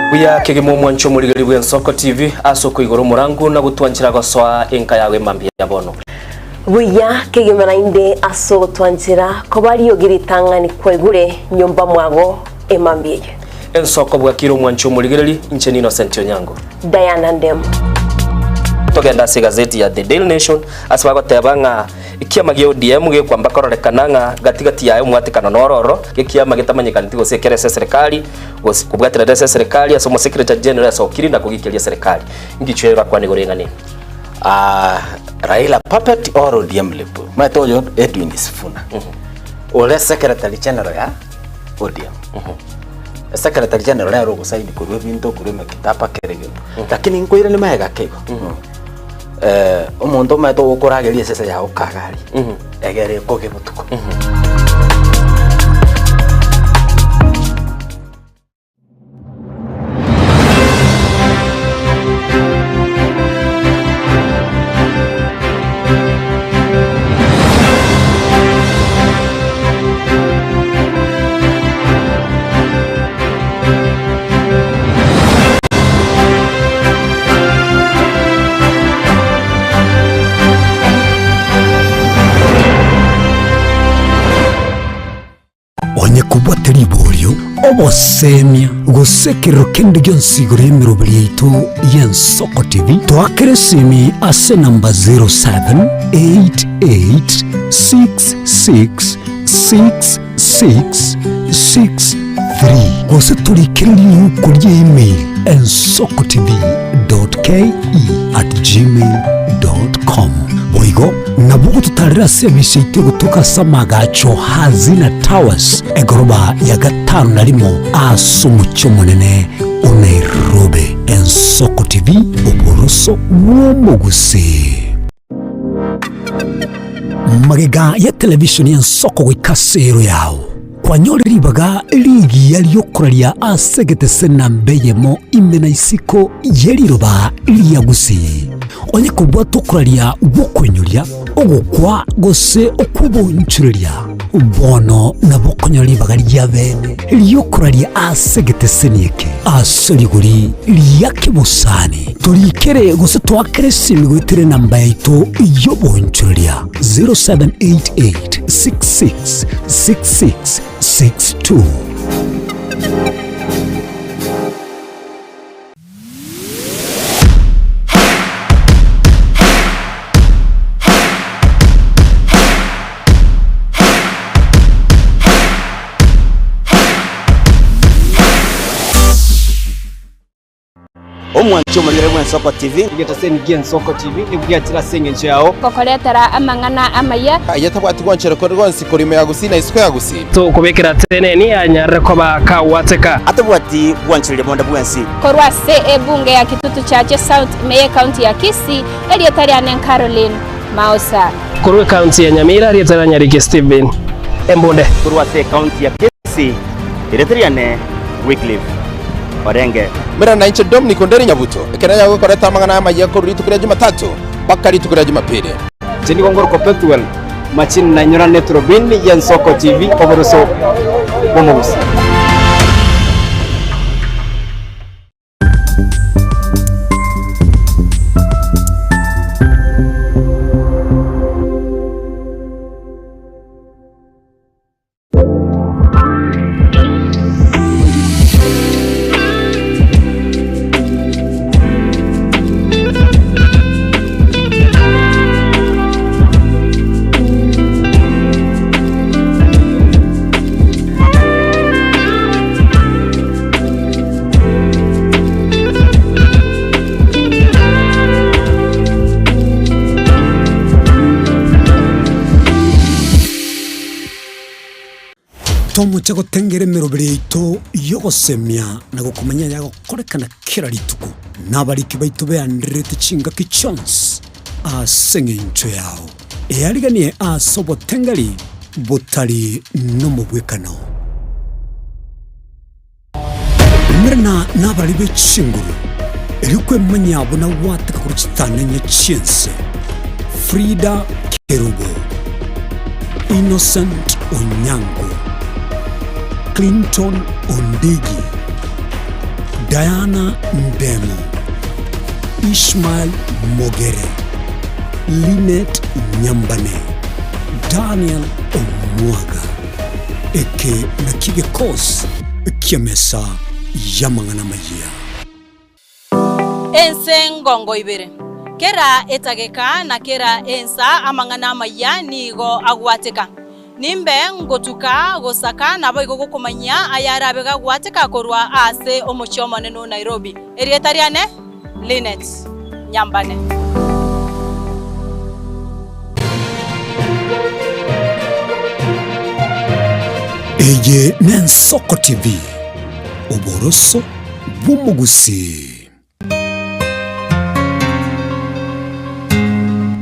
Buya kegima omwancho omorigeri bw'Ensoko TV ase okoigora omorangu na gotwanchera gosoa enka yago emambia ya bono. Buya kegima naende ase ogotwanchera koba riogi ritang'ani kwaigure nyomba mwago emambia eye. Ensoko bwakire omwancho omorigereri, inche n'Innocent Onyango. Diana Ndemo. Togende ase egazeti ya The Daily Nation ase bagoteba ng'a ekiama gia ODM gekwamba kororekana ng'a gati gati yaye omwatekano noro ororo, gekiama getamanyekaneti gose ekere ase eserekari gose kobwaterera ase eserekari ase omosekretary general asokiri na kogikeria eserekari. Ngichwe orakwane igoro y'eng'ana eye. Ah, Raila puppet or ODM lip. Omanyete oyo Edwin Sifuna. Ore secretary general ya ODM. Secretary general nere ogosaini korwa ebinto korwa emekitaba kera egento. Lakini nkoiranie magega ake igo. Eh, omonto omanyete ogokorageria esese yago kagari. Egere ekoge botuko. Onye kobwate riborio, obosemia, gose ekerero kende gionsi igoro y'emeroberi yaito y'Ensoko TV, toakere esimi ase enamba 0788666663 gose torikere riuko ria email ensokotv.ke@gmail.com. Boigo nabo ogototarera ase emisa yaito egotoka ase amagacho Hazina Towers, egoroba ya gatano na rimo ase omochie omonene o Nairobi. Ensoko TV, oboroso bw'omogusii. Magega ya television y'ensoko goika ase ero yao, kwanyorire ribaga rigiya riokoraria ase egetese namba eyemo ime na isiko ye riroba ria Gusii. Onye kobwata okoraria gw'okoinyoria, ogokwa gose okw'oboonchoreria, bono nabo okonyora ribaga ria bene ri'okoraria ase egeteseni eke ase rigori ria kebosani. Torikere gose toakere esimi goetera enamba yaito y'oboonchoreria 0788 66 66 62. Omwanchi omorigere bw'Ensoko TV. Egetaseni gi'Ensoko TV nigo giachire ase engencho yao. Gokoretera amang'ana amaya. Aye tabwati gwanchera kore gwonsi korwa ime ya Gusii na isiko ya Gusii. Tokobekera teneni anyarire koba kagwateka. Atabwati gwanchereria bonde bwensi. Korwa ase ebunge ya Kitutu Chache South ime y'Ekaunti ya Kisii, erieta riane Caroline Mausa. Korwa ekaunti ya Nyamira, erieta ria Nyariki Stephen Embunde. Korwa ase ekaunti ya Kisii, erieta riane Wycliffe Orenge. Mera nainche Dominic Onderi Nyabuto, ekero yagokoreta amang'ana amayia korwa rituko ria Jumatatu mpaka rituko ria Jumapili. Inche nigo ngorokwa Pethuel Machini na inyora neturubini y'Ensoko TV oboroso bw'omogusi. Tomoche gotengera emeroberi yaito y'ogosemia na gokomanya ayagokorekana kera rituko, na abariki baito beandererete chingaki chionsi ase engencho yao. Eariganie ase obotengeri botari nomobwekano. Umerana nabari be chinguru, erio kwemanyia buna gwateka korwa chitanenye chi'ense. Frida Kerubo, Innocent Onyango, Clinton Ondigi, Diana Ndemo, Ishmael Mogere, Linet Nyambane, Daniel Omwaga. Eke nakio egekosi ki'emesa y'amang'ana amayia. Ense ngongo ibere. Kera etageka na kera ensa amang'ana amayia nigo agwateka. Nimbe ngotuka gosaka naboigo gokomanyia ayarabe gagwateka korwa ase omochie omonene o Nairobi. Erieta riane Linet Nyambane. Eye n'Ensoko TV, oboroso bw'omogusii.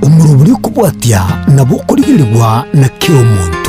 Omorobori okobwatia nabo okorigererigwa na kera omonto.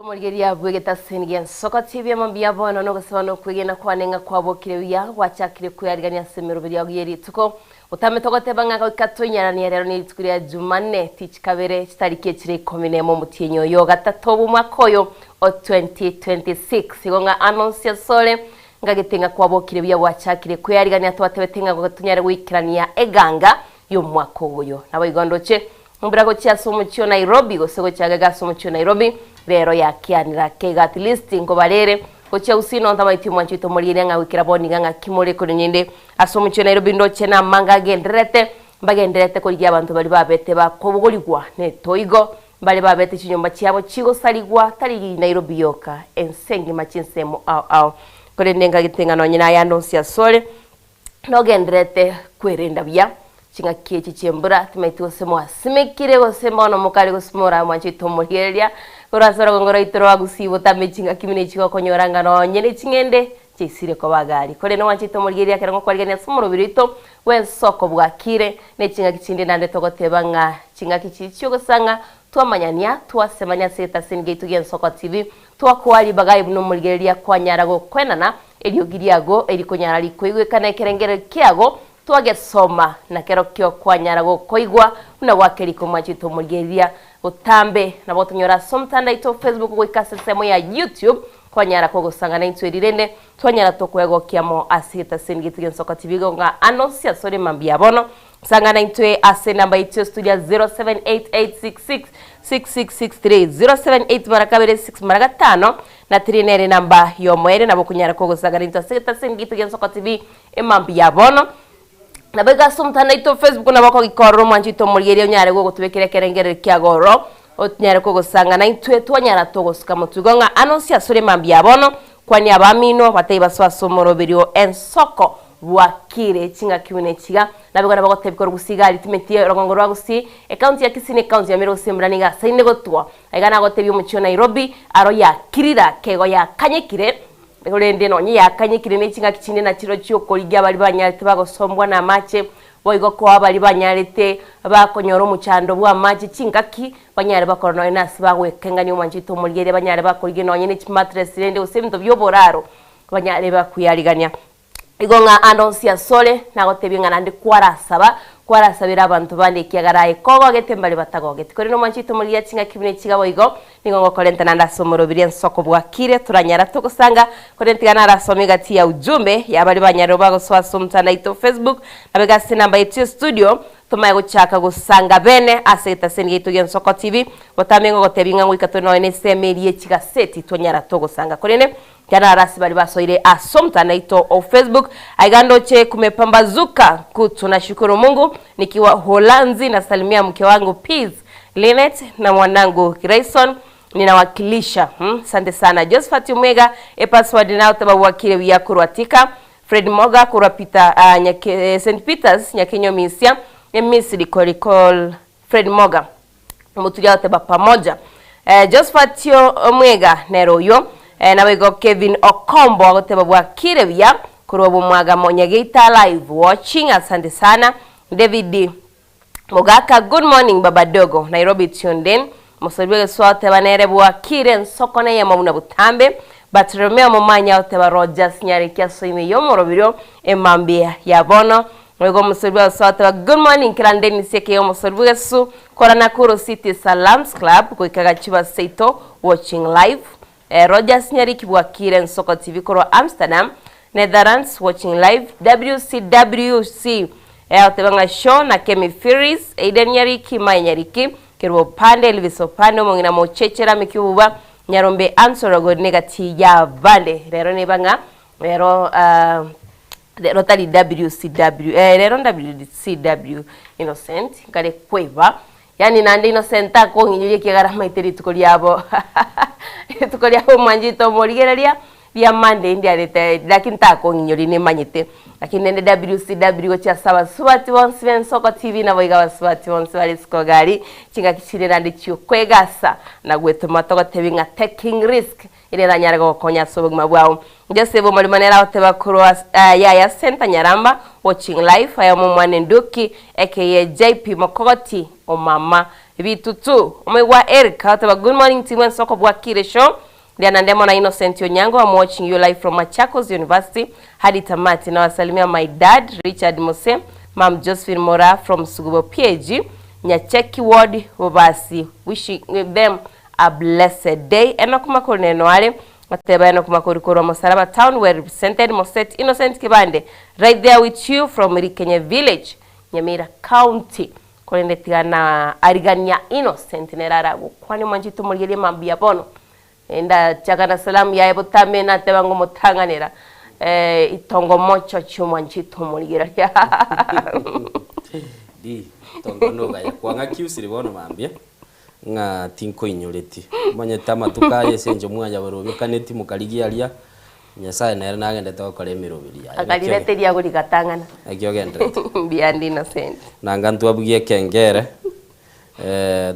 Omorigereria bw'egetasini gi'ensoko TV amo mbuya bono nogosaba na okwegena kwane ng'a kwabokire buya gwachakire kwearigania ase emeroberi yao ye rituko. Gotame togoteba ng'a goika toinyaranie rero ne rituko ria Jumanne tichi kabere chitariki echire ikomi nemo omotienyi oyo o gatato bw'omwaka oyo o 2026. Igo ng'a anonsi asore ngagete ng'a kwabokire buya gwachakire kwearigania twatebete ng'a tonyare goikerania eganga y'omwaka oyo. Naboigo ndoche mbura gochia ase omochie o Nairobi gose gochia agega ase omochie o Nairobi rero yakianire ake iga at least nkobarere gochia gusii nonto amaiti omwancho oito morigereria ng'a goikera bono iga ng'aki more korende nyende ase omochie o Nairobi ndoche namanga agendererete mbagendererete korigia abanto baria babete bakobogorigwa netoigo mbare babete chinyomba chiabo chigosarigwa tari Nairobi yoka ense engima chinsemo ao ao korende ngagete ng'a nonye nayande onsi asore Nogendererete kwerenda buya ching'aki echi chi'embura, timaeti gose mwasimekire gose bono mokare gose moramwanchete omorigereria, korwa ase orogongo rwaito rwa Gusii botambe ching'aki buna echi gokonyora ng'a nonye ne ching'ende chiaisire koba agari. Korende mwanchete omorigereria ekero ngokwarigania ase omorobiri oito bw'ensoko bwakire, ne ching'aki chinde naende togoteba ng'a ching'aki chiria chi'ogosang'a twamanyania, twasemania ase egetaseni giaito gi'Ensoko TV, twakoa ribaga aye buna omorigereria kwanyara gokwenana Eriogi riago erikonyara rikoigwekana ekerengererio kiago twagesoma, na kerokio kwanyara gokoigwa buna gwakerika omwanchete omorigereria botambe. Nabo otonyore ase omotandao oito o Facebook goika ase ensemo ya YouTube kwanyara kogosangana intwe rirende twanyara tokwegokia amo ase egetaseni gieto gi'Ensoko TV igo ng'a anonsi asore mambia bono Sangana intwe ase enamba yaito ya studio ya 0788666663, 078 mara kabere 6 mara gatano na 3 nere enamba y'omoerio nabo okonyara kogosangana intwe ase egetaseni giaito gia Nsoko TV emambia ya bono. Nabo igo ase omotandao oito o Facebook nabo okogikorora omwancho oito omorigereria onyare gogotubekera ekerengererio kiago ororo onyare kogosangana intwe twanyara togosuka motwe igo ng'a anonsi asore emambia ya bono Kwania abamino, batebie basoe ase omoroberio ensoko bwakire chingaki buna echiga. Naboigo nabagotebia korwa gusii iga aria timeti orogongo rwa gusii, ecounty ya Kisii na ecounty ya Meru gose embura nigo asaine gotwa. Aiga nagotebia omochie o Nairobi aro yakirire ake igo yakanyekire, korende nonye yakanyekire ne chingaki chinde nachireo chiokorigia baria banyarete bagosombwa na amache, boigo koa baria banyarete bakonyora omochando bw'amache chingaki Banyare bakora nonya nase bagwekengania omwanchete omorigereria, banyare bakorigia nonya ne chimatress rende gose ebinto bi'oboraro, banyare bakwiarigania. Igo ng'a ande onsi asore, nagotebie ng'a naende kwarasaba, kwarasabera abanto bande ekiagera aye kogogete mbare batagogeti. Korende omwanchete omorigereria ching'aki buna echi iga boigo, nigo ngokorenta naende ase omorobiri ensoko bwakire, toranyara togosanga, korende tiga narasome egati ya ujumbe ya baria banyarire bagosoa ase omotandao oito o Facebook, nabo iga ase enamba yaito ya studio, Tomanye gochaka gosanga bene ase egetaseni giaito gi'Ensoko TV, botambe ngogotebia ng'a ngoika tore nonya nesemo eria ye chigaseti twanyara togosanga. Korende tianarara ase baria basoire ase omotandao oito o Facebook. Aiga ndoche kumepambazuka kutu nashukuru Mungu nikiwa Uholanzi nasalimia mke wangu Peace Linet na mwanangu Grayson ninawakilisha hmm sante sana Josephat Omwega epassword nagoteba bwakire buya korwa Thika Fred Moga korwa Peter, ah, Nyake, St. Peters, Nyakenyomisia, Emisiri Korikol Fred Moga omoturi agoteba pamoja. Eh, Josephat Omwega nere oywo. Eh, naboigo Kevin Okombo agoteba bwakire buya korwa Bomwagamo Nyageita live watching asante sana. David. Mogaka good morning baba dogo Nairobi tuned in Mosori bw'egesuo agoteba nere bwakire ensoko neyemo buna botambe Bartolomeo Momanyi agoteba Rogers Nyariki asoime y'omoroberio emambia ya bono Boigo omosori bw'egesuo agoteba good morning kera Dennis ekeiga omosori bw'egesu kora Nakuru City Salams Club goika Gachuba seito watching live Rogers Nyariki bwakire ensoko TV korwa Amsterdam Netherlands watching live WCWC Agoteba ng'a Shaw na Kemi Firis, Aiden Nyariki, Mai Nyariki, Kerubo Opande, Elvis Opande, omong'ina Mochechera Miki Obuba, Nyarombe Ann Sorogori negati y'abande. Rero neba ng'a rero ah, rero tari WCW, eh, rero WCW Innocent nkare kweba Yaani naende Innocent takong'inyoria ekiagera amaete rituko riabo rituko riabo omwanchete omorigereria ria Monday ndiarete lakini takong'inyoria nimanyete. Lakini rende WCW gochia ase abasubati bonsi ba Ensoko TV naboigo abasubati bonsi bare isiko iga aria chingaki chire naende chiokwegasa na gwetoma togotebi ng'a taking risk Ere eranyare gogokonya ase obogima bwao. Joseph omorimo nere agoteba korwa Yaya Center Nyaramba watching live aye omomwana Enduki aka JP Mokogoti omama Bitutu omoigwa Eric agoteba good morning team Ensoko bwakire show Diana Ndemo na Innocent Onyango I'm watching you live from Machakos University hadi tamati nawasalimia my dad Richard Mose Mum Josephine Moraa from Sugubo PAG Nyacheki ward Bobasi wishing them A blessed day. Enock Makori nere noare goteba Enock Makori korwa Mosaraba town well represented Moset Innocent Kibande right there with you from Rikenye village Nyamira county korende tiga na arigania Innocent nere aragokwane mwanchete omorigereria mambia bono ndachaka na salamu yaye botambe nateba ng'a omotang'anera eh, itongo mochochi omwanchete omorigereria Di, tongo nogaya kwang'a kiusire bono mambia. Ng'a tinkoinyoreti. Omanyete amatuko aya ase enche mwanyabarobekaneti mokarigia aria, Nyasae nere nagendete gokora emeroberi yaye. Naki Akarirete riago rigatang'ana. Naki ogenderete? Mbuya Innocent. Nanga ntwabugie ekengere,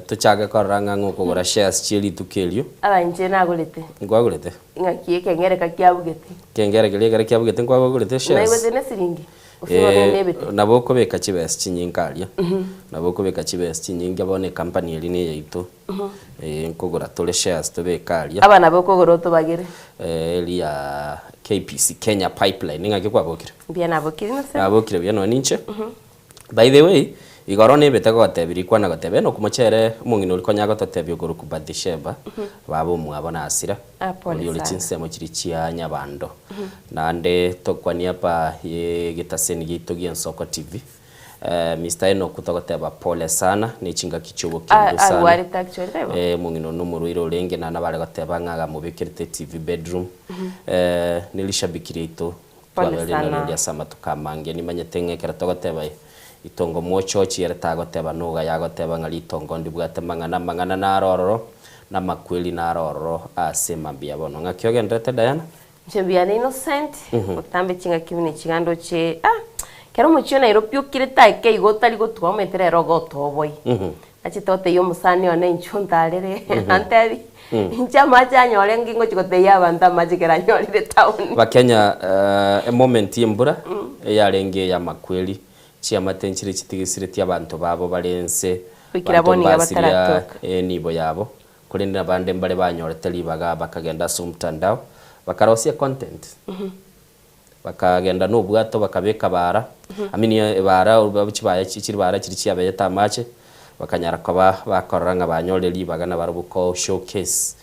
tochake korora ng'a ng'a okogora shares chie rituko erio. Aba inche nagorete. Nkwagorete? Ng'aki ekengere kakiabugete. Ekengere keria ekero kiabugete nkwagorete shares? Naigwete ne siringi. Gose bono Eh, nebete. nabo okobeka chibesa chinyinge aria, nabo okobeka chibesa chinyinge bono ecompany eria na eyaito, eh, nkogora tore shares tobeke aria. Aba nabo okogora otobagere. Eh, eria KPC, Kenya Pipeline, ng'aki kwabokire? Mbuya nabokire nase. Nabokire buya nonya ninche. By the way, igoro nebete gogotebia rikwana goteba Enock Mochere, omong'ina oria konya agototebia okorokwa Bathsheba, baba omwabo na Asira, Ah, pole oria ore sana. chinsemo chiria chia Nyabando. Naende tokwanie apa egetaseni giaito gia Ensoko TV, Mister Enock togoteba pole sana ne chingaki chi'obokendu sana. Arwarete actually taibo? Eh, omong'ina one nomorwaire orenge naende nabare goteba ng'a agamobekerete TV bedroom. Ne rishabiki riaito Pole twabeire sana. nario ase amatuko amange. Nimanyete ng'a ekero togoteba itongo mochochi ere tagoteba noga yagoteba ng'a ritongo ndibwate mang'ana, amang'ana naro ororo, na amakweri naro ororo ase mambia bono. Ng'aki ogenderete Diana? Inche mbuya ne innocent, botambe chingaki buna echi iga ndoche ah, ekero omochie o Nairobi okirete ake igo otari gotuga omanyete rero iga otoboi. Nachete gotebia omosani one inchuo ntarere, antebi, inche amache anyore nki ngochi gotebia abanto amache ekero anyorire town. Bakenya emoment y'embura eyarenge ey'amakweri, chiamate nchire chitigisireti abanto babo bare ense, Goikera abanto bono iga mbasiria bataratoka. enibo yabo, korende nabande mbare banyorete ribaga bakagenda ase omtandao, bakarosia content. Bakagenda nobwato bakabeka baara, I mean ebaara chibaya chiribara chiria chiabeyete amache, bakanyara koba bakorora ng'a banyorire ribaga nabarobwo ko showcase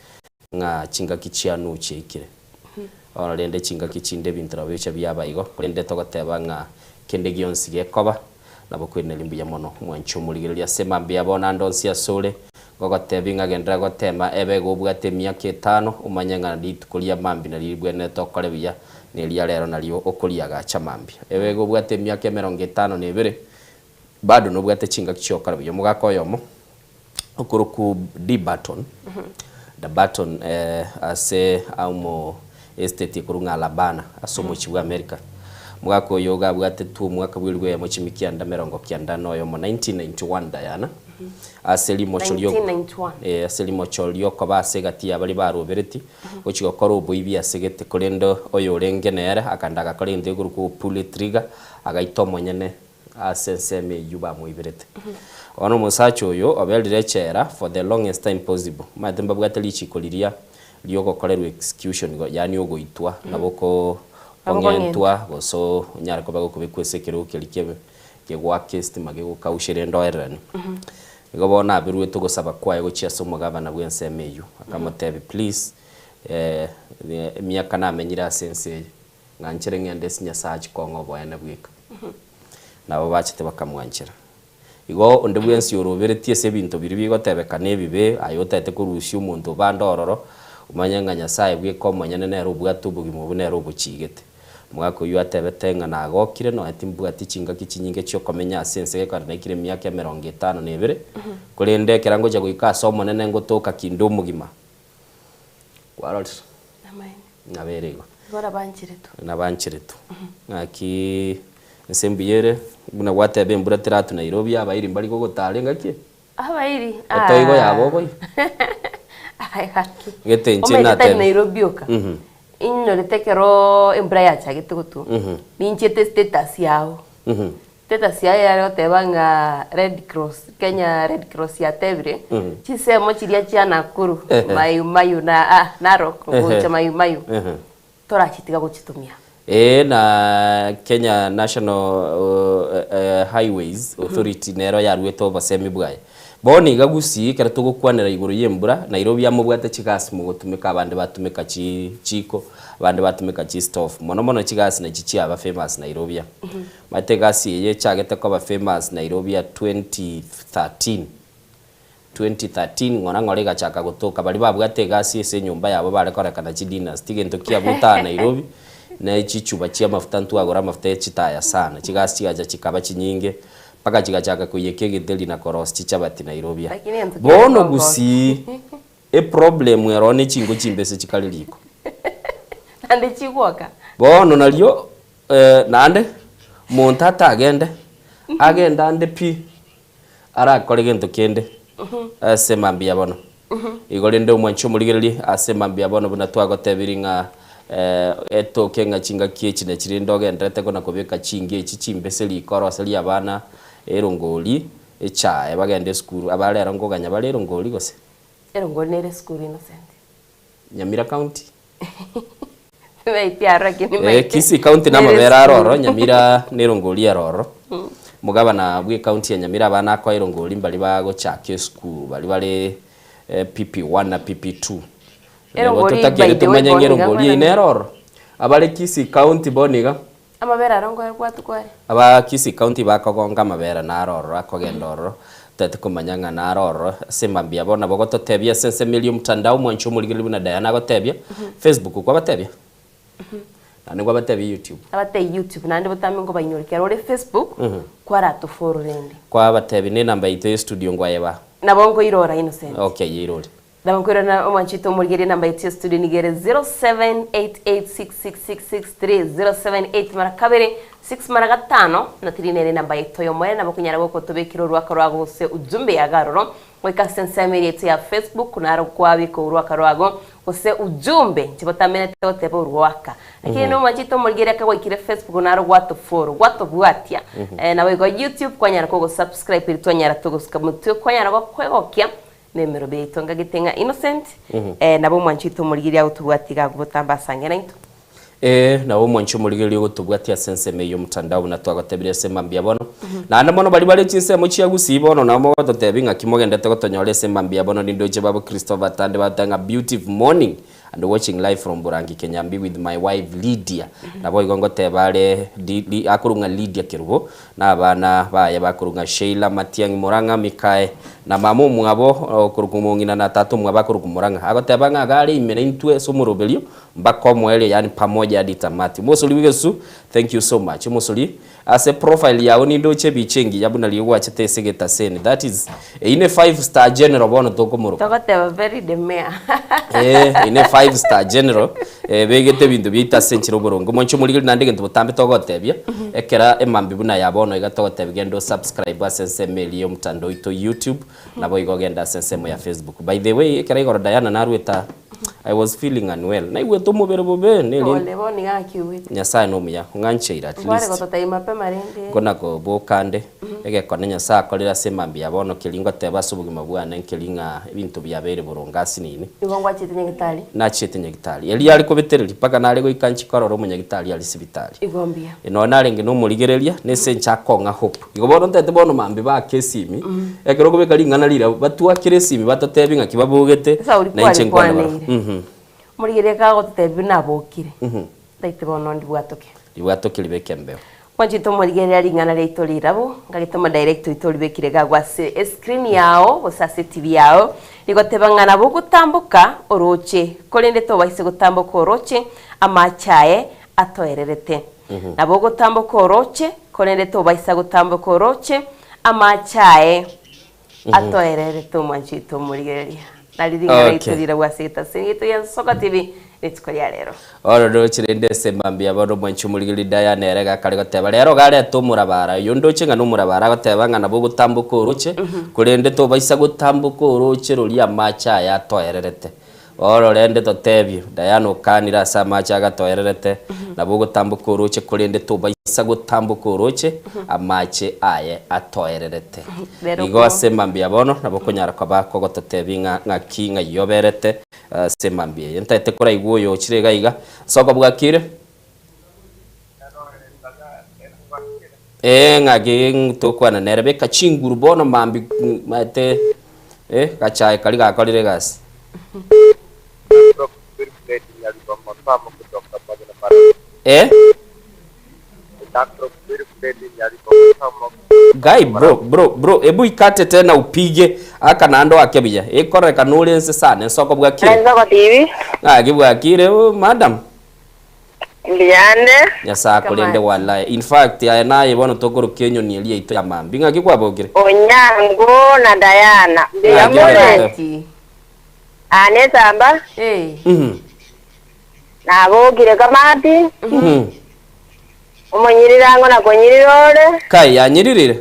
ng'a chingaki chianu chiaikire. Bono rende chingaki chinde ebinto nabo bicha biaba igo, korende togoteba ng'a kende gionsi gekoba, Nabo kweneri mbuya mono, mwanche omorigereria ase mambia bono ande onsi asore, ngogotebi ng'a genderera gotema ebe igo obwate emiaka etano, omanye ng'a rituko ria mambia nario ribwenerete okore buya, na eria rero nario okoriagacha mambia. Ebe igo obwate emiaka emerongo etano na ebere, bado nobwate chingaki chi'ogokora buya. Omogaka oyomo okorokwa Dee Barton, Da Barton, ase aumo estate ekorwa ng'a Alabana ase omochie bwa America. Omogaka oyo iga abwatetwe omwaka bw'elifu eyemo chimi kianda merongo kianda na oyomo, 1991, Diana, ase rimocho rio 1991. eh, ase rimocho riokoba ase egati ya baria barobereti gochia gokora oboibi ase gete, korende oyorenge nere akanda agakora egento gekorokwa opull trigger, agaita omonyene. Ase ensemo eyio bamoiberete. Bono omosacha oyo oberire echela for the longest time possible. Omanyete mbabwate richiko riria riogokorerwa execution go yaani ogoitwa nabo oko kong'entwa gose onyare koba gokobekwa ase ekerogo keria kia kegoaka estima gegokausha erinde oererane. Igo bono aberuete ogosaba kwaye gochia ase omogabana bw'ensemo eyio, akamotebia please emiaka namenyire ase ense eye, Ng'anchere ng'ende ase Nyasae achie kong'a oboene bweka. Nabo bachete bakamwanchera. Igo onde bwensi oroberetie ase ebinto biria bigotebekana ebibe, aye otagete korusia omonto obande ororo, omanye ng'a Nyasae bweka omonyene nere obwate obogima obwo nere obochiigete. Omogaka oyio atebete ng'a nagokire nonya timbwati chingaki chinyinge chi'okomenya ase ense gekogera naikire emiaka emerongo etano na ebere, korende ekero ngocha goika ase Omonene ngotoka kinde omogima. Kwarorire? Nabere igo. Igo nabancheretwe. Nabancheretwe. Ng'aki ense mbuya ere, buna gwateba embura teratu Nairobi abairi mbari gogotara engaki eye? Abairi? Etoigo yabo oboyia. Aye gaki. Gete inche Omanyete tari natebe. Nairobi oka. Inyorete ekero embura yachagete gotwa, ninchete status yao. Status yaye yare goteba ng'a Red Cross, Kenya Red Cross yatebire, chinsemo chiria chia Nakuru, Mayiu Mayiu na ah Narok gocha Mayiu Mayiu, torachitiga gochitumia. Ee na Kenya National Highways Authority nero yaruete obosemi bwaye. Bono iga Gusii ekero togokwanera igoro y'embura, Nairobi amobwate chigasi mogotumeka abande batumeka chi chiko, abande batumeka chi stove. Mono mono chigasi nachi chiaba famous Nairobi aa. Omanyete egasi eye echagete koba famous Nairobi aa 2013, 2013 ng'ora ng'ora egachaka gotoka. Baria babwate egasi ase enyomba yabo bare korekana chi dinners tigento kiabuta aa Nairobi, ne chichuba chia amafuta ntwagora amafuta ya chitaya sana. Chigasi chigacha chikaba chinyinge. Mpaka chigachaka koiyeka egitheri na korosia chichabati Nairobi aa. Lakini egento kiare Bono kongokia. gusii eproblem ero ne chinko chimbese chikare riko. Naende chigwoka. Bono nario naende monto atagende, agende ande pi arakore gento kende ase mambia bono. Igo rende omwanche omorigererie ase mambia bono buna twagotebirie ng'a etoke ng'a chingaki echi nachi rende ogenderete kona kobeka chingi echi chimbese riko oroserie abana erongori echae bagende esukuru. Aba rero nkoganya bare erongori gose? Erongori nere esukuru Innocent. Nyamira county? Timaeti aro lakini Eh, maete Kisii county nere namabere aro esukuru. oro, Nyamira nerongori ero oro. Omogabana bwe county ya Nyamira abana akoa erongori mbari bagochaka esukuru bari bare PP1 na PP2. Nigo Erongori by totakeire the way tomanye ng'a bono iga erongori eye ng'wana nere oro. Abare Kisii county bono iga. Amabere aro nkoe kwatu kware. Aba Kisii county bakogonga amabere naro ororo akogenda ororo totagete komanya ng'a naro ororo ase mambia bono nabo ogototebia ase ensemo eria omotandao omwanche omorigereria buna Diana agotebia Facebook kwabatebia? Naende kwabatebia YouTube? Nabatebia YouTube naende botambe nkobainyoria kero ore Facebook kwaratofollow rende. Kwabatebia ne enamba yaito ya estudio ngwayeba? Nabo nkoirora Innocent. Okay yeirore. Nabo nkoirana omwanchete omorigereria enamba yaito ya studio nigo ere 0788666663, 078 mara kabere, 6 mara gatano, na tiri nere enamba yaito y'omoerio nabo okonyara gokotobekera orwaka rwago gose ujumbe yago aroro goika ase ensemo eria yaito ya Facebook naro kwabeka orwaka rwago gose ujumbe inche botamenete goteba orwaka lakini nomwanchete omorigereria kagoikire Facebook naro gwatofollow gwatobwatia nabo igo YouTube kwanyara kogosubscribe eri twanyara togosuka motwe kwanyara gokwegokia Nemerobe yaito ngagete ng'a Innocent, eh, nabo omwanchi oito omorigereria agotobwatia iga agwo botambe asange naintwe. Ee, nabo omwanchi omorigereria ogotobwatia ase ensemo eyio omotandao buna twagotebirie ase mambia bono. Naende mono baria bare chinsemo chia Gusii bono nabo mogototebia ng'aki mogendete gotonyora ase mambia bono nindoche babo Christopher Tande bagoteba ng'a beautiful morning and watching live from Borangi Kenyambi with my wife Lydia. Naboigo ngoteba are Di, Li, akorwa ng'a Lydia Kerubo, na abana baye bakorwa ng'a Sheila, Matiang'i, Murang'a, Mikae, na mama omwabo okorokwa omong'ina na tata omwabo akorokwa Murang'a. Agoteba ng'a iga are ime naintwe ase omoroberio mpaka omoerio, yaani pamoja hadi tamati. Omosori bw'egesusu, thank you so much. Omosori, ase profile yao nindoche ebicha engiya buna riria gwachete ase egetaseni, that is, eyio ne five star general bono tokomoroka. Togoteba very demure. Eh, eyio ne five star general, eh, begete ebinto biaito ase enchera oboronge. Omonche omorigereria naende egento botambe togotebia, ekera emambia buna ya bono iga togotebia genda osubscribe ase ensemo eria ya omotandao oito YouTube, naboigo genda ase ensemo ya Facebook. By the way, ekera igoro Diana narwete aa. I was feeling unwell. Naigwete omobere bobe, neri Pole bono iga ng'aki oigwete. Nyasaye nomuya, ong'ancheire at Nkware least. gototebia mapema rende. Nkona koboka nde, egekone Nyasaye akorire ase emambia ya bono keria ngoteba ase obogima bwane nkeri ng'a ebinto biabeire boronge asinini. Nigo ngwachete nyagitari. Nachiete nyagitari. Erio are kobetereria mpaka nare goika nchie korora omonyagitari aria sibitari. Igo mbuya. Nonya narenge nomorigereria, nese inche akong'a hope. Igo bono ntagete bono mambia baake esimi, ekero okobeka ring'ana riria, batwakere esimi batotebie ng'aki babogete, Esauri na inche nkwane barabwo. kwarekwaneire. Mhm. Omorigereria kagototebia buna abokire, ntaete bono ndibwatoke. Ribwatoke ribe ekembeo. Mwanchete omorigereria ring'ana riaito rirabwo, ngagete omodirector oito oribekire iga agwo ase escreen yao gose ase etibi yao, rigoteba ng'a nabo ogotamboka oroche, korende tobaise gotamboka oroche, amache aye atoererete. Nabo ogotamboka orooche, korende tobaisa gotamboka orooche, amaache aye atoererete omwanchi oito omorigereria. Nari ring'ana Okay. riaito rirabwo ase egetaseni giaito gia Nsoka TV rituko ria rero. Oro ndoche rende ase mambia bono omwanchi omorigereria Diana ere gakare goteba rero gareta omorabara oyo ndoche ng'a nomorabara agoteba ng'a nabo ogotamboka oroche korende tobaisa gotamboka oroche roria amache aya atoererete Oro rende totebie, Diana okanire ase amache agatoererete, nabo ogotamboka oroche, korende tobaisa gotamboka oroche, amache aye atoererete. Rero Igo ko- ase mambia bono nabo okonyara koba kogototebia ng'a ng'aki ng'ai oberete ase mambia eye. Ntaete koraigwa oyo ochire iga iga. Soko bwakire? Ee, ng'aki tokwana nere, beka chinguru bono mambia maete eh, gachae karia gakorire egasi. Eh? Guy bro bro bro ebu ikate tena upige aka naende oake buya ekororekana ore nse sana ensoko bwakire Ensoko TV. ng'aki bwakire oh, madam Mbuyande. Nyasae akorende walai. In fact aye naye bono tokorokia enyoni eria yaito ya mambia. Ng'aki kwabokire? Onyango na Diana. Mbuya Ng'aki more? orente? Aa nesamba. Mhm. Nabokire kamati. Mhm. Omonyirirango na konyirira ore. Kai yanyiririre?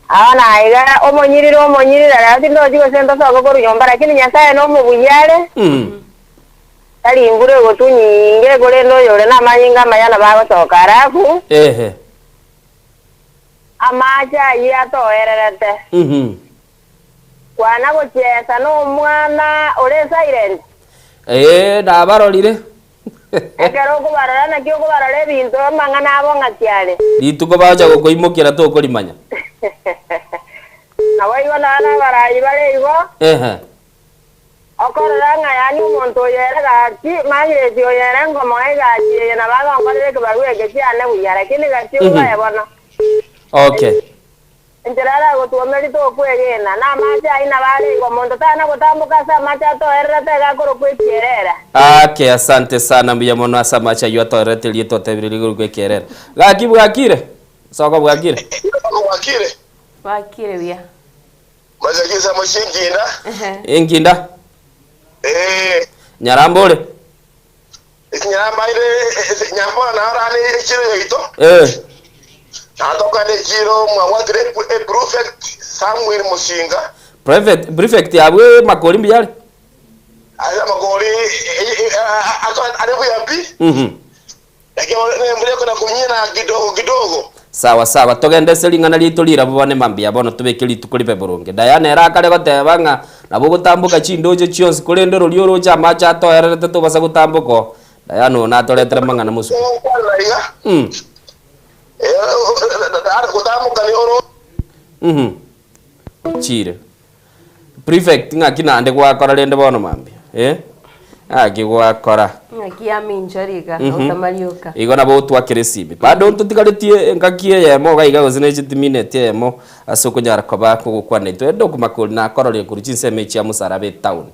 Aa naiga omonyirira omonyirira rero tindochi gose ntosoke korwa nyomba lakini Nyasaye nomobuya are. Mhm. Tari imbura egotwa nyinge, korende oyore namanyinga amaya nabo agosoka. Alafu Ehe. amaache ayio atoererete. Mhm. Kwana gochiesa nomwana ore silent. Ee, nabarorire. Ekero okobarora naki okobarora ebinto amang'ana abo ng'aki are. Rituko bagocha gokoimokera tokorimanya. Naboigo nonya nabarayi bare igo. Ehe. Okorora ng'a yaani omonto oyo ere gaki, Margaret oyo ere nkomoa egasi eye nabo agonkorera ekebarua eke kiane buya, lakini gaki obae bono. Okay. Enchera aragotwomerie tokwegena, na amache ayio nabo are igo, monto tana gotamboka ase amache atoererete iga akorokwa ekierera. Okay, asante sana mbuya mono ase amache ayio atoererete erieta otebire rigorokwa ekierera. Gaki bwakire? Soko bwakire? Bwakire. Bwakire buya. Machakisa moshinkinda. Enkinda. Eh. Nyaramba ore. Nyaramba ire nyambona narane echiro yaito. Eh. Natokane echiro mwabwatire e prefect Samuel Musinga. Prefect prefect yabwe makori mbiyare. Ase amakori are buya pi. Mhm. Lakini nembura ekona kunyina kidogo kidogo. Sawa sawa, togende ase ring'ana riaito rirabwo bono mambia bono tobeke rituko ribe boronge. Diana ere akare goteba ng'a nabo ogotamboka chindoche chionsi korende roria oroche amache atoererete tobasa gotamboka oo. Diana oyo natoretere mang'ana mosuku. Mm. Mhm. Ochire. Prefect ng'aki naende gwakora rende bono mambia eh? Ng'aki gwakora? Ng'aki yaminchwa riga, Mhm. otamarioka. Igo nabo otwakere esimi. Bado ntotigaretie engaki eyemo iga iga gose ne chitimineti eyemo ase okonyara koba kogokwana intwe. Ende okomakori nakororire korwa chinsemo echi chia Musaraba etown.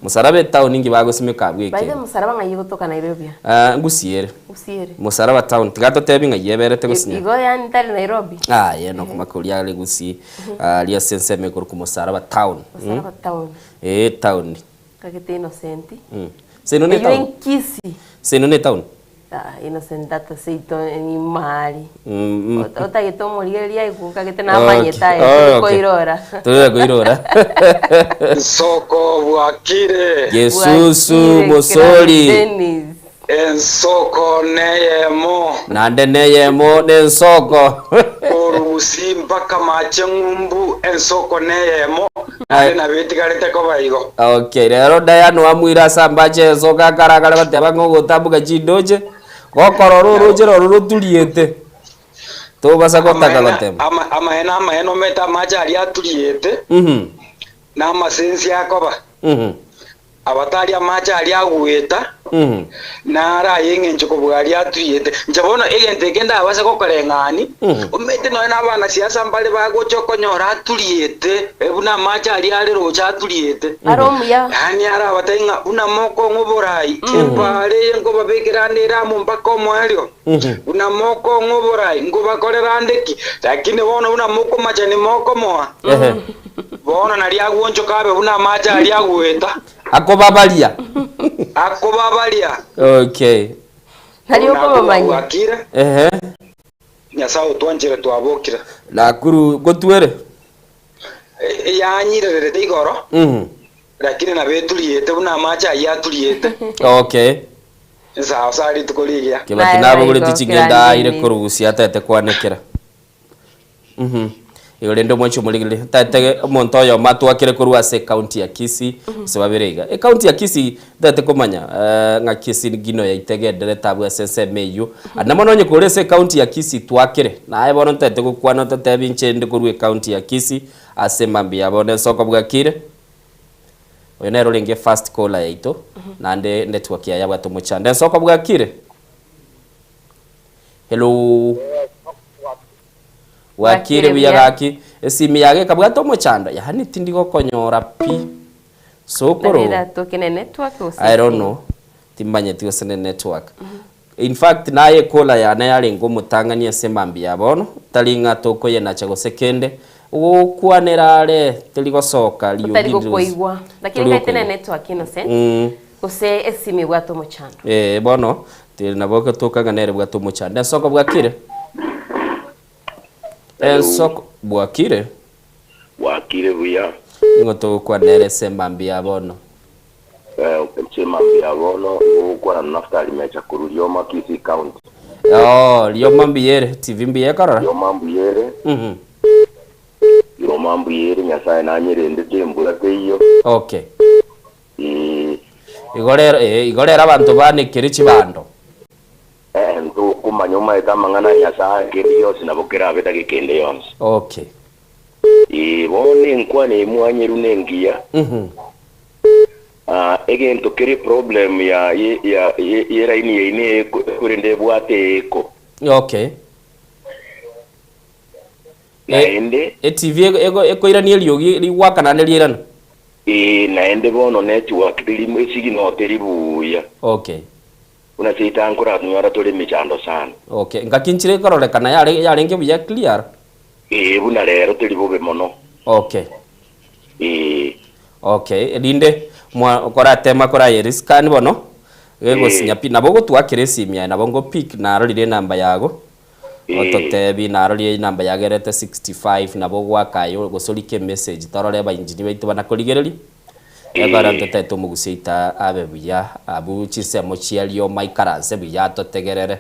Musaraba etown inki bagosimeka abwo By the ekero? Musaraba ng'ai egotoka Nairobi? Ah, Gusii ere. Gusii ere. Musaraba town. Tiga totebi ng'ai eberete gose Igo yaani tari Nairobi? Aye nokomakori are Gusii. Aria ase ensemo ekorokwa Musaraba town. Musaraba town. Eh, town. Kagete Innocent. Mm. Seino ne Eywo town. enkisi. Seino ne town. Ah, Innocent data seito ni mahali. Mm, mm. Otagete omorigereria aye okagete namanyete aye Okay. turi Oh, okay. koirora. Turi koirora. Nsoko bwakire. Yesusu Bwakire, mosori. Dennis. Ensoko neyemo. Nande neyemo nensoko. Orugusi mpaka mache ng'umbu ensoko neyemo. Naende nabo etigarete koba igo. Okay, rero Diane wamwira ase ambache ensoko akarakare goteba ng'a ogotamboka chindoche, gokorora oroche roro roturiete, tobasa gotaka gotema. Ama- Amaene amaene omete amache aria aturiete Mhm, na amasensi akoba. Abatari amache aria agoeta, naro aye eng'encho kobua aria atuyete. Inche bono egento eke ndabase gokoreng'ani, omanyete nonya na abanasiasa mbare bagocha okonyora aturiete, buna amache aria are roche aturiete. Are omuya. Yaani arabatebie ng'a buna mokong'a oborai, epaara eye nkobabekera ande ere amo mpaka omoerio, buna mokong'a oborai, nkobakorera ande ki? Lakini bono buna mokomachani mokomoa. Bono nario agwonchoka abe buna amache aria agoeta. Akobabaria. Akobabaria. Okay. Nario okomomanya. Bwakire. Ehe. Nyasae otwanchere twabokire. Nakuru gotwere. Yanyirererete igoro. Lakini nabo eturiete buna amache ayio aturiete. Okay. Nsaao sa rituko rigiya. Kebati nabogoreti ching'endo aire korusia atete kwanekera. Igo rende omwanchi omorigereria, ntagete omonto oyomo atwakere korwa ase ecounty ya Kisii, gose babere iga. Ecounty ya Kisii, ntagete komanya ng'a Kisii ngino yaito egendererete abwo ase ensemo eywo. Naende mono onye kore ase ecounty ya Kisii twakere, naye bono ntagete gokwana ototebi inche inde korwa ecounty ya Kisii, ase mambia ya bono ensoko bwakire. Oyo nere orenge first caller yaito, naende network yaye yabwate omochando. Ensoko bwakire? Hello. Bwakire buya gaki. Esimi yage ekabwata omochando yaani tindi gokonyora pi. Sokoro. Nari eratoke ne network gose I don't know. Timbanyeti gose ne network. In fact naye ecaller yane yarenge omotang'ani ase mambia ya bono, tari ng'a tokoyenacha gose kende, ogokwanera are teri gosoka riogi Otari ndiri gose. gokoigwa. Lakini Tori ngaite ne gokoigwa. network Innocent. Gose esimi ebwate omochando. Ee bono, teri nabo gotoka ng'a nere bwate omochando. Ensoko bwakire? Ensoko bwakire? Bwakire buya. Ning'o togokwana nere ase emambia ya bono? Ase emambia ya bono nigo ogokwana na Naftali Mecha korwa Rioma, Kisii County. Oo, Rioma mbuya ere, TV mbuya ekorora? Rioma mbuya ere. Rioma mbuya ere, Nyasaye nanyerendete embura teiyo. Okay. Ee. Igo rero, ee, igo rero abanto banekere chibando. Ee, ntokomanya omaete amang'ana a Nyasae kende gionsi nabo kerabe dakika ende yonsi. Okay. Ee, bono enkwana eye mwanyeru nengiya. Ah, egento kere problem ya ye ya ye yeraini yaino eye korende ebwate eeko. Okay. Naende. ETV ekoirania eriogi rigwaka naende riairana. Ee, naende bono network teri esignal teri buya. Okay. Buna seita nkoratonyora tore emechando sana. Okay, ngaki nchire ekororekana yare yarenge buya clear? Ee, buna rero teri bobe mono. Okay. Ee. Okay, erinde mwa koratema korayeriscan bono, gegosinya pi, nabo ogotwakera esimi aye nabo ngo pick narorire enamba yago. Ototebi narorire enamba yagerete 65 nabo ogoaka aye gose orike emessage torore abaengineer baito banakorigereria. Ekero ntotete omogusi oito abe buya abwo chinsemo chia rioma aikaranse buya atotegerere.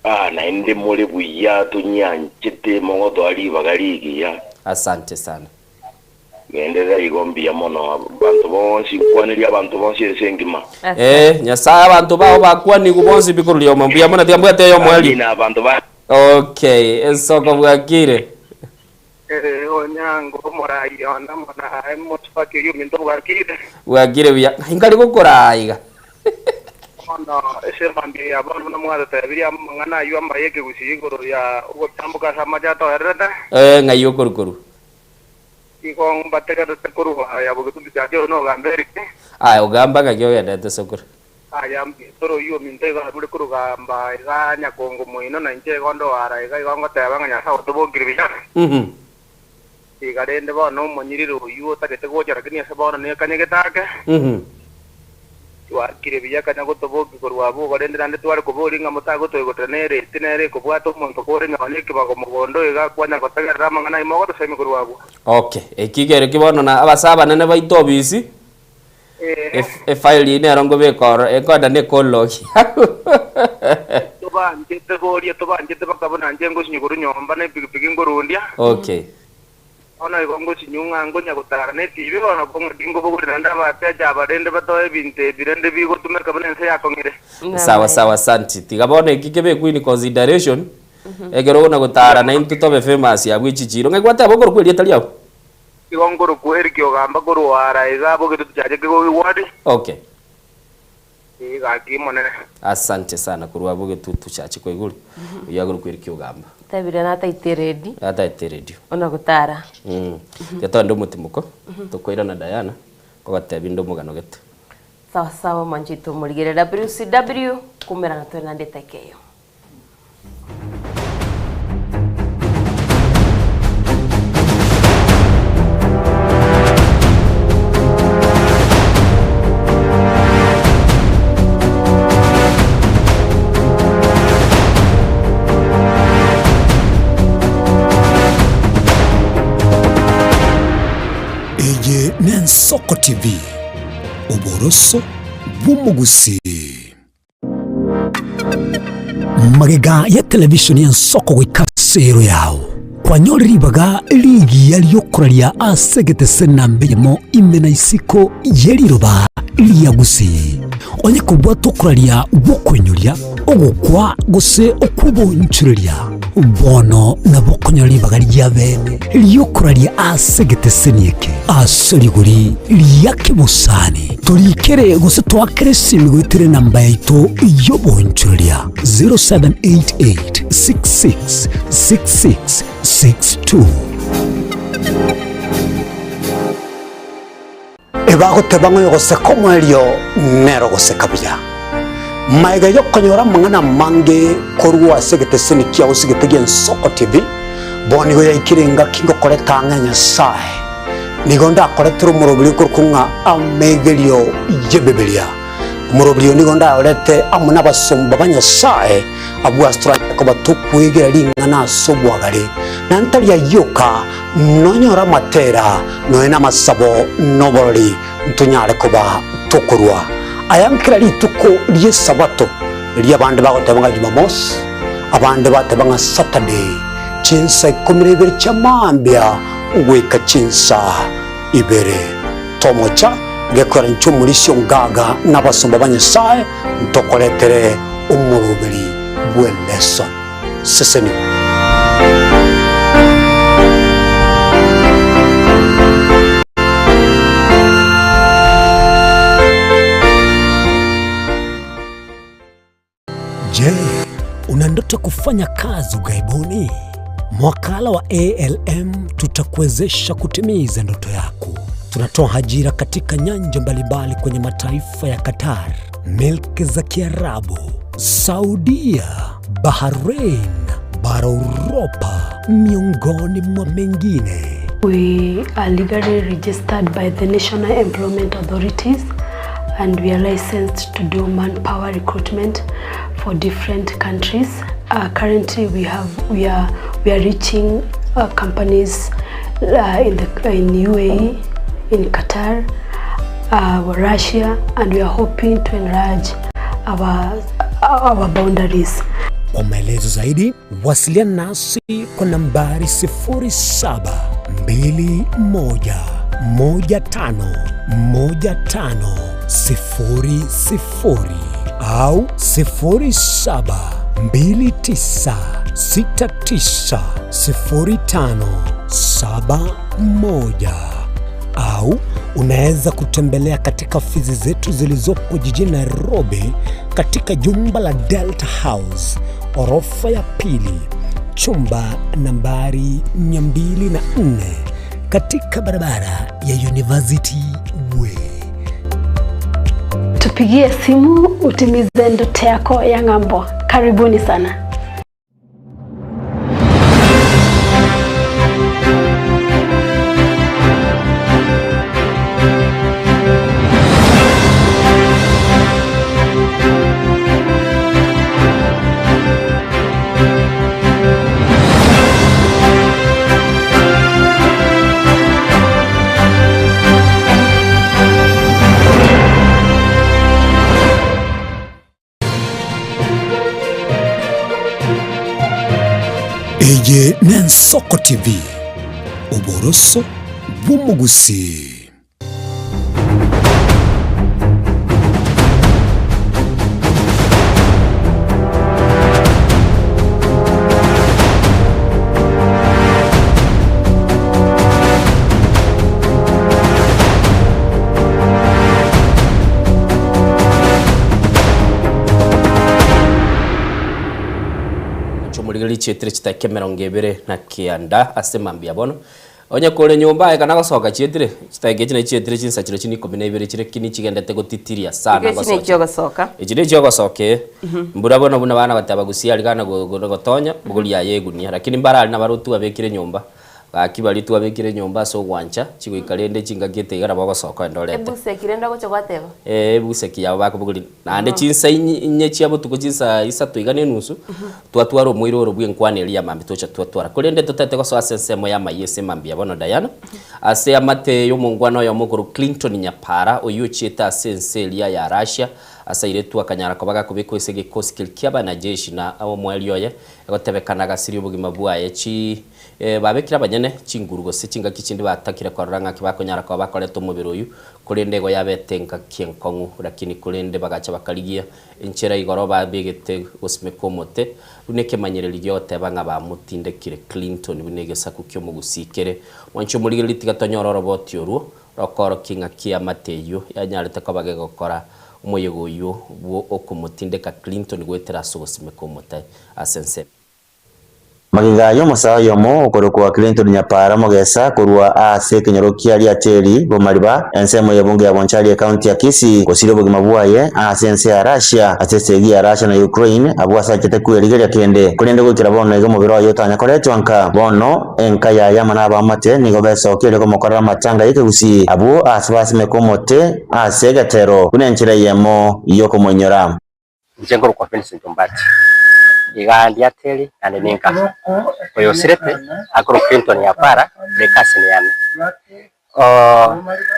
Aa naende more buya tonyanchete mogotoa ribaga rigiya. Asante sana. Genderera igo mbuya mono abanto bonsi nkwanerie abanto bonsi ense engima. Ee, Nyasae abanto bao bakwanigwe bonsi pi korwa rioma mbuya mono tiga mbwate eyomo erio. Amina abanto ba. Okay, ensoko bwakire. Ee, Onyango omorai one amo naye mosubati oyio ominto bwakire. Bwakire buya. Ng'ai nkare gokoraa iga? Bono ase emambia ya bono buna mwatotebirie amang'ana ayio amaya ekegusii igoro ya ogotamboka ase amache atoererete. Ee, ng'ai okorwa korwa? Igo mbategererete korwa aya bogetuntu giacha oyo nogambe erike. Aye ogamba ng'aki ogendete sokoro. Aya mbietoro oyio ominto igo arure korugamba iga nyakongo moino na inche igo ndoara iga igo ngoteba ng'a Nyasae otobokire buya. Iga rende bono omonyiriri oyio otagete gocha lakini ase bono nekanyegete ake. Twakire buya kanya gotobokia korwa abwo korende naende tware koboria ng'a motagotoigotera nereti nere ekobwata omonto kore nonya ekebago mogondo iga kwanya gotegerera amang'ana ayio mogotosemia korwa abwo. Okay, eki kere ki bono na abase abanene baito obisi, ef- efaili eyio nero nkobeka ororo, ekoenda na ecall log Tobanchete boria tobanchete baka buna inche ngosinywa korwa nyomba na epigipigi nkorundia. Okay. Bono igo ngosinywa ng'a nkonya gotara na etibi bono kong'aki nkobogori naende abateja aba rende batoe ebinto ebi rende bigotumeka buna ense yakong'ire. Sawa sawa asanti. Tiga bono eki kebekwe in consideration, ekero okona gotara naintwe tobe famous abwo echichiro. Ng'ai gwateba okorokwa erieta riao? Igo nkorokwa Eric Ogamba korwa ara iga abwo getutu chiaye kegogi ward. Okay. Ee gaki monene. Asante sana korwa abwo getutu chache koigure. Oyio akorokwa Eric Ogamba. Tabire nataite eredio. Nataete eredio. Ona gotara. Tiga togende omotimoko, tokoirana Diana, ogotebi inde omogano gete. Sawa sawa mwanchete omorigereria WCW kumerana tore naende eteka eyo. Eye n'Ensoko TV, oboroso bw'omogusii. Magega ya televisheni y'ensoko goika ase ero yao, kwanyore ribaga rigiya ri'okoraria ase egetese namba eyemo ime na isiko ye riroba ria Gusii. Onye kobwata okoraria gw'okoinyoria, ogokwa gose okw'obonchoreria, bono nabo okonyora ribaga ria bene ri'okoraria ase egeteseni eke ase rigori ria kebosani. Torikere gose toakere esimi goetera enamba yaito y'obonchoreria 0788 66 66 62. Ebagoteba ng'a oyogoseka omoerio nere ogoseka buya. Magega y'okonyora amang'ana amange korwa ase egeteseni kiao gose egete gi'Ensoko TV, bono nigo yaikire engaki ngokoreta ang'e Nyasae. Nigo ndakoretere omoroberio okorokwa ng'a amegerio y'Ebibilia. Omoroberio oyo nigo ndayorete amo nabasomba ba Nyasae, abwo ase toranyare koba tokwegera ring'ana ase obwagare, na ntari ayio oka, Nonyore amatera, nonya namasabo, na oborori, ntonyare koba tokorua aya nkera rituko ri'Esabato, erio abande bagoteba ng'a Jumamosi, abande bateba ng'a Saturday, chinsa ikomi na ibere chia mambia goika chinsa ibere. Tomocha gekoera inche omorisia ongaga na abasomba ba Nyasae ntokoretere omoroberi bw'elesson. Sesenigwa. Je, una ndoto ya kufanya kazi ughaibuni? Mwakala wa ALM tutakuwezesha kutimiza ndoto yako. Tunatoa ajira katika nyanja mbalimbali kwenye mataifa ya Qatar, milki za Kiarabu, Saudia, Bahrain, bara Uropa, miongoni mwa mengine. We are legally registered by the National Employment Authorities and we are licensed to do manpower recruitment for different countries. Uh, currently we have we are we are reaching uh, companies uh, in the in UAE, in Qatar, uh, Russia and we are hoping to enlarge our, our boundaries. Kwa maelezo zaidi wasiliana nasi kwa nambari 0721151500 au 0729690571 au unaweza kutembelea katika ofisi zetu zilizopo jijini Nairobi katika jumba la Delta House orofa ya pili chumba nambari 204 katika barabara ya University Way. Tupigie simu utimize ndoto yako ya ng'ambo. Karibuni sana. Nensoko TV, oboroso bw'omogusii. Chomorigereria chietire chidakika 29 ase mambia bono. Onye kore nyomba aye kana gosoka chietire, chidakika echi nachi chietire chinsa chire chine ikomi na ibere chire kini chigendete gotitiria sana Igo echi gosocha. nechiogosoka. Echi nechiogosoka eh. Mbura bono buna bana goteba gusii aria kana go- go- gotonya, bogoria aye egunia. Lakini mbare aria nabarotwe babekire nyomba. Gaki baria twabekire nyomba ase ogwancha, chigoika rende chingaki ete iga nabo ogosoka ogende orete. Ebuseki rende ogocha gwateba. Ee, ebuseki yabo bakobogoria. Naende chinsa inye chia botuko chinsa isato iga na enusu, twatwara omoira oro bw'enkwana eria ya mambia tocha twatwara. Korende totete gosoa ase ensemo y'amayia ase mambia bono Diana, ase amate y'omongwana oyomo okorokwa Clinton Nyapara, oyio ochiete ase ense eria ya Russia, ase airetwe akanyara koba gakobekwa ase egekosi keria ki'abanajeshi na omoerio oye egotebekana agasiria obogima bwaye chi Babekire abanyene chinguru gose chingaki chinde batakire korora ng'aki bakonyara koba bakorete omobere oyio, korende igo yabete engaki enkong'u. Lakini korende bagacha bakarigia enchera igoro babegete gosimeka omote buna ekemanyererio gi'ogoteba ng'a bamotindekire Clinton buna egesaku ki'omogusii kere. Mwanche omorigereria tiga tonyore oroboti orwo rokoorokia ng'aki eamate eyio yanyarete koba gegokora omoyega oyio bwo okomotindeka Clinton goetera ase ogosimeka omote ase ensemo. Magega y'omosae oyomo okorokwa Clinton Nyapara Mogesa korwa ase ekenyoro kia Riacheri, Bomariba, ensemo y'ebunge ya Bonchari ekaunti ya Kisii, gosiria obogima bwaye ase ense ya Russia ase esegi ya Russia na Ukraine abwo ase achete kwerigeria kende. Korende goikera bono iga omobere oye otanya koretwa nka. Bono enka yaye amo nabaamate nigo besokia erio komokorera amatanga y'ekegusii abwo ase basimeka omote ase egetero buna enchera eyemo y'okomoinyora. Inche nkorokwa Vincent Ombati, iga ndiateri naende ninka. Oyo osirete akorokwa Clinton Nyapara ore ecousin yane.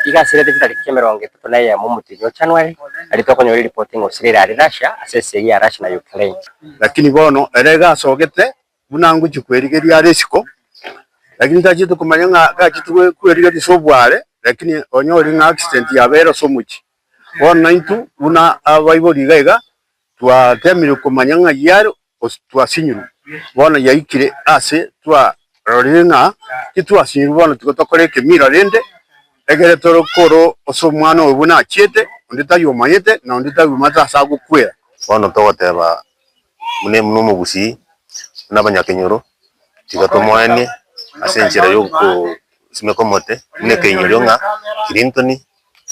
Iga asirete chitariki 31 omotienyi o January, aria tokonyora eripoti ng'a osirire aria Russia ase esegi ya Russia na Ukraine. Lakini bono ere iga asogete buna ngochia kwerigeria are isiko, lakini tachete komanya ng'a gachete kwerigeria ase obware, lakini onyore ng'a accident yabeire ase omochie. Bono naintwe buna abaibori iga iga, twatemire komanya ng'ai are gose twasinyirwe. Bono yaikire ase twarorire ng'a titwasinyirwe bono tiga tokore ekemira rende, ekere tore koro ase omwana oyo buna achiete, onde tari omanyete na onde tari omanyete ase agokwera. Bono togoteba buna buna omogusii, buna abanyakenyoro, tiga tomoenie ase enchera ya okosimeka omote buna ekeinyorio ng'a Clinton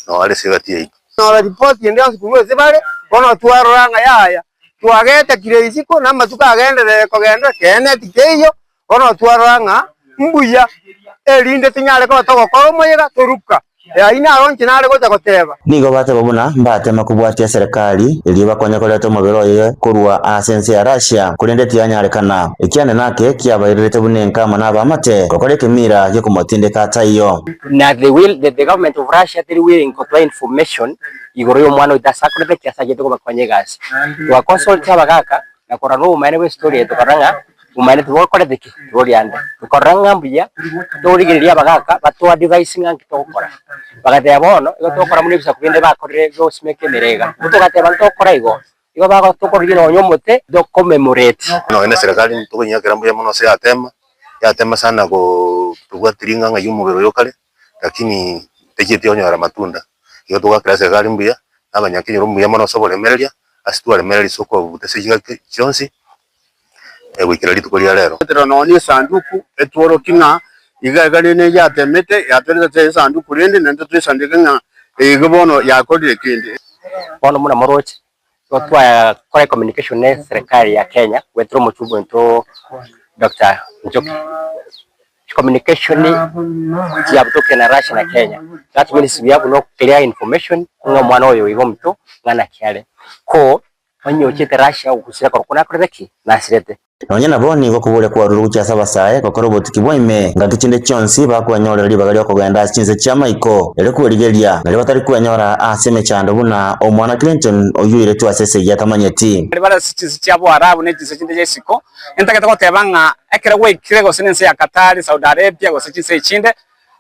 noo are ase egati yaito. Nyora ripoti ende yonsi korwa ase bare, bono twarora ng'a yaya, twagetekire isiko na amatuko agenderere kogenda, ekeene tikeiyo, bono twarora ng'a mbuya, erinde tonyare koba togokora omoyega toruka. Ayio naro inche nare gocha goteba. Nigo bateba buna mbatema kobwatia eserekari erio bakonye koreta omobere oye korwa ase ense ya Russia, korende tianyarekana. Ekiane nake kiabairerete buna enka amo nabaamate gokora ekemira gi'okomotindeka taiyo. Na the will the, the government of Russia teri willing gotoa information igoro y'omwana oito ase akorete ki ase achete kobakonya egasi. Twa consult abagaka na korora na obomaene bwa estory eye tokarora ng'a obomaene tibokorete ki tibori ande. Tokarora ng'a mbuya torigereria abagaka bato advise ng'a nki togokora. Bagateba bono igo togokora buna ebisaku binde bakorire gosimeka emere iga. Intwe togateba ntogokora igo, igo bagotokorigia nonya omote to commemorate. Nonya na eserekari tokonyiakera mbuya mono ase yatema, yatema sana koo tobwati ring'ang'a ya omobere oyo kare, lakini techieti onyora amatunda. Igo togakera eserekari mbuya, na abanyakenyoro mbuya mono ase oboremereria, ase twaremereria ase okobuta ase chingaki chionsi, goikera rituko ria rero. Goetera nonya esanduku etworokie ng'a iga iga rende yatemete yatwerete esanduku rende naende toesandeke ng'a iga bono yakorire kende. Bono buna moroche, igo twakora ecommunication ne eserekari ya Kenya goetera omochumbe oito Doctor Njoki. Communication chiabutokire na Russia na Kenya, that means we have no clear information ng'a omwana oyo iga omonto ng'a naki are. Ko. Onye ochete Russia ogusira korokwo nakorete ki? Nasirete. Nonya nabo nigo okoboria kwarure gochia ase abasae gokora obotuki bwa ime, ngaki chinde chionsi bakwenyorera ribaga ri'okogenda ase chinse chi'amaiko, erio kwerigeria, nario batari kwenyora ase emechando buna omwana Clinton oyio oiretwe ase esegi atamanyeti. Baria bare ase chinse chia Boarabu ne chinse chinde chia isiko, nintagete goteba ng'a ekero gwaikire gose nense ya Qatar, Saudi Arabia gose chinse echinde,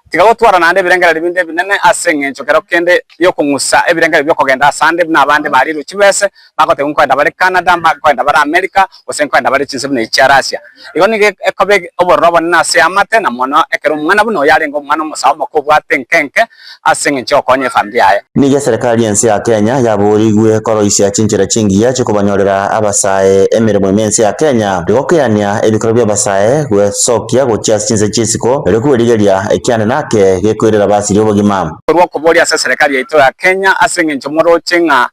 Tiga gotwara naende ebirengererio binde ebinene ase engencho kero kende y'okong'usa ebirengererio bi'okogenda asande buna abande barirwe chibese, bagotebigwa nkoenda bare Canada, nkoenda bare America, gose nkoenda bare chinse buna echi chia Russia. Igo nigo ekoba obororo obonene ase eamate, na mono ekero omwana buna oyo arenge omwana omosae omoke obwate enke enke ase engencho y'ogokonya efamiri yaye. Nigo eserekari y'ense ya Kenya yaboorigwe koroisia chinchera chingiya chikobanyorera abasae emeremo ime ense ya Kenya, rigokeania ebikoro bi'abasae gwesokia gochia ase chinse chi'isiko erio kwerigeria ekiande nake gekoirera abasiri obogima. Korwa okoboria ase eserekari yaito ya Kenya ase engencho moroche ng'a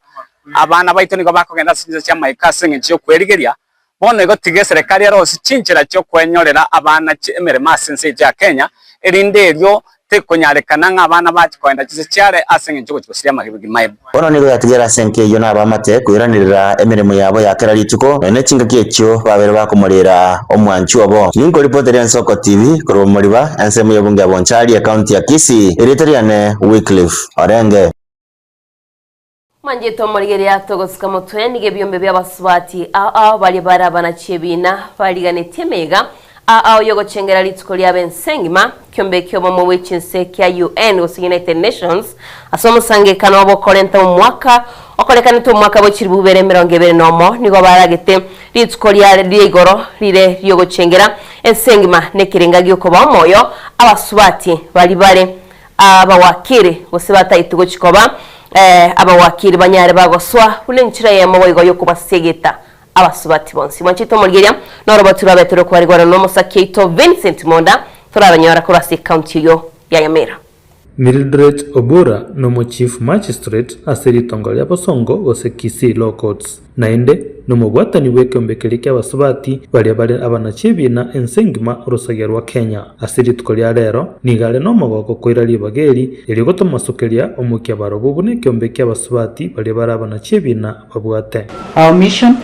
abana baito nigo bakogenda ase chinse chi'amaiko ase engencho y'okwerigeria, bono igo tiga eserekari erosie chinchera chi'okwenyorera abana emeremo ase ense yaito ya Kenya, erinde erio tekonyarekana ng'a abana bache kogenda chinse chiare ase engencho y'ogochia gosiria amagima ebo. Bono nigo yatigera ase enka eyio na abaamate koiranerera emeremo yabo ya kera rituko, nonya ne chingaki echio babeire bakomorera omwanchi obo. Ninkoripoteria Ensoko TV korwa Omoriba, ensemo y'obunge ya Bonchari, ekaunti ya Kisii. Erieta riane Wycliffe Orenge. Manchete omorigereria togosuka motwe nigo ebiombe bi'abasubati ao ao baria bare abanachi ebiina bariganetie emeyega ao ao y'ogochengera rituko riabo ense engima, ekiombe ki'obomo bwe chinse kia UN gose United Nations ase omosangerekano obo okorenta omwaka okorekanete omwaka bwe chilifu bibere emerongo ebere nomo nigo baragete rituko ria ria igoro rire riogochengera ense engima nekerenga giokoba omoyo abasubati baria bare Abawakiri, gose bataetwe gochia koba abawakiri banyare bagosoa buna enchera eyemo boigo y'okobasegeta abasubati bonsi. Mwanchete omorigeria noroboti rwabete rokwarigwa nomosaki oito Vincent Monda toraronyora korwa ase ecounty eyio ya Nyamira. Mildred Obura nomo Chief Magistrate ase ritongo ria Bosongo gose Kisii Law Courts. Naende nomobwatani bw'ekeombe keria ki'abasubati baria bare abanachi ebiina ense engima orosagia rwa Kenya. Ase rituko ria rero nigo are nomogooko koira ribaga eri, erio gotomosokeria omokia barobwo buna ekeombe ki'abasubati baria bare abanachi ebiina babwate. Our mission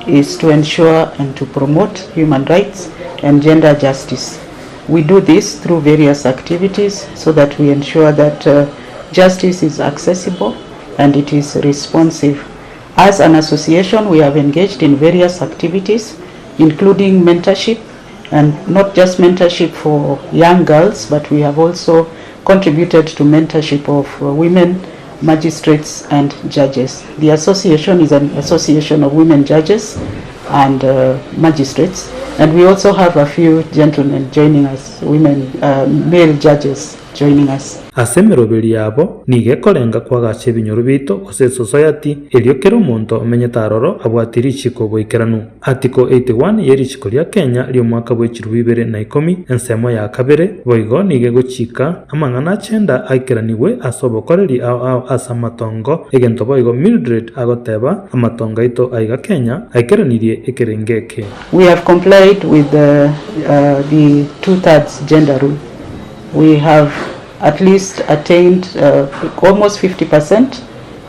is to ensure and to promote human rights and gender justice. We do this through various activities so that we ensure that uh, justice is accessible and it is responsive. As an association, we have engaged in various activities, including mentorship, and not just mentorship for young girls, but we have also contributed to mentorship of uh, women magistrates and judges. The association is an association of women judges and uh, magistrates, and we also have a few gentlemen joining us, women, uh, male judges joining us. Ase emeroberi yabo nigo ekorenga koagacha ebinyoro biaito gose esosayati, erio kera omonto omenyete aroro abwatie richiiko boikeranu. Article 81 ye richiiko ria Kenya ri'omwaka bwe chirubi ibere na ikomi, ensemo ya kabere, boigo nigo egochika amang'ana achenda aikeranigwe ase obokoreri ao ao ase amatongo, egento boigo Mildred agoteba, amatongo aito aiga Kenya aikeranirie ekerengo eke. We have complied with the, uh, the two thirds gender rule. We have at least attained uh, almost 50%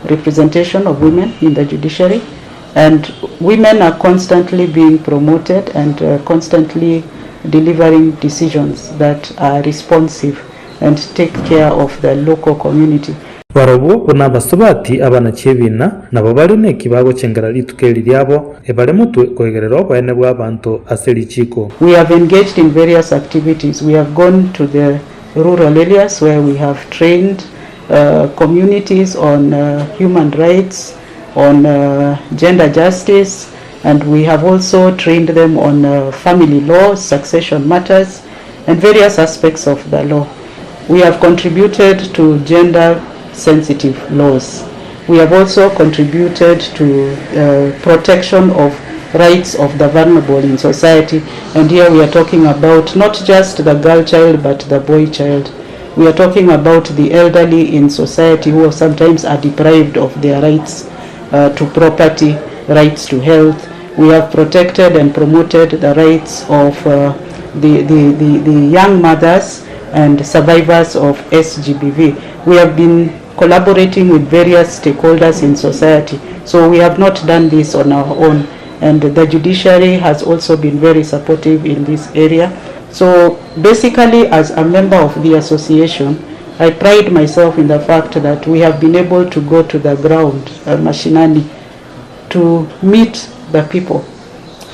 representation of women in the judiciary and women are constantly being promoted and uh, constantly delivering decisions that are responsive and take care of the local community. Barobwo buna abasubati abanachi ebiina, nabo bare neki bagochengera rituko eri riabo, ebare motwe koigerera oboene bw'abanto ase richiiko. We have engaged in various activities. We have gone to the rural areas where we have trained uh, communities on uh, human rights, on uh, gender justice, and we have also trained them on uh, family law, succession matters, and various aspects of the law. We have contributed to gender sensitive laws. We have also contributed to uh, protection of rights of the vulnerable in society. And here we are talking about not just the girl child, but the boy child. We are talking about the elderly in society who sometimes are deprived of their rights uh, to property, rights to health. We have protected and promoted the rights of uh, the, the, the, the young mothers and survivors of SGBV. We have been collaborating with various stakeholders in society. So we have not done this on our own. And the judiciary has also been very supportive in this area. So basically, as a member of the association, I pride myself in the fact that we have been able to go to the ground, mashinani, to meet the people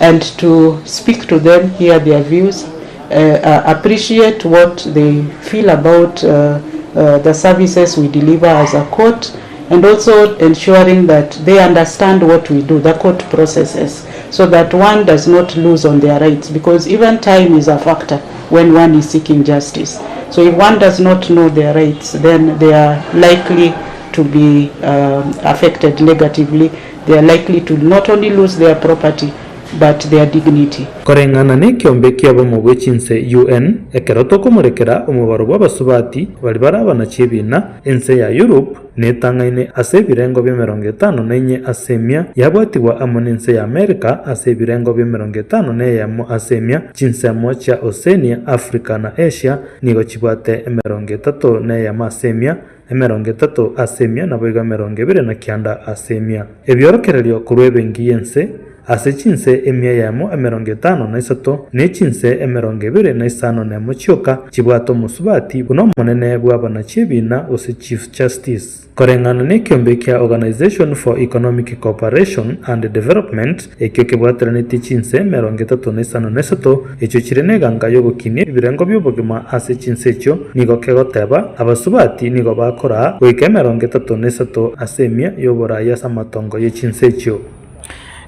and to speak to them, hear their views, appreciate what they feel about the services we deliver as a court, and also ensuring that they understand what we do, the court processes, so that one does not lose on their rights, because even time is a factor when one is seeking justice. So if one does not know their rights, then they are likely to be affected negatively. They are likely to not only lose their property, but their dignity. Koreng'ana nekiombe ki'obomo bwe chinse, UN, ekero tokomorekera omobaro bw'abasubati baria bare abanachi ebina, ense ya Europe netang'aine ase ebirengo bi'emerongo etano na inye ase emia, yabwatigwa amo nense ya Amerika ase ebirengo bi'emerongo etano na eyemo ase emia, chinsemo chia Oceania, Africa na Asia nigo chibwate emerongo etato na eyemo ase emia, emerongo etato ase emia naboigo emerongo ebere na kianda ase emia. Ebiorokererio korwa ebenki y'ense, ase chinse emia eyemo emerongo etano na isato, ne chinse emerongo ebere na isano nemo chioka chibwate omosubati buna omonene bw'abanachi ebina gose Chief Justice. Koreng'ana nekiombe kia Organisation for Economic Cooperation and Development, ekio kebwateranetie chinse emerongo etato na isano na isato, echio chire neganga y'ogokinia ebirengo bi'obogima ase chinse echio, nigo kegoteba, Abasubati nigo bakoraa goika emerongo etato na isato ase emia y'oboraai ase amatongo ye chinse echio.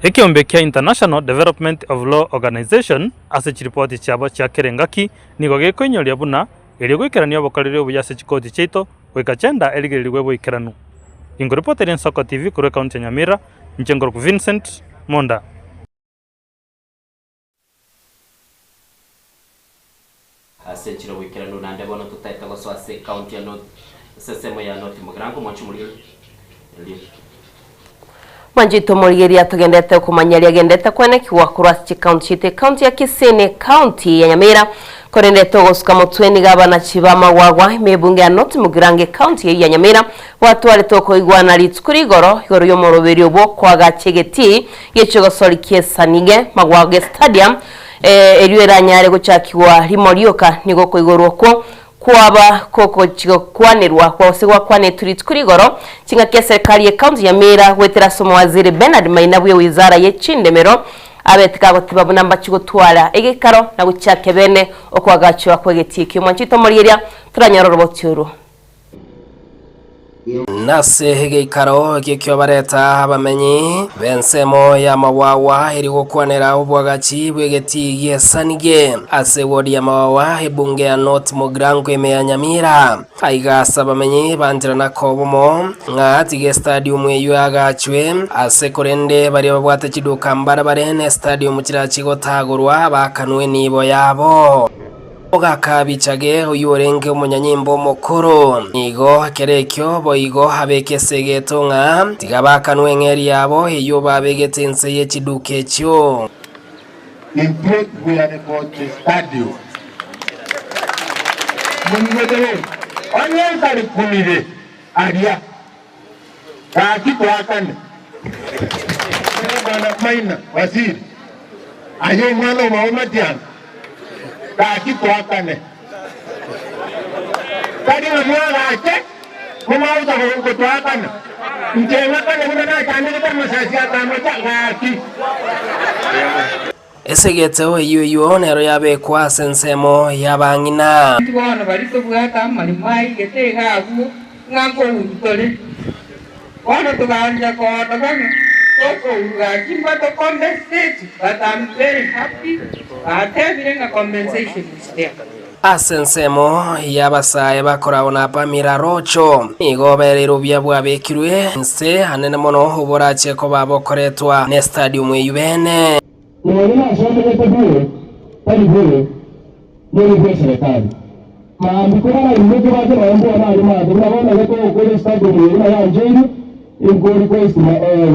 Ekeombe kia International Development of Law Organization ase chiripoti chiabo chia kera engaki nigo gekoinyoria buna erio goikerania obokoreri obuya ase chikoti chiaito goika gender erigererigwe boikeranu. Inkoripotera Ensoko TV korwa ekaunti ya Nyamira, inche nkorokwa Vincent Monda. Ase enchera oboikeranu naende bono totaete gosoa ase ecounty ya North, ase ensemo ya North Mugirango, mwanche omorigereria. Mwanchete omorigereria togendete okomanya riagendete kwenekigwa korwa ase chikaunti chiaito ekaunti ya Kisii na ekaunti ya Nyamira korende togosuka motwe nigo abanachi b'amagwagwa ime ebunge ya North Mugirango ekaunti eyio ya Nyamira batwarete okoigwana rituko rigoro igoro y'omoroberio bw'okoagacha egetii gi'echigosori ki'esanige Magwagwa Stadium Erio eranyare gochakigwa rimo rioka, nigo okoigorwa okwo kwaba kogochigokwanerwa gose gwakwanetwe rituko rigoro chingaki eserikari ye county ya Nyamira goetera ase omowaziri Bernard Maina bwe wizara ye chindemero abete kagotiba buna mbachi gotwara egekaro na gochakia bene okoagachwa kw'egetii ekio. Mwanchi oito toranyore oroboti orwo. Nase egeikaro ekio kiobareta abamenyi b'ensemo y'amawawa eri gokwanera obwagachi bw'egetii gi'esanige ase ewodi y'amawawa ebunge ya North Mugirango ime ya Nyamira. Aiga ase abamenyi bancherana kobomo ng'a tiga estadium eyio eagachwe ase korende baria babwate chiduka mbarabare na estadium chirachi gotagorwa bakanwe enibo yabo. Ogaka Bichage, oyio orenge omonyanyimbo omokoro, nigo ekero ekio boigo abeke esegeto ng'a tiga bakanwe eng'eria yabo eyio babegete inse ye chiduka echio. Intwe twiyane gocha estadium. Moigwete bono? Onye ntarikumire aria, gaki toakane. Bwana Maina Waziri, aye omwana omwabo Matiang'i, gaki toakane. Tari ng'a mwagache momauta gotoakana. Inche ng'akane buna nachandegete amasasi akamacha, gaki. Esegeto eyio eyio nero yabekwa ase ensemo y'abang'ina. Intwe bono baria tobwate amaremo aigete iga abwo, ng'a nkouru tore. Bono togaancha koondoka ng'a tokouru gaki mbato compensate, but I'm very happy batebire ng'a compensation is there. Ase ensemo y'abasae bakoragwa na Pamira Rocho, nigo bereire obuya bwabekirwe inse anene mono oborache koba bokoretwa n'estadium eyio bene. Nonya nasomegete bure, tari bure, nere bw'eserekari. Mambia kobaraimoke bache baembwe abare maate buna bono iga togokora estadium eye buna yancheirwe, inko request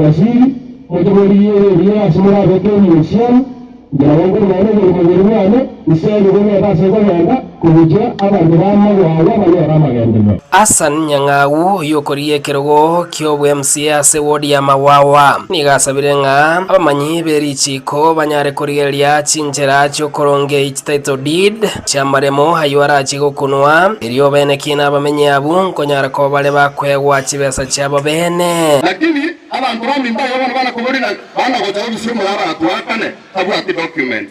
waziri, moche morigie eria ase morabeke enibo chiane, inche nabo nkorwa nonya oborimo bori bwane. Ise nigo nebase kogenda kogochia abanto b'amagwago banyore amagenderero. Hassan Nyang'au oyio okorigia ekerogo ki'obwe MCA ase ward ya Mawawa nigo asabire ng'a abamanyi be richiiko banyare korigereria chinchera chi'okorongei chititle deed chi'amaremo ayio arachie gokunwa erio bene ki nabamenyi abwo nkonyara koba bare bakoegwa chibesa chiabo bene. Lakini abanto baminto aya bono bana koborina bana gocha gobisia omoraba atwakane tabwati document.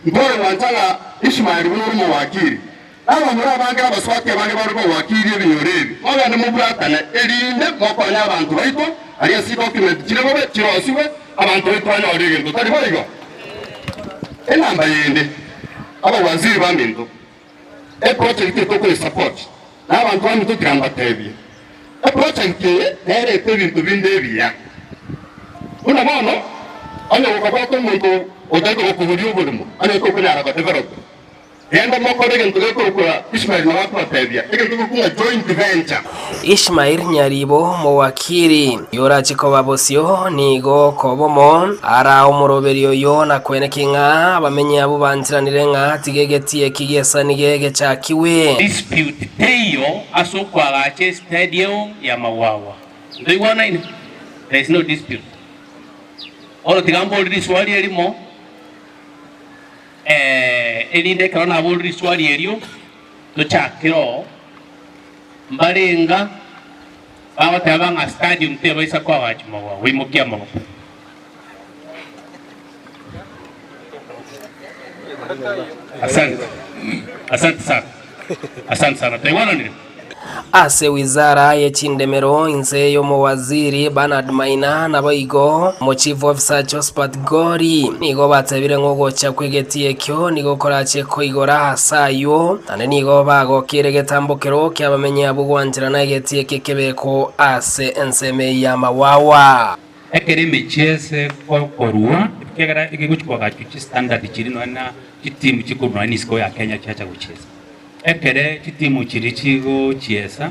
Nkore gwancha ng'a Ishmaeli buna ore omowakiri, na abamura abange na abasubati abange bare bawakiri ebinyoro ebi, mogende mobwatane, erinde mokonye abanto baito aria ase chidocument chire bobe chirosigwe, abanto baito banyore egento. Tari boigo? Enamba yende, abawaziri baminto, eproject eye tokoyesupport, na abanto baminto tiga mbatebie, eproject eye nerete ebinto binde ebiya. Buna bono, onye gokabwata omonto otaete gokoboria oborimo, onye tokonyara godevelop, genda mokore egento gekorokwa Ishmael nabo akobatebia, egento gekorokwa ng'a joint venture. Ishmael Nyaribo Mowakiri, yorache koba bosio, nigo kobomo ara omoroberi oyo na kweneki ng'a abamenyi abwo bancheranire ng'a tiga egetii eki gi'esani gechakiwe. Dispute teiyo ase okoagacha estadium ya Mawawa. Ntoigwanaine? There is no dispute. Bono tiga mbori riswali erimo, eh, erinde ekero naborire riswali erio, tochakere oo. Mbarenga bagoteba ng'a stadium tebaisa koagachwa Mawawa, imokia amaboko. Asante. Asante sana. Asante sana. Twaigwananire? Ase wizara ye chindemero inse y'omowaziri Bernard Maina naboigo omochief officer Josphat Gori nigo batebire ng'a ogocha kw'egetii ekio nigo korache koigora ase ayio naende nigo bagokiire egetambokero ki'abamenyi abwo gwancherana egetii eke kebekwo ase ensemo eyio y'amawawa. Ekero emechie ase gokorua, ekiagera egegochia koagachwa chistandard chiria nonya na chitimu chikorwa nonya na isiko ya Kenya chiacha gochiesa. Ekere chitimu chiria chigochiesa,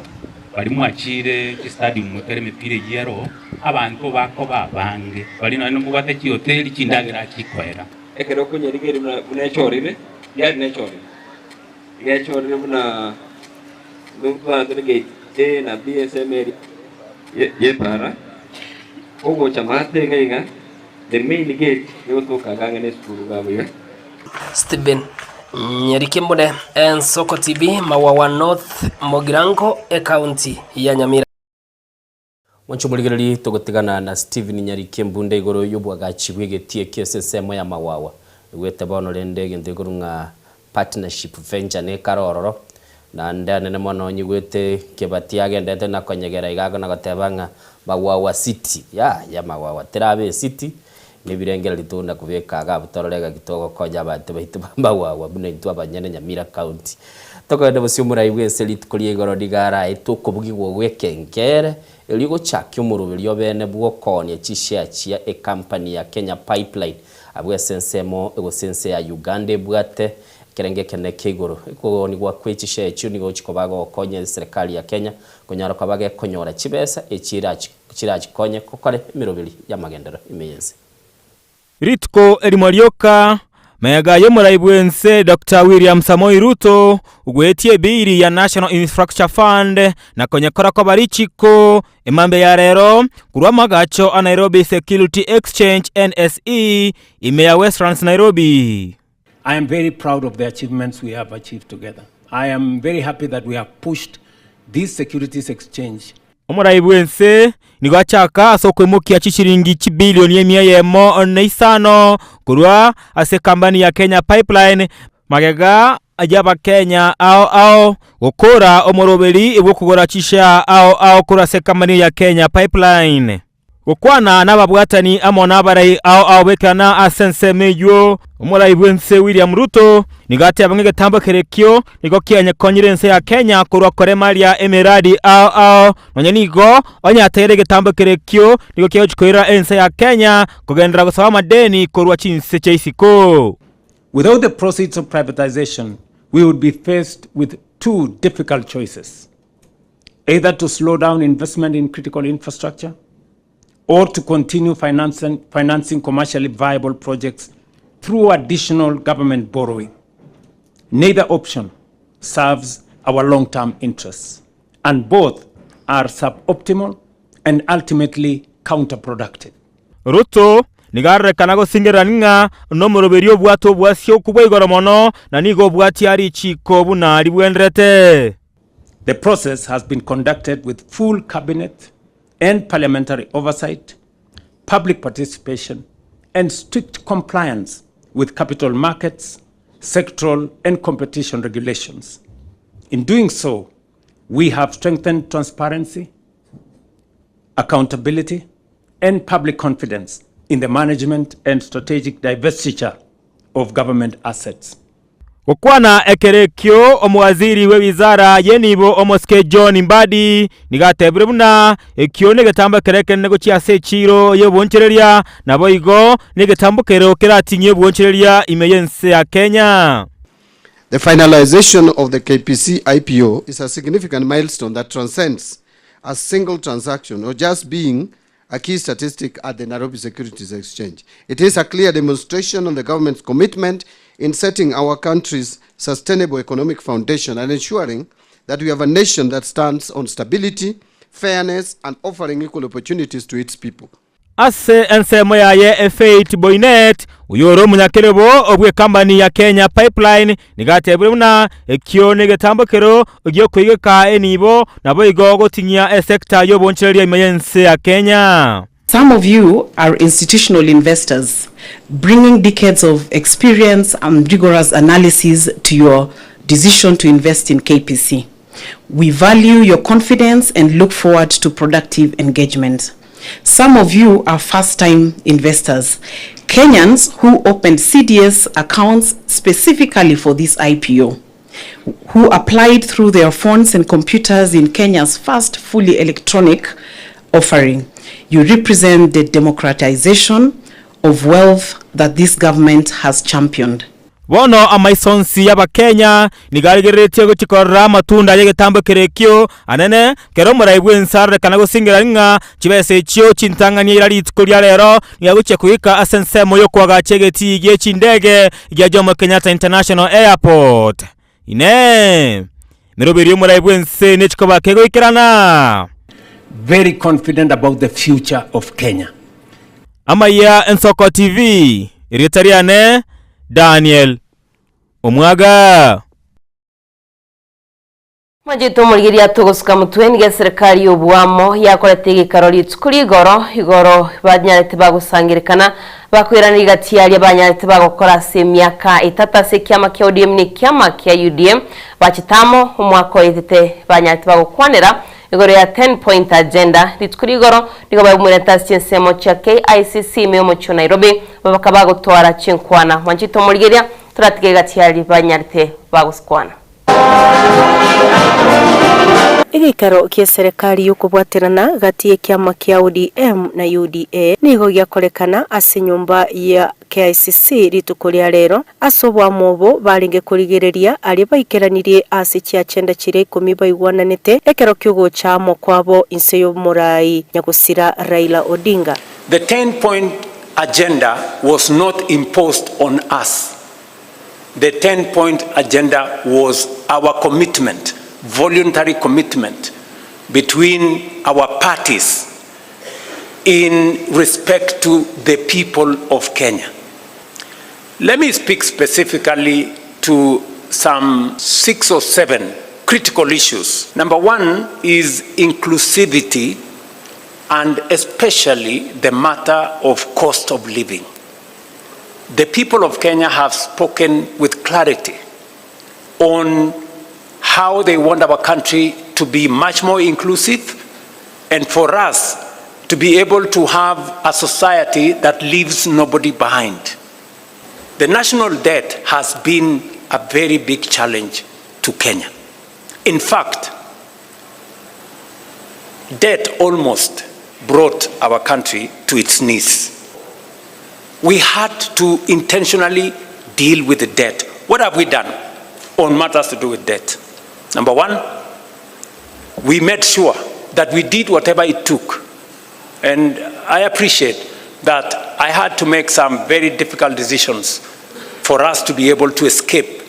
baria mwachire chistadium ekero emepira eyio ero, abanto bakoba abange, baria nonya mobwate chihoteli chindagera chikoera. Ekero okonyerigereria buna buna echorire, yari nechorire, iga echorire buna tobwate gate A na B ensemo eria y'epara, ogocha maate iga iga, the main gate egotoka iga ang'e na esukuru iga abwo iga. Stephen Nyarikembune, Ensoko TV, Mawawa North, Mogirango, Ekaunti ya Nyamira. Mwanche omorigereria togotigana na Stephen Nyarikembunde igoro y'obwagachi bw'egetii ekio ase ensemo ya Mawawa. Igwete bono rende egento gekorwa ng'a partnership venture nekare ororo, naende anene mono nyigwete Kebati agendete na konyegera iga na goteba ng'a Mawawa city, yaya Mawawa terabe ecity, nebirengererio togenda kobeka iga abwo torore gaki togokonya abanto baito ba Mawawa buna intwe abanyene Nyamira county. Tokogenda bosio omorai bwense rituko ria igoro nigo araetwe okobugigwa gw'ekenkere, erio gochakia omoroberio obene bw'okoonia chishare chia ecompany ya Kenya Pipeline Abwo ase ensemo gose ense ya Uganda ebwate ekerengo ekenene kia igoro. Okoonigwa kwe chishare echio nigo gochia koba gogokonya eserekari ya Kenya konyara koba gekonyora chibesa echi chirachikonye gokora emeroberi y'amagenderero ime y'ense. Rituko erimo rioka, magega y'omorai bw'ense Doctor William Samoei Ruto goetia ebiiri ya National Infrastructure Fund na konyekora koba richiko Emambia ya rero, korwa amagacho a Nairobi Security Exchange, NSE, ime ya Westlands, Nairobi. I am very proud of the achievements we have achieved together. I am very happy that we have pushed this securities exchange. Omorai bw'ense nigo achaka ase okoimokia chishilingi chibilioni emia eyemo na isano korwa ase ekambani ya Kenya Pipeline Magega y'Abakenya ao ao gokora omoroberi bw'okogora chishare ao ao korwa ase ekamani ya Kenya Pipeline. Gokwana nababwatani amo nabarai ao ao b'ekeana ase ensemo eyio, omorai bw'ense William Ruto nigo ateba ng'a egetambo kerekio nigo kianyekonyire ense ya Kenya korwa koremaria emeradi ao ao nonya nigo onye ateire egetambo kerekio nigo kiagochia koira ense ya Kenya kogenderera gosaba amadeni korwa chinse chia isiko. Without the proceeds of privatization, we would be faced with two difficult choices either to slow down investment in critical infrastructure or to continue financing, financing commercially viable projects through additional government borrowing. Neither option serves our long-term interests, and both are suboptimal and ultimately counterproductive. Ruto nigo arorekana gosingerera ng'a nomoroberio obwate obwasioku bwa igoro mono, na nigo obwatia richiiko buna ribwenderete. The process has been conducted with full cabinet and parliamentary oversight, public participation, and strict compliance with capital markets, sectoral, and competition regulations. In doing so, we have strengthened transparency, accountability, and public confidence in the management and strategic divestiture of government assets. Gokwana ekero ekio, omowaziri bw'ewizara y'enibo omosike John Mbadi nigo atebire buna ekio negetambo ekero ekenene gochia ase echiiro y'obonchereria naboigo negetambo kero keratinyie obonchereria ime y'ense ya Kenya. The finalization of the KPC IPO is a significant milestone that transcends a single transaction or just being a key statistic at the Nairobi Securities Exchange. It is a clear demonstration of the government's commitment in setting our country's sustainable economic foundation and ensuring that we have a nation that stands on stability, fairness, and offering equal opportunities to its people. Ase ensemo yaye Faith Boinnet, oyore omonyakerobo bw'ekambani ya Kenya Pipeline, nigo atebire buna ekio negetambo kero giokoigeka enibo naboigo goting'ia esecta y'obonchoreria ime y'ense ya Kenya. Some of you are institutional investors, bringing decades of experience and rigorous analysis to your decision to invest in KPC. We value your confidence and look forward to productive engagement. Some of you are first-time investors, Kenyans who opened CDS accounts specifically for this IPO, who applied through their phones and computers in Kenya's first fully electronic offering. You represent the democratization of wealth that this government has championed. Bono amaiso onsi y'Abakenya nigo arigereretie gochia korora amatunda y'egetambo kere ekio anene, kera omorai bw'ense arorekana gosingera ng'a chibesa echio chintang'ani eira rituko ria rero nigo agochia koika ase ensemo y'okoagacha egetii gie chindege gia Jomo Kenyatta International Airport. Inee! Emeroberio y'omorai bw'ense nechikoba kegoikerana? Very confident about the future of Kenya. Amayia Ensoko TV, erieta riane Daniel Omwaga. Mwanchete omorigereria togosuka motwe nigo eserekari y'oboamo yakorete egekaro rituko rigoro igoro banyarete bagosangerekana bakoirana rigati aria banyarete bagokora ase emiaka etato ase ekiama kia ODM na ekiama kia UDA bachete amo omwaka oetete banyarete bagokwanera Igoro ya Ten Point Agenda, rituko rigoro nigo baimoirete ase chinsemo chia KICC ime y'omochie o Nairobi, babaka bagotwara chinkwana. Mwanchete omorigeria, toratige egati aria banyarete bagosikwana. Egeikaro gi'eserekari y'okobwaterana gati y'ekiama kia ODM na UDA nigo giakorekana ase enyomba ya KICC rituko ria rero. Ase oboamo obo barenge korigereria aria baikeranirie ase chiachenda chiria ikomi baigwananete ekero ki'ogocha amo kwabo inse y'omoraai nyagosira Raila Odinga. The Ten Point Agenda was not imposed on us. The Ten Point Agenda was our commitment, voluntary commitment between our parties in respect to the people of Kenya. Let me speak specifically to some 6 or 7 critical issues. Number 1 is inclusivity and especially the matter of cost of living. The people of Kenya have spoken with clarity on how they want our country to be much more inclusive and for us to be able to have a society that leaves nobody behind. The national debt has been a very big challenge to Kenya. In fact, debt almost brought our country to its knees. We had to intentionally deal with the debt. What have we done on matters to do with debt? Number one, we made sure that we did whatever it took. And I appreciate that I had to make some very difficult decisions for us to be able to escape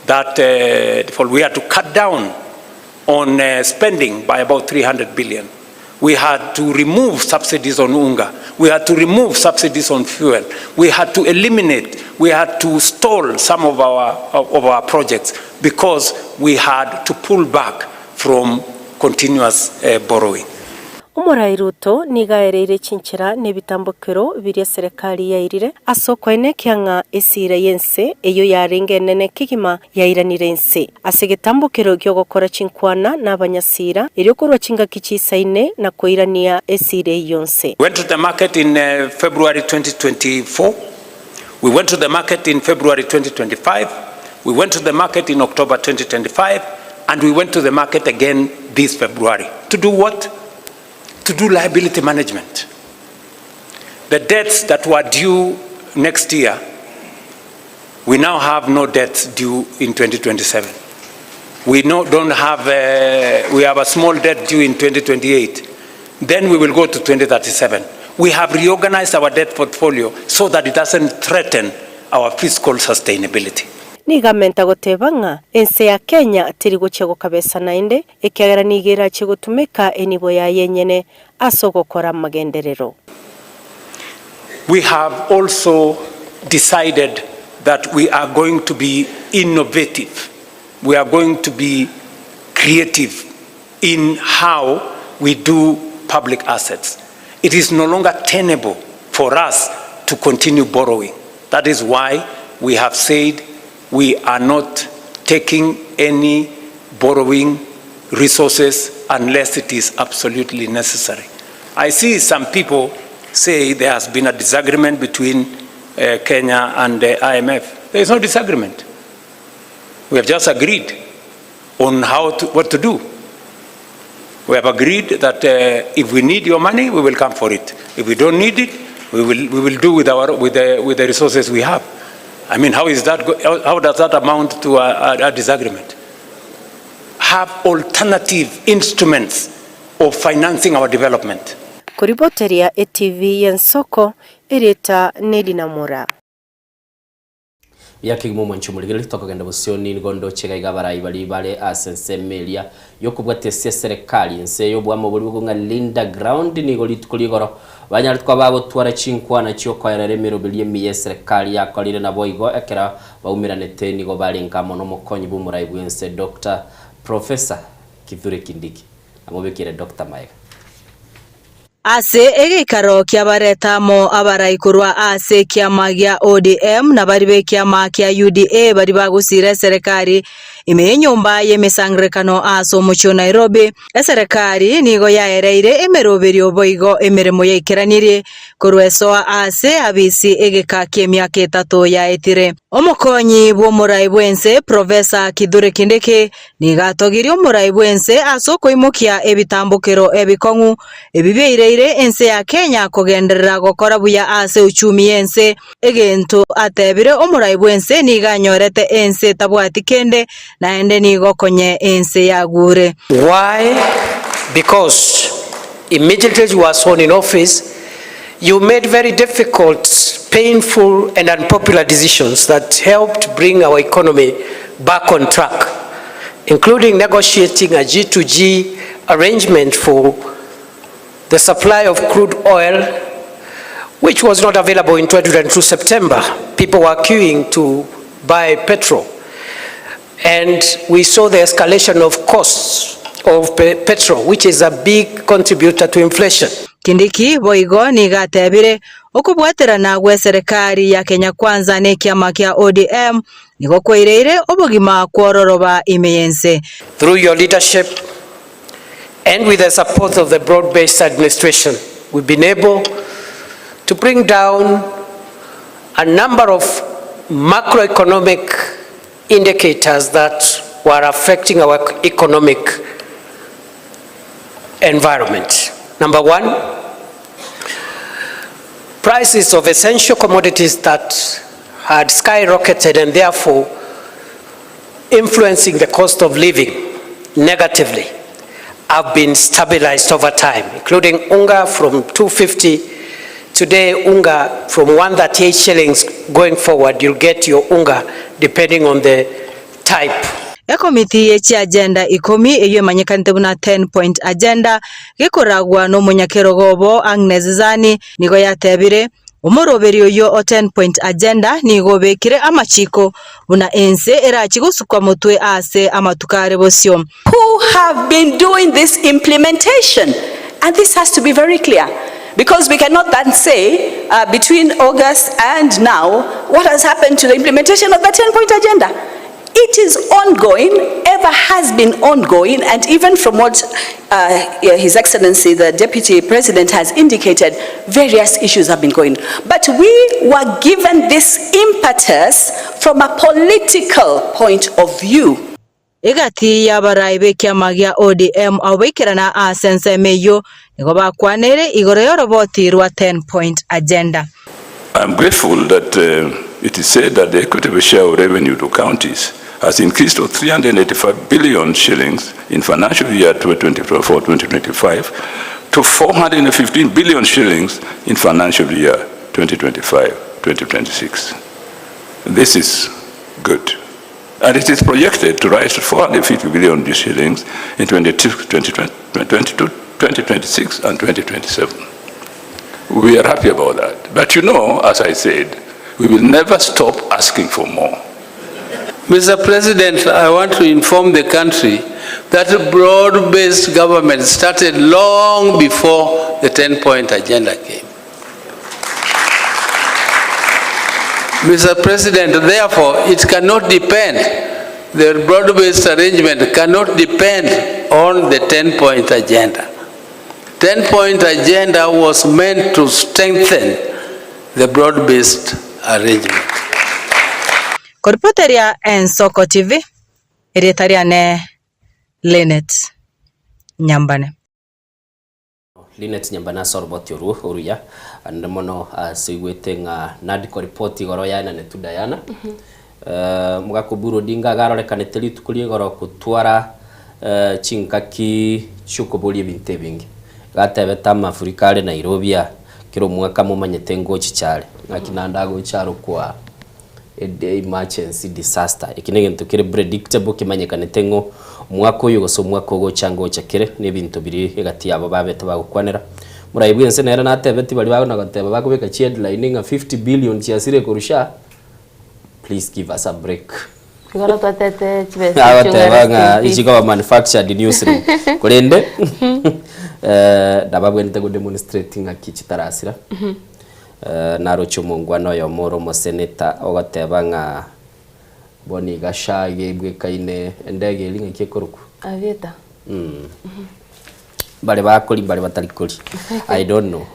that default. We had to cut down on spending by about 300 billion. We had to remove subsidies on unga. We had to remove subsidies on fuel. We had to eliminate, we had to stall some of our, of our projects because we had to pull back from continuous borrowing. Omorai Ruto nigo aereire chinchera na ebitambokero biria eserekari yairire ase okoenekia ng'a esiira y'ense eyio yarenge enene kegima yairanire inse ase egetambokero gi'ogokora chinkwana na abanyasiira, erio korwa chingaki chiisaine na koirania esiira eyio nse. We went to the market in February 2024, we went to the market in February 2025, we went to the market in October 2025, and we went to the market again this February. To do what? To do liability management. The debts that were due next year, we now have no debts due in 2027. We no, don't have, a, we have a small debt due in 2028. Then we will go to 2037. We have reorganized our debt portfolio so that it doesn't threaten our fiscal sustainability. Nigo amenta goteba ng'a ense ya Kenya teri gochia gokabesa naende, ekiagera nigo erachie gotumeka enibo yaye enyene ase ogokora amagenderero. We have also decided that we are going to be innovative, we are going to be creative in how we do public assets. It is no longer tenable for us to continue borrowing. That is why we have said we are not taking any borrowing resources unless it is absolutely necessary. I see some people say there has been a disagreement between Kenya and the IMF. There is no disagreement. We have just agreed on how to, what to do. We have agreed that if we need your money, we will come for it. If we don't need it, we will, we will do with, our, with, the, with the resources we have. I mean, how, is that go, how does that amount to a, a, a disagreement? Have alternative instruments of financing our development. Koriboteria etibi y'ensoko erieta Nelly Namura. Buya kegima omwanchi omorigereria tokogenda bosio nigo ndoche iga iga abarai baria bare ase ensemo eria yokobwatia ase eserekari ense y'obwamo boria bokong'a Linda Ground nigo rituko rigoro banyarete koba bagotwara chinkwana chiokoerera emeroberi emiya eserekari yakorire naboigo ekero baumeranete nigo barenge amo nomokonyi bw'omorai bwense Doctor Professor Kithure Kindiki namobekire Doctor Maega. Ase egeikaro kiabareta amo abarai korwa ase ekiama gia ODM na baria b'ekiama kia UDA baria bagosiira eserekari ime y'enyomba y'emesangererekano ase omochie o Nairobi. Eserekari nigo yaereire emeroberio boigo emeremo yaikeranirie korwa esoa ase abisi egeka ki'emiaka etato yaetire. Omokonyi bw'omorai bw'ense Professor Kithure Kindiki Nigo atogirie omorai bw'ense ase okoimokia ebitambokero ebikong'u ebi biaireire ense ya Kenya kogenderera gokora buya ase uchumi y'ense. Egento atebire omorai bw'ense nigo anyorete ense etabwati kende naende nigo konye ense yagure. Why? Because immediately you were sworn in office, you made very difficult, painful and unpopular decisions that helped bring our economy back on track, including negotiating a G2G arrangement for the supply of crude oil, which was not available in 2022 September. People were queuing to buy petrol. And we saw the escalation of costs of petrol, which is a big contributor to inflation. Kindiki boigo nigo atebire, Okobwaterana gw'eserekari ya Kenya Kwanza na ekiama kia ODM nigo kwaireire obogima kwororoba ime y'ense. Through your leadership and with the support of the broad-based administration, we've been able to bring down a number of macroeconomic indicators that were affecting our economic environment. Number one, prices of essential commodities that had skyrocketed and therefore influencing the cost of living negatively have been stabilized over time, including unga from 250 today unga from 138 shillings going forward, you'll get your unga depending on the type. Ekomiti ye chiagenda ikomi eyio emanyekanete buna Ten Point Agenda gekoragwa nomonyakerogo obo Agnes Zani nigo yatebire, Omoroberi oyio o Ten Point Agenda nigo obekire amachiko buna ense erachi gosukwa motwe aase amatuko are bosio. Who have been doing this implementation and this has to be very clear because we cannot then say between August and now what has happened to the implementation of the 10 point agenda. It is ongoing, ever has been ongoing and even from what His Excellency the Deputy President has indicated, various issues have been going. But we were given this impetus from a political point of view. Egati y'abarai b'ekiama gia ODM abwo baikerana ase ensemo eyio nigo bakwaneire igoro y'oroboti rwa Ten Point Agenda. I am grateful that it is said that the equitable share of revenue to counties has increased to 385 billion shillings in financial year 2024-2025 to 415 billion shillings in financial year 2025-2026. This is good. And it is projected to rise to 450 billion shillings in 2026 and 2027. We are happy about that. But you know, as I said, we will never stop asking for more. Mr. President, I want to inform the country that broad-based government started long before the 10-point agenda came. Mr. President, therefore, it cannot depend, the broad-based arrangement cannot depend on the 10-point agenda. 10-point agenda was meant to strengthen the broad-based arrangement. Koripoteria Ensoko TV, erieta riane Linet Nyambane. Linet Nyambane ase oroboti orwo oruya ande mono ase oigwete ng'a nandika oripoti igoro ya Enane tu Diana. Omogaka Oburu Odinga iga arorekanete rituko ria igoro gotwara chingaki chiokoboria ebinto ebinge. Iga atebete amafuriko are Nairobi aa, kera omwaka momanyete ngochicha are, ng'aki naende agocha arokwa emergency disaster. Eki negento kere predictable kemanyekanete ng'o omwaka oyo gose omwaka ogocha ngocha kere, na ebinto biria egati yabo babete bagokwanera. Morai bwense nere natebetie baria bagona goteba bakobeka chiheadline ng'a 50 billion chiasire korwa sha, please give us a break. Igoro twatete chibesa Agoteba ng'a ichikoba manufactured newsroom. Korende nababwenerete go demonstrate ng'aki chitarasira. Naroche omongwana oyomo ore omoseneta ogoteba ng'a bono iga sha iga ebwekaine endege eria ng'aki ekorokwa? Aviator. Mbare bakori mbare batari kori. I don't know.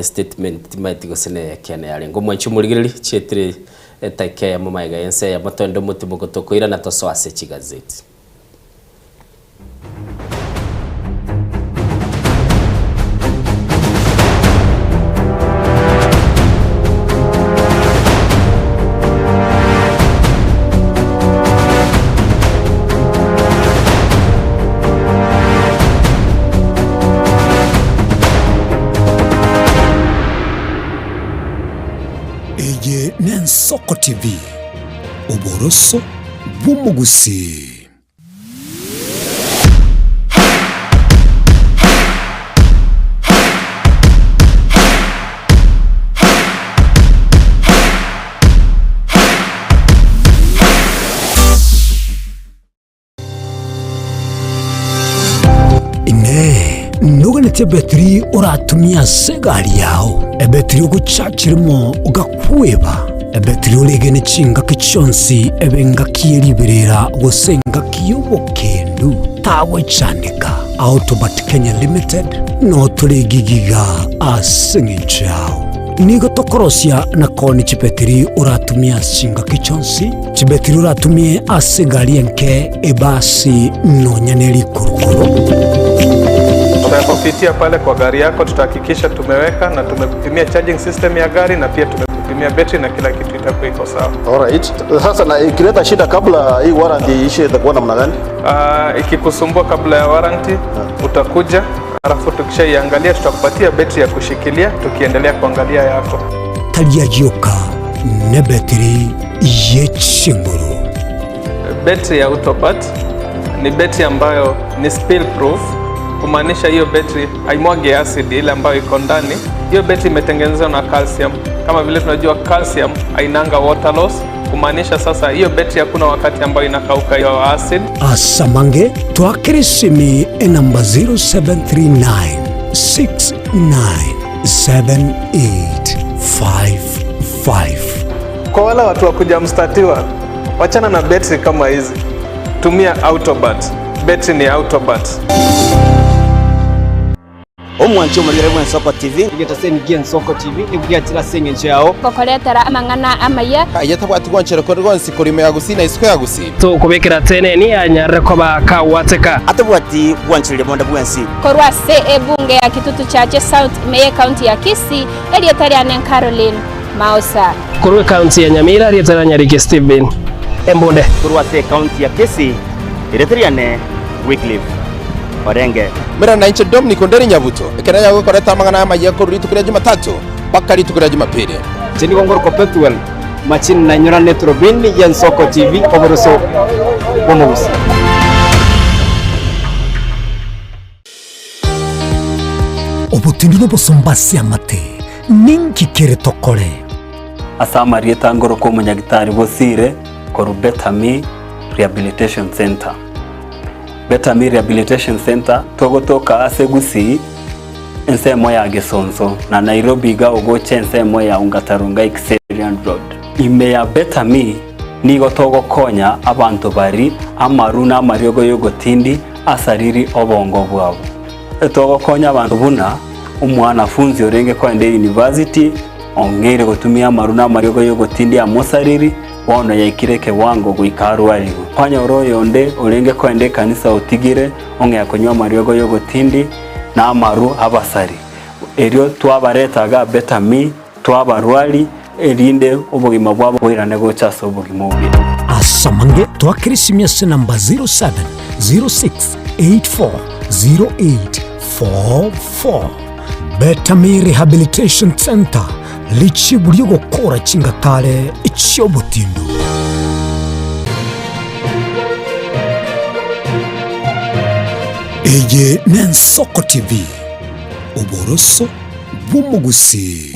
Statement timaeti gose ne ekeene yarenge. Omwanchi omorigereria chietire etaika eyemo magega y'ense eyemo toende omotimoko tokoirana tosoe ase chigazeti. Eye n'Ensoko TV, oboroso bw'omogusii. Inee! Noganetie ebetiri oratumie ase egari yao, ebetiri ogochachiremo ogakweba, ebetiri oregene chingaki chionsi ebe engaki ye riberera gose engaki y'obokendu? Tagwechandeka. Autobat Kenya Limited noo tore egigiga ase eng'encho yao. Nigo tokorosia na koonia chibetiri oratumie ase chingaki chionsi, chibetiri oratumie ase egari enke, ebasi, nonya ne rikurukuru. Tutakupitia pale kwa gari yako, tutahakikisha tumeweka na tumekupimia charging system ya gari na pia tumekupimia betri na kila kitu itakuwa iko sawa. Alright. Sasa na ikileta shida kabla hii warranty iishe itakuwa namna gani? Ikikusumbua kabla ya warranty utakuja, alafu tukishaiangalia tutakupatia betri ya kushikilia tukiendelea kuangalia yako. Tari ayioka nebetiri ye chinguru. Betri ya Autobat ni betri ambayo ni spill proof, kumaanisha hiyo betri haimwagi acid ile ambayo iko ndani. Hiyo betri imetengenezwa na calcium. Kama vile tunajua calcium hainanga water loss, kumaanisha sasa hiyo betri hakuna wakati ambayo inakauka hiyo acid. Asamange twakere esimi enamba 0739 697855. Kwa wale watu wa kuja mstatiwa, wachana na betri kama hizi, tumia Autobat. Betri ni Autobat. Omwanche omorigere bw'Ensoko TV. Egetaseni gi'Ensoko TV nigo giachire ase engencho yao. Gokoretera amang'ana amaya. Aye tabwati gwanchera konde gwonsi korwa ime ya Gusii na isiko ya Gusii. Tokobekera teneni anyarire koba kagwateka. Atabwati gwanchereria bonde bwensi. Korwa ase ebunge ya Kitutu Chache South ime y'ecounty ya Kisii, erieta riane Caroline Maosa. Korwa ecounty ya Nyamira, erieta ria Nyariki Stephen Embunde. Korwa ase ecounty ya Kisii, erieta riane Wycliffe Orenge. Mera nainche Dominic Onderi Nyabuto, ekero yagokoreta amang'ana amayia korwa rituko ria Jumatatu mpaka rituko ria Jumapili. Inche nigo ngorokwa Pethuel Machini nainyorane Turubini y'Ensoko TV oboroso bw'omogusii. Obotindu nobosomba ase amate, ninki kere tokore? Ase amarieta ngorokwa omonyagitari Bosire korwa Betami Rehabilitation Centre. Betami Rehabilitation Centre togotoka ase Gusii ensemo ya Gesonso na Nairobi iga ogocha ensemo ya Ongata Rongai Kiserian Road. Ime ya Betami nigo togokonya abanto bari amaru na amariogo yogotindi asariri obongo bwabo. Togokonya abanto buna omwanafunzi orenge koenda eyunivasiti ong'eire gotumia amaru na amariogo y'ogotindi amosariri, bono yaikire ekewango goika arwarigwe. Kwanyora oyonde orenge koenda ekanisa otigire ong'ea konywa amariogo y'ogotindi na amaru abasari. Erio twabareta iga Betami, twabarwari, erinde obogima bwabo boirane gocha ase obogima obuya. Asamange twakere esimi ase namba 0706840844. Betami Rehabilitation Centre, richibu ri'ogokora chingatare chi'obotindu. Eye n'Ensoko TV, oboroso bw'omogusii.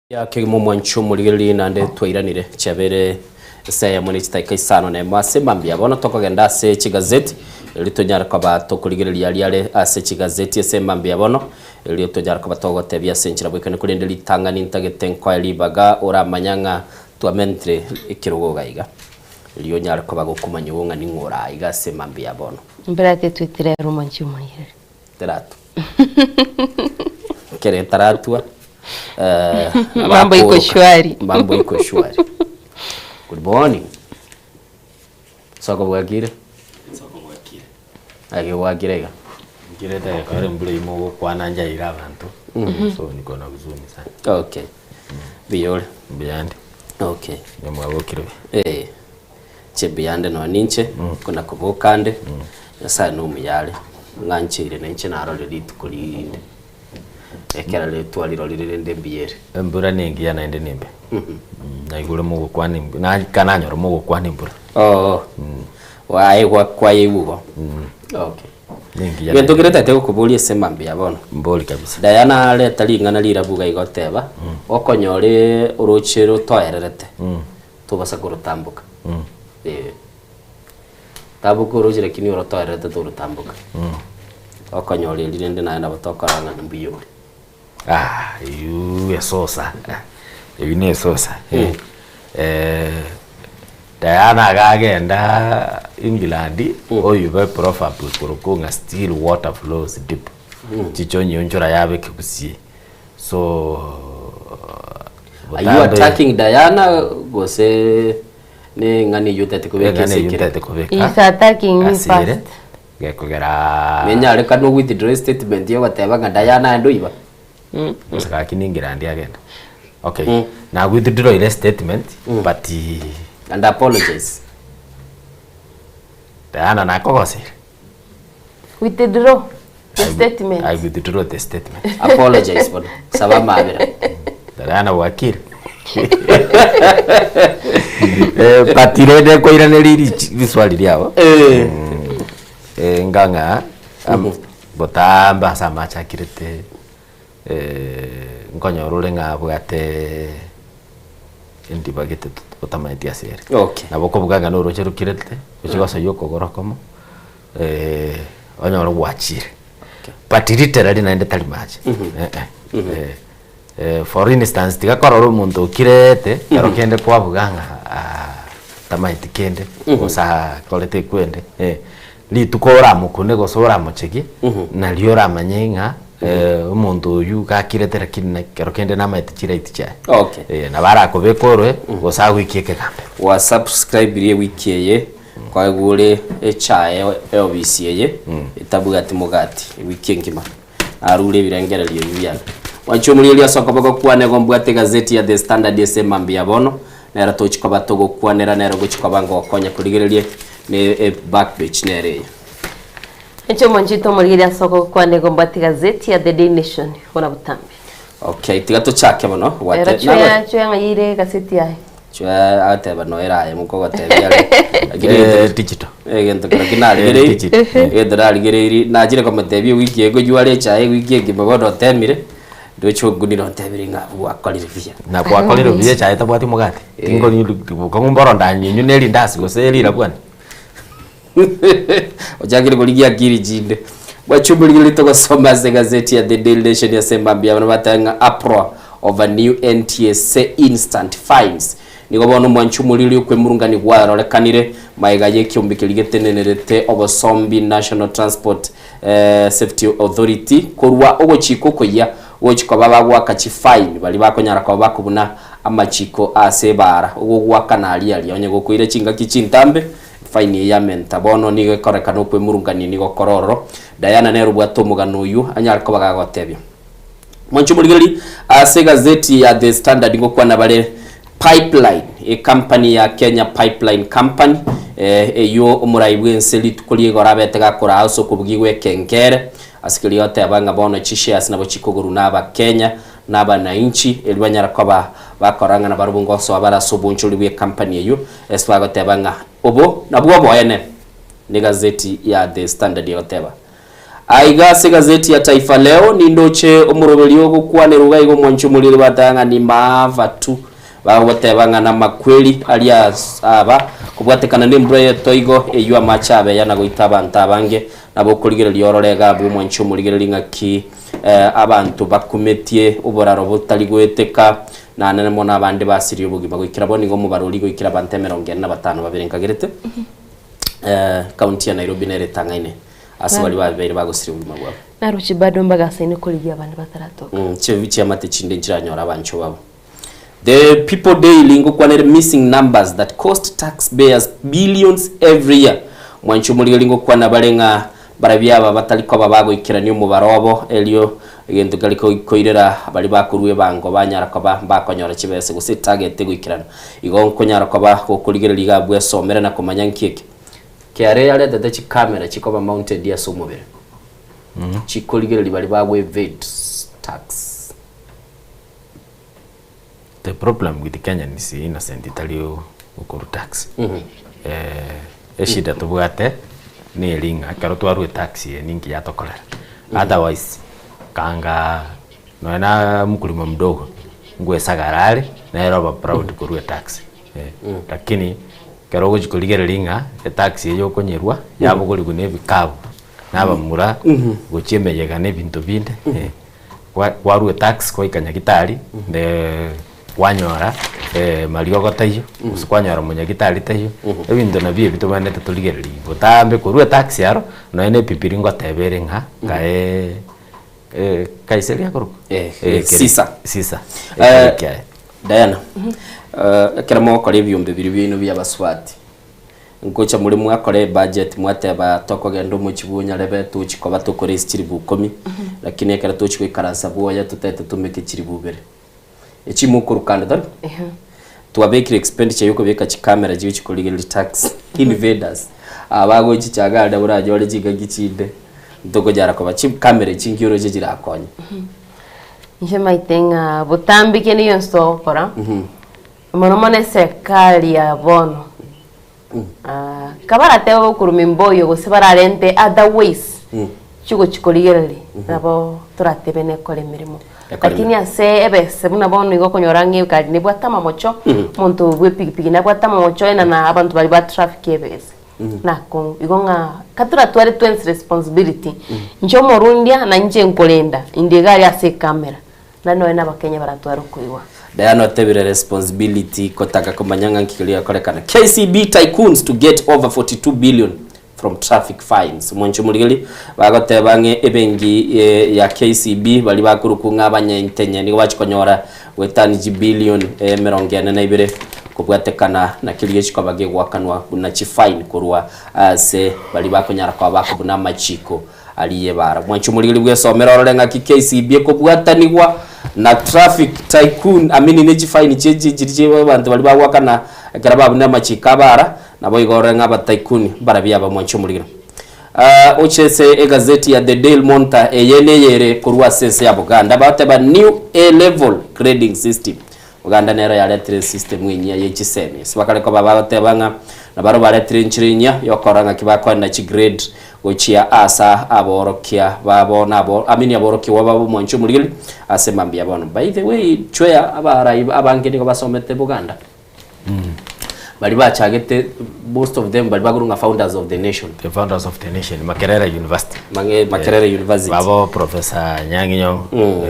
Ya kegima omwancho omorigereria naende twairanire chiabere ase eyemo ne chidakika isano na emo ase mambia. Bono tokogenda ase chigazeti erio tonyare koba tokorigereria aria are ase chigazeti ase mambia bono erio tonyare koba togotebia ase enchera bwekane korende ritang'ani ntagete nkoe ribaga oramanya ng'a twamentire ekerogo iga iga erio onyare koba gokomanyigwa ng'a ning'o ore aiga ase mambia bono. Mbere twetire ere omwanchi omorigereria. Teratua. Ekero etaratua, eh, Mambo iko abakoroka. shwari. Mambo iko shwari. Good morning. Soko bwakire? Soko bwakire. Ake bwakire iga. Nkirete ekero embura ime ogokwana njaire abanto. So niko na huzuni sana. Okay. Mbuya ore? Mbuyande. Okay. Nyamwabokire buya. Eh. Inche mbuyande nonya ninche, kona koboka nde, Nyasaye nomuya are, ng'ancheire nainche narore rituko rinde, ekero retwarirorire rende mbuya ere. Embura nengiya naende nembe. Naigure mogokwana embu- na kananyora mogokwana embura. Oo, waye gwa kwayeigwa igo? Okay. Nengiya Egento naende kere ntagete gokoboria ase mambia bono. Mbori kabisa. Diana areta ring'ana rirabu iga iga oteba, okonyora oroche rotoererete, tobasa korotamboka. Eh. Tamboka oroche lakini orotoererete torotamboka. Okonyora erio rende naye nabo tokora ng'a mbuya ore. Ah, eywo esosa, eywo na esosa. Diana iga agenda England, oywo eproverb ekorokwa ng'a still water flows deep, chicha onyionchora yabe ekegusii. So Are you attacking Diana gose ne eng'ana eyio otagete kobeka Eng'ana ase eyio ekere? ntagete kobeka He's attacking me ase ere first. gekogera Nenyarekane o withdraw statement ya ogoteba ng'a Diana aende oiba? Gose gaki ni England agenda. Okay, na withdraw ire statement but And apologize. Diana nakogoseire. Withdraw. The statement. I withdraw the statement. Apologize bono. Saba amabera. Tarana wakiri. Eh, but rende koiraneria riswali riao. Eh. Eh, ngang'a botambe ase amache akirete eh, nkonyora ore ng'a abwate endiba gete otamanyeti ase ere. Okay. Nabo okobuga ng'a noroche rokirete, gochia gosoyia okogoro okomo, onyore gwachire. But literally naende tari mache. Eh eh. Eh, eh, for instance tiga korora omonto okirete, ekero kende kwabuga ng'a ah, tamanyeti kende, gose akorete ekwende, eh, rituko oramokune gose oramochegie, nario oramanye ng'a omonto oywo gakirete lakini na ekero kende namanyete chiright chiaye. Okay. Eh, nabo arakobeke orwe, gose agoikie ekegambero. Gwa subscribe rie wiki eye kwaigwa ore echae eobisi eye etabwati mogati ewiki engima narure ebirengererio ebi biane. Mwanche omorieria ase okoboko kwane igo mbwate egazeti ya The Standard ase emambia bono nero tochi koba togokwanera nero gochi koba ngokonya korigereria ne e back page nere eye. Inche omonchete omorigereria ase okoboko kwane igo mbwate egazeti ya The Daily Nation buna botambe. Okay tiga tochake bono Ero gwate chwea chwea ng'a ire egazeti yaye. Chwe agateba noyo aye mokogotebia are. Lakini Eh, egento- digital. Egento kero ki narigereiri, Digital. egento narigereiri, nachire komotebia ewiki eye konywa are echae ewiki engima bono otemire, ndoche onkunire ontebirie ng'a abwo gwakorire buya. Na gwakorire buya echae etabwati omogati, tingori bokong'u mboro ndanywe ne erindasi gose erirabwani. Ochakire korigia akiri chinde. Bwachumburigire togosoma ase egazeti ya The Daily Nation ase emambia abana bateba ng'a uproar over new NTSA instant fines. Nigo bono omwanchumuri oria okwemurungania gwarorekanire magega y'ekiombe keria getenenerete obosombi National Transport eh, Safety Authority korwa ogochika okoyia gochi koba bagoaka chifine baria bakonyara koba bakobuna amachiko ase ebaara ogogoakana aria aria onye gokoira chingaki chintambe Faini eye yamenta bono nigo ekorekana okwemurungania nigo kore ororo. Diana nere obwate omogano oyio anyare koba gagotebia. Mwanche omorigereria ase egazeti ya The Standard ngokwana bare Pipeline, ecompany ya Kenya Pipeline Company eh, eyio omorai bwense rituko ria igoro abete gakoraa ase okobugia gw'ekengere ase keria goteba ng'a bono chishares nabo chikogorwa na abakenya na abanainchi erio banyare koba bakora ng'a nabarobwo ngosoa bare ase obonchori bw'ecompany eyio Ase bagoteba ng'a obo nabwo oboene, negazeti ya The Standard egoteba. Aiga ase egazeti ya Taifa Leo nindoche omoroberio ogokwanerwa iga iga omwanchi omoriri bateba ng'a ni maafa tu bagoteba ng'a namakweri aria aba kobwatekana nembura y'etoigo eyio amache abeya na goita abanto abange nabo okorigereria orore iga abwo omwanchi omorigereria ng'aki abanto bakumetie oboraro botari goeteka Nanene mono abande basirie obogima goikera bono nigo omobarori goikera abanto emerongo ene na batano babere nkagerete county ya Nairobi nere etang'aine ase baria babeire bagosiria obogima bwabo. Naroche bado mbagasaine korigia abande bataratoka. Mm, chi chiamate chinde nchiranyore abanchwa babo. The People Daily ngokwanere missing numbers that cost taxpayers billions every year. Mwanchi omorigeri ngokwana bare ng'a Barabwo aba batari koba bagoikerania omobaro obo, erio egento keri koirera baria bakorua ebango banyara koba mbakonyora chibesa gose etarget egoikerana. Igo nkonyara koba gokorigereria iga bwesomere na komanya nki eke. KRA yaretete chicamera chikoba mounted ase omobere chikorigereria baria bago evade tax. The problem with Kenyan is innocent tari okorwa tax. Eh, eshida tobwate neri ng'a ekero twarwa etax eye ninki yatokorera. Otherwise, kanga nonya na mkulima mdogo ngwesagara are nere oba proud korwa etax. Eh, lakini ekero ogochi korigereria ng'a etax eye okonyerwa yabogorigwa na ebikabu na abamura gochia emeyega na ebinto binde eh. Kwarua etax kwaika nyagitari kwanyora mariogo taiyo gose kwanyora monyagitari taiyo, ebinto nabio ebi tobwenerete torigererie. Botambe korwa etax aro nonya na epipiri ngoteba ere ng'a kae kaiseria akorokwa? Sisa. Sisa, ekero kiaye. Diana, ekero mogokora ebiombe biria biaino bia abasubati, Ngocha more mwakora ebudget mwateba tokogenda omochie bwa Onyarebe tochi koba tokore ase chiribu ikomi, lakini ekero tochi goikaransa bwoye totaete tomeke chiribu ibere. Echi mokoruka ande tari? Twabekire expenditure yokobeka chicamera chigochi korigereria tax invaders aba bagochicha iga aria oranyore chingaki chinde. Ntokonyara koba chikamera echi nki oroche chirakonye? Inche maete ng'a botambe kende gionsi togokora, mono mono eserikari ya bono, kabaratebe bokoruma emboyo gose bararente other ways chigochi korigereria, nabo toratebe nekore emeremo. Ekore Lakini ase ebese buna bono igo okonyora ng'a egari nebwate amamocho, omonto bwa epikipiki nabwate amamocho aye na abanto baria ba traffic ebese. Nakong'u igo ng'a katoratware twensi responsibility, inche omorundia na inche nkorenda, inde iga aria ase ecamera, naende nonye na abakenya baratware okoigwa. Diana otebire responsibility kotaka komanya ng'a nki keria gekorekana. KCB tycoons to get over 42 billion from traffic fines. Omonche omorigeri bagoteba ng'a ebenki ya KCB baria bakorokwa ng'a abanyaintenye nigo bachia konyora goetania chibillion emerongo ene na ibere kobwatekana na keria gechikoba gegoakanwa buna chifine korwa ase baria bakonyara koba bakobuna amachiko aria y'ebara. Mwanche omorigeri bwesomere orore ng'aki KCB ekobwatanigwa na traffic tycoon I mean ne chifine chie chi chiria chia abanto baria bagoakana ekero babunire amachiko abara, naboigo orore ng'a abataikuni mbarabio aba mwanche omorigeri. Oche ase egazeti ya The Dail Monitor eye neyere korwa ase ense ya Buganda bagoteba New A Level Grading System. Buganda nero yaretire esystem enyia ye chisemi. Ase bakare koba bagoteba ng'a nabaro baretire enchera enyia yokorora ng'aki bakoenda chigrade gochia asa aborokia babo na abo I mean aborokigwa babo mwanche omorigeri ase mambia bono. By the way chwea abarai abange nigo basomete Buganda. Baria bachagete most of them baria bakorwa ng'a founders of the nation. The founders of the nation, Makerere University. Mange Makerere University. Babo Professor Anyang'i Nyong'o,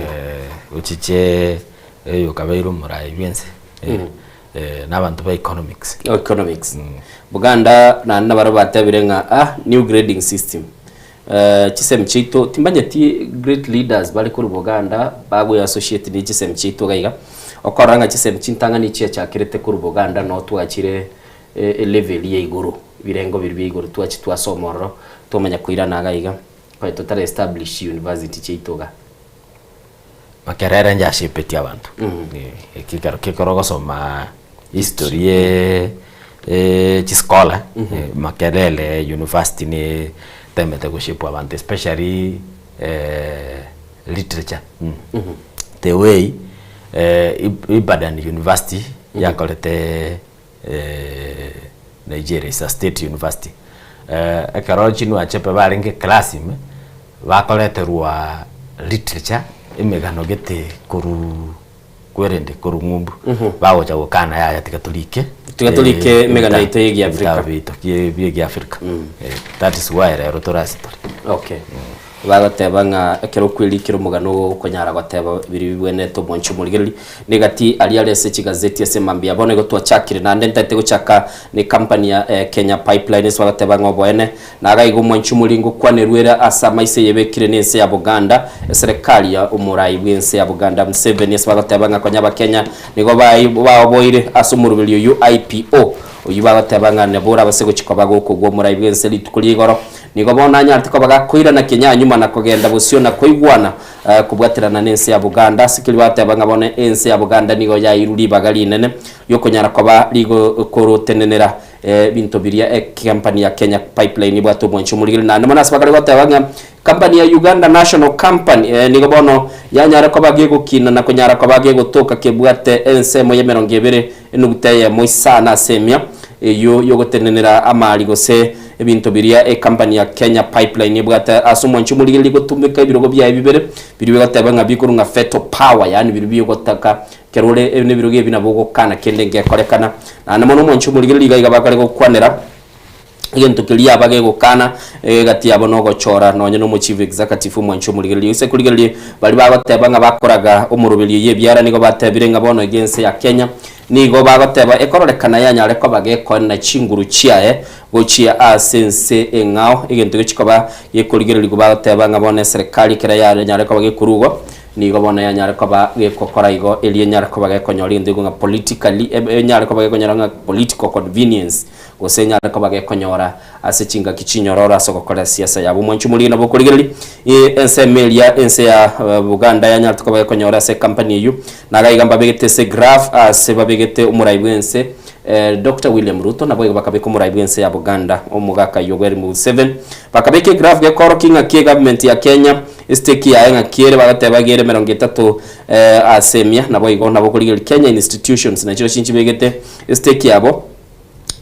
ochiche oyo okabeire omorai bwense, na abanto ba economics. Economics. Buganda naende nabarabwo batebire ng'a ah new grading system. Chisemi chiaito timbanyeti great leaders bare korwa Buganda bagoe associate ne chisemi chiaito iga iga, okorora ng'a chisemi chintang'ani chiachakerete korwa Buganda noo twachire elevel ya igoro, ebirengo biria bia igoro twachia twasoma ororo twamanya koirana iga iga, konya totara establish university chiaito igaa. Makerere njashepetie abanto, ekero kekero ogosoma history ye chischolar, Makerere University ne temete goshape abanto especially literature, the way Ibadan University yakorete Nigeria is a state university, ekero Chinua Achebe barenge class ime, bakoreterwa literature emegano gete korwa kwerende korwa ng'umbu, bagocha gokana yaya tiga torike Tiga torike emegano yaito ya Egiafrika. ebitabu biaito bia Egiafrika. That is why rero tore ase tore. Okay. Bagoteba ng'a ekero okwerikera omogano ogo okonyara goteba biria bibwenerete omwanchi omorigereria, negati aria are ase chigazeti ase mambia bono igo twachakire naende ntaete gochaka ne company ya Kenya Pipeline ase bagoteba ng'a oboene naga igo omwanchi omoringo okwanerwe ere ase amaiso eyebekire ne ense ya Buganda eserekari ya omorai bwe ense ya Buganda Museveni ase bagoteba ng'a konya abakenya nigo bai baoboire ase omoroberio oyio IPO oyio bagoteba ng'a nabo orabase gochia koba gokogwa omorai bwe ense rituko ria igoro. Nigo bono anyarete koba gakoirana kenyanyuma na kogenda bosio na koigwana kobwaterana nense ya Buganda. Ase keria bateba ng'a bono ense ya Buganda nigo yairwe ribaga rinene riokonyara koba rigokorotenenera ebinto biria ecompany ya Kenya Pipeline ebwate omwancho omorigeri. Naende mono ase bakare goteba ng'a company ya Uganda National Company nigo bono yanyare koba gegokina na konyara koba gegotoka kebwate ensemo y'emerongo ebere enuguta eyemo isano ase emia eyio yogotenenera amari gose ebinto biria ecompany ya Kenya Pipeline ebwate ase omwancho omorigereria gotumeka ebirogo biaye bibere biria bigoteba ng'a bikorwa ng'a veto power yaani biria biogotaka ekero ore nebirogo ebi nabo ogokana kende ngekorekana. Naende mono omwancho omorigereria iga iga bakare gokwanera egento keria aba gegokana egati yabo nogochora nonye na omochief executive omwancho omorigereria. Gose korigereria baria bagoteba ng'a bakoraga omoroberio oyio ebiara nigo batebire ng'a bono iga ense ya Kenya Nigo bagoteba, Ekororekana yanyare koba gekoenena chinguru chiaye gochia ase ense eng'ao, egento gechikoba gekorigererigwa. Bagoteba ng'a bono eserekari ekero yanyare koba gekorwa igo, nigo bono yanyare koba gekokora igo, erio enyare koba gekonyora egento gekong'a politically, enyare koba gekonyora ng'a political convenience, gose enyare koba gekonyora ase chingaki chinyororo ase ogokora esiasa yabo. Omwanchi omorige nabo okorigereria ensemo eria ense ya Buganda yanyarete koba gekonyora ase ecompany eyio. Naga iga mbabegete ase graph ase babegete omorai bwense Doctor William Ruto naboigo bakabeka omorai bw'ense ya Buganda omogaka Yoweri Museveni. Bakabeka egraph gekorokia ng'aki egovernment ya Kenya estake yaye ng'aki ere bagateba iga ere emerongo etato ase emia naboigo nabo okorigereria Kenya institutions nachio chinchibegete estake yabo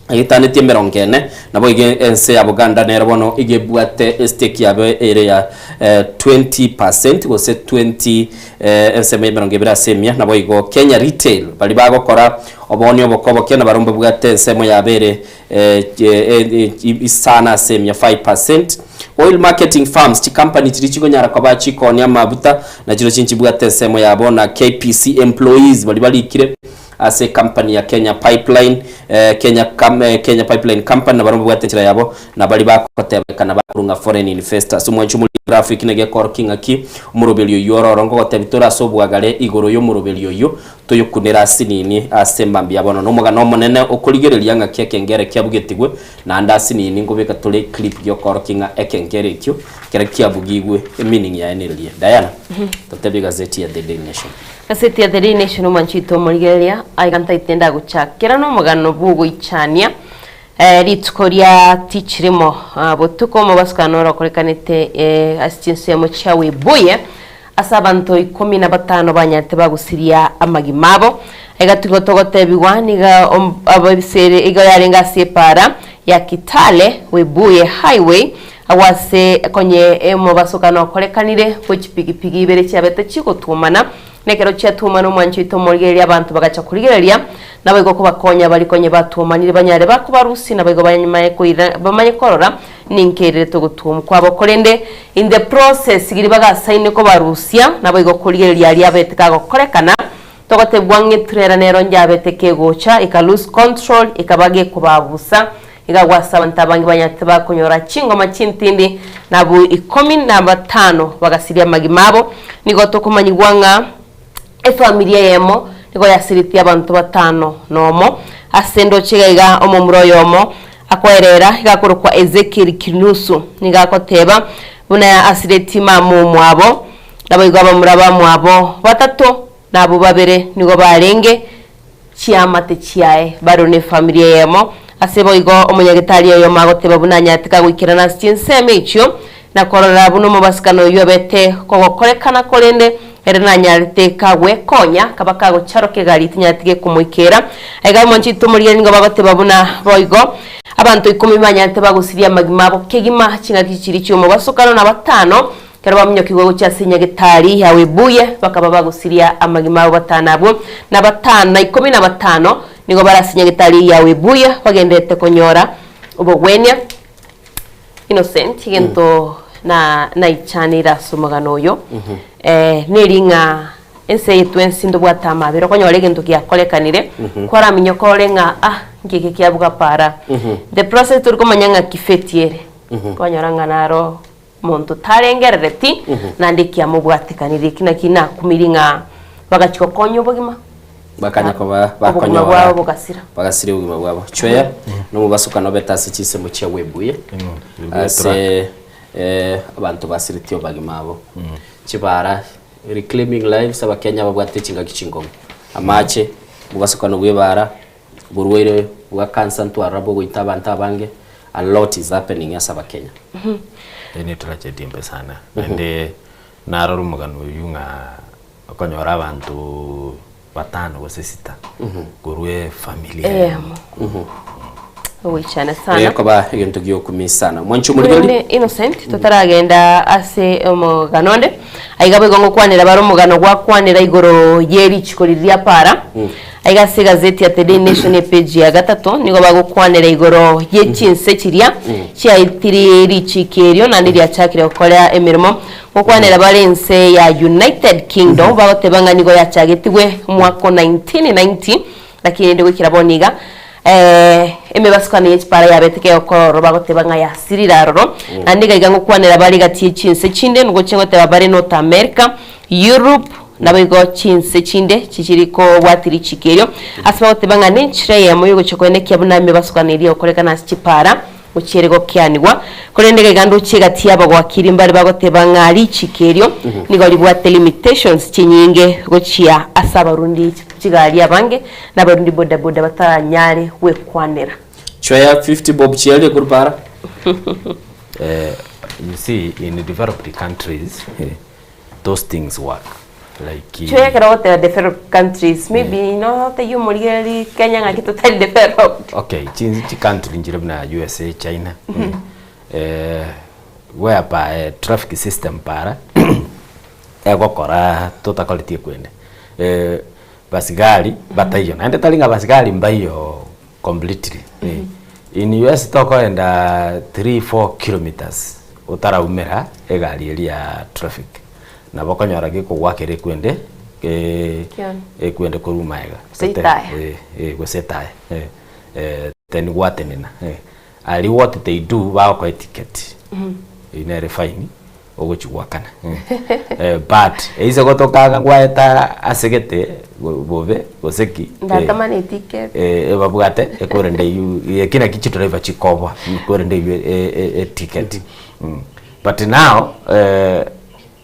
egetanetie emerongo ene naboigo ense ya Buganda nero bono iga ebwate estake yabo ere ya 20% gose 20 ensemo ya emerongo ebere ase emia naboigo Kenya Retail baria bagokora Oboonia oboke oboke nabarabwo mbabwate ensemo yabo ere isano ase emia, 5%. Oil marketing firms, chikampani chiria chikonyara koba chikoonia amabuta, nachirochio nchibwate ensemo yabo, na KPC employees baria barikire ase ekampani ya Kenya Pipeline, Kenya Kenya Pipeline Company nabarabwo mbabwate enchera yabo, na baria bagotebekana bakorwa ng'a foreign investors. Omwancho omoria graphic naki ekorokia ng'aki omoroberi oyio ororo ngogotebi tore ase obwagare igoro y'omoroberi oyio Toyokunere ase nini ase mambia bono nomogano omonene okorigereria ng'aki ekengere kiabugetigwe, naende ase nini nkobeka tore eclip giokorokia ng'a ekengere ekio kere kiabugigwe emeaning yaye nereria. Diana, totebie egazeti ya The Daily Nation. Egazeti ya The Daily Nation omwanchi oito omorigereria, aiga ntaete ndagochakera nomogano bw'ogoichania rituko ria tichirimo botuko omobasukano orokorekanete ase chinsemo chia Webuye Ase abanto ikomi na batano banyarete bagusiria amagima abo. Aiga tigo togotebigwa nigo ababisere igo yarenge ase epaara ya Kitale Webuye Highway agwo ase konye omobasokano okorekanire bwe chipigipigi ibere chiabete chigotwomana na ekero chiatwomana omwancho oito omorigereria abanto bagacha korigereria naboigo kobakonya baria konye batwomanire banyare bakobarusia naboigo bamanye koira bamanye korora Ninkererete ogotwomwa kwabo, korende in the process riria bagasaine kobarusia, naboigo korigereria aria abete kagokorekana, togotebwa ng'a etrailer nero njabete kegocha, eka lose control, ekaba gekobabusa, iga agwo ase abanto abange banyarete bakonyora chingoma chintindi, nabwo ikomi na batano bagasiria amagima abo. Nigo tokomanyigwa ng'a Efamilia eyemo nigo yasiretie abanto batano nomo. Ase endoche iga iga omomura oyomo akoerera iga akorokwa Ezekiel Kinusu nigo agoteba buna asiretie mama omwabo naboigo abamura bamwabo batato na abwo babere nigo barenge chiamate chiaye bareo nefamilia eyemo. Ase boigo omonyagetari oyomo agoteba buna anyarete kagoikerana ase chinsemo echio na korora buna omobasikano oyio abete kogokorekana korende ere nanyarete kagwekonya kaba kagocharoka egari tinyareti gekomoikera. Aiga omonche oito omorigereria nigo bagoteba buna boigo abanto ikomi banyarete bagosiria amagima abo kegima chingaki chiria chi'omobasokano na batano Ekero bamunyokigwe gochia ase nyagetari ya Webuye, bakaba bagosiria amagima abo batano abwo, na batano na ikomi na batano nigo bare ase nyagetari ya Webuye bagendererete konyora obogwenia. Innocent, egento na naichaneire ase omogano oyo, neri ng'a ense eye twensi ntobwate amabera, okonyora egento giakorekanire, kwaraminyoka ore ng'a ah nki eke kiabuga para. The process tori komanya ng'a kifeti ere, kwanyora ng'a naro Monto tarengerereti, naende kiamobwatekanirie. Eki nakio nakumirie ng'a bagachia gokonya obogima, Bakanya koba obogima bakonyora bwabo bogasira. bagasiria obogima bwabo. Chweya nomobasukano obete ase chinsemo chia Webuye ase eh, abanto basiretie obagima abo. Chibara reclaiming lives abakenya babwate chingaki chingong'u. Amache, omobasukano bwa ebara, oborwaire bwa cancer ntwarora bogoita abanto abange, a lot is happening ase abakenya. Eye ne tragedy embe sana naende narora omogano oywo ng'a okonyora abanto batano gose sita korwa efamiri eyemo. Ogoichana sana. Egekoba egento giokumia sana. Mwanche omorigeri. Korende Innocent totaragenda ase omogano onde, aiga boigo ngokwanera bare omogano gwakwanera igoro ye richiko riria ria para. Aiga ase egazeti ya The Daily Nation epage ya gatato nigo bagokwanera igoro ye chinse chiria chiaetire richiko erio naende riachakire gokora emeremo. Ngokwanera bare ense ya United Kingdom bagoteba ng'a nigo yachagetigwe omwaka o 1990 lakini rende goikera bono iga emebasukano ye chipara yabete kegokora ororo bagoteba ng'a yasirire aroro. Naende iga iga ngokwanera bare egati ye chinse chinde ngochia goteba bare North America, Europe, Naboigo chinse chinde chichiri kobwatia richiko erio, ase bagoteba ng'a nenchera eyemo y'ogochia koenekia buna emebasukano eria egokorekana ase chipaara gochia ere gokeanigwa. Korende iga iga ndoche egati y'abagwakiri mbare bagoteba ng'a richiko erio nigo ribwate limitations chinyinge gochia ase abarundi. chigari abange na abarundi bodaboda bataranyare gwekwanera. Chweya 50 bob chiaria korwa para. Eh, you see in developed countries those things work like Chweya ekero ogoteba developed countries maybe nototebie omorigereria Kenya ng'aki totari developed. Okay, chi chi country nchire buna USA, China, eh, whereby traffic system para egokora totakoreti ekwende eh, basigari bataiyo naende tari ng'a basigari mbaiyo completely eh. In US tokoenda 3, 4 kilometres otaraumera egari eria ya traffic nabo okonyora gekogwakera ekwende Kione. ekwende korwa magega Gose etaya. Eh, eh, gose etaya eh, eh, then gwatenena eh. Aria what they do bagokoa eticket eyio nere fine ogochia goakana eh, but eise gotoka gwaeta ase gete bobe gose ki eh, Ndatamani eticket. eh, ebabwate ekorende eywo eki naki chidriver chikoboa ekorende eywo e- e- eticket mm. But now eh,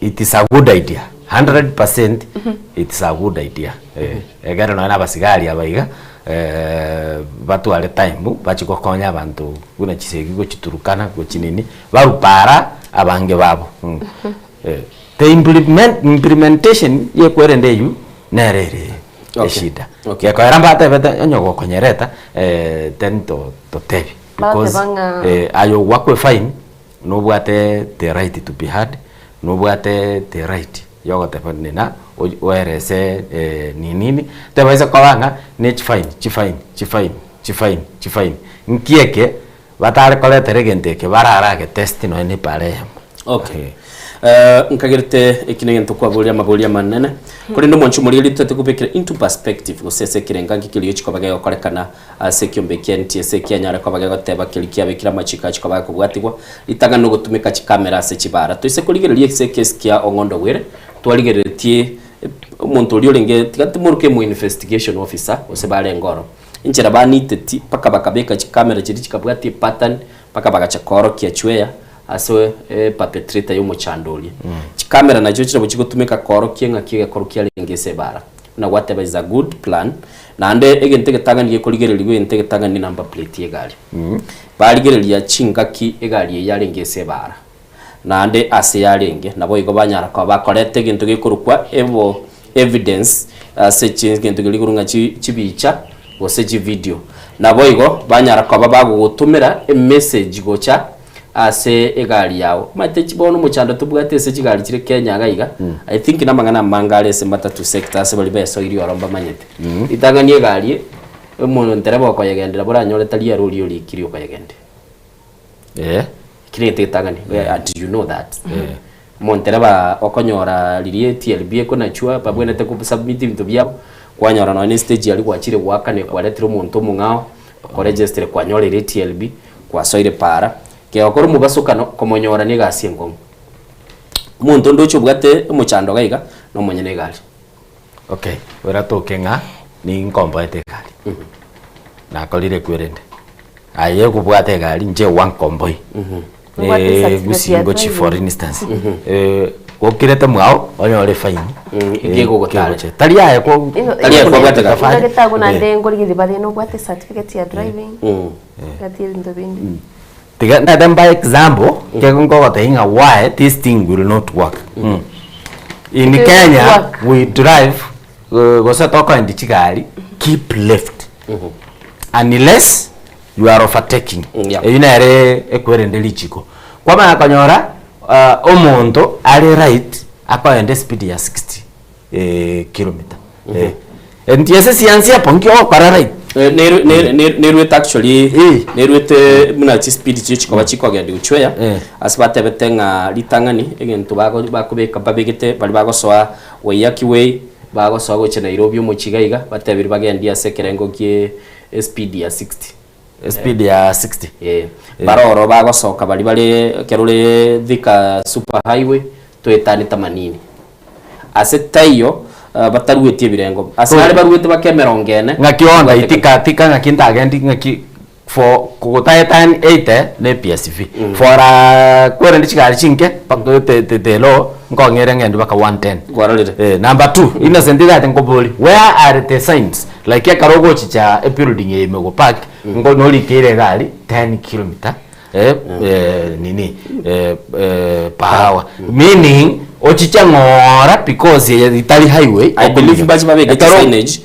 it is a good idea 100% it is a good idea eh, ekero nonye na abasigari aba iga eh, batware time bachie gokonya abanto buna chisegi gochiturukana gochinini barupara abange babo mm. Eh, the implement, implementation yekwerende eywo nere ere eshida gekoera mbatebete onye gokonyereta eh, then to totebi because Bateba ng'a- eh, aye ogwakwa efine Nobwate the right to be heard, nobwate the right yogoteba nina oerese ninini, tebaisa koba ng'a ne chifine chifine chifine chifine chifine, nki eke batare koretera egento eke bararage test nonye na epara eyemo. Okay. Nkagerete eki negento kwaboria amaboria amanene, korende omwancho omorigereria totagete kobekera into perspective gose ase ekerenga nki keria chikoba gegokorekana Ase ekiombe kia NTSA kianyare koba gegoteba keria kiabekire amachiko achia koba gekobwatigwa, ritang'ani nogotumeka chikamera ase chibara. Toise korigereria ase ekesi kia Ong'ondo Were, twarigereretie omonto oria orenge tiga timoroke omo investigation officer gose barenge oro. Enchera baniteti mpaka bakabeka chikamera chiria chikabwatia epattern mpaka bagacha koorokia chweya ase eperpetrator ya omochando oria. Chikamera nachio chirobo chigotumeka koorokia ng'aki egekorwa kiarenge ase ebara. Buna gwateba is a good plan, naende egento egetang'ani gekorigererigwa egento egetang'ani ne number plate y'egari. Barigereria chingaki egari eye yarenge ase ebaara, naende ase yarenge, naboigo banyara koba bakoreta egento gekorokwa ebo evidence ase chi egento keria korwa ng'a chi chibicha gose chividio. Naboigo banyara koba bagogotomera emessage gocha ase egari yao. Omanyete chi bono omochando tobwate ase chigari chire Kenya iga iga, I think namang'ana amange are ase matatu sector ase baria besoirie oro mbamanyete. Ritang'ani egari omontereba okoyegendera boranyore tari ere oria orikirie okoyegendia. Eh. Ekio negento egetang'ani, and you know that. Omontereba okonyora riria eTLB ekonachwa babwenerete ko submit ebinto biabo, kwanyora nonye na estage aria gwachire goakana kwaretire omonto omong'ao, okoregistere kwanyorire eTLB, kwasoire para, kegokora omobasokano komonyora na egasi enkong'u. Omonto onde oche obwate omochando iga iga, na omonyene egari. Okay, oratoke ng'a ninkomboete egari, nakorire kwerende, aye okobwata egari inche gwankomboi, Obwate certificate gusii ya ngochi for driving. instance, gokirete mwao onyore efaini Ekegogotara. kegocha. Tari aye ko Tari aye kwabwate egari. Tafari. Getago naende nkorigereria bare nobwate certificate ya driving gati ebinto binde. Tiga ndete mbae example kego nkogotebia ng'a why this thing will not work. In It will Kenya work. we drive eh, gose tokoendi chigari keep left unless you are overtaking Yeah. eyio nere ekwerende richiko kwamanya konyora ah, omonto are right akoenda espeed ya 60 eh, kilometer eh. Enti ase siansi apo nki ogokora right Eh, neru- neru- neru- neruete actually Eh. neruete buna chispeed chiria chikoba chikogenda gochweya Eh. ase batebete ng'a ritang'ani egento bago- bakobeka babegete baria bagosoa Waiyaki Way bagosoa gochia Nairobi omochie iga iga batebirie bagendie ase ekerengo kie espeed ya 60. Espeed ya 60. Eh, baroro bagosoka baria bare ekero ore Thika super highway toetanie themanini. Ase taiyo batarueti ebirengo. Ase are baruete bake emerongo ene. Ng'aki onda itika tika ng'aki ntagendi ng'aki. For kogotaetani 80 ne PSV. For a kwerende chigari chinke mpaka te te te low nkong'ere ng'ende mpaka 110. Kwarorire. Eh, number two, Innocent igate nkobori, where are the signs? Like ekero ogochicha ebuilding eye ime gopark, nko norikeire egari 10 kilometer eh, eh, nini eh, eh, per hour. Meaning ochiche ng'ora because eye etari highway. I believe mbache babeke Ekero- signage.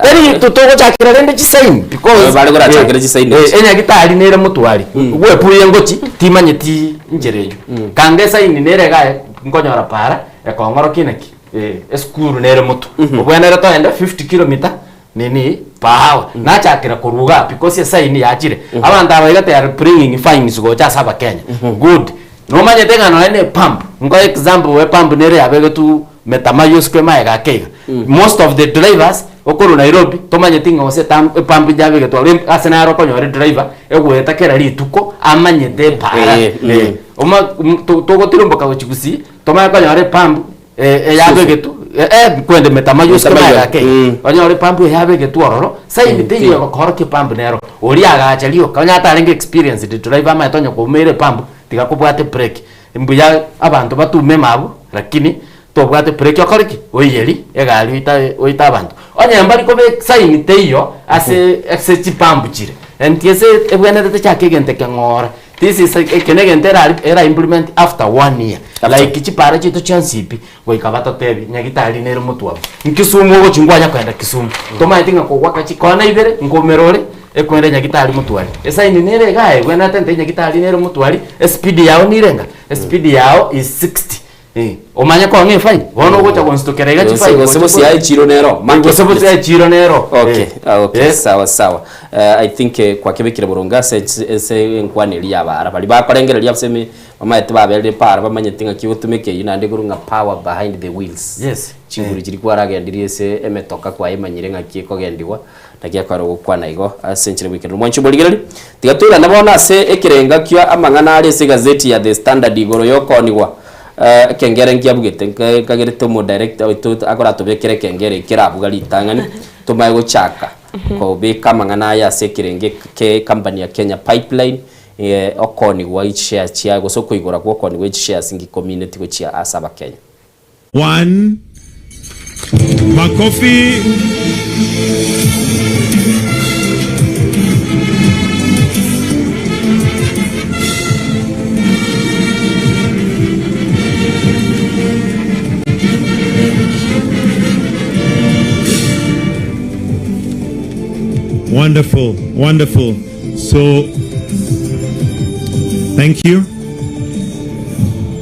Tari togochakera rende chisign because Eh, bare korachakera eh, chisignage. eh, enyagitari nere motwari bwepurie ngochi timanyeti nchera eywo kanga esign nere iga nkonyora para ekong'orokia naki eh, esukuru nere motwe obwenere toende 50 kilometer nini per hour nachakera korwa igaa because esign yachire abanto aba iga they are bringing fines gocha ase abakenya good nomanyete ng'a nonye na epump nkoe example epump nere yabegetwe Metamayo isiko emaega ake iga. Most of the drivers okorwa Nairobi tomanyeti ng'a gose etam epump njabegetwe aroro ase naro okonyora edriver egoeta kera rituko amanyete epaara. Eh, mm. Eh, oma m to togotirimboka gochia gusii tomanye konyora epump eyabegetwe eh kwende Metamayo isiko Metamayo, emaega ake iga. mm. Onyore epump eyabegetwe ororo, sign teiyo egokorokia epump nero. Oria agacha rioka onye atarenge experienced driver amanyete onye koumeire epump tiga kobwate brake. Mbuya abanto batume mabu lakini tobwate break okore ki? Oiyeri egari oite oite abanto. Onye mbari kobeka sign teiyo ase ase chipump chire NTSA ebwenerete techake egento eke ng'ora this is eke na egento era era implement after one year like chipara chiaito chionsi pi goika batotebi nyagitari nere motwe abwo. Nkisumu ogochi nkwanya kogenda Kisumu tomaeti ng'a kogwaka chikona ibere nkoumera ore Ekwende nyagitari motwari. Esaini nere igaa egwenerete nte nyagitari nere motwari, espeed yao nirenga? Espeed yao is 60. Eh, omanye kong'a efaini, bono ogocha gonstokera iga Gose chifaini gose gochi bosio echiro nero Eh, gose bosio echiro nero. Okay, Eh, ah, okay, eh. sawa sawa. Eh, I think eh, kwakebekire boronge ase ase enkwana eria ya abara baria bakorengereria ase eme bamaete baberire para bamanyete ng'aki ogotumeka eyio naende korwa ng'a power behind the wheels. Yes. Chinguru chiria kwaragendirie ase emetoka kwayemanyire ng'aki ekogendigwa. Naki akare ogokwana igo ase enchera y'oboikeranu. Mwanche omorigereria, tiga toirane bono ase ekerenga kia amang'ana are ase egazeti ya The Standard igoro y'okoonigwa ekengere nkiabugete nkagerete omodirector oito akoratobekere ekengere eke kerabuga ritang'ani tomae gochaka kobeka amang'ana aya ase ekerenga eke ecompany ya Kenya Pipeline okoonigwa chishares chiaye gose okoigora gwa okoonigwa chishares ngikomineti gochia ase abakenya. One. Makofi. Wonderful, wonderful. So, thank you.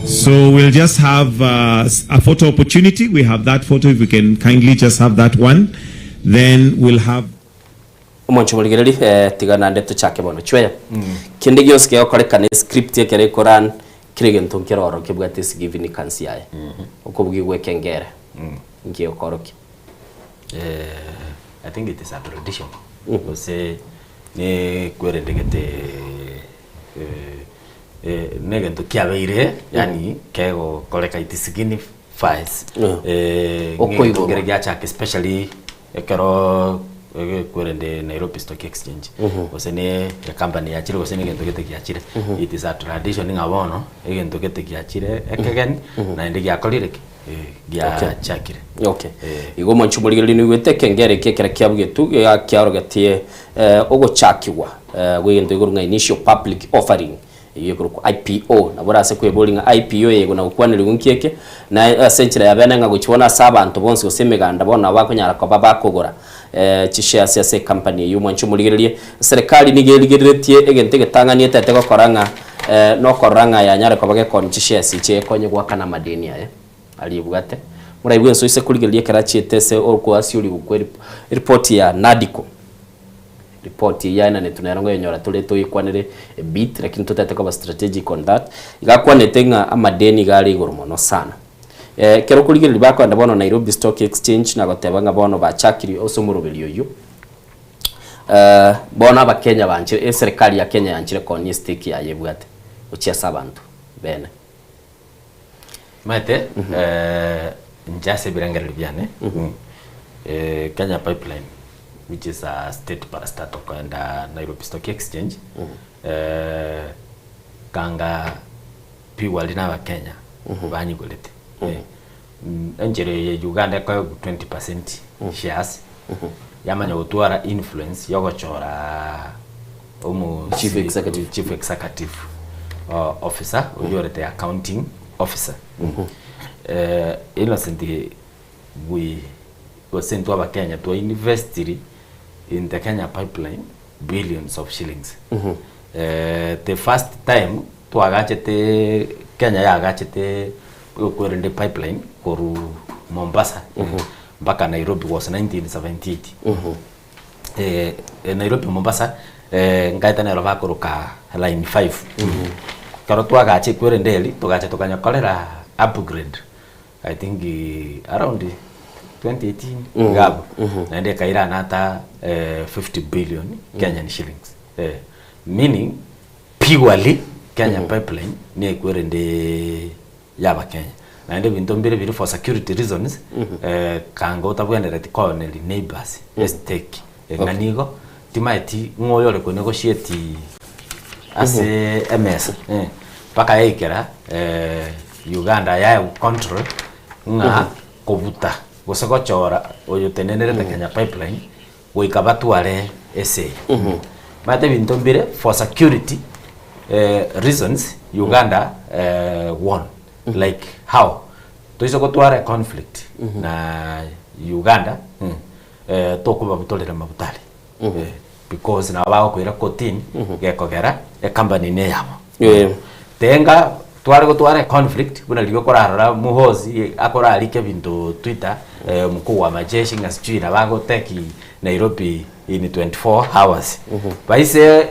So we'll just have uh, a photo opportunity. We have that photo. If we can kindly just have that one, then we'll have. Omonche morigereri eh, tiga naende tochake bono chweya kende gionsi kegokorekana escript ekero ekoran kera egento nkere ororo kebwate esignificance yaye okobugia gwa ekengere nki egokorokia Eh, I think it is a tradition gose ne kwerende gete eh, negento kiabeire yaani kegokoreka it signifies Okoigorwa. ng'egento kere giachaka especially ekero kwerende Nairobi Stock Exchange gose ne ecompany yachire gose ne egento gete giachire it is a tradition ng'a bono egento gete giachire ekegeni naende giakorire ki? Giachakire. Okay. Igo omonche omorigereria noigwete ekengere eke ekere kiabugetu kiarogetie ogochakigwa gw'egento igoro ng'a initial public offering eyio ekorokwa IPO. Nabo orase kweboria ng'a IPO eye na gokwanerigwa nki eke na ase enchera ya bene ng'a gochia bono ase abanto bonsi gose emeganda bono nabo bakonyara koba bakogora chishares ase ecompany eyio. Omonche omorigererie eserekari nigo erigereretie egento egetang'ani etete gokora ng'a nokorora ng'a yanyare koba gekoni chishares echi ekonye goakana amadeni aye. Aria ebwate. Moraigwe enso ise korigereria ekero achiete ase okoasioria gokwa eripoti ya NADCO. Ripoti eyio yaenanetwe nero ngoyenyora tore toyekwanere a bit lakini totete koba strategic on that. Iga akwanete ng'a amadeni iga are igoro mono sana. Ekero okorigereria bakoenda bono Nairobi Stock Exchange na goteba ng'a bono bachakire ase omoroberio oyio, bono abakenya banchire eserekari ya Kenya yanchire koonia estake yaye ebwate gochia ase abanto bene. Omanyete inche ase ebirengererio biane, Kenya Pipeline. which is a state parastatal koenda Nairobi Stock Exchange, eh, kanga pigwari na abakenya banyigorete. Eh, enchera eye Uganda ekoegwa 20% shares, yamanya gotwara influence yogochora omo Chief executive. Chief executive officer oyio orete accounting officer. Eh, Innocent we gose intwe abakenya twa investiri in the Kenya pipeline billions of shillings. Eh, the first time twagachete Kenya yagachete kwerende pipeline korwa Mombasa mpaka Nairobi was 1978. Eh, Nairobi Mombasa eh, nkaete nero bakoroka line 5. Ekero twagacha ekwerende eri togacha tokanyakorera upgrade I think around 2018 iga abwo. Naende ekairana ata 50 billion Kenyan shillings. Meaning purely Kenya Pipeline niyo ekwerende ya abakenya. Naende ebinto mbire biri for security reasons kanga otabwenereti kooneri neighbours estake ng'a nigo timaeti ng'o oyo ore konegotiate ase emesa mpaka yaikera Uganda yaegwa control ng'a kobuta gose gochora oyotenenerete Kenya Pipeline goika batware esegi. Omanyete ebinto mbire for security reasons Uganda won like how toise gotwara econflict na Uganda tokobabutorera mabuta aria because nabo bagokoira kotini gekogera ecompany neyabo. Tenga tware gotwara econflict buna riria okorarora Muhoozi akorarike ebinto Twitter mkuu wa majeshi ng'a sijui nabo agoteki Nairobi in 24 hours. Baise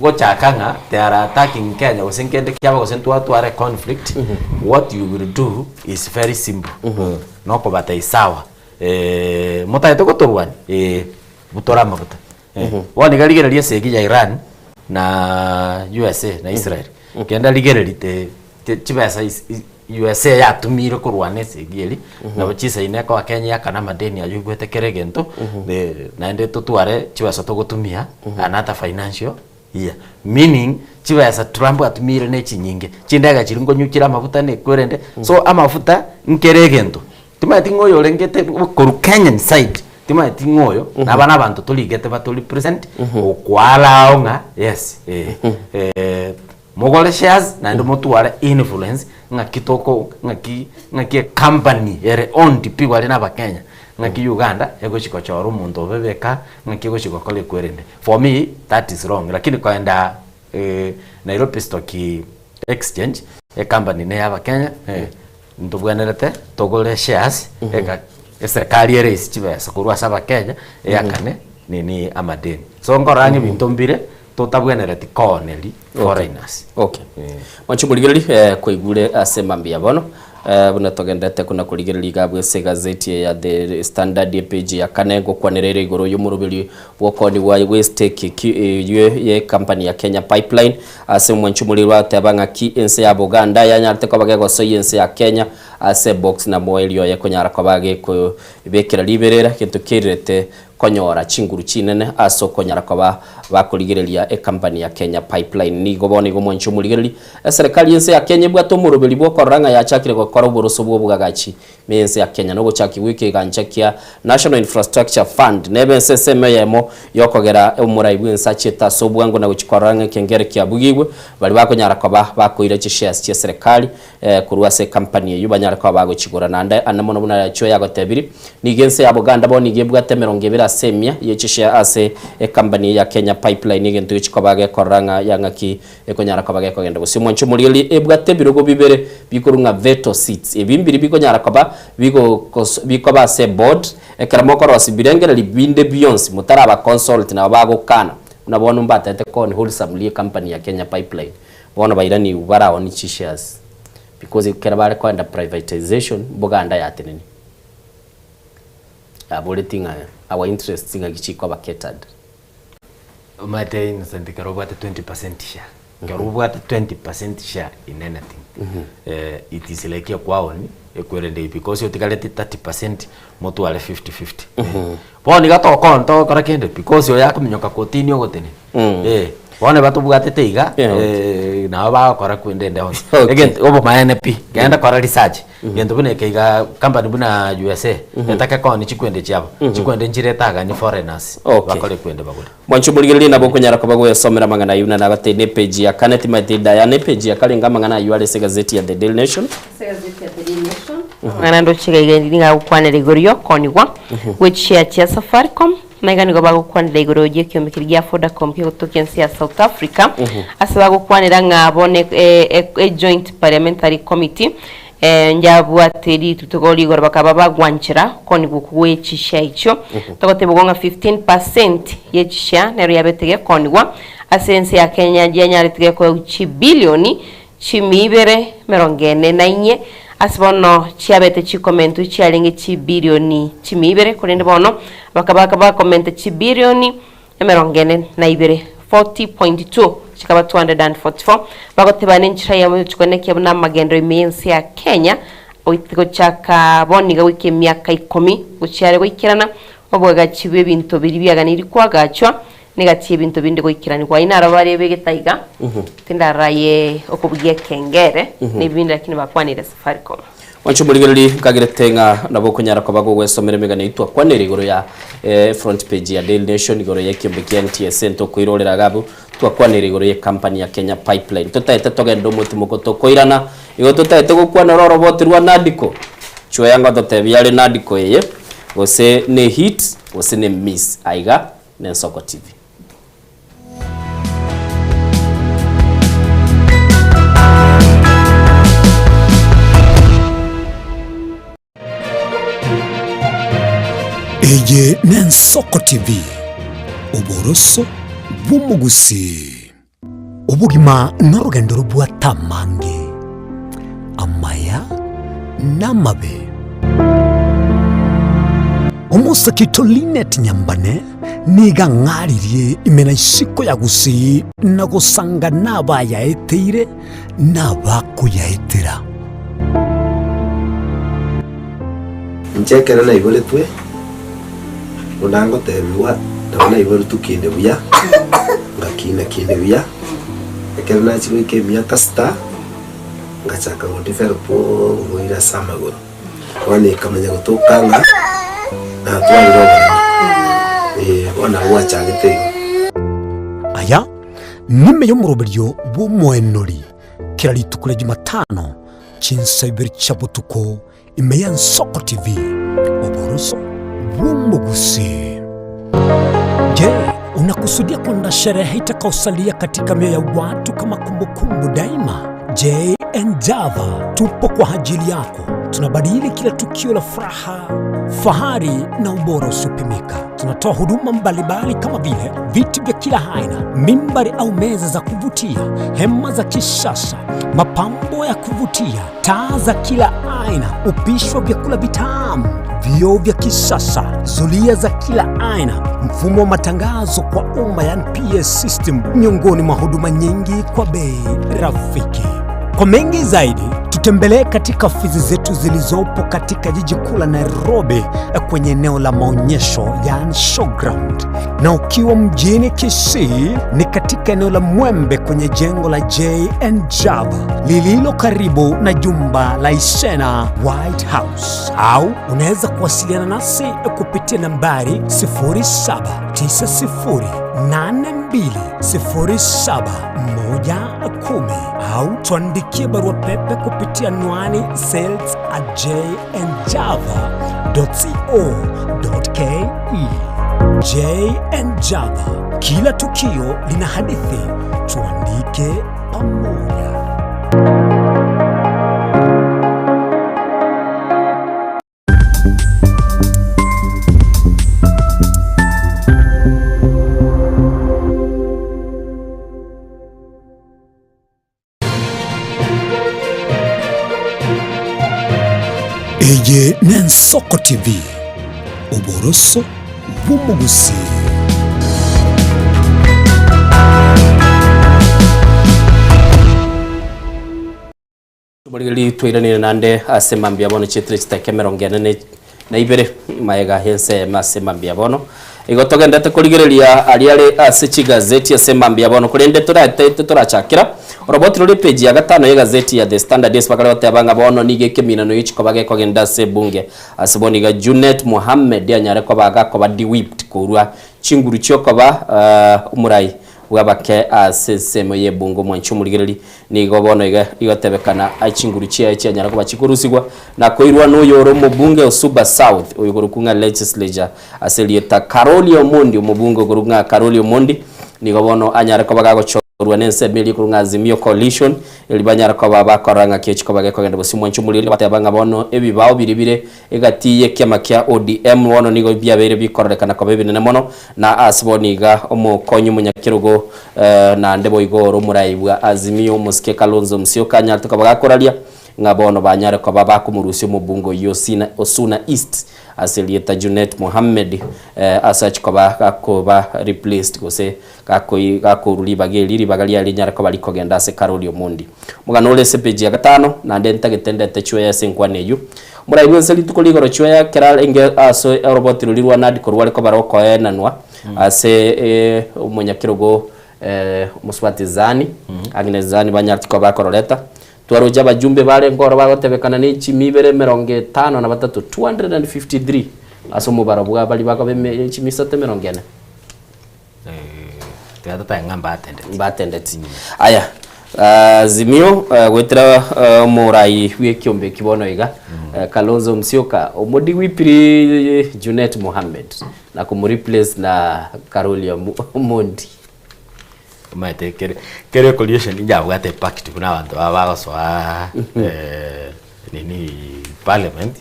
gochaka ng'a they are attacking Kenya gose nkende kiabo gose ntwatware econflict, what you will do is very simple. Nokobatebia sawa motagete gotorwania ee butora amabuta. Bono iga rigereria esegi ya Iran na USA na Israel, kenda rigereria te te chibesa is USA yatumire korwana esegi eria, nabo chisaini ekoa Kenya eakane amadeni aywo oigwete kera egento, naende totware chibesa togotumia another financial year. Meaning, chibesa Trump atumire na echinyinge, chindege chiria nkonywa chire amafuta na ekwerende, so amafuta nkere egento. Timanyeti ng'a oyo orengete korwa Kenyan side, timanyeti ng'a oyo, naba na abanto torigete bato represent, okoarao ng'a yes eh, mogore shares naende motware influence ng'aki toko ng'aki ng'aki ecompany ere owned pi bare na abakenya, ng'aki Uganda egochi gochora omonto obebeka, ng'aki egochi gokora ekwerende. For me that is wrong, lakini koenda Nairobi Stock Exchange, ecompany neye abakenya, Ntobwenerete togore shares eka eserekari ere ase chibesa korwa ase abakenya eyakane nini amadeni. So nkorora ng'a ebinto mbire totabwenereti kooneri foreigners. Okay. Mwanche omorigereria eh, kwaigure ase mambia bono eh, buna togenderete kona korigereria iga abwo ase egazeti eye ya The Standard epage ya kane ngokwanera ere igoro y'omoroberi bw'okoonigwa gwe stake ki eywo ye company ya Kenya Pipeline Ase omwancho omorero ateba ng'aki ense ya Boganda yanyarete koba gegosoyia ense ya Kenya ase ebox na moerio oye konyara koba gekobekera riberera gento kerirete konyora chinguru chinene ase okonyara koba bakorigereria ecompany ya Kenya Pipeline. Nigo bono igo omwancho omorigereri eserekari yense ya Kenya ebwate omoroberi bwokorora ng'a yachakire gokora oboroso bw'obwagachi Me ense ya Kenya nogochakigwa ekegancha kia National Infrastructure Fund nebe ense ensemo eyemo yokogera omorai bwense achiete ase obwango na gochia korora ng'a ekengere kiabugigwe baria bakonyara koba bakoira chishares chia serikali korwa ase ecompany eyio banyare koba bagochigora naende ande mono buna Rachuo yagotebiri nigo ense ya Buganda bono nigo ebwate emerongo ebere ase emia ye chishare ase ecompany eye ya Kenya Pipeline egento gechi koba gekorora ng'a ya ng'aki Ekonyara koba gekogenda gose omwancho omorigereria ebwate ebirogo bibere bikorwa ng'a veto seats. Ebi mbiri bikonyara koba bikoba ase eboard ekero mokorosia birengererio binde bionsi motaraba consult nabo bagokana. Buna bono mbatete koni wholesomely ecompany ya Kenya Pipeline bono bairanigwe baraoni chishares because ekero bare koenda privatization Buganda yateneni yaboreti ng'a our interests ng'aki chikoba catered. Omanyete Innocent ekero obwate 20 percent share. Ekero obwate 20% share in anything, it is like ekwaoni ekwerende because otigareti 30% motware 50-50. Bono iga tokoona togokora kende because oyo akominyoka kotini ogotenena. Eh, bono batobwatete iga nabo bagokora kwende ende onsi. Egento obomaene pi, genda kora research, gento buna eke igaa company buna USA, etake kooni chikwende chiabo, chikwende nchirete agani foreigners bakore ekwende bagore. Mwanche omorigererie nabo okonyara koba gwesomera amang'ana ayio buna nagotebi ne page ya kane timanyeti Diana epage ya kare enga amang'ana ayio are ase egazeti ya The Daily Nation. Ase egazeti ya The Daily Nation, amang'ana ndoche iga iga nigo agokwanera igoro y'okoonigwa gwe chishare chia Safaricom, na iga nigo bagokwanera igoro y'ekiombe keria gia Vodacom kegotokia ense ya South Africa, ase bagokwanera ng'a bono e joint parliamentary committee Njabwate rituko rigoro bakaba bagwanchera okoonigwa okwo gwe chishare echio. Togoteba igo ng'a 15 percent ye chishare nero yabete gekoonigwa ase ense ya Kenya yanyarete gekoegwa chibilioni chimia ibere emerongo ene na inye ase bono chiabete chikomentwe chiarenge chibilioni chimia ibere korende bono bakaba bakomenta chibilioni emerongo ene na ibere, 40.2, chikaba 244, bagoteba nenchera yabo yochikonekia buna amagenderero ime y'ense ya Kenya gochaka bono iga goika emiaka ikomi gochia are goikerana oboagachi bw'ebinto biria biaganeirie koagachwa negati y'ebinto binde goikeranigwa. Ayio naro bare begete aiga tindaraye okobugia ekengere nebinde lakini bakwanire Safaricom. Mwanche omorigereria, nkagerete ng'a nabo okonyara koba gogwesomera emegano eyio twakwanire igoro ya front page ya Daily Nation igoro y'ekiombe kia NTSA ntokoirorera iga abwo, twakwanire igoro y'ecompany ya Kenya Pipeline. Totaete togende omotimoko tokoirana, igo totaete gokwanera oroboti rwa Nadco. Chweya ngototebia are Nadco eye, gose ne hit gose ne miss aiga n'Ensoko TV. Eye n'Ensoko TV, oboroso bw'omogusii. Obogima norogendo robwate amange, amaya na amabe. Omosake oito Linet Nyambane nigo ang'aririe ime na isiko ya Gusii na gosanga nabayaeteire na abakoyaetera. Inche ekero naiboretwe, buna ngotebigwa, nabo naiboretwe kinde buya, ngakina kinde buya, ekero nachia goika emiaka sita, ngachaka go develop oborwaire ase amagoro. Bono ekamanya gotoka ng'a natwarire oboremo, eh, bono nabo gwachagete igo. Aya nime y'omoroberio bw'omoenori kera rituko ria Jumatano chinsa ibere chia botuko ime ya Nsoko TV, oboroso bw'omogusii. Je, unakusudia kwenda sherehe itakaosalia katika mioyo ya watu kama kumbukumbu daima? JN Java tupo kwa ajili yako. Tunabadili kila tukio la furaha, fahari na ubora usiopimika. Tunatoa huduma mbalimbali kama vile viti vya kila aina, mimbari au meza za kuvutia, hema za kisasa, mapambo ya kuvutia, taa za kila aina, upishi wa vyakula vitamu, vioo vya kisasa, zulia za kila aina, mfumo wa matangazo kwa umma yani PA system, miongoni mwa huduma nyingi kwa bei rafiki. Kwa mengi zaidi tutembelee katika ofisi zetu zilizopo katika jiji kuu la Nairobi kwenye eneo la maonyesho yani showground, na ukiwa mjini Kisii ni katika eneo la Mwembe kwenye jengo la JN Java lililo karibu na jumba la Isena White House, au unaweza kuwasiliana nasi kupitia nambari 0790820710 au tuandikie barua pepe kupitia anwani sales at jnjava.co.ke. JN Java, kila tukio lina hadithi, tuandike pamoja. Eye n'Ensoko TV, oboroso bw'omogusii. Omorigereria twairanire naende ase mambia bono chietire chidakika emerongo ene ne na ibere magega y'ensemo ase mambia bono. Igo togenderete korigereria aria are ase chigazeti ase mambia bono korende torataete torachakera oroboti rore epeji ya gatano y'egazeti ya The Standard ase bakare goteba ng'a bono nigo ekeminano gechikoba gekogenda ase ebunge ase bono iga Junet Mohammed anyare koba gakoba de-whipped korwa chinguru chiokoba omorai bw'abake ase ensemo y'ebungo omwanchi omorigereria, nigo bono iga igotebekana aye chinguru chiaye chianyara koba chikorusigwa na koirwa noyore omobunge o Suba South oyokorokwa ng'a Legislature ase erieta Caroli Omondi omobunge okorokwa ng'a Caroli Omondi nigo bono anyare koba gagochorwa nensemo eria ekorokwa ng'a Azimio Coalition eria banyare koba bakorora ng'aki echikoba gekogenda bosio omwanchi omorigereria bateba ng'a bono ebibao biria bire Egati y'ekiama kia ODM bono nigo biabeire bikororekana koba ebinene mono, na ase bono iga omokonyi omonyakerogo naende boigo ore omorai bwa Azimio omosike Kalonzo Musyoka anyarete koba gakoraria ng'a bono banyare koba bakomorusia omobunge oyio Osuna East ase erieta Junet Mohammed ase achia koba gakoba replaced gose gakourwa ribaga eri, ribaga riaye rinyare koba rikogenda ase Karoli Omondi. Omogano ore ase epeji ya gatano, naende ntagete ndete chweya ase enkwana eyio. Omorai bwense rituko rigoro chweya ekero arenge ase oroboti roria rwa Nadi korwa are kobara okoenanwa ase omonyakerogo omosubati Zani, Agnes Zani banyareti koba bakororeta. Twaroche abajumbe barenge oro bagotebekana ne chimi ibere emerongo etano na batato, 253, ase omobaro bwa baria bakoba chimi isato emerongo ene. Tiga totae ng'a mbatendeti. Mbatendeti. Aya, Azimio goetera omorai bw'ekiombe eki bono iga, Kalonzo Musyoka, omodiwipiri Junet Mohammed na komoreplace na Karoli Omondi. Omanyete kere kere ecoalition yabwate impact buna abanto baba bagosoa nini parliament,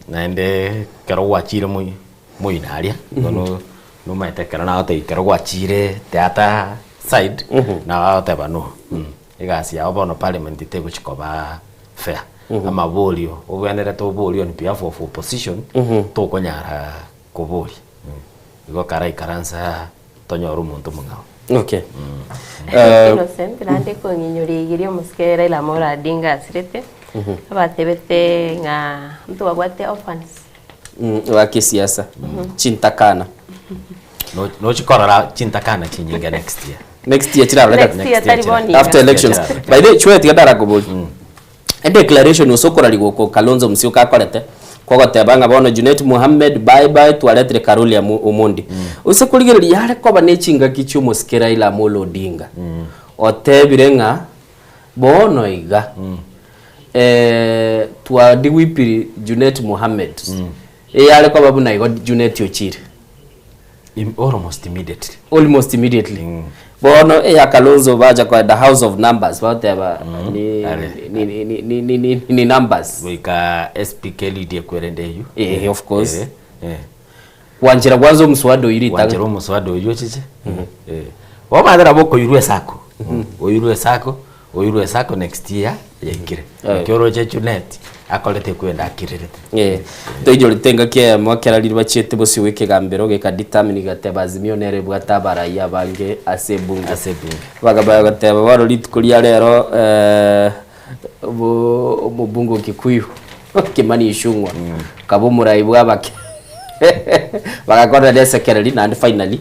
naende ekero gwachire moi moino aria, bono Nomaete ekero nagotebia ekero gwachire the other side, nabo agoteba no, egasi yao bono parliament tegochi koba fair. Amaborio obwenerete oborie on behalf of opposition, tokonyara koboria. Igo karaikaransa tonyore omonto omong'ao. Okay. Innocent naende kong'inyora igiria omosike Raila Amolo Odinga asirete, abatebete ng'a ntobabwate orphans. Ba kisiasa chintakana. Nochikorora chintakana chinyinge next year. Next year chiraroreka Next year tari bono iga. After elections. By the way, chwe tiga ndarakoboria. E declaration ase okorarigwa oko Kalonzo Musyoka akorete kogoteba ng'a bono Junet Mohammed bye bye twaretire Karoli Omondi. Ase korigereria yare koba ne chingaki chia omosike Raila Amolo Odinga otebire ng'a bono iga Twadigwipiri Junet Mohammed, eyare koba buna igo Junet ochire. Almost immediately. Almost immediately. Bono eya Kalonzo bacha koenda house of numbers bagoteba ni, ni, ni, ni, ni, ni, ni, ni numbers. Goika SPK Lydia ekwerende eywo. Eh, of course. Eh, eh. Gwanchera kwanza omuswada oyio ritang'ani. Gwanchera omuswada oyio ochiche. Eh. Omanyete nabo okoirwa esako. Oirwe esako, oirwe esako next year yaikire. Naki oroche Junet akorete ekwenda akirerete. Eh, toinyorete engaki eyemo ekero riria bachiete bosio bw'ekegambero geka determine gateba Azimio nere ebwate abarai abange ase ebunge. Ase ebunge. Bakabaya goteba bono rituko ria rero bo omobunge o Kikuyu Kimani Ichung'wa akaba omorai bwa abake bagakorera nesekereri naende finally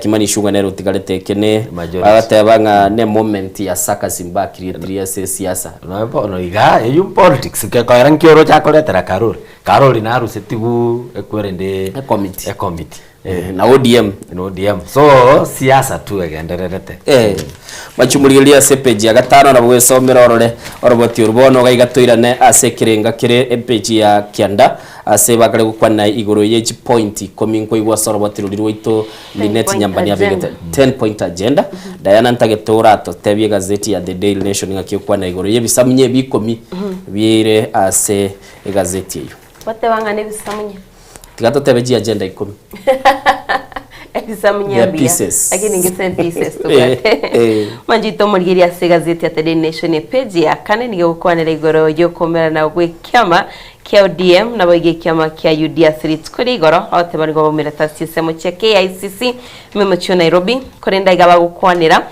Kimani Ichung'wa nere otigarete ekene Majority. bagateba ng'a ne moment ya sarcasm bacreatirie ase esiasa. Nonya bono iga eywo politics gekoera nki oroche akoretera Karuri, Karuri narusetigwe ekwerende Ecommittee. ecommittee. Na ODM. Na ODM. So siasa tu egendererete. Eh, machumurigerie ase epeji ya gatano nabo gwesomera orore oroboti oru bono iga iga toirane ase ekerenga kere epeji ya kianda ase bakare gokwana igoro ye chipoint ikomi nkoigwa ase oroboti roria rwaito Linet point Nyambani abegete agenda. 10 point agenda Diana ntagete oratotebie egazeti ya The Daily Nation ng'aki okwana igoro yebisamunye ebi ikomi biire ase egazeti eyio. Goteba ng'a nebisamunye. Tiga totebe chiagenda ikomi. Ebisamunye They are mbuya pieces. lakini ngese pieces Eh, tobwate eh. manchete omorigereria ase egazeti ya The Daily Nation epeji ya kane nigo egokwanera igoro y'okomerana gw'ekiama kia ODM naboigo ekiama kia UDA ase rituko ria igoro bagoteba nigo baumerete ase chinsemo chia KICC ime omochie o Nairobi korende aiga bagokwanera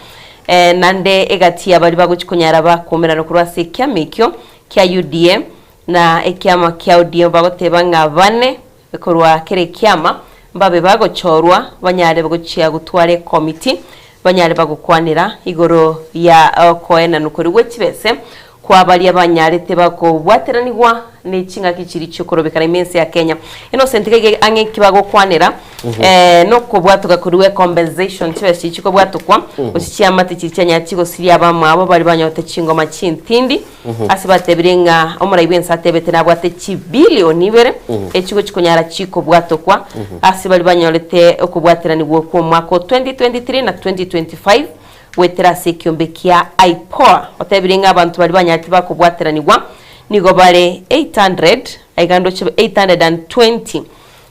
eh, naende egati ya baria bagochi konyara bakomerana korwa ase ekiama ekio. kia UDA na ekiama kia ODM bagoteba ng'a bane korwa kera ekiama mbabe bagochorwa banyare gochia gotwara ekomiti banyare bagokwanera igoro ya okoenanwa koria gwe chibese kwa baria banyarete bakobwateranigwa ne ching'aki chiria chiokorobekana ime ense ya Kenya. Innocent iga iga ang'e eki bagokwanera nokobwatoka koria gwe compensation chibesa chiria chikobwatokwa gose chiamate chiria chianyara chigosiria abamwabo baria banyorete chingoma chintindi ase batebire ng'a omorai bw'ense atebete nabwate chibilioni ibere echigochi konyara chikobwatokwa ase baria banyorete okobwateranigwa okwo omwaka o 2023 na 2025 Goetera ase ekiombe kia IPOA, otebire ng'a abanto baria banyarete bakobwateranigwa nigo bare 800, aiga ndoche 820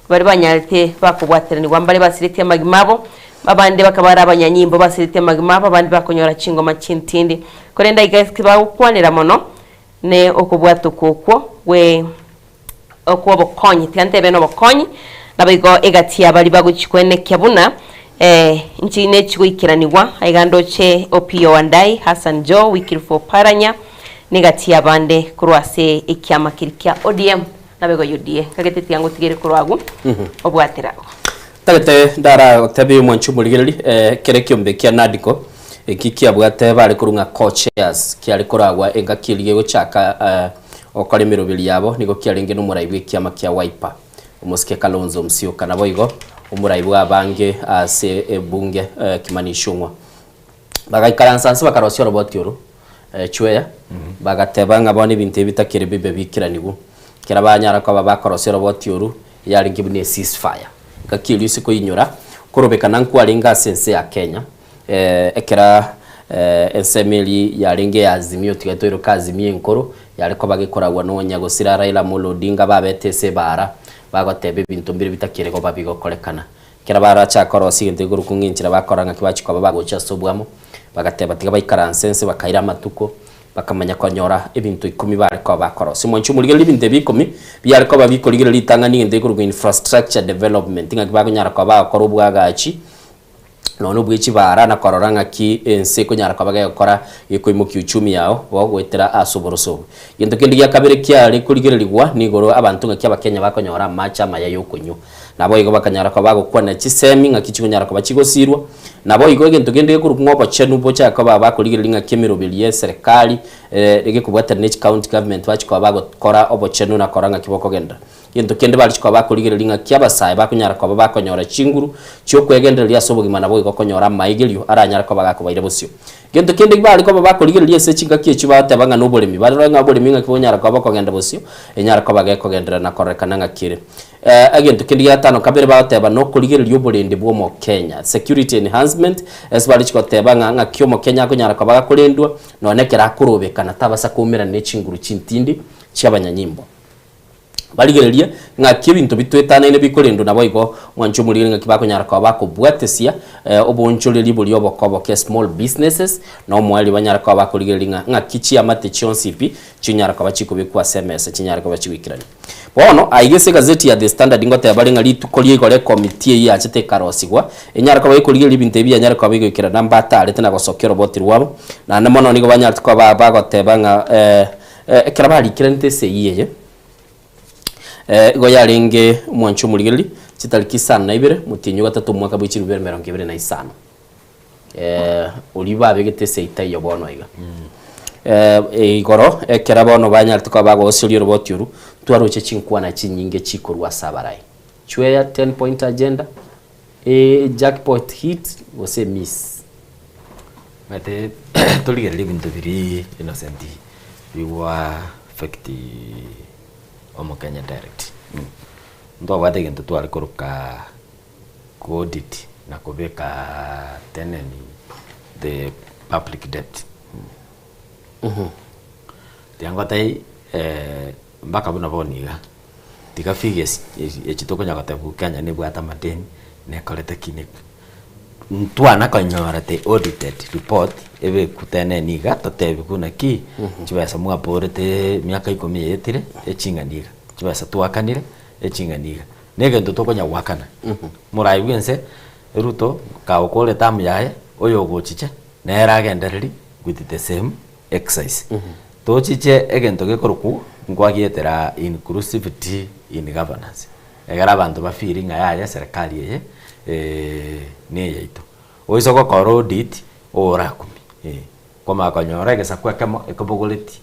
baria banyarete bakobwateranigwa mbare basiretie amagima abo, abande bakaba bare abanyanyimbo basiretie amagima abo, abande bakonyora chingoma chintindi. Korende aiga ase bagokwanera mono ne okobwatokwa okwo gwe okw'obokonyi, tiga ntebe nobokonyi, naboigo egati ya baria bagochia koenekia buna inchi nechigoikeranigwa, aiga ndoche Opiyo Wandayi, Hassan Joho, Wycliffe Oparanya, na egati y'abande korwa ase ekiama keria kia ODM naboigo UDA. Nkagete tiga ngotigere korwa agwo obwatera agwo. Tagete ndaragotebie omwanchi omorigereria, ekero ekiombe kia NADCO eki kiabwate bare korwa ng'a co-chairs kiare koragwa engaki eria gegochaka Gokora emeroberi yabo nigo kiarenge nomorai bw'ekiama kia Wiper, omosike Kalonzo Musyoka, naboigo omorai bw'abange ase ebunge Kimani Ichung'wa. Bagaikaransa inse bakarosia oroboti oro chweya, bagateba ng'a bono ebinto ebi bitakire bibe biikeranigwe. Ekero banyara koba bakorosia oroboti oru, yarenge buna e-ceasefire. Engaki eria ase koinyora, korobekana nkwarenge ase ense ya Kenya, Ekero ensemo eria yarenge ya Azimio, tiga toiroke Azimio enkoro, yare koba gekoragwa nonya gosira Raila Amolo Odinga babete ase ebaara, bagoteba ebinto mbire bitakire koba bigokorekana. Ekero barachake korosia egento gekorokwa ng'a enchera bakora ng'aki bachia koba bagocha ase obwamo, bagateba tiga baikaranse inse bakaira amatuko, bakamanya konyora ebinto ikomi bare koba bakorosia. Mwanche omorigereria ebinto ebi ikomi, biare koba bikorigereria ritang'ani egento gekorokwa infrastructure development, ng'aki bakonyara koba bagokora obwagachi, Nonya nobwe chibara na korora ng'aki ense ekonyara koba gegokora gekoimokia uchumi yao bo goetera ase oboroso obo. Gento kende gia kabere kiare korigererigwa nigoro abanto ng'aki abakenya bakonyora amache amaya yokonywa. Naboigo bakanyara koba bagokwana chisemi ng'aki chikonyara koba chigosirwa. Naboigo egento kende gekorokwa ng'a obochenu bochake koba bakorigereria ng'aki emeroberi ye eserekari egekobwatana ne chicounty government bachia koba bagokora obochenu na korora ng'aki bokogenderera. Gento kende bariche koba bakorigereria ng'aki abasae bakonyara koba bakonyora chinguru chi'okwegendereria ase obogima naboigo konyora amaigerio aranyare koba gakobaira bosio. Gento kende bare koba bakorigereria ase chingaki echio bagoteba ng'a noboremi, barore ng'a oboremi ng'aki bonyara koba bokogenda bosio, enyare koba gekogenderera na kororekana ng'aki ere. Egento kende giatano kabere bagoteba nokorigereria oborendi bw'Omokenya, security enhancement, ase bariche goteba ng'a ng'aki Omokenya akonyara koba gakorendwa nonya ekero akorobekana tabasa koumerana ne chinguru chintindi chi'abanyanyimbo. Barigererie ng'aki ebinto bitwetanaine bikorendwa naboigo mwanche omorigeri ng'aki bakonyara koba bakobwatesia oboonchoreria boria oboke oboke small businesses na omoerio banyare koba bakorigereria ng'a ng'aki chiamate chionsi pi chinyara koba chikobekwa ase emesa chinyare koba chigoikerania. Bono aiga ase egazeti ya The Standard ngoteba bare ng'a rituko ria igoro ekomiti eyio yachete ekarosigwa enyare koba gekorigereria ebinto ebi bianyare koba bigoikerana mbatarete na gosokia oroboti rwabo naende mono nigo banyarete koba bagoteba ng'a Ekero barikeranete esegi eye, igo yarenge omwancho omorigereria chitariki isano na ibere, omotienyi o gatato omwaka bwe chilifu bibere emerongo ebere na isano. Oria babegete esegi taiyo bono iga. Igoro ekero bono banyarete koba bagosioria oroboti orwo, ntwaroche chinkwana chinyinge chikorwa ase abarai. Chweya ten point agenda, jackpot hit gose miss. Omanyete torigereria ebinto biria Innocent bigwa affect omokenya direct, ntwabwate egento tware koroka audit na kobeka teneni the public debt. Tiga ngotebi mpaka buna bono iga, tiga figures echi tokonya goteba Kenya nebwate amadeni nekorete ki ne ntwana konyora the audited report ebekwe teneni iga totebiwe naki chibesa mwaborete emiaka ikomi eyetire eching'ani iga, chibesa twakanire eching'ani iga. Na egento tokonya goakana, morai bwa ense Ruto kagokora etamu yaye, oyo ogochicha nere agendereri with the same exercise. Tochiche egento gekorokwu nkwagietera inclusivity in governance, egere abanto ba feel ng'a yaya eserekari eye neyaito. Oise gokora audit orakumie eh, kwamanya konyora egesaku ekemo ekobogoreti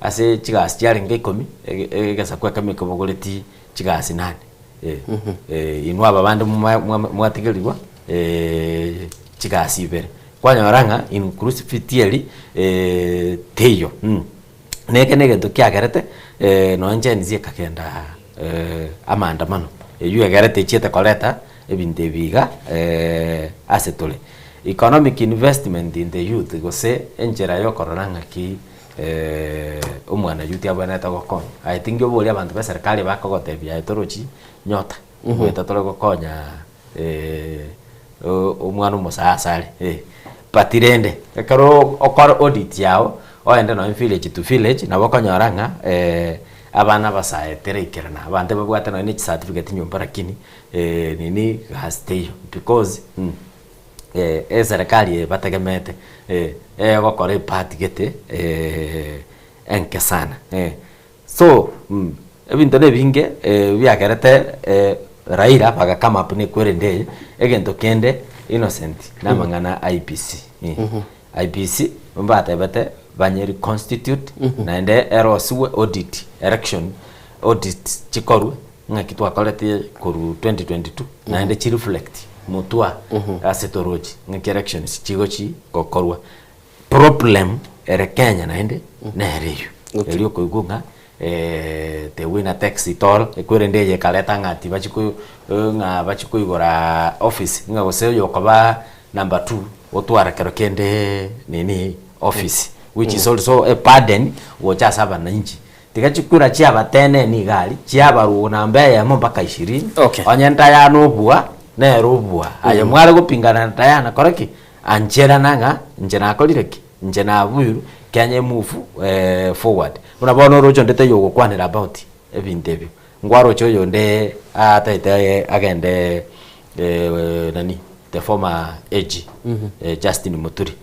ase chigasi chiarenge ikomi, egesaku ekemo ekobogoreti chigasi nane eh, inwe aba bande mwatigerigwa chigasi ibere. Kwanyora ng'a inclusivity eria teiyo. Na eke na egento kiagerete nonye Gen Z ekagenda amaandamano, eywo egerete echiete koreta ebinto ebi iga ase tore. Economic investment in the youth gose enchera ya okorora ng'aki omwana youth abwenerete gokonya. Aye tingi oborie abanto ba eserekari bakogotebia aye torochi nyota, goeta tore gokonya omwana omosae ase are eh. But rende ekero okore audit yago, ogende nonye village to village, nabo okonyora ng'a abana abasae teraikerana, abanto babwate nonye ne chicertificate nyomba lakini nini gasi teiyo because eserekari eye bategemeete egokora epart gete enke sana. So ebinto na ebinge biagerete Raila baga come up na ekwerende eye, egento kende Innocent na amang'ana a IEBC. IEBC mbatebete banye reconstitute naende erosiwe audit, election audit chikorwe ng'aki twakorete korwa 2022 naende chi reflect motwa ase torochi ng'aki elections chigochi gokorwa. Problem ere Kenya naende nere eywo, eria okoigwa ng'a the winner takes it all, ekwerende eye ekareta ng'a tibachi ko ng'a bachi koigora office ng'a gose oyokoba number two otwara kero kende nini office which is also a burden gocha ase abananchi. Tiga chikura chiabateneni iga aria, chiabarwa namba eyemo mpaka ishirini, onye ntayana obua, nere obua. Aye mware gopingana na tayana kora ki? Ancherana ng'a inche nakorire ki? Inche nabuirwe, Kenya emove forward. Buna bono oroche onde taiyo ogokwanera about ebinto ebio, nkwaroche oyonde ataete agende nani the former AG Justin Muturi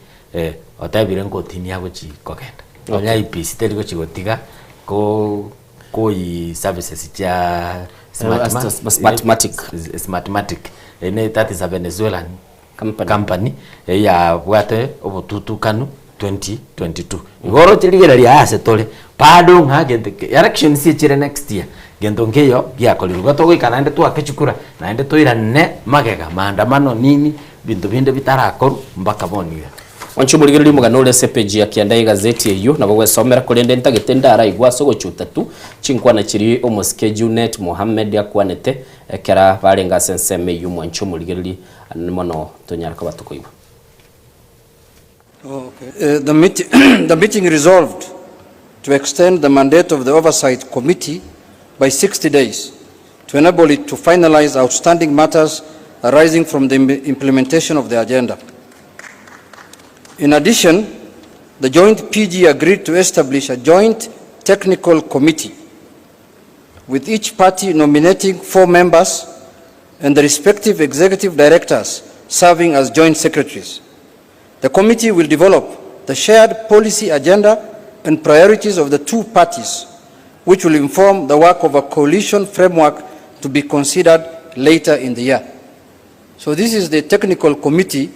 otebire nkotinia agochi kogenda. Nonya IEBC teri gochi gotiga ko koi services chia Smartmatic. Smartmatic ene that is a Venezuelan company eyabwate obotutukanu 2022. Igo oroche rigereria aya ase tore bado ng'a gento ke elections echire next year gento nkeiyo giakorirwe. Igo togoika naende twake chikura naende toirane magega maandamano nini binto binde bitarakorwa mpaka bono iga. Mwanche omorigereria omogano ore ase epeji ya kianda y'egazeti eyio, nabo gwesomera, korende ntagete ndaraigwe ase ogochuta tu chinkwana chiria omosike Junet Mohammed akwanete ekera barenge ase ensemo eyio. Mwanche omorigereria mono tonyare koba tokoigwa. The, meet, the meeting resolved to extend the mandate of the Oversight Committee by 60 days to enable it to finalize outstanding matters arising from the implementation of the agenda. In addition, the joint PG agreed to establish a joint technical committee with each party nominating four members and the respective executive directors serving as joint secretaries. The committee will develop the shared policy agenda and priorities of the two parties, which will inform the work of a coalition framework to be considered later in the year. So this is the technical committee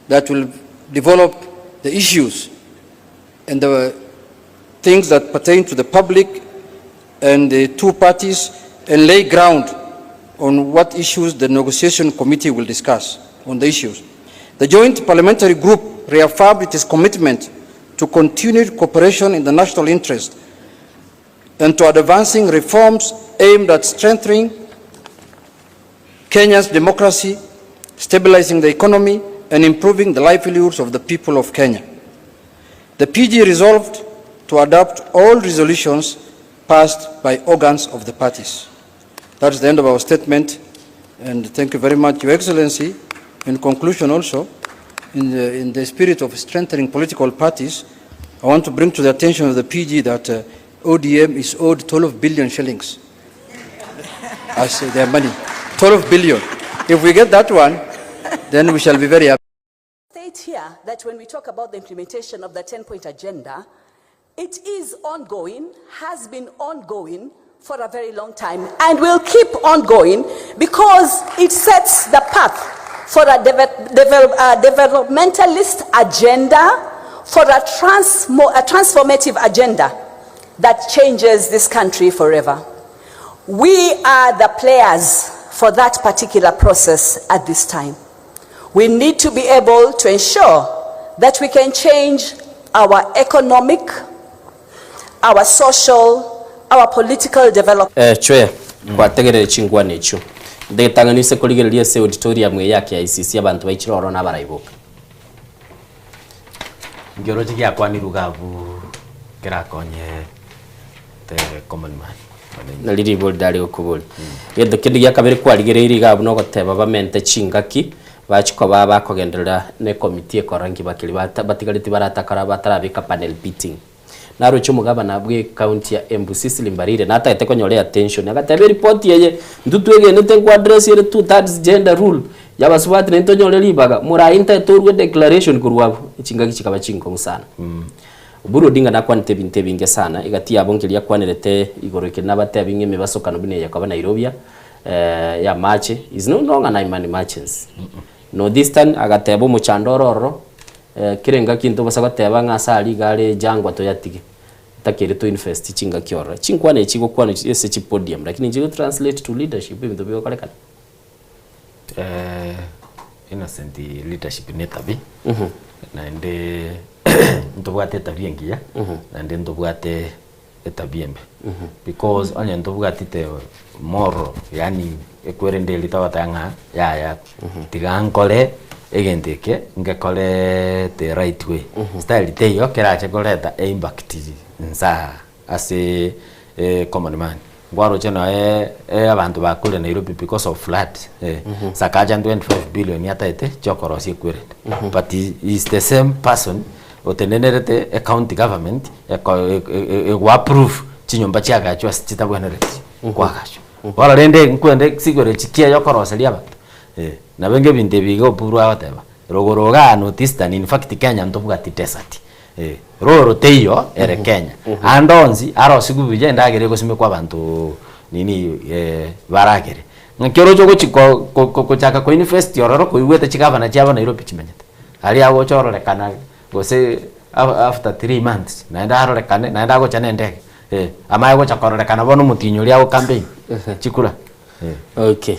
that will develop the issues and the things that pertain to the public and the two parties and lay ground on what issues the negotiation committee will discuss on the issues. The joint parliamentary group reaffirmed its commitment to continued cooperation in the national interest and to advancing reforms aimed at strengthening Kenya's democracy, stabilizing the economy, and improving the livelihoods of the people of Kenya. The PG resolved to adopt all resolutions passed by organs of the parties. That is the end of our statement, and thank you very much, Your Excellency. In conclusion also, in the, in the spirit of strengthening political parties, I want to bring to the attention of the PG that uh, ODM is owed 12 billion shillings as their money. 12 billion. If we get that one, then we shall be very happy. State here that when we talk about the implementation of the 10 point agenda, It is ongoing, has been ongoing for a very long time and will keep ongoing because it sets the path for a developmentalist agenda, for a transformative agenda that changes this country forever. We are the players for that particular process at this time. We need to be able to ensure that we can change our economic, our social, our political development. Eh, chwe, gwategerere chingwana echio. Ndegetang'ani ase korigereria ase auditorium eye ya KICC abanto baichire ororo na abarai boka. Nkioroche giakwanirwe iga abwo kerakonye the common man. Nari ribori ndare gokoboria. Egento kende gia kabere kwarigereirie iga abwo nogoteba bamente chingaki, bachie koba bakogenderera ne ekomiti ekora nki bakeri bata batigareti baratakora batarabeka panel beating. Naroche omogabana bwe ecounty ya Embu Cecily Mbarire natagete konyora eattention agateba eripoti eye intwe twegenete nko address ere two thirds gender rule ya abasubati naintwe tonyore ribaga morayi ntagete orue declaration korwa abwo chingaki chikaba chinkong'u sana. Oburu Odinga nakwanete ebinto ebinge sana, egati yabo nkeria akwanerete igoro ekeri nabatebi ng'a emebasokano buna eye ekoba Nairobia y'amache is no longer an emergency. North Eastern agateba omochando ore ororo, kera engaki ntobasa goteba ng'a ase aria iga are jangwa toyatige, ntakeire to invest chingaki ororo. Chinkwana echi chigokwanwa ase chipodium lakini nchigo translate to leadership ebinto bigokorekana. Innocent leadership ne etabi, naende ntobwate etabi engiya, naende ntobwate etabi embe. Because onye ntobwati the moral yaani ekwerende eria togoteba ng'a yaya tiga nkore egento eke ngekore the right way. Style teiyo kerache koreta eimpact nsa ase common man. Nkwaroche noe abanto bakure Nairobi because of flood Sakaja 25 billion ataete chiokorosia ekwerende but he is the same person otenenerete ecounty government ego approve chinyomba chiagachwa ase chitabwenereti koagachwa. Bono rende nkwende sigoro echi ki eyokoroseria abanto nabo enga ebinto ebi iga Oburu agoteba rogoro igaa North Eastern in fact Kenya ntobwati desert. Roro teiyo ere Kenya. Ande onsi arosigwe buya endagera egosimekwa abanto nini baragere. Ng'aki oroche ogochi ko- ko- kochaka ko invest ororo koigwete chigavana chiabo Nairobi chimenyete. Aria agocha ororekana gose after 3 months naende arorekane naende agocha na endege amaye gocha kororekana bono omotinyi oria ago campaign chikura. Okay.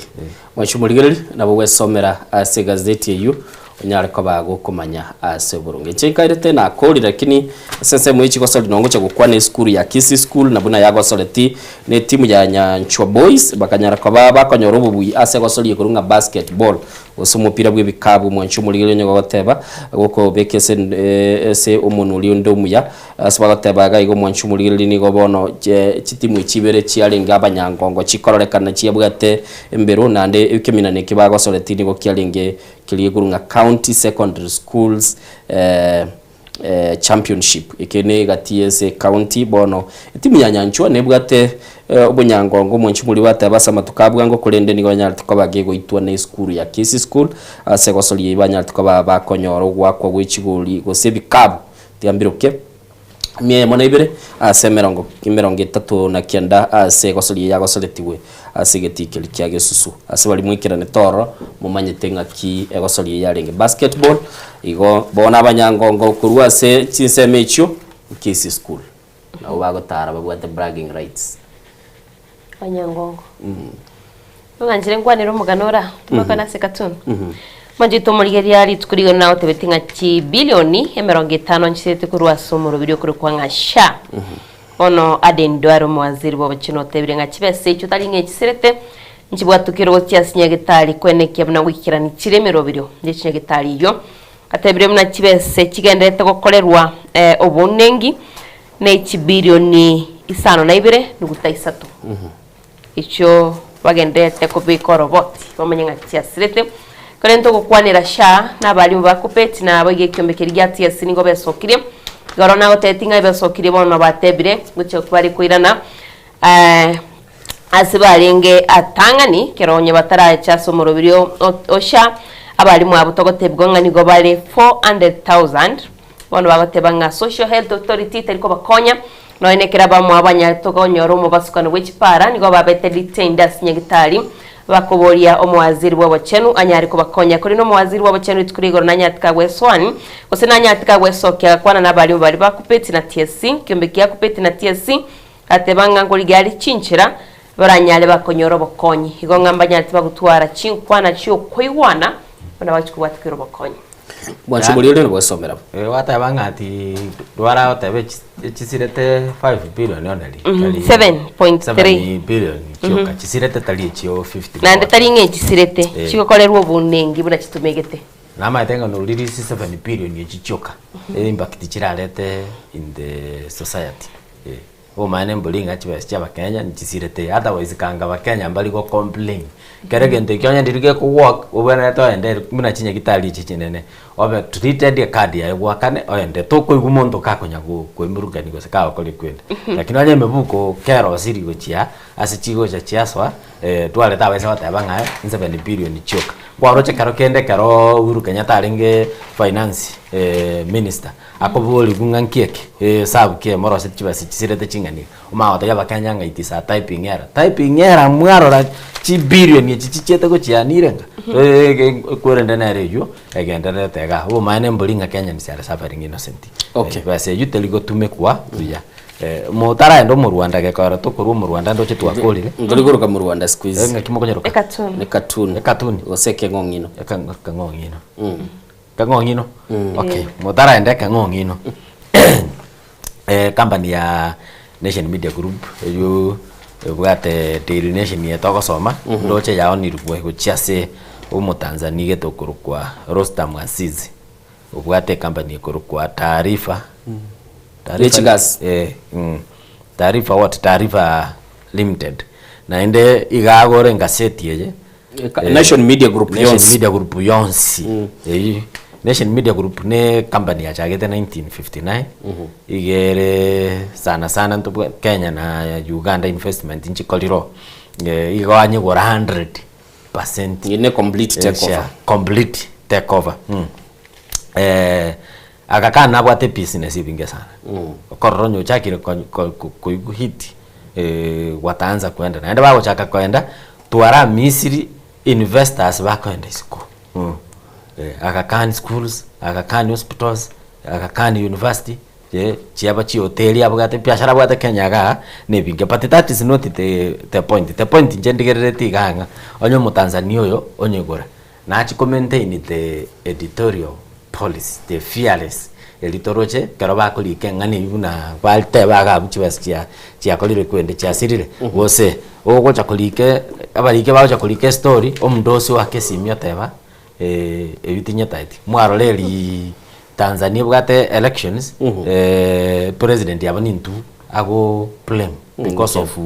Mwanche omorigereria, nabo gwesomera ase egazeti eyio, onyare koba gokomanya ase oboronge. Inche nkairete nakori lakini ase ensemo ye chigosori nongocha gokwana esukuru ya Kisii School na buna yagosoreti ne etimu ya Nyanchwa Boys bakanyara koba bakonyora obobui ase egosori ekorwa ng'a basketball gose omopira bw'ebikabu mwanche omorigereria onye gogoteba gokobeka ase ase omonwa oria onde omuya Ase bagoteba iga igo omwanchi omorigereria nigo bono chitimu echi ibere chiarenge abanyangongo chikororekana chiabwate embero naende ekeminana eke bagosoreti nigo kiarenge keria gekorwa ng'a County Secondary Schools Championship. Eke ne egati y'ense ecounty bono etimu ya Nyanchwa nebwate obonyangongo omwanchi omorigereria bateba ase amatuko a bwango korende nigo banyarete koba gegoitwa na esukuru ya Kisii School ase egosoria eyio banyarete koba bakonyora ogoakwa gwe chigori gose ebikabu Tiga mbiroke mia eyemo na ibere ase emerongo emerongo etato na kianda ase egosoria yagosoretigwe ase egetii keria kia gesusu. Ase baria mwaikeranete ororo, momanyete ng'aki egosoria eye yarenge. Basketball, igo bono abanyangongo korwa ase chinsemo echio, Kisii School, nabo bagotara babwate bragging rights. Abanyangongo. Ng'anchire nkwanere omogano ora, tobakane ase cartoon. Manchete omorigereria rituko rigoro nagotebetie ng'a chibilioni emerongo etano nchiserete korwa ase omorobiri okorokwa ng'a SHA. Bono Aden Duale omowaziri bw'obochenu otebire ng'a chibesa echio tari ng'a echiserete, nchibwatukire gochia ase nyagetari koenekia buna goikerani chire emeroberio ye chinyagetari eyio. Atebire buna chibesa echigendererete gokorerwa obounengi ne chibilioni isano na ibere nuguta isato. Echio bagendererete kobeka oroboti, bamanye ng'a chiasirete. Korende togokwanera SHA na abalimu ba KUPPET na abaiga ekiombe keria gia TSC nigo besokirie. Igoro nagotebetie ng'a ebesokirie bono batebire gochia bare koirana ase barenge atang'ani ekero onye bataracha ase omoroberi o o SHA, abalimu abwo togotebigwa ng'a nigo bare 400,000. Bono bagoteba ng'a Social Health Authority teri kobakonya nonya nekero abamwabo banyarete konyora omobasukano bwe chipara nigo babete detained ase nyagitari bakoboria omowaziri bw'obochenu anyare kobakonya. Korende omowaziri bw'obochenu rituko ria igoro nanyarete kagwesoani gose nanyarete kagwesokia agakwana nabarimu baria ba Kuppet na TSC kiombe kia Kuppet na TSC agateba ng'a nkorigia are chinchera baranyare bakonyora obokonyi. Igo ng'a mbanyarete bagotwara chinkwana chi'okoigwana buna bagochia kobwatekerwa obokonyi. Bwancha oboria oria nobwesomera bo. Eh, gwateba ng'a ati rwara goteba echi- echisirete 5 billion oneri Mhm, 7.3. 7 billion chioka chisirete tari echio 50 Naende tari ng'a echisirete, Eh. chigokorerwa obonengi buna chitumegete. Namaete ng'a noriri ase 7 billion echi chioka impact chirarete in the society eh. Obomaene mbori ng'a chibesa chia abakenya nchisirete otherwise kanga abakenya mbari go complain. Kera egento ekio onye ndiri gekowork obwenerete oende buna chinyagitari echi chinene obe treated ecard yaye gwakane oende tokoigwa monto kakonya go koimurukani gose kagokora ekwende. Lakini onye emebuko kerosiri gochia ase chigocha chiasoa twarete abaisa goteba ng'a nseveni billion chioka. Kwaroche ekero kende ekeroo Uhuru Kenyatta arenge finance minister. Akoborigwa ng'a nki eke? Esabu ki emoroseti chibesa chisirete ching'ana iga? Omanye gotebia abakenya ng'a it is a typing error. Typing error mwarora chibillion echi chichiete gochianire ng'a ekwerende nere eywo egendererete igaa. Obomaene mbori ng'a Kenyans are suffering innocent. Okay. Besa eywo teri gotumekwa buya. Motaraenda omorwanda gekogera tokorwa omorwanda ndoche twakorire. Ntori koroka morwanda siku hizi. Ng'aki mokonyaroka? Ekatuni. Ekatuni. Ekatuni. Gose ekeng'ong'ino. Ekeng'ong'ino. Ekeng'ong'ino? Okay, motaraenda ekeng'ong'ino, company ya Nation Media Group eywo ebwate Daily Nation eye togosoma, ndoche yaonirwe gochia ase omotanzania gete okorokwa Rostam Aziz, obwate ecompany ekorokwa Taarifa, Ye chigasi. eh, Taarifa what? Taarifa Limited. Naende iga agore engaseti eye. Nation Media Group Nation yonsi. Media Group yonsi. Eyio Nation Media Group ne company yachagete 1959 iga ere sana sana ntobwa Kenya na Uganda investment nchikorire oo. Igo anyegora 100% Ne complete take over. share, complete take over. Aka kana nabwate ebusiness ebinge sana. Okorora onye ochakire ko- ko- ko- koigwa heat wataanza kwenda naende bagochaka koenda twara Misiri investors bakoenda isiko Aga Khan schools, Aga Khan hospitals, Aga Khan university chiaba chihoteli abwate ebiashara abwate Kenya igaa na ebinge but that is not the the point, the point inche ndigerereti igaa ng'a onye omotanzania oyo onyegora Nachie ko maintain the editorial policy, the fearless eria toroche ekero bakorika eng'ana eywo buna bateba iga abwo chibesa chia chiakorire kwende chiasirire, gose ogocha korika abariki bagocha korika estory, omonto oase oake esimi oteba eywo tinyetaeti. Mwarora eriiii Tanzania ebwate elections, president yabo nintwe ago blame because of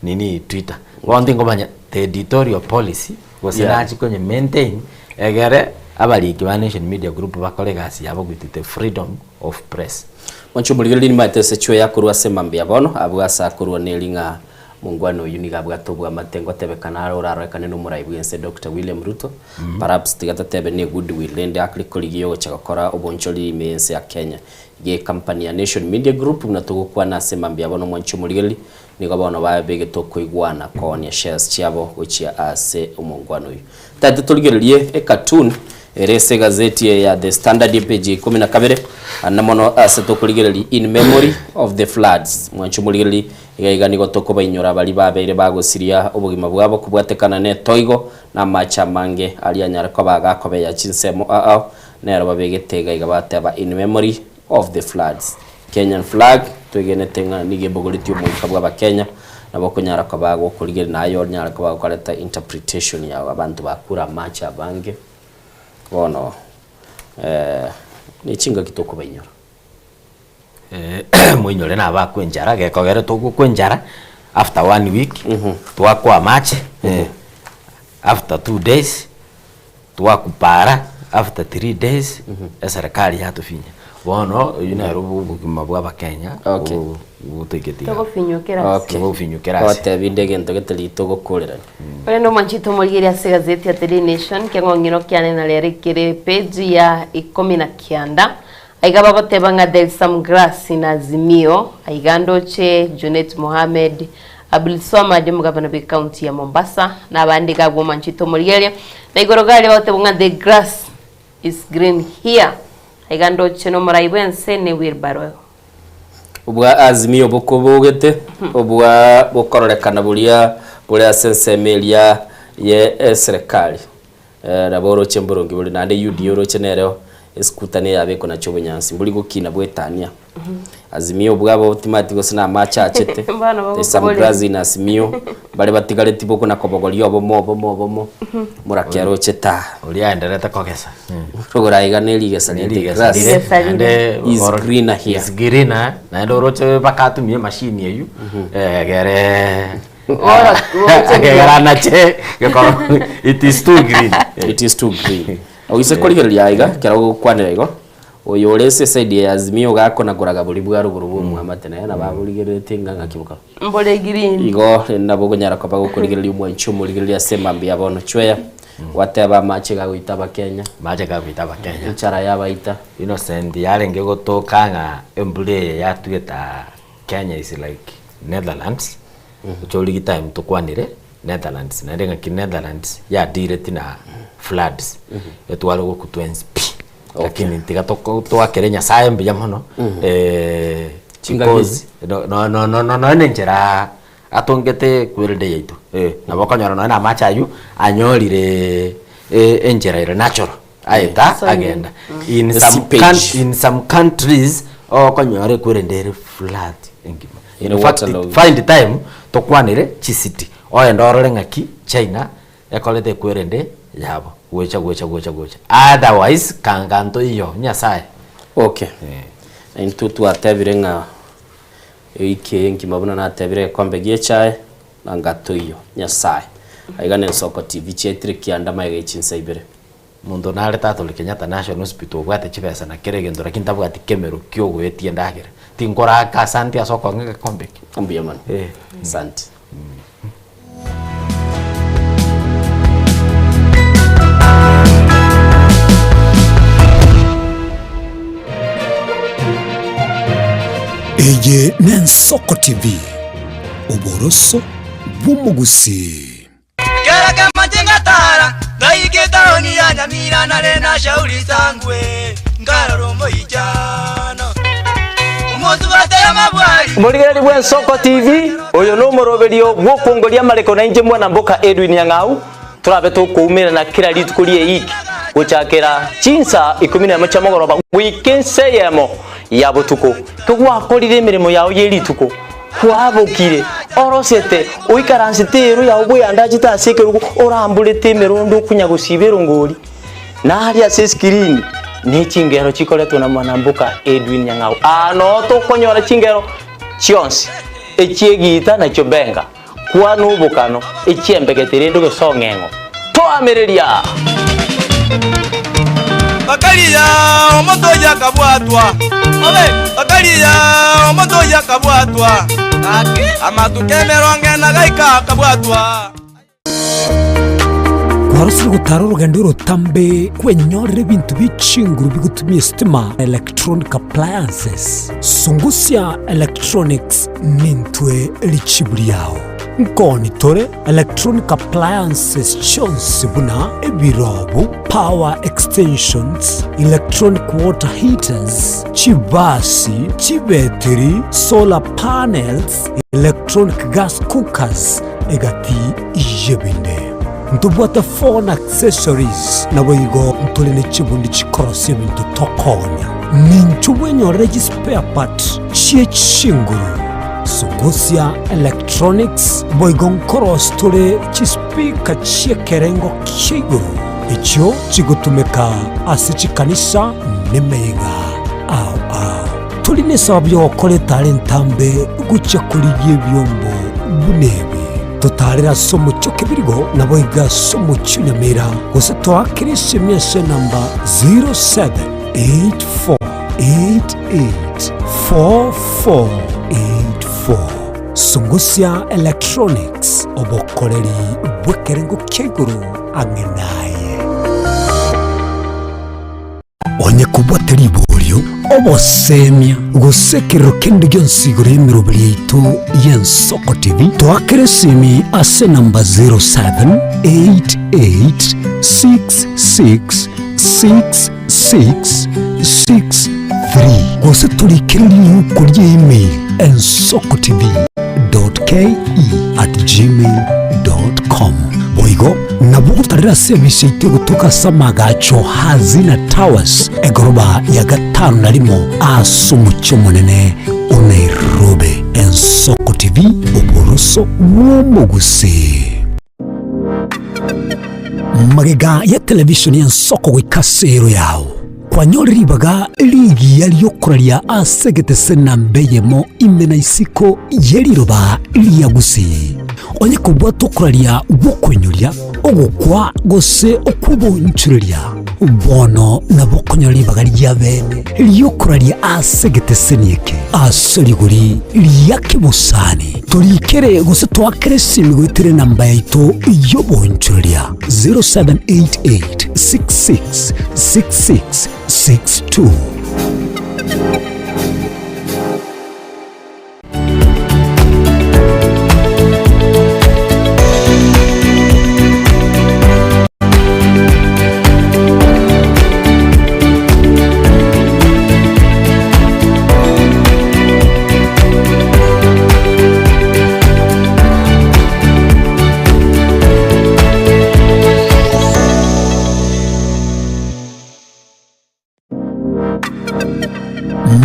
nini twitter. Bono tingomanya the editorial policy. Gose Yeah. nachi konye maintain egere abariki ba Nation Media Group bakore egasi yabo with the freedom of press. Mwanche omorigereria nimaete ase chwe yakorwa ase mambia bono, abwo ase akorwa neri ng'a mongwana oyio nigo abwate obwamate ngotebekana are orarorekane nomorai bwense Doctor William Ruto, perhaps tiga totebe ne goodwill rende akre korigia ogocha gokora obonchoreri ime yense ya Kenya. Iga ecompany ya Nation Media Group buna togokwana ase mambia bono mwanche omorigereria Nigo bono babegete okoigwana koonia shares chiabo gochia ase omongwana oyio. Tari torigererie ecartoon ere ase egazeti eye ya The Standard epage ya ikomi na kabere, ande mono ase tokorigereria In Memory of the Floods. Mwanche omorigereria, iga iga nigo tokobainyora baria babeire bagosiria obogima bwabo kobwatekana netoigo na amache amange aria anyare koba agakobeya chinsemo ao ao, nero babegete iga iga bateba In Memory of the floods. Kenyan flag, twegenete ng'a nigo ebogoretie omoika bw'Abakenya, nabo okonyara koba gokorigereria naye onyare koba gokoreta interpretation yao abanto bakure amache abange, bono ne chingaki tokobainyora. Moinyore nabakwa enchara, gekogera togokwa enchara after one week, twakwa amache, after 2 days. Twakupara after 3 days eserekari yatofinya bono oywo nere obogima bwa abakenya Okay. botoigete iga. Togofinywa kera ase. Okay. Togofinywa kera ase. Gotebia inde egento getari togokorerania. Korende omwanchete omorigereria ase egazeti ya The Daily Nation, keng'ong'ino kiane na rero ekere page ya ikomi na kianda. Aiga bagoteba ng'a there is some grass in Azimio, aiga ndoche Junet Mohamed, Abdulswamad omogabana bwe county ya Mombasa, na abande iga abwo manchete omorigereria. Na igoro iga aria bagoteba ng'a the grass is green here. Aiga ndoche nomorai bwense ne wheelbarrow. Obwa Azimio bokobogete, obwa bokororekana boria bore ase ensemo eria ye eserekari. Nabo oroche mboronge bore, naende UDA oroche nereo esikuta neyabekwa nacho obonyansi, mbori gokina bwetania. Azimio bwabo timanyeti gose na amache achete, Bono there's some bagokoboria. grass in Azimio, mbare batigareti bokona kobogoria obomo obomo obomo, morakera oche taa. Oria aenderete kogesa. Rogoro aiga ne rigesa rire, the Rigesa grass rire, naende is oro- greener here. is greener, naende oroche bakatumia emashini eywo, egere Egeranache gekoro it is too green. It is too green. Oise korigereria aiga ekero ogokwanera igo, oyo ore ase eside ya Azimio iga akonagoraga boria bwa rogoro bwa omwamate naye nabo aborigereretie ng'a ng'aki bokaba. Mbore green. Igo rende nabo okonyara koba gokorigereria omwanchi omorigereria ase emambia ya bono chweya, gwateba amache gagoita abakenya. Amache gagoita abakenya. Enchara yabaita. Innocent yarenge gotoka ng'a embura eye yatwete aa Kenya is like Netherlands, Ochorigi time tokwanire Netherlands naende ng'aki Netherlands yadealeti na floods etware gokutwa ense pi lakini tiga toko twakere nyasaye mbuya mono Chingaki because no no no no no nonye na enchera atongete ekwerende yaito eh, nabo okonyora nonye na amache aywo anyorire enchera ere natural aeta agenda in The some seepage. coun- in some countries okonyora ekwerende ere flat engima Ere In fact, waterlogged. find time tokwanere chisiti ogende orore ng'aki China ekorete ekwerende yabo gocha gocha gocha gocha otherwise kanga ntoiyo nyasaye Okay. Intwe twatebire ng'a ewiki eye engima buna natebire egekombe gie echae na ngatoiyo. Nyasaye. Aiga ne Nsoko TV chiaitire kianda magega ye chinsa ibere. Monto nare tata ore Kenyatta National Hospital obwate chibesa na kera egento lakini tabwati kemero kia ogoetia endagera. Tinkoraka asanti ase okong'a egekombe eke. Mbuya mono. Asante. Eye n'Ensoko TV, oboroso bw'omogusii. Kera kemache ngatara, ngaika etaoni ya Nyamira nare na Shauri Sangwe, nkarora omoichano. Omosubati amabwari. Omorigereria bw'Ensoko TV, oyo nomoroberio bw'okongoria amareko na inche mwana mboka Edwin Nyang'au, torabe tokoumerana kera rituko ri'eiki gochakera chinsa ikomi nemo chia mogoroba goika ensa eyemo ya botuko. Kegwakorire emeremo yao ye rituko, Kwabokire, orosete, oikaransete eero yao bweyandachete ase ekerogo, oramborete emerondo okonya gosiba erongori, na aria ase esikirini ne chingero chikoretwa na mwanamboka Edwin Nyang'au. Aa noo tokonyora chingero chionsi, echi'egiita na chiobenga, kwana obokano, echi'embegete rende gose ong'eng'o. Toamereria! Bakaria omonto oyio akabwatwa, bakaria omonto oyio akabwatwa, amatuko emerongo ena gaika akabwatwa. Kwarosire gotara orogendo orotambe kwenyorera ebinto bie chinguru bigotumia esitima na electronic appliances. Sungusia Electronics nintwe richibu riao. Nkoni tore electronic appliances chionsi buna ebirobu, power extensions, electronic water heaters, chibasi, chibetiri, solar panels, electronic gas cookers, egati y'ebinde. Ntobwate phone accessories, naboigo ntore ne chibundi chikorosia ebinto tokonya. Ninchu bwenyorere chispare part chie chinguru. Sungusia Electronics boigo nkorosi tore chispeaker chi'ekerengo kia igoro, echio chigotumeka ase chikanisa nemeyega ao ao. Tori nesababu y'ogokora etara entambe gochia korigia ebiombo buna ebi. Totaarere ase omochie o Kebirigo, naboigo ase omochie o Nyamira, gose toakere esemi ase enamba 0784 884484. Sungusia Electronics, obokoreri bw'ekerengo kia igoro ang'e naye. Onye ko. kobwate riborio, obosemia, gose ekerero kende gionsi igoro y'emeroberi yaito y'Ensoko TV, toakere esimi ase enamba 0788666663 gose torikere riuko ria email ensokotv.ke@gmail.com. Boigo nabo ogotarera ase emisa yaito egotoka ase amagacho Hazina Towers, egoroba ya gatano na rimo ase omochie omonene o Nairobi. Ensoko TV, oboroso bw'omogusii. Magega ya televishoni y'ensoko goika ase ero yao, kwanyorire ribaga rigiya ri'okoraria ase egetese namba eyemo ime na isiko ye riroba ria Gusii. Onye kobwata okoraria gw'okoinyoria, ogokwa gose okw'obonchoreria, bono nabo okonyora ribaga ria bene ri'okoraria ase egeteseni eke ase rigori ria kebosani. Torikere gose toakere esimi goetera enamba yaito y'obonchoreria 0788 66 66 62.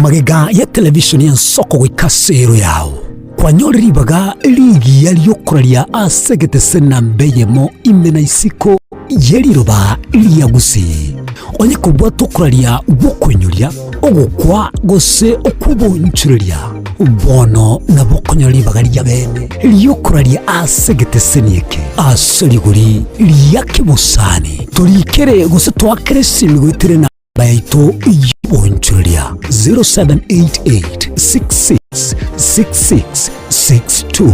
Magega ya televishoni y'ensoko goika ase ero yao, kwanyore ribaga rigiya ri'okoraria ase egetese namba eyemo ime na isiko ye riroba ria Gusii. Onye kobwata okoraria gw'okoinyoria, ogokwa gose okw'obonchoreria, bono nabo okonyora ribaga ria bene ri'okoraria ase egeteseni eke ase rigori ria kebosani. Torikere gose toakere esimi goetera enamba yaito y'obonchoreria 0788 66 66 62.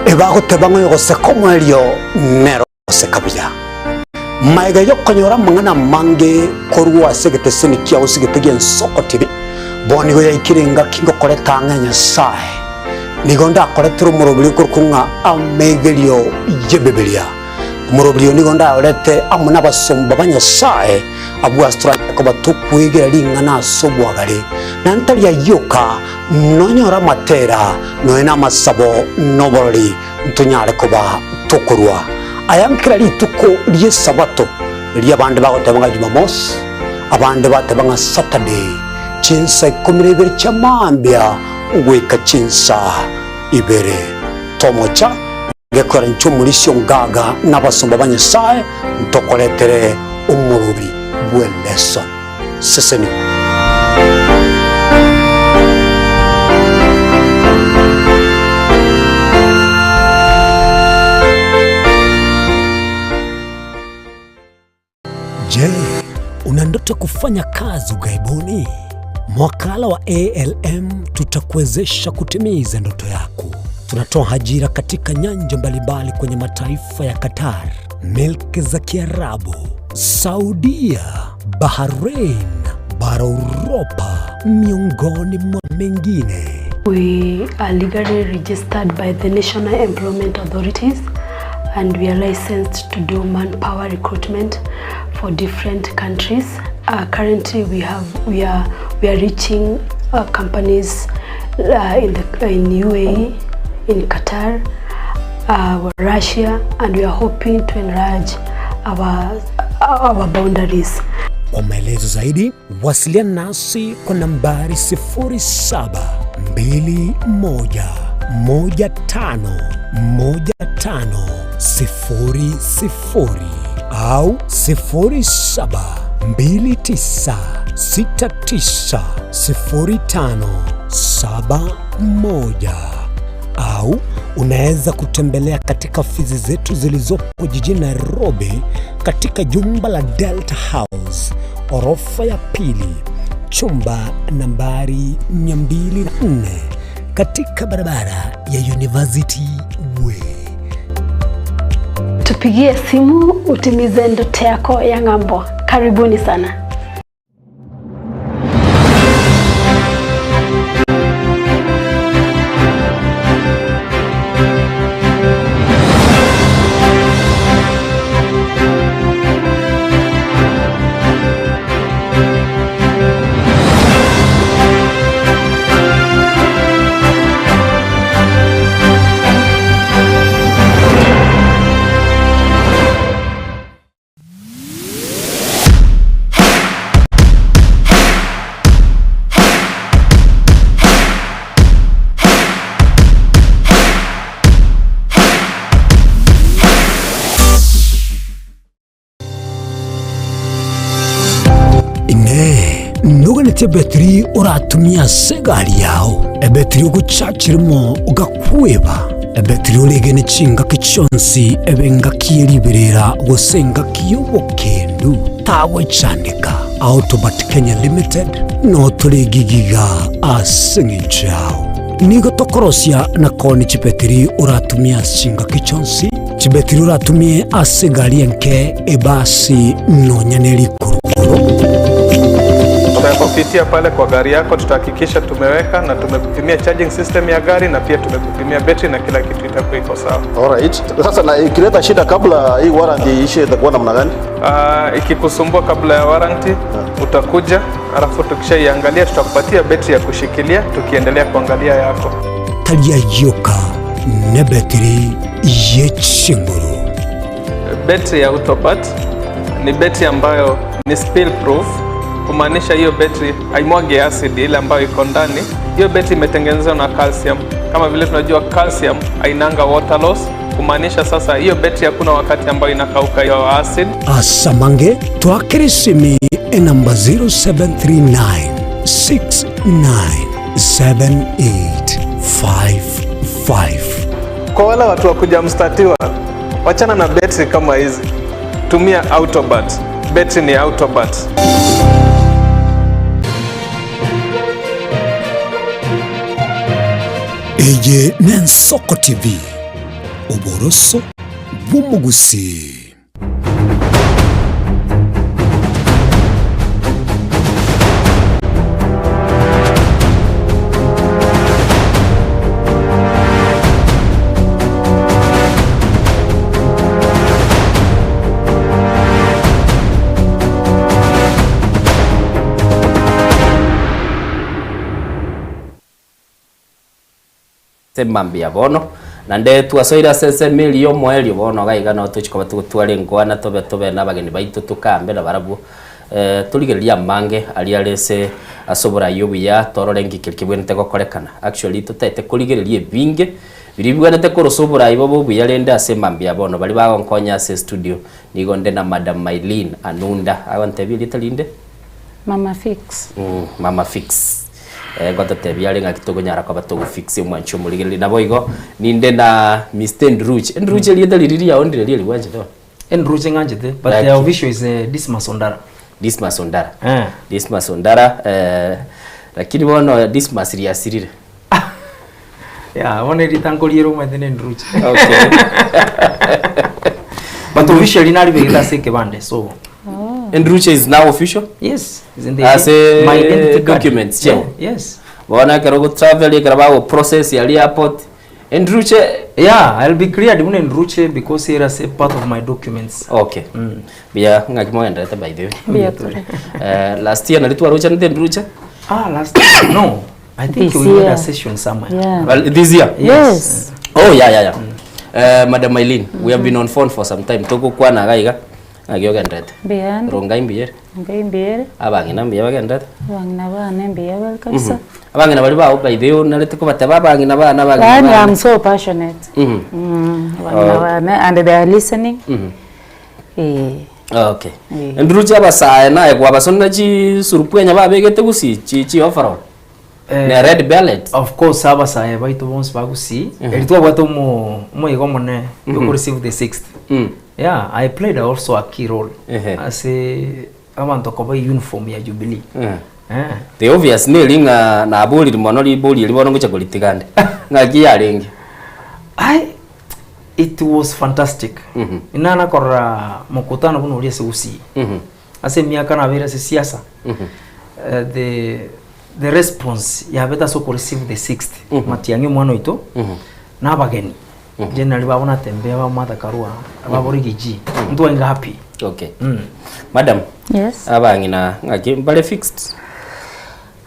Ebagoteba ng'a oyogoseka omoerio nere ogoseka buya. Magega y'okonyora amang'ana amange korwa ase egeteseni kiao sigete gi'ensoko TV, bono nigo yaikire engaki ngokoreta ang'e Nyasae. Nigo ndakoretere omoroberi okorokwa ng'a Amegerio y'Ebibilia. Omoroberi oyo nigo ndaorete amo nabasomba ba Nyasae, abwo ase toranyare koba tokwegera ring'ana ase obwagare, na ntari ayio oka, Nonyore amatera, nonya namasabo, na oborori, ntonyare koba tokorua aya nkera rituko ri'Esabato, riria abande bagoteba ng'a Jumamosi, abande bateba ng'a Saturday, chinsa ikomi na ibere chia mambia goika chinsa ibere. Tomocha gekoera inche omorisia ongaga na abasomba ba Nyasae, ntokoretere omoroberi bw'eleson. Sesenigwa. Je, una ndoto kufanya kazi ughaibuni? Mwakala wa ALM tutakuwezesha kutimiza ndoto yako. Tunatoa ajira katika nyanja mbalimbali kwenye mataifa ya Qatar, milki za Kiarabu, Saudia, Bahrain, bara Uropa, miongoni mwa mengine. We are legally registered by the National Employment Authorities and we are licensed to do manpower recruitment for different countries. Currently we have we are we are reaching companies in the in UAE, in Qatar, Russia and we are hoping to enlarge our our boundaries. Kwa maelezo zaidi wasiliana nasi kwa nambari 0721151500 au 0729690571 au unaweza kutembelea katika ofisi zetu zilizopo jijini Nairobi katika jumba la Delta House orofa ya pili chumba nambari 204 katika barabara ya University Way. Tupigie simu utimize ndoto yako ya ng'ambo. Karibuni sana. Inee! Noganetie ebetiri oratumie ase egari yao, ebetiri ogochachirimo ogakweba, ebetiri oregene chingaki chionsi ebe engaki ye riberera gose engaki y'obokendu? Tagwechandeka. Autobat Kenya Limited noo tore gigiga ase eng'encho yao. Nigo tokorosia na koonia chibetiri oratumie ase chingaki chionsi, chibetiri oratumie ase egari enke, ebasi, nonya ne rikurukuru. Tutakupitia pale kwa gari yako, tutahakikisha tumeweka na tumekupimia charging system ya gari na pia tumekupimia betri na kila kitu itakuwa iko sawa. Alright. Sasa na ikileta shida kabla hii warranty iishe itakuwa namna gani? Uh, ikikusumbua kabla ya warranty utakuja, alafu tukishaiangalia tutakupatia betri ya kushikilia tukiendelea kuangalia yako. Tari ayioka nebetiri ye chinguru. Betri ya Autobat ni betri ambayo ni spill proof, kumaanisha hiyo betri haimwagi acid ile ambayo iko ndani. Hiyo betri imetengenezwa na calcium. Kama vile tunajua calcium hainanga water loss, kumaanisha sasa hiyo betri hakuna wakati ambayo inakauka hiyo acid. Asamange twakere esimi enamba 0739 697855. Kwa wale watu wa kuja mstatiwa, wachana na betri kama hizi, tumia Autobat. Betri ni Autobat. Eye n'Ensoko TV, oboroso bw'omogusii. Ase mambia bono, naende twasoire ase ensemo eria y'omoerio bono iga iga nao tochia koba togotwara enkwana tobe tobe nabageni baito tokambe nabarabwo, torigererie amange aria are ase ase oborai obuya torore nki keria kebwenerete gokorekana. Actually totaete korigereria ebinge biria bibwenerete korosa oborai bobe obuya rende ase mambia bono baria bagonkonya ase estudio nigo nde na Madam Mylene Anunda, agontebia erieta rinde? Mama Fix. Mama Fix. Ngototebia are ng'aki tokonyara koba togofix omwanchi omorigereria. Naboigo ninde na Mister Ndruche. Ndruche erieta riria riao ndire riria bwanchete bono? Ndruche ng'anchete, but Laki. the official is Dismas Ondara. Dismas Ondara. Dismas Ondara eh, lakini bono Dismas riasirire. Yeah, bono erieta nkoriera omanyete ne Ndruche. Okay. But officially naribegete ase ekebande so Ndruche is now official? Yes, is in the Ase my identity card. documents chia. Yeah, yes. Bono ekero ogotravel ekero bagoprocess aria airport Ndruche Yeah, I'll be cleared buna Ndruche because here as a part of my documents. Okay. Buya ng'aki mogenderete by the way. Mbuya tore. Eh, last year nari twarochanete Ndruche? Ah, last year. No. I think This we had year. a session somewhere. Yeah. Well, this year? Yes. Oh, yeah, yeah, yeah. Madam Eileen, we have been on phone for some time. Togokwana iga iga. Ng'aki ogenderete? Mbuya ande. Rongai mbuya ere. Ngai mbuya ere. Abang'ina mbuya bagenderete? Abang'ina bane mbuya bare kabisa. Abang'ina baria bao by the way onarete kobateba abang'ina bane abang'ina Yaani bane. I'm so passionate. Abang'ina Oh. bane and they are listening. Eh. Okay. Eh. Enduruche abasae naye kwabasonera chisurupwenya babegete gusii chi chi overall. Ne red bellet. Of course abasae baito bonsi ba Gusii, eri twabwate omo omoyega omonene mm receive the sixth. Yeah, I played also a key role Ehe. ase abanto koba uniform ya Jubilee. Eh. The obvious neri ng'a naborire mono ribori eri bono ngocha koritigande. Ng'aki yarenge? Ai. It was fantastic. Inana korora mokutano buna oria ase Gusii. Ase emiaka nabeire ase siasa, eh, the the response yabete ase okoreceive the sixth Matiang'i omwana oito na abageni generally babo natembea ba Martha Karua babo Riggy ntwainga happy. Okay. Madam. Yes. Abang'ina ng'aki mbare fixed?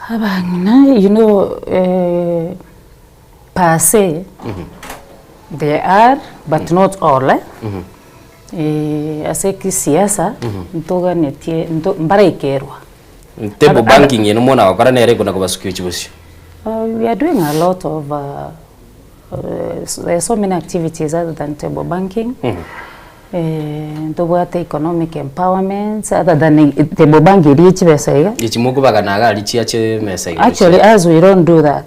Abang'ina you know eh, per se they are but not all eh. Ase ekesiasa ntoganetie nto mbaraikerwa. Table banking eye nomwana gokora nere ekona kobasukia ochia bosio. We are doing a lot of there are so many activities other than table banking. Ntobwate economic empowerment other than table banking eria chibesa iga. Echi mokobagana iga aria chiache emesa igoro Actually as we don't do that,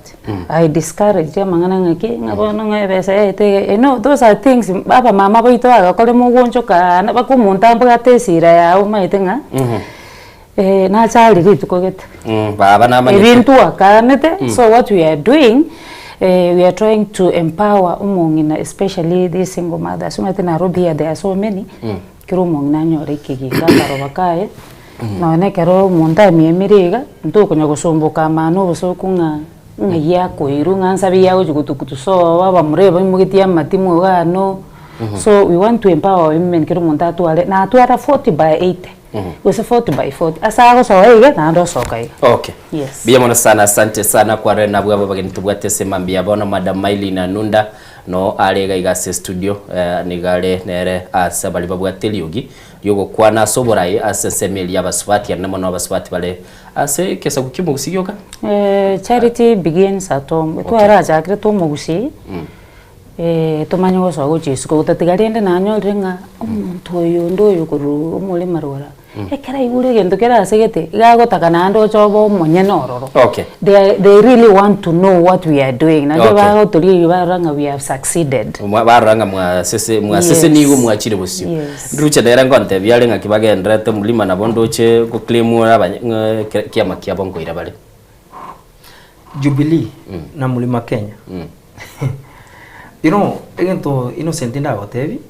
I discourage amang'ana ng'a ki ng'a bono ng'a ebesa yaito iga you know those are things abamama baito bagakora mogonchoka aa mpaka omonto abwate esira yago omanyete ng'a nacharia rituko gete. Baba namanyete. Ebi ntwakanete so what we are doing we are trying to empower omong'ina especially these single mothers omanyete Nairobi here there are so many kera omong'ina anyore ekeginga akaroba kaye Nonya nekero omonto amiemire iga, ntokonya gosomboka amano obosoku ng'a ng'ai akoirwa ng'a nsabe ya gochia gotukutu sobo abamura baimogetie amatimo iga ano. So we want to empower women kera omonto atware, natwara 40 by 80 gose 40 by 40, ase agosoa iga naende osoka iga. Okay. Yes. Mbuya mono sana, asante sana kwarore nabwo abo abageni tobwate ase mambia bono Madam Mailyn Anunda no are iga iga ase studio eh, nigo are nere ase abari babwate eriogi ri'ogokwana ase oborai ase ensemo eria y'abasubati, aria mono abasubati bare ase ekesaku ki'omogusii gioka. Charity begins at home. Twarachakire tw'omogusii, tomanye gosoa gochia isiko, gotatiga rende nanyorire ng'a omonto oyo onde oyo korwa omorema rora, ekero aigure egento kere ase gete, iga agotaka naende oche obe omonyene ororo. Okay. They are, they really want to know what we are doing. Nario Okay. bagotorigereria barora ng'a we have succeeded. Mwa- barora ng'a mwasese mwasesenigwe Yes. mwachire bosio. Yes. Nduche nere ngontebia are ng'aki bagendererete mlima nabo ndoche goclaim abanye ng'a ke- kiama kiabo nkoira bare. Jubilee na Mlima Kenya. You know, egento Innocent ndagotebi,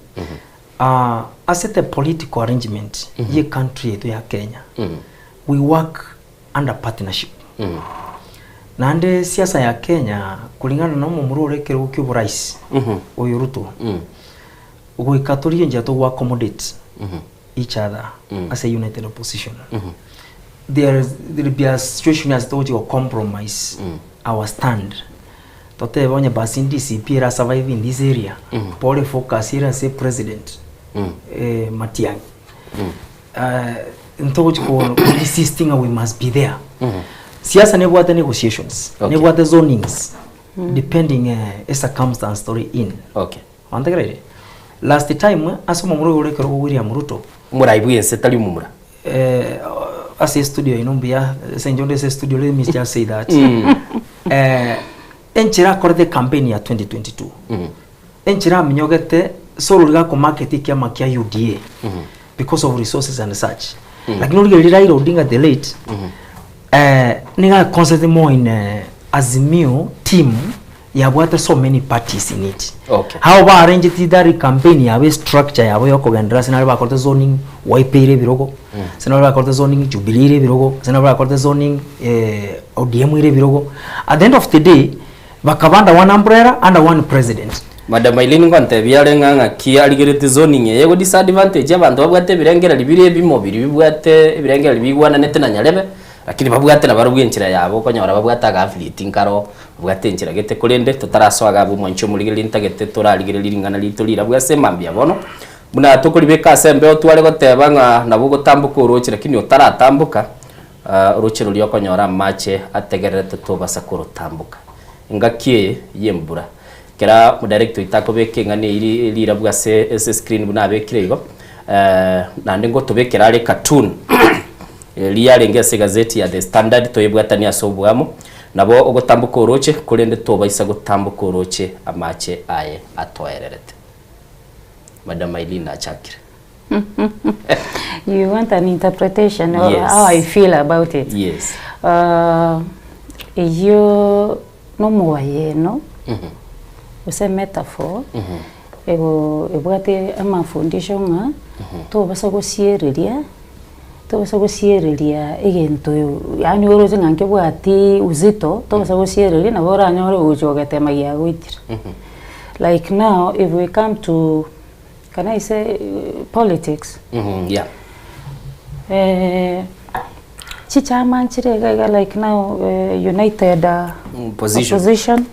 ah, ase the political arrangement ye country yetu ya Kenya, we work under partnership. Naende siasa ya Kenya kulingana na omomura ore ekerogo kia oborais oyo Ruto goika torigie enchera togo accommodate each other ase united opposition. There is there will be a situation ase togochia go compromise our stand totebe onye basi DCP era survive in this area pore focus ere ase president Matiang'i. Ntogochi ko insist ng'a we must be there. Siasa nebwate negotiations, Okay. nebwate zonings depending eh, e circumstance tore in. Okay. Wantegereire? Last time ase omomura oyo ore ekerogo William Ruto Omorai bwense tari omomura. eh, ase estudio ino mbuya ase inche onde ase estudio let me just say that eh, enchera akorete campaign ya 2022 Enchera aminyogete sorori gakomarket ekiama kia UDA because of resources and such. Lakini origereria Raila Odinga the late eh, niga aconcentrate more in eh, Azimio team yabwate so many parties in it. Okay. How ba arranged that campaign yabe structure yabo yokogenderera ase nare bakorete zoning Wiper ere ebirogo ase nare bakorete zoning Jubilee ere ebirogo ase nare bakorete zoning eh, ODM ere ebirogo at the end of the day Bakaba under one umbrella, under one president. Madam Eileen ngontebia are ng'a ng'aki arigereti zoning eye ego disadvantage abanto babwate ebirengererio bire ebimo biria bibwate ebirengererio bigwananete na nyarebe lakini babwate nabarobwo enchera yabo okonyora babwate aga affiliate nkaro babwate enchera gete korende totarasoa iga abwo mwanche omorigereria ntagete torarigereria ring'ana rito rirabwo ase mambia bono buna tokoribeka ase embeo tware goteba ng'a nabo ogotamboka oroche lakini otaratamboka Oroche roria okonyora amache ategererete tobasa korotamboka. Engaki eye y'embura, kera omodirector oito akobeka eng'ana eyio rirabu ase ase escreen buna abekire igo, naende ngotobekera are ecartoon eria yarenge ase egazeti ya The Standard toyebwatanie ase oboamo, nabo ogotamboka oroche korende tobaisa gotamboka oroche amache aye atoererete. Madam Eileen nachakire. You want an interpretation of Yes. how I feel about it? Yes. Uh, eyio nomobayeno gose metaphor Mhm. Ego ebwate amafundisho ng'a tobasa gosiereria, tobasa gosiereria egento yaani oroche ng'a nkebwati uzito, tobasa gosiereria nabo oranyore ogocha ogetema giagoitire. Like now if we come to can I say politics, Yeah. chichama nchire iga iga like now united Opposition. opposition.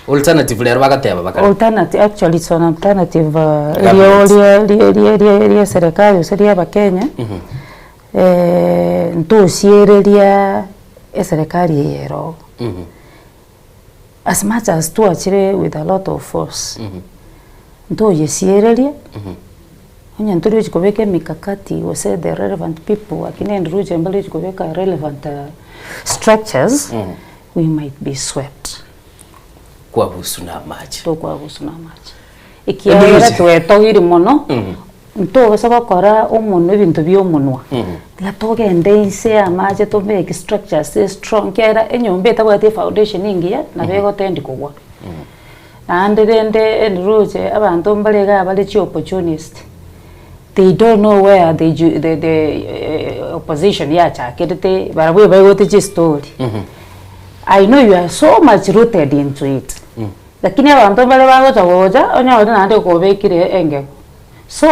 Alternative rero bagateba bakare. Alternative, actually it's an alternative uh, Government. rio rie rie rie rie serikali gose ria abakenya eh, ntosiereria eserekari eye ero as much as twachire with a lot of force ntoyesiereria onye ntori kobeka emikakati gose the relevant people lakini endiroche mbare kobeka relevant uh, structures we might be swept Kwabusu na amache. Tokwabusu na amache. Ekiagera twetogiri mono, ntobasa gokora omonwa ebinto bia omonwa. Tiga togende inse ya amache to make structures strong ekiagera enyomba etabwati efoundation engiya nabo egotendi kogwa. Naende rende endiroche abanto mbare iga bare chi opportunist, they don't know where the the the opposition yachakerete barabwo ebaigwete chistory. I know you are so much rooted into it lakini abanto mbare bagocha gocha onyore naende okobekire engegu so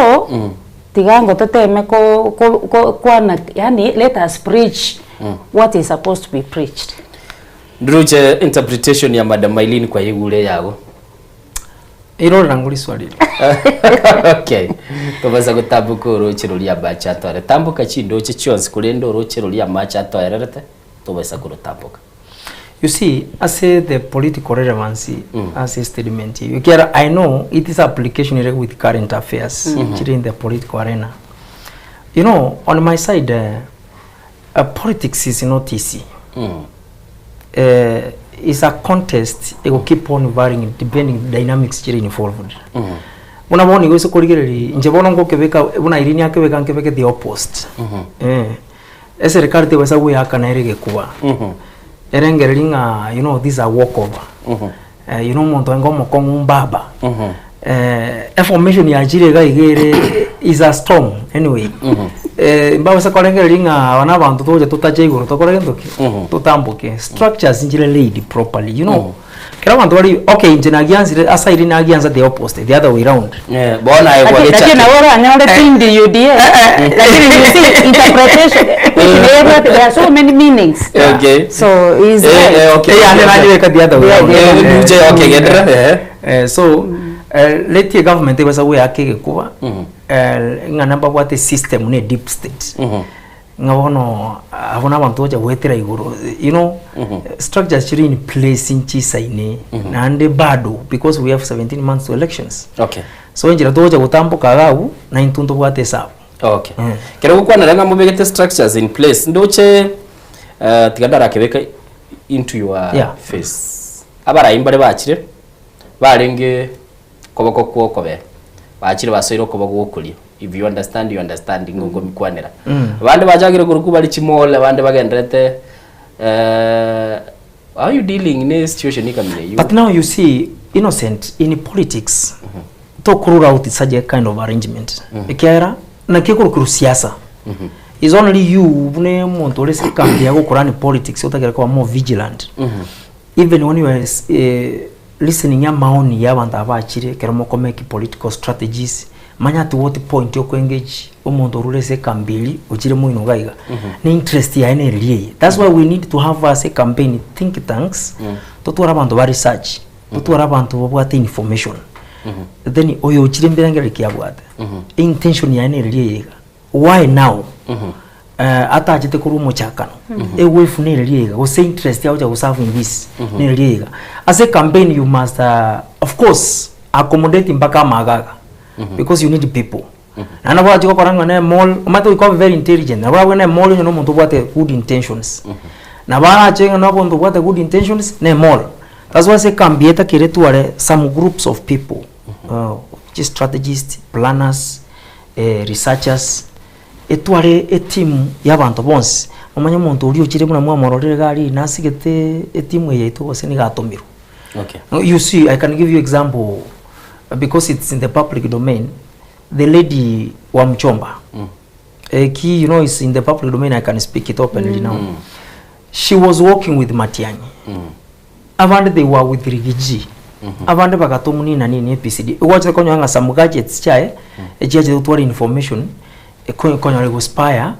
tiga ngo toteme ko ko ko kwana yaani let us preach what is supposed to be preached. Nduruche interpretation ya Madam Mailini kwa igure yago. Irorera ngori swali ri. Okay. Tobasa gotamboka oroche roria amache atware. Tamboka chindoche chionsi korende oroche roria amache atoererete tobasa korotamboka. You see, ase the political relevancy ase statement eyio, ekiagera I know it is application ere with current affairs chire in the political arena. You know, on my side eh, politics is not easy. Eh, is a contest ego keep on varying depending dynamics chire involved. Buna bono igo ase korigereria inche bono ngokebeka buna Irene akebeka nkebeke the opposite. Eh. Eserekari tebasa goeakana ere egekuba. Erengereria ng'a you know this is a walk over. Eh, you know omonto oenge omokong'u mbaba. Eh, eformation yachire iga iga ere is a storm anyway. Eh, mbabasa korengereria ng'a aba na abanto togocha totache igoro tokore gento ki? Totamboke. Structures nchire laid properly you know. Kera abanto bari okay inche nagianzire ase aria nagianza the opposite the other way round. Eh, bono aye Lakini gwagechakire. lakini nabo oranyore tindi UDA lakini you see interpretation which there are so many meanings Okay. so is Eh, right eh, okay. Eh, ande nachiweka the other way Yeah, round. yeah. Eh, DJ, okay, gendera, eh. Eh, so eh, letie government ebasa goeaka egekuba eh, ng'a nababwate system ne deep state Ng'a bono abwo nabanto gocha goetera igoro you know structures chire in place nchisaine naende bado because we have 17 months to elections Okay. so enchera togocha gotamboka iga abwo na intwe ntobwate esabu Okay. Kero gokwanera ng'a mobegete structures in place ndoche eh, tiga ndarakebeka into your Yeah. face. Abarai mbare bachire barenge Koboko kw'okobee, bachire basoire okoboko gw'okorio, if you understand you understand ng'a ngomikwanera. Abande bachakire korokwa bare chimole, abande bagenderete eh, how you dealing ne situation ikamina eyio? But now you see Innocent in politics tokorora out such a kind of arrangement ekiagera naki ekorokirwa siasa is only you buna omonto ore ase ekambi ya gokorani politics otagere koba more vigilant Even when you are listening amaoni ya abanto aba bachire ekero mokomake political strategies, manya at what point oko engage omonto orure ase ekambi eria ochire moino iga iga, ne interest yaye neriria eye. That's why we need to have ase ecampaign think tanks, totware abanto ba research, totware abanto babwate information, then oyo ochire mbirengererio ki abwate, intention yaye neriria eye iga. Why now? Eh, atachete korwa omochakano ewefu nere iga gose interest yagocha goserve in this nere iga ase campaign you must uh, of course accommodate mpaka amagaga because you need people naende nabo orache gokora ng'a ne mall omanyete goika obe very intelligent nabo orabue ne mall onye na omonto obwate good intentions nabo arache ng'a na omonto obwate good intentions ne mall that's why ase ekambi etakere etware some groups of people uh, chi strategist planners researchers, etware etimu y'abanto bonsi, momanye omonto oria ochire buna mwamororire iga aria nasigete etimu eye yaito gose nigo atomirwe. Okay. You see, I can give you example. because it's in the public domain, the lady wa Mchomba. Eki, you know, is in the public domain, I can speak it openly now. She was working with Matiang'i. Abande they were with Rigiji. Abande bagatomwa nini na nini APCD. Igo ochete konyora ng'a some gadgets chiaye, echiachete gotwara information, eko- konyora egospire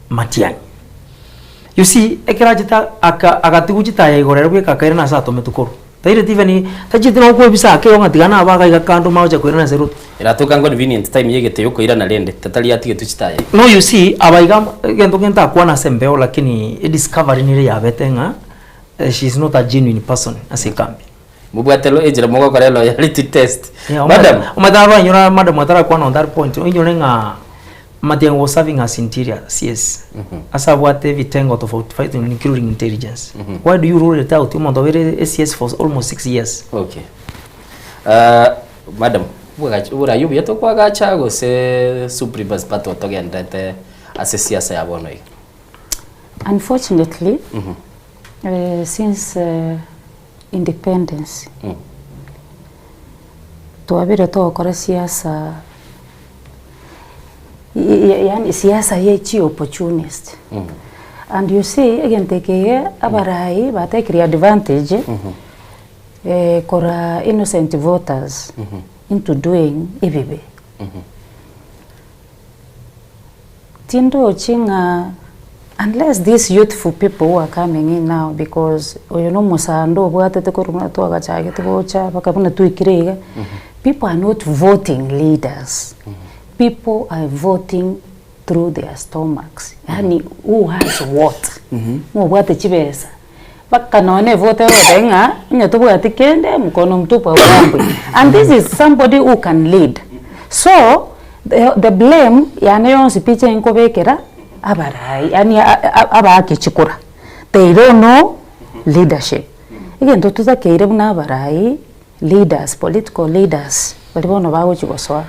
Matiang'i. You see, ekero achete aka agatigwa chitaya igoro ere bweka akairana ase atometwe korwa. Taireti even tachieti nonya kwebisa ake igo ng'a tiga nabe iga iga kando magocha koirana ase road. Eratoka inconvenient time yegete yokoirana rende tatari atigetwe chitaya igo. No you see, aba iga egento kende ntakwana ase embeo lakini ediscovery nere yabete ng'a she is not a genuine person ase ekambi. Mobwate lo enchera mogokora eloyalty test. Yeah, Madam. Omanyete abanyora madam atarakwana on that point, oinyore ng'a Matiang'i was serving as interior CS. Ase abwate ebitengo tofauti tofauti including intelligence. Why do you rule it out? Omonto obeire CS for almost 6 years. Okay. Uh, madam, obwagachi oborai obuya tokwagacha gose Supreme Party otogenderete ase siasa ya bono iga? Unfortunately, since independence, twabire togokora siasa yaani siasa ye chi opportunist. And you see, egento eke iga abarai batekire advantage kora innocent voters into doing ebibe. Tindochi ng'a unless these youthful people who are coming in now because oyo na omosando obwatete korwa buna twagachagete gocha mpaka buna twaikire iga, people are not voting leaders, people are voting through their stomachs, yaani who has what, ng'a obwate chibesa, mpaka nonye na evote egoteba ng'a onye tobwati kende mkono mtupu haurambwi and this is somebody who can lead. So, the the blame yane yonsi pi inche nkobekera abarai yaani abaake chikura, they don't know leadership. Egento totakeire buna abarai, leaders, political leaders, baria bono bagochi gosoa,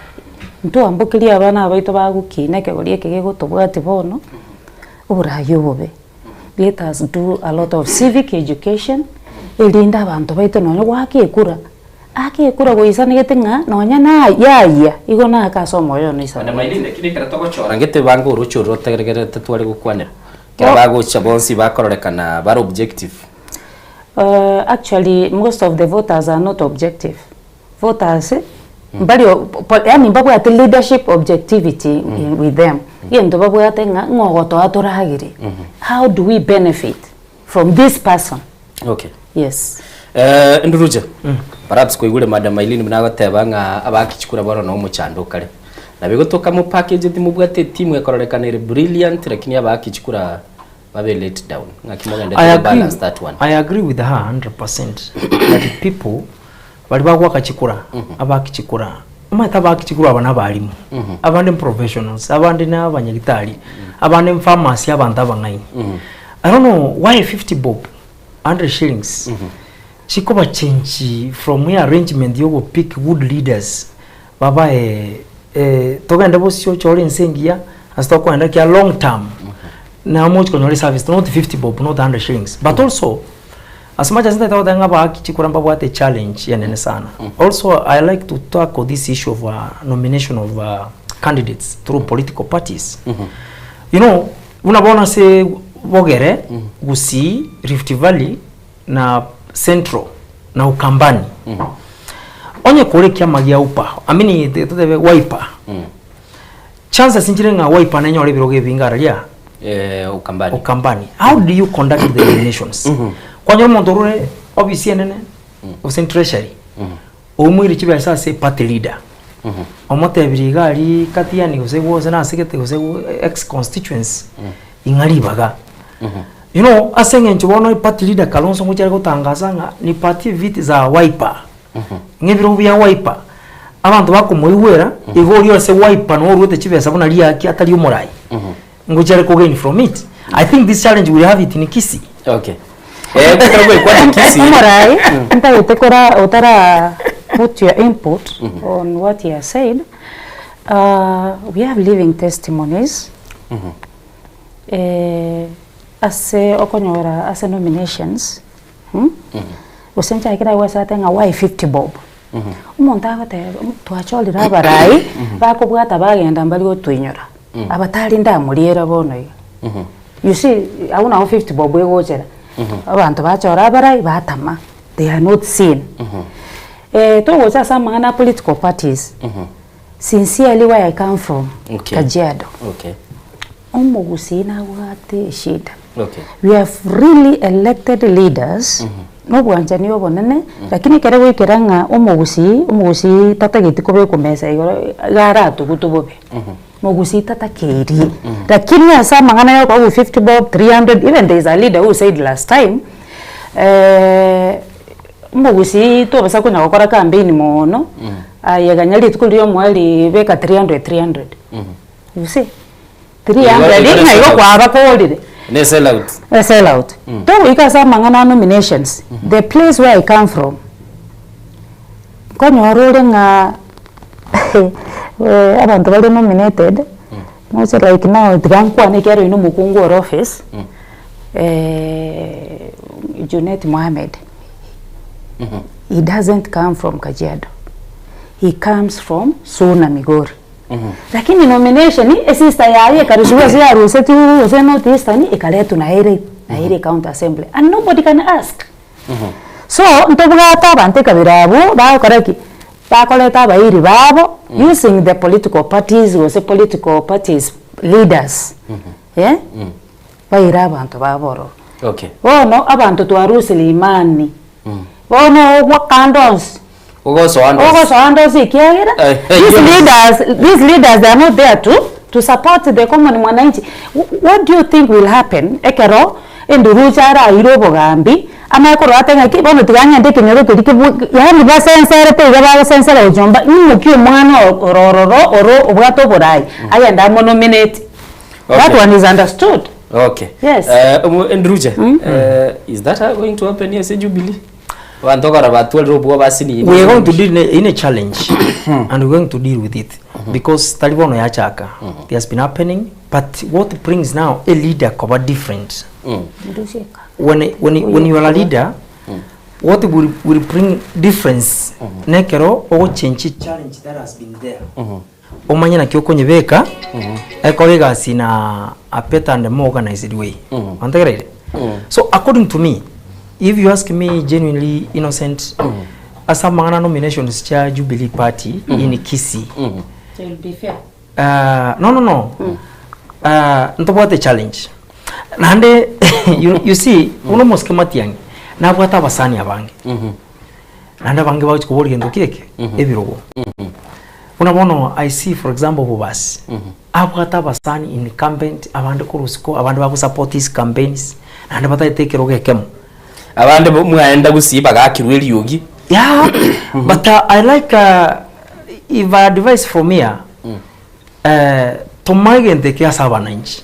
ntwambokerie abana abaito bagokina ekegori eke gegotobwatia bono, oborai obobe. Let us do a lot of civic education, erinde abanto baito nonye goaka ekura, ake ekura goisanegete ng'a nonya na yayia, igo nake ase omoyo one Onye oisanegete. mairinde lakini ekero togochora ngete bange oroche oro rotegererete tware gokwanera. Ekero bagocha bonsi bakororekana bare objective. Actually most of the voters are not objective. Voters mbari yaani mbabwate leadership objectivity with them. Egento babwate ng'a ng'a ogotoa toragere. How do we benefit from this person? Okay. Yes. Eh, Nduruche, perhaps kwaigure Madam Eileen buna agoteba ng'a abakichikura bono na omochando okare. Nabo egotoka mopackageti mobwate etimu ekororekana ere brilliant lakini abakichikura babe let down. Ng'aki mogendete I go agree, balance that one. I agree with her 100% that people bari bagwaka chikura abaki chikura omanyete abaki chikura aba nabarimu abande professionals abande na abanyagitari abande pharmacy abanto abang'aini I don't know why 50 bob 100 shillings chikoba change from here arrangement yogo pick good leaders babae eh, togende bosio chore ense engiya ase tokoenda kia long term na mochi konyora service not 50 bob not 100 shillings but also as much as ntaete goteba ng'a abaki chikura mbabwate challenge enene sana also I like to tackle this issue of nomination of candidates through political parties you know buna bono ase bogere gusii rift valley na central na ukambani onye kore ekiama gia upa I mean totebe wiper chances nchire ng'a wiper nenyore ebirogo ebinge araria Eh, Ukambani. Ukambani. How do you conduct the nominations? Kwanyora omonto orure ofisi enene gose treasury oumwire chibesa ase party leader omotebirie iga aria katiani gose gose nasegete gose ex constituency ing'a ribaga. You know ase eng'encho bono party leader Kalonzo ngochia are gotangasa ng'a nipatie viti za Wiper ng'a ebirogo bia Wiper abanto bakomoigwera igo oria ase Wiper noo oruete chibesa buna riaki atari omorai ngochia are kogain from it. I think this challenge we have it in Kisii. Okay. Eh, ekero gwaikwana Kisii. Omorai, ntagete kora otara put your input on what he has said. We have living testimonies eh, ase okonyora ase nominations, gose nchake kera gwasate ng'a why 50 bob. Omonto agoteba twachorire abarai bakobwata bagenda mbari gotoinyora, abatari ndamoriera bono iga. You see abwo nabo 50 bob egochera, abanto bachora abarai batama, they are not seen. Togocha ase amang'ana a political parties, sincerely where I come from, Okay. Kajiado, Okay. omogusii nabwate eshida. Okay. We have really elected leaders nobwanchani obonene, lakini ekero goikera ng'a omogusii, omogusii tatageti kobekwa mesa igoro iga aratugutwe bobe. Mogusii tatakeirie. Lakini ase amang'ana ya okoegwa 50 bob, 300, even there is a leader who said last time, omogusii tobasa konya gokora campaign moono, aye ganya rituko riria omoerio beka 300 300. You see? 300 Igo- igo ng'a igo ne sell out. kwabakorire. Ne sell out. A sell out. Togoika ase amang'ana a nominations, the place where I come from, nkonyora ore ng'a abanto bare nominated, noche like now tiga nkwane ekiagera oyio na omokungu ore office, Junet Mohamed, he doesn't come from Kajiado, he comes from Suna Migori. Lakini nomination, esister yaye ekarusiwa ase yarusetigwe gose North Eastern ekaretwa naye naye county assembly and nobody can ask. So ntobwate abanto ekabira abwo bagokora ki? Bakoreta abairi babo using the political parties gose political parties leaders eh, baire abanto babo ororo. Okay. Bono abanto twarusire imani, bono ogwa kando onsi. Ogosoa ndosi. Ogosoa ndosi ekiagera Eh, eh, these yes. leaders, these leaders they are not there to, to support the common mwananchi. Wh- What do you think will happen ekero endurucha araire obogambi amanye korwa ate ng'aki bono tiga ng'ende ekenyoro keria kebwe yaani basenserete iga bagosensera gochia imoki omwana o- oro ororo oro obwate oborai agende amonominate. That Okay. one is understood. Okay. Yes. Eh, omo- Enduruche, eh, is that how going to happen here ase Jubilee? Abanto okora batwarire obwoba basinini. We are going to deal in a, in a challenge and we're going to deal with it because tari bono yachaka. It has been happening but what brings now a leader koba different. When, when, when you are a leader what will, will bring difference nekero ogochange challenge that has been there. Omanye naki okonyebeka ekore egasi na a better and more organized way. Wantegereire? So according to me, if you ask me genuinely innocent, ase amang'ana nominations chia Jubilee Party in Kisii, It will be fair. uh, no no no uh, ntobwate challenge naende you, you see buna omosike Matiang'i nabwate abasani abange naende abange bagochi koboria gento ki eke ebirogo Buna bono I see for example Bobasi, abwate abasani incumbent, abande korwa isiko, abande bago support his campaigns, naende batagete ekerogo ekemo. Abande bo mwaenda gusii bagakirwa eriogi. Yeah, but uh, I like uh, if I advise from here, eh, toma egento eke ase abananchi.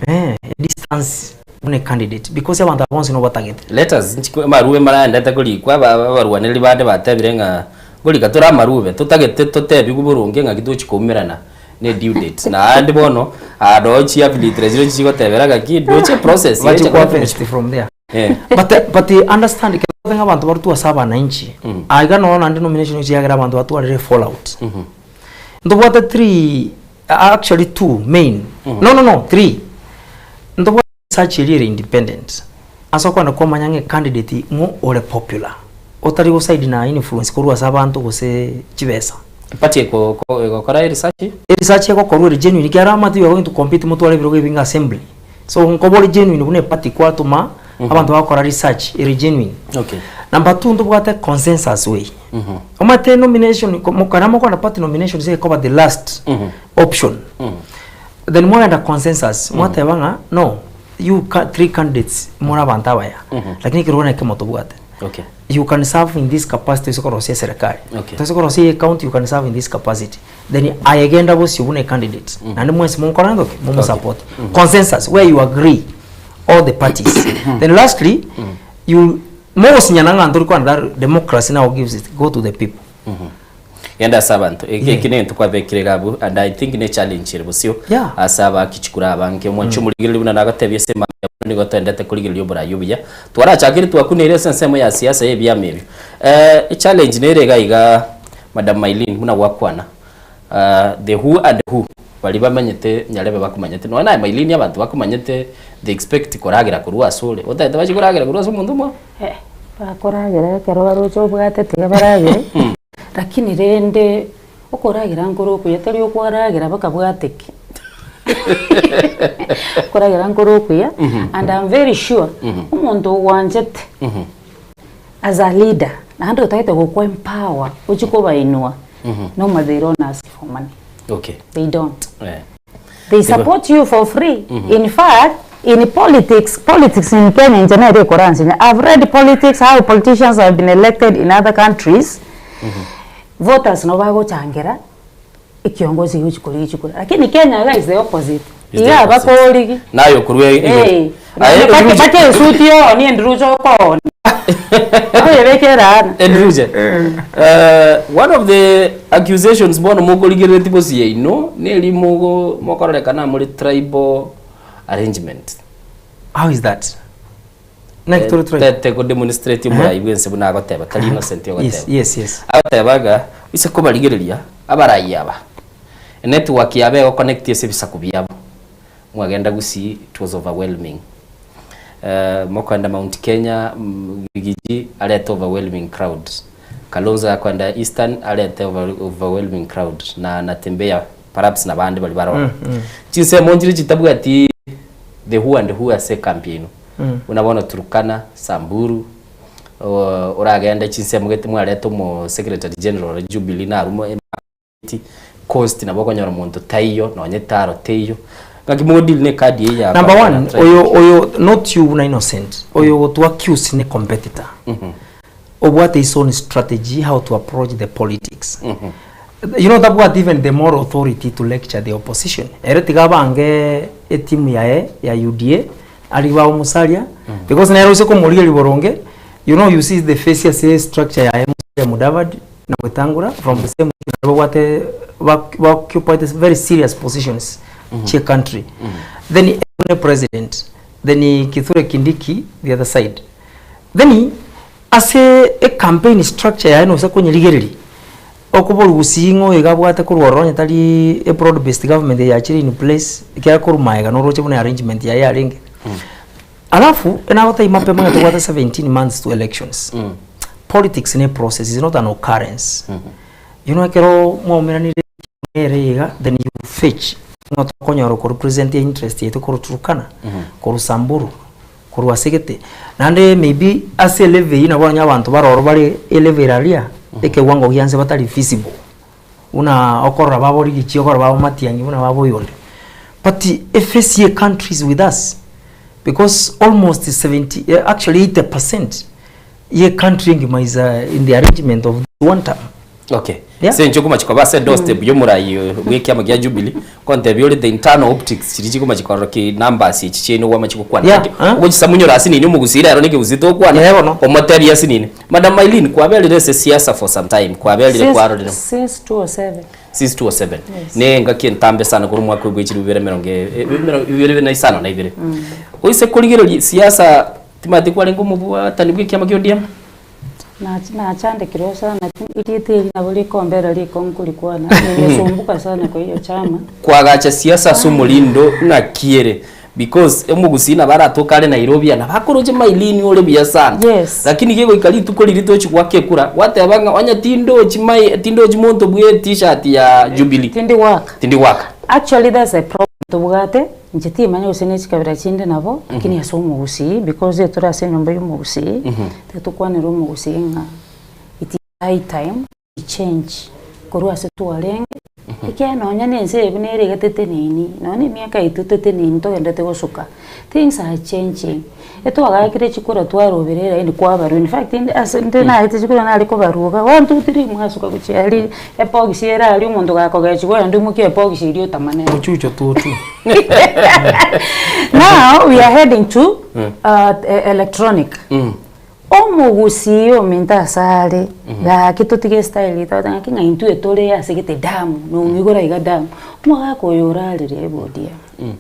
Eh, distance buna candidate because abanto aba bonsi nobatagete. Letters nchikwe amarube maraendete korikwa aba abarwanereri bande batebire ng'a Ngorika tore amarube, totagete totebigwe boronge ng'aki tochi koumerana ne due date. Naende bono aa noo chiabilitire chire chigotebera ng'aki ndoche process Bache eche kwa koreta vest from there. Eh. But, but understand ekero ng'a abanto barutwe ase abananchi, aiga noo naende nomination echiagera abanto batwarire fallout. Ntobwate three, actually two main, no no no three. Ntobwate Search eria ere independent ase okogenda kwamanya ng'a ecandidate ng'o ore popular otari gosaidi na influence korwa ase abanto gose chibesa. Eparty egokora eresearch. Eresearch egokorwa ere genuine ekiagera amate you are going to compete motware ebirogo ebinge assembly so nkoba ore genuine buna eparty kwatoma abanto bagokora research ere genuine. Okay. Number two ntobwate consensus way. Omanyete nomination ekero mokogenda party nominations ekoba the last option. Then mwagenda consensus mwateba ng'a no you ca three candidates more abanto abaya lakini ekerogo nekemo tobwate. Okay. You can serve in this capacity ase korosia eserekari. Okay. Ase korosia eye county you can serve in this capacity. Then aye genda bosio buna ecandidate naende mwensi monkore ntoki momosupport. Consensus where you agree all the parties. Then lastly you mogosinyana ng'a ntori kwana that democracy now gives it go to the people. Genda ase abanto. Eki eki negento kwabekire iga abwo and I think ne challenge ere bosio Yeah. ase abakichikura abange. Omwanchi omorigereria buna nagotebia ase emambia bono nigo toendete korigereria oborai obuya. Twarachakire twakuneire ase ensemo ya siasa ya ebiama ebio. Echallenge nere iga iga. Madam Maylene buna gwakwana the who and who baria bamenyete nyarebe bakomanyete nonya naye Maylene abanto bakomanyete they expect koragera korwa ase ore otagete bachie koragera korwa ase omonto omwabo? Eh, bakoragera ekero baroche obwate tiga baragere, lakini rende okoragera nkore okuya tari okwaragera bakabwate ki okoragera nkore okuya and I'm very sure omonto ogwanchete as a leader naende otagete gokwa empower ochie kobainua normally they don't ask for money Okay. they don't Eh. they support you for free in fact in politics politics in Kenya inche nere ekoransinya I've read politics how politicians have been elected in other countries voters nabo bagochangera ekiongozi gochi korigia chikura lakini Kenya iga is the opposite Is the iga opposite. abakorigi Naye okorwa igoro. Eh, Aye, bake Edruje. bake esuti yooni endiruche okooni okoyebeka erana Edruje. Eh, one of the accusations bono mokorigereretie bosio yaino neri mogo mokororekana more tribal arrangement. How is that? Naki tore tribal? Tete ko demonstrate omorai bwense buna agoteba tari Innocent ogoteba. Yes, yes, yes. Agoteba iga ase kobarigereria abarai aba enetwork yabo ego connect ase ebisaku biabo mwagenda Gusii it was overwhelming eh, mokoenda Mount Kenya Rigiji arete overwhelming crowd Kalonzo akoenda Eastern arete overwhelming crowd na Natembeya perhaps na bande baria baroro. Chinsemo nchire chitabwati the who and who ase ekambi yaino. Buna bono Turkana, Samburu, oragende chinsemo gete mwareta omo secretary general Jubilee narwo emo Coast nabo okonyora monto taiyo nonye taro teiyo. Ng'aki mogo deal ne card eye ya Number one, oyo oyo not you buna Innocent, oyo ogotu accuse ne competitor. Obwate his own strategy how to approach the politics. You know tabwati even the moral authority to lecture the opposition. Ere tiga abange etimu yaye ya UDA aria ba Musalia because nere oise komorigeria boronge you know you see the face ase structure yaye Musalia Mudavadi na Wetangula from the same babwate ba ba occupied very serious positions chie country. Then ne president then Kithure Kindiki the other side. Then ase ecampaign structure yaye nose konyerigereria, okoborwa gusii ng'a oyo iga abwate korwa ororo onye tari e broad based government eye yachire in place, ekiagera korwa maega noroche buna arrangement yaye yarenge. Alafu, nagotebia mapema ng'a tobwate 17 months to elections. Politics ne process, is not an occurrence. You know ekero mwaumeranire ere iga, then you fetch ng'a tokonyora korepresent interest yaito korwa Turkana, korwa Samburu. Korwa ase gete, naende maybe ase elevel eyio nabo onye abanto bare ororo bare elevel ere aria, ekewango gia nse batari visible, buna okorora babo rigichi okorora babo matiang'i buna babo oyonde. But eface ye country is with us, because almost 70 actually 80 percent ye country engima is in the arrangement of one term. Okay. Yeah. Ase inche okomachi koba ase doorstep y'omorai bw'ekiama gia Jubilee, kontebia ore the internal optics chiria chikomachi korora ki numbers echi chiaino gwamachi gokwana. Yeah, Naki eh. ogochisamunyora ase nini omogusii rero na ekegusii togokwana, Yeah, bono. omotebie ase nini. Madam Eileen, kwaberire ase siasa for some time, kwaberire Since, kwarorire since 207. since 207. Yes. Ne engaki entambe sana korwa omwaka bwe chilifu bibere emerongo emerongo ibere na isano na ibere. Oise korigereria siasa timanyeti kwarenge omobwatani bwa ekiama kia ODM? Nachandekirwe sana erieta eri nabo rikombera rikong'u korikwana, nimesumbuka sana kwa hiyo chama. Kwagacha siasa ase omorindo ng'aki ere because omogusii nabo aratoke are Nairobi aa nabo akoroche mailini ore buya sana Yes. lakini kegoika rituko riria tochi goaka ekura gwateba ng'a onye tindochi mai tindochi monto bwe t-shirt ya Jubilee Tindi goaka. tindi goaka. Actually that's a problem tobwate, inche timanya gose ne chikabira chinde nabo, lakini ase omogusii because etore ase enyomba ya omogusii, Titokwanera omogusii ng'a it is high time we change korwa ase twarenge, ekiagera nonya na ense eye buna ere iga teteneini, nonya na emiaka yaito teteneini togenderete gosuka, things are changing. Etwagaakire chikura twarobire eraini kwabarwa in fact inde ase inde naete chikura nare kobaruga one two three mwasuka gochia aria ebox ere aria omonto gakogechigwa oyonde oimokie ebox eria otamane. Ochucho tutu. Now we are heading to electronic. Omogusii ominto asare gaki totige estyle eye togoteba ng'aki ng'a intwe tore ase gete damu nong'igora iga damu. Omogaka oyo orarire ODM.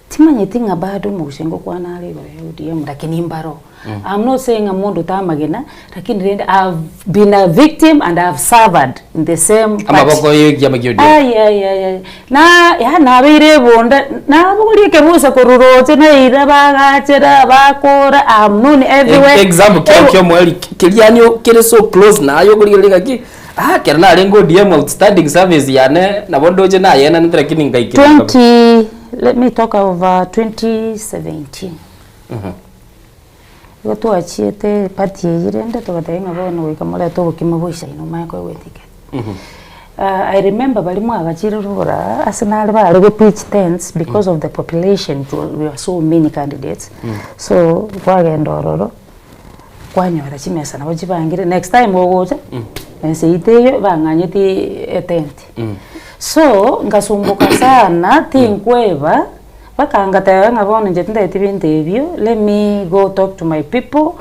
Timanyeti ng'a bado omogusii ngokwana are igoro ya ODM lakini mbaro. I'm not saying ng'a monto tamagena lakini rende I've been a victim. victim and I have suffered in the same party. Amaboko ye ekiama kia ODM. Ai ai ai ai na yaani nabeire ebunda nabogoria ekebusa korwa roche naira bagachera bakora I am known everywhere. Example kiao kia omoerio keria yaani kere so close naye okorigereria ng'aki ah ekero narenge ODM outstanding service yane nabo ndoche nayenanete lakini ngaikera nkabe. 20 let me talk of 2017 Igo twachiete eparty eyio rende togateba ng'a bono goika morete obokima bwa isaino omanye koegwa eticket. I remember baria mwagachire rogoro aa ase nare bare go pitch tents because of the population it was we were so many candidates so kwagenda ororo kwanyora chimesa nabo chibangire next time ogocha ense yaito eyio bang'anyeti etent. So ngasumbuka sana tinkweba. Mpaka ngateba ng'a bono inche tintageti binto ebio, let me go talk to my people,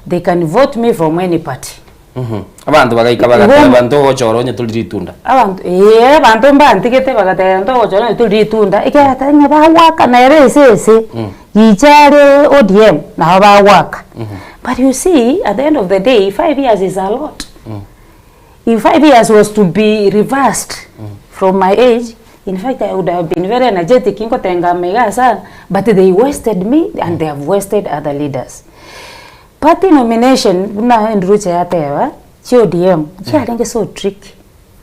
they can vote me from any party. Abanto bagaika Igo bagateba ntogochora onye tori ritunda. Abanto eeh abanto mbantigete bagateba ntogochora onye tori ritunda, ekiagera ng'a bagoaka nere ese ese, gicha are ODM nabo bagoaka. But you see at the end of the day 5 years is a lot. If 5 years was to be reversed from my age, in fact I would have been very energetic nkotengama igaa sana, but they wasted me and they have wasted other leaders. Party nomination buna Andrew yateba, chi ODM chiarenge so tricky,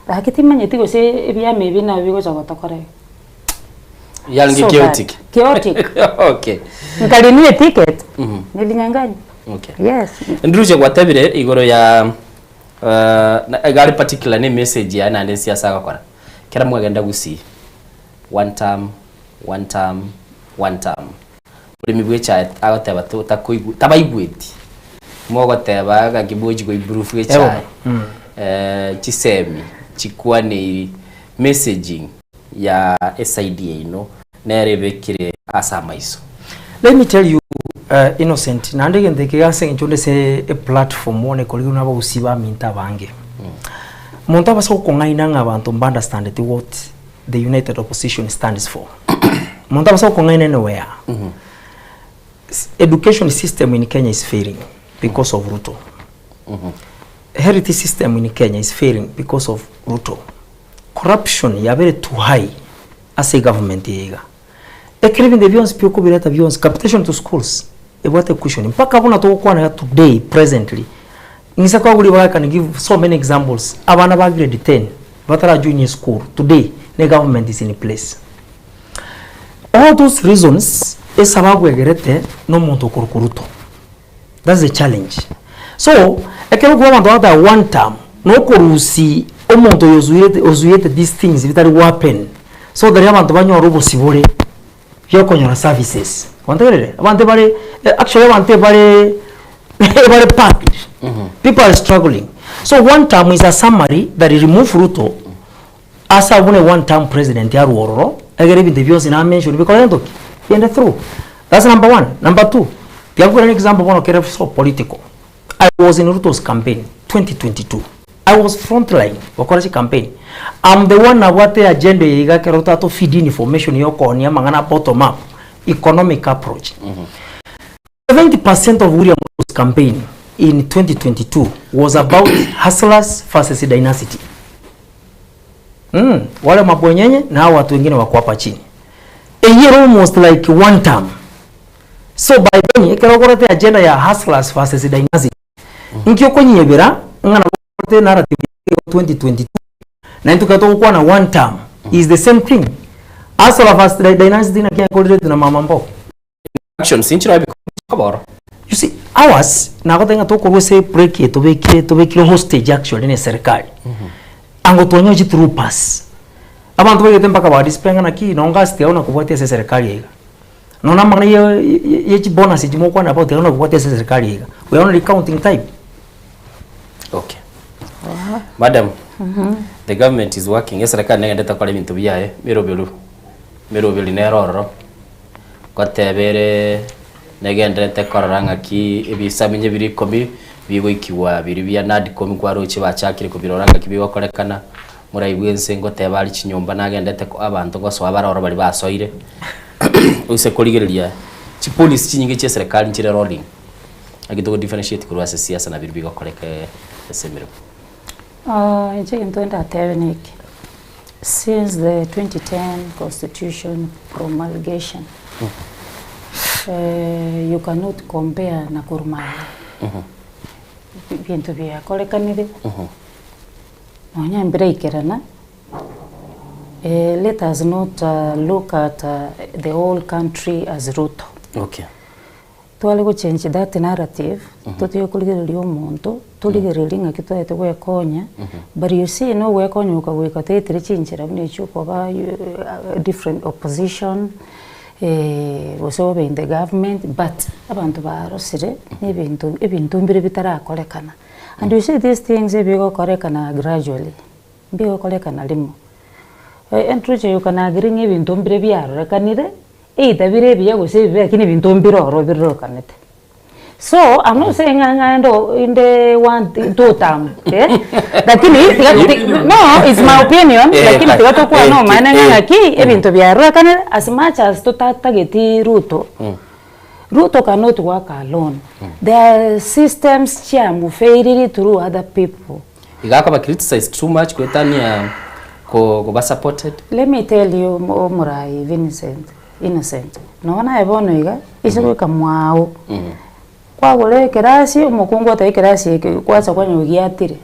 gaki timanyeti gose ebiama ebi nabio bigocha gotokora iga. Yarenge So bad. chaotic. Chaotic. Okay. Nkarinua eticket, nilinyang'anywa. Okay. Yes. Ndruche gwatebire igoro ya Iga are particular ne message yaye naende siasa agokora. Kera mwagenda Gusii, one term, one term, one term. Oremi bwa echae agoteba to takoigwe tabaigweti. Mogoteba ng'aki mochi go improve echae. Chisemi, chikwaneiri, messaging ya eside yaino nere ebekire ase amaiso. Let me tell you Innocent, naende egento eke iga ase eng'encho onde ase eplatform bono ekorigwa na abagusii baminto abange. Monto abase gokong'aina ng'a abanto mba understandeti what the united opposition stands for. Monto abase gokong'aina anywhere. Education system in Kenya is failing because of Ruto. Health system in Kenya is failing because of Ruto. Corruption yabere too high ase egovernment eye iga. Ekero ebinto ebi bionsi pi okobireta bionsi, capitation to schools ebwate cushion mpaka buna togokwana iga today presently, ng'ise koa ribaga I can give so many examples, abana ba grade ten batara join eschool today ne government is in place. All those reasons esababu egerete na omonto okorokwa Ruto. That's the challenge. So, ekero okobua abanto bagoteba one term, na okorusia omonto oyo ozuirete ozuiete these things bitari go happen, so that abanto banyore obosibore bia okonyora services. Kwantegerere? Abanto ebare actually abanto ebare ebare packed. People are struggling. So one term is a summary that remove Ruto ase abwo buna one term president arwe ororo, egere ebinto ebi bionsi na mention bikore gento ki? Bigende through. That's number one. Number two, tiga nkoiranie example bono kere so political. I was in Ruto's campaign 2022. I was front line gokora chicampaign. I'm the one nabwate agenda eye iga ekero tata feed information ya okoonia amang'ana bottom up, economic approach. 70% of William Ruto's campaign in 2022 was about hustlers versus dynasty. Mm, wale mabwenyenye na hao watu wengine wako hapa chini. A year almost like one term. So by then ekero okorete agenda ya hustlers versus dynasty. Inki okonyebera ng'a nabo okorete narrative ya 2022 na intwe togokwana one term is the same thing. Hustler versus dynasty naki akorerete na mama mbogo. Actions inchire ebikoboro. You see, ours nagoteba ng'a tokorwa ase break eye tobekire tobekire hostage actually na eserikali. Ango twanyoa chi troopers. Abanto baigete mpaka ba despair ng'a naki nonye gasi tiga nakobwatia ase eserikali iga. Nonye amang'ana ye ye chibonus echi mogokwana about tiga nakobwatia ase eserikali iga. We are only counting time. Okay. Madam, the government is working, eserikali negenderete gokora ebinto biaye, meroberi meroberi nere ororo. Ngoteba ere negendererete korora ng'aki ebisaminye biria ikomi bigoikigwa biria bia NADCO nkwaroche bachakire kobirora ng'aki bigokorekana, moraigwe ense ngoteba aria chinyomba nagendete ko abanto ngosoa bare oro baria basoire, oise korigereria chipolicy chinyinge chia eserekari nchire rolling, naki togo differentiate korwa ase siasa na biria bigokoreka ase emeremo. Inche egento ndatebe neke, since the 2010 constitution promulgation, you cannot compare na korwa magega. Ebinto biakorekanire, nonya mbiraikerana, let us not look at the whole country as Ruto. Okay. Tware go change that narrative, totige korigereria omonto, torigererie ng'aki totaete gwekonya, but you see nogwekonya oko goika toetire chinchera buna echio okoba different opposition, gose obe in the government, but abanto barosire na ebinto ebinto mbire bitarakorekana. And you see these things ebigokorekana gradually, mbigokorekana rimo. Entruche you can agree ng'a ebinto mbire biarorekanire, Either bire ebiya gose ebibe lakini ebinto mbire ororo birorekanete. So I'm not saying ng'a ng'a ndo inde one two term eh, lakini tiga ti no it's my opinion Eh, lakini tiga tokwane eh, omaene ng'a eh. ng'aki ebinto biarorekanire as much as totatageti Ruto, Ruto cannot work alone. There are systems chiamofailiri through other people. Iga akoba criticized too much goetania ko koba supported. Let me tell you omorai Vincent, Innocent, nonya naye bono iga, ase goika mwao, kwagora ekerasi omokungu oteba ekerasi eke kwanza kwanyora giatire,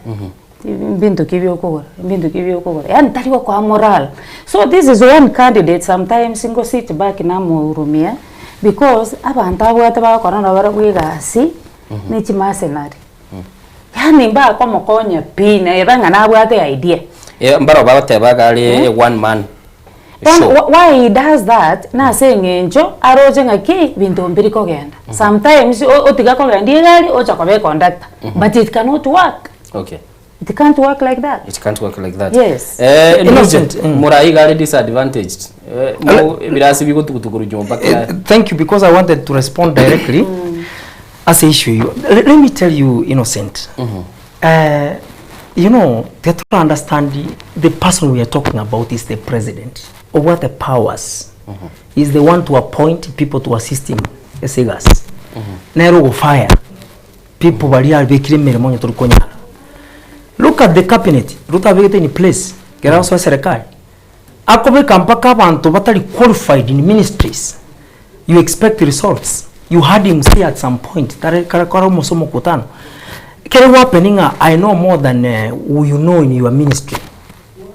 mbinto ki biokogora, mbinto ki biokogora, yaani tari gokoa morale. So this is one candidate sometimes ngo sit back namohurumia, because abanto abwate bagokora nabo barabwo egasi, ne chimercenary. Yaani mbakomokonya pi neba ng'a nabwate idea. Eh, mbaro bagoteba iga are one man Bono show. wh- why he does that nase eng'encho aroche ng'aki binto mbiri kogenda. Sometimes o- otiga kogendia egari ocha koba econductor but it cannot work. Okay. It can't work like that. It can't work like that. Yes. Eh, Innocent, Nugent, Murai iga are disadvantaged. Eh, mo ebirasi bigotugutukorwa nyomba kera. Thank you because I wanted to respond directly ase issue eyio. Let me tell you Innocent, eh, you know tiga tora understand the person we are talking about is the president obwate powers he is the one to appoint people to assist him ase egasi nere ogofire people baria abekire emeremo onye tori konyara look at the cabinet Ruto abegete in place ekero agosoa eserekari Akobeka mpaka abanto batari qualified in ministries, you expect results? You heard him say at some point tare kare kare omose omokutano, kere gwappeni ng'a I know more than who you know in your ministry,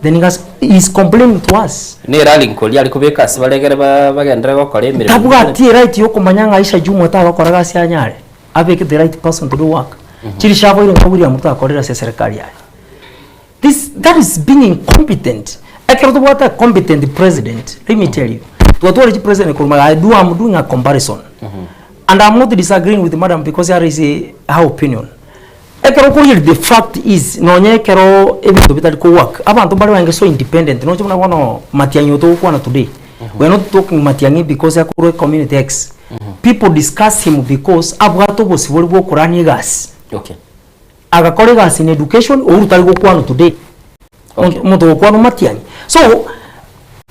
then he has, he is complaining to us. Ne rally nkoria are kobeka ase bare egere bagenderere gokora emeremo. Tabwati eright yokomanya ng'a Aisha Jumwa tagokora gasi anyare, abeke the right person to do work. Chiri chiaboire ng'a William Ruto akorire ase eserekari yaye. This, that is being incompetent. Ekero tobwate a competent president, let me tell you, twatware chi president korwa magega, I do, I'm doing a comparison. And I'm not disagreeing with madam because here is a, her opinion. Ekero okorigereria the fact is, nonye ekero ebinto bitari ko work, abanto mbare baenge so independent, noche buna bono Matiang'i oyo togokwana today, we are not talking Matiang'i because akorwa community X. People discuss him because abwate obosibore bwa okorania egasi. Okay. Agakora egasi in education, Uhuru tari gokwanwa today. Okay. Omonto ogokwanwa Matiang'i. So,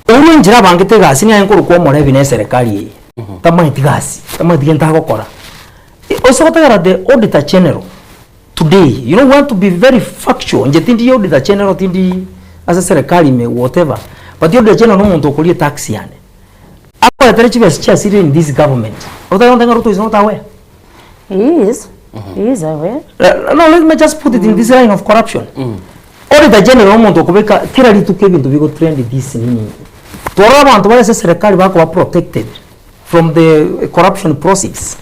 Uhuru enchera abangete egasi niye nkorokwa omorebi na eserekari eye. Tamanyeti gasi, tamanyeti gento agokora. Ose gotagera the auditor general today, you know we want to be very factual, inche tindi auditor general tindi ase eserekari ime whatever, but auditor general na omonto okoria etax yane. Akoretere chibesa chiasirire in this government. Otari gontebia ng'a Ruto is not aware. He is. He is aware. No, let me just put it in this line of corruption. Auditor General omonto okobeka kera rituko ebinto bigo trend this nini. Twarora abanto bare ase eserekari bakoba protected from the corruption proceeds.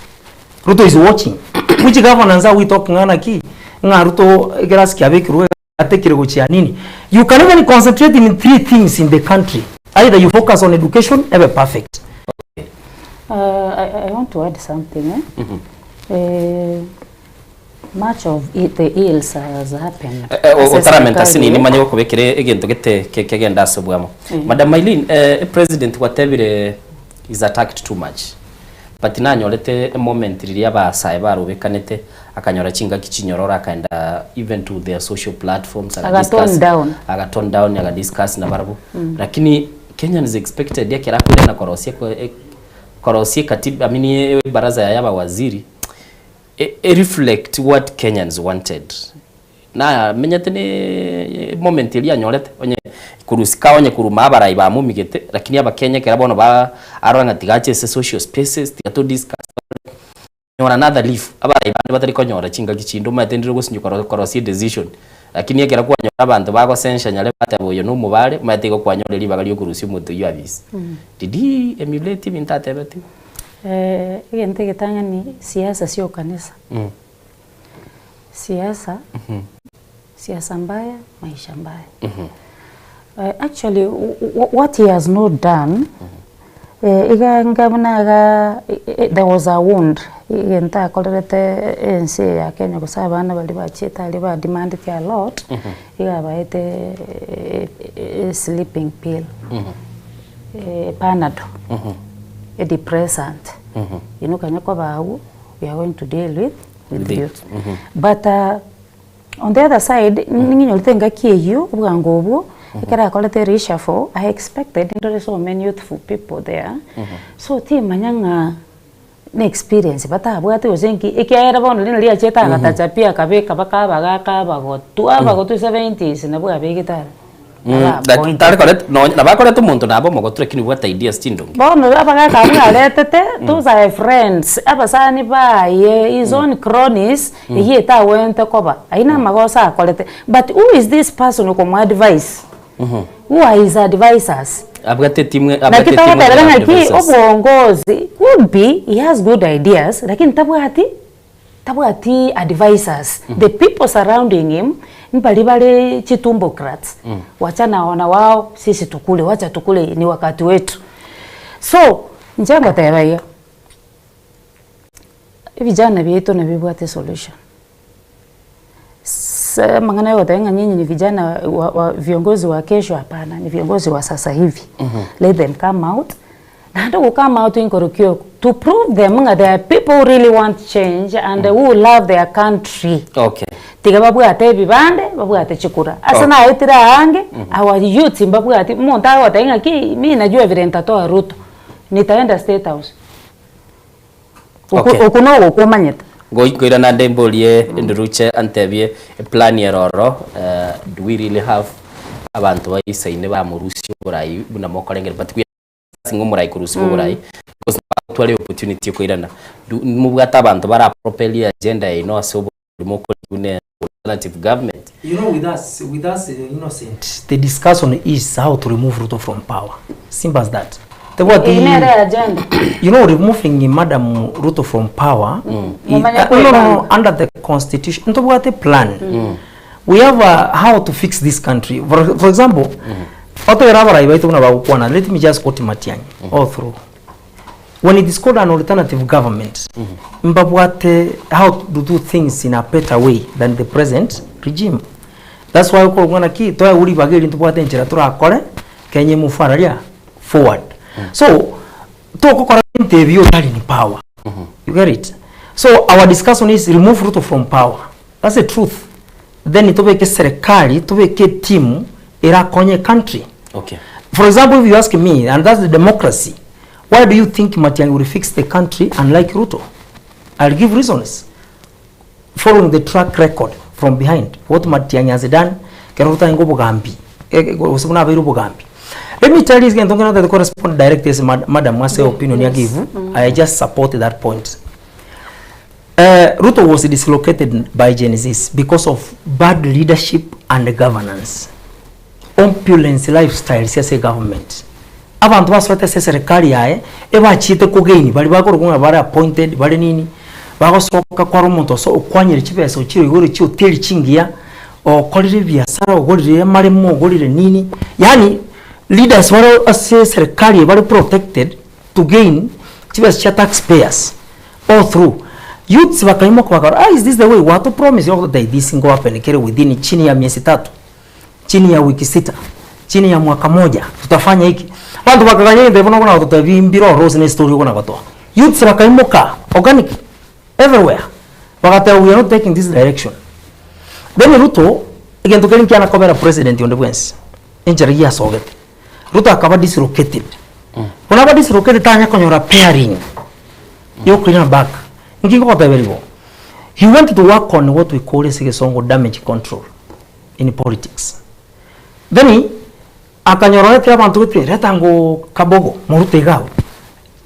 Ruto is watching. Which governance are we talking ng'a naki? Ng'a Ruto ekerasi kiabekirwe atekire gochia nini. You can even concentrate in three things in the country. Either you focus on education ebe perfect. I, I want to add something. Eh? Eh, much of it, the ills has happened. Eh, eh, Ase otaramenta serikali, sinini eh. manye gokobekera egento gete ke- kegenda ase obwamo Mm. madam Eileen eh, president gwatebire is attacked too much But nanyorete emoment riria abasae barobekanete akanyora chingaki chinyororo akaenda even to their social platforms aga Aga tone discuss down. aga tone down aga discuss nabarabwo Lakini Kenyans expected ekero akoirana korosia korosia ekatiba I mean ebaraza yaye abawaziri e reflect what Kenyans wanted. Namenyete ne moment eria anyorete onye korusika onye koruma abarai bamomigete lakini abakenya ekero bono ba arora ng'a tiga ache ase social spaces tiga to discuss nyora another leaf abarai bande batari konyora chingaki chinde omanyete ndire gosinywa koro korosia edecision lakini ekero kwanyora abanto bagosensha nyare bateba oyo na omobare omanyete igo kwanyora ribaga ria okorusia omonto oyio abisi. Did he emulate ebinto atebetigwe? Egento egetang'ani siasa sia okanisa. Siasa, siasa mbaya, maisha mbaya. Actually what he has not done, iga inga buna iga there was a wound, egento akorerete ense eye ya Kenya gose abana baria bachiete aria ba demanded a lot, iga abaete a sleeping pill, panado, a depressant, inwe kanya koba agwo. we are going to deal with with you but uh, on the other side ning'inyorete engaki eyio obwango obwo ekero akorete reshuffle I expected ndore so many youthful people there so timanya ng'a na experience batabwate gose nki ekiagera bono rinde riachete agatacha pi akabeka baka abagaka abagotu abagotu seventies nabwo abegete aro. Tari koreta nonya nabo akoreta omonto nabo omogotu lakini obwate ideas chindonge. Bono abagaka abwo aretete those are friends abasani baye his own cronies eyio etagwenerete koba ayio na amagoso akorete but who is this person okomo advise who are his advisers Abwate etimu naki abwate etimu togoterera ya ng'aki advisors. obongozi could be he has good ideas lakini tabwati Tabwati advisers, the people surrounding him mbari bare chitumbocrats, wachana na wao sisi tukule, wacha tukule ni wakati wetu. So inche ngoteba iga, ebijana biaito nabio bibwate esolution. Ase amang'ana ya goteba ng'a nyinyi ni vijana wa wa viongozi wa kesho hapana, ni viongozi wa sasa hivi. Let them come out, naende go come out nkorokia oko, to prove them ng'a there are people who really want change and who love their country. Okay. Tiga babwate ebibande, babwate chikura. Ase Okay. naetire aange, our youths mbabwati, omonto agoteba ng'aki mi najua vile nitatoa Ruto, nitaenda state house. Oko Okay. oko nogokwa omanyete. Ngoi nkoirana nde mborie enduruche antebie eplan ere ororo eh, do we really have abanto baisaine bamorusie oborai buna mokorengera but we are ng'a omorai korusiwa oborai because tware opportunity ekoirana do mobwate abanto bara propel agenda yaino ase oborimo mokori buna alternative government. You know with us, with us uh, innocent, the discussion is how to remove Ruto from power. Simple as that. Tebwati, Eye nere agenda. you know, removing Madam Ruto from power, mm. Mumanya no, no, no, kwebanga. under the constitution, ntobwate plan. Mm. We have uh, how to fix this country. For, for example, mm. otogera abarai baitu buna bagokwana, let me just quote Matiang'i mm. all through. When it is called an alternative government, mbabwate how to do things in a better way than the present regime. That's why okorokwa naki toegwe ribaga eri ntobwate enchera torakore Kenya emove araria forward. So togokora ebinto ebio otari in power. You get it? So our discussion is remove Ruto from power. That's the truth. Then tobeke serikali, tobeke team erakonye country. Okay. For example, if you ask me, and that's the democracy, why do you think Matiang'i will fix the country unlike Ruto? I'll give reasons. Following the track record from behind, what Matiang'i has done, kero Ruto aenge obogambi, eh, gose buna abeire obogambi. Let me tell you, egento nkere ntagete korespond direct ase mad- madam ase opinion ya give, I just support that point. Eh, Ruto was dislocated by Gen Zs because of bad leadership and governance. Opulence lifestyles ase egovernment. Abanto basoete ase eserekari yaye ebachiete kogain baria bakorokwa ng'a bare appointed bare nini, bagosoka kwara omonto ase okwanyire chibesa ochire oigore chihoteli chingiya, okorire ebiasara ogorire amaremo ogorire nini, yaani leaders bare ase eserekari eye bare protected to gain chibesa chia tax payers all through. Youths bakaimoka bakarora ah is this the way wato promise ogototebia this ngo happen kere within chini ya miezi tatu. chini ya wiki sita, chini ya mwaka moja tutafanya hiki. Abanto bakaganya egento ekio buna gototebia mbire ororo gose ne estory okona gotoa. Youths bakaimoka organic everywhere bagateba we are not taking this direction. Then Ruto egento keria nkiana kobera president onde bwensi enchera giasogete. Ruto akaba dislocated. Bono aba dislocated tanya konyora pairing yokoirana back. Nki ngogoteberia igo? He went to work on what we call ase egesongo damage control in politics. Then akanyora oretire abanto gete reta ngo Kabogo morute iga abwo,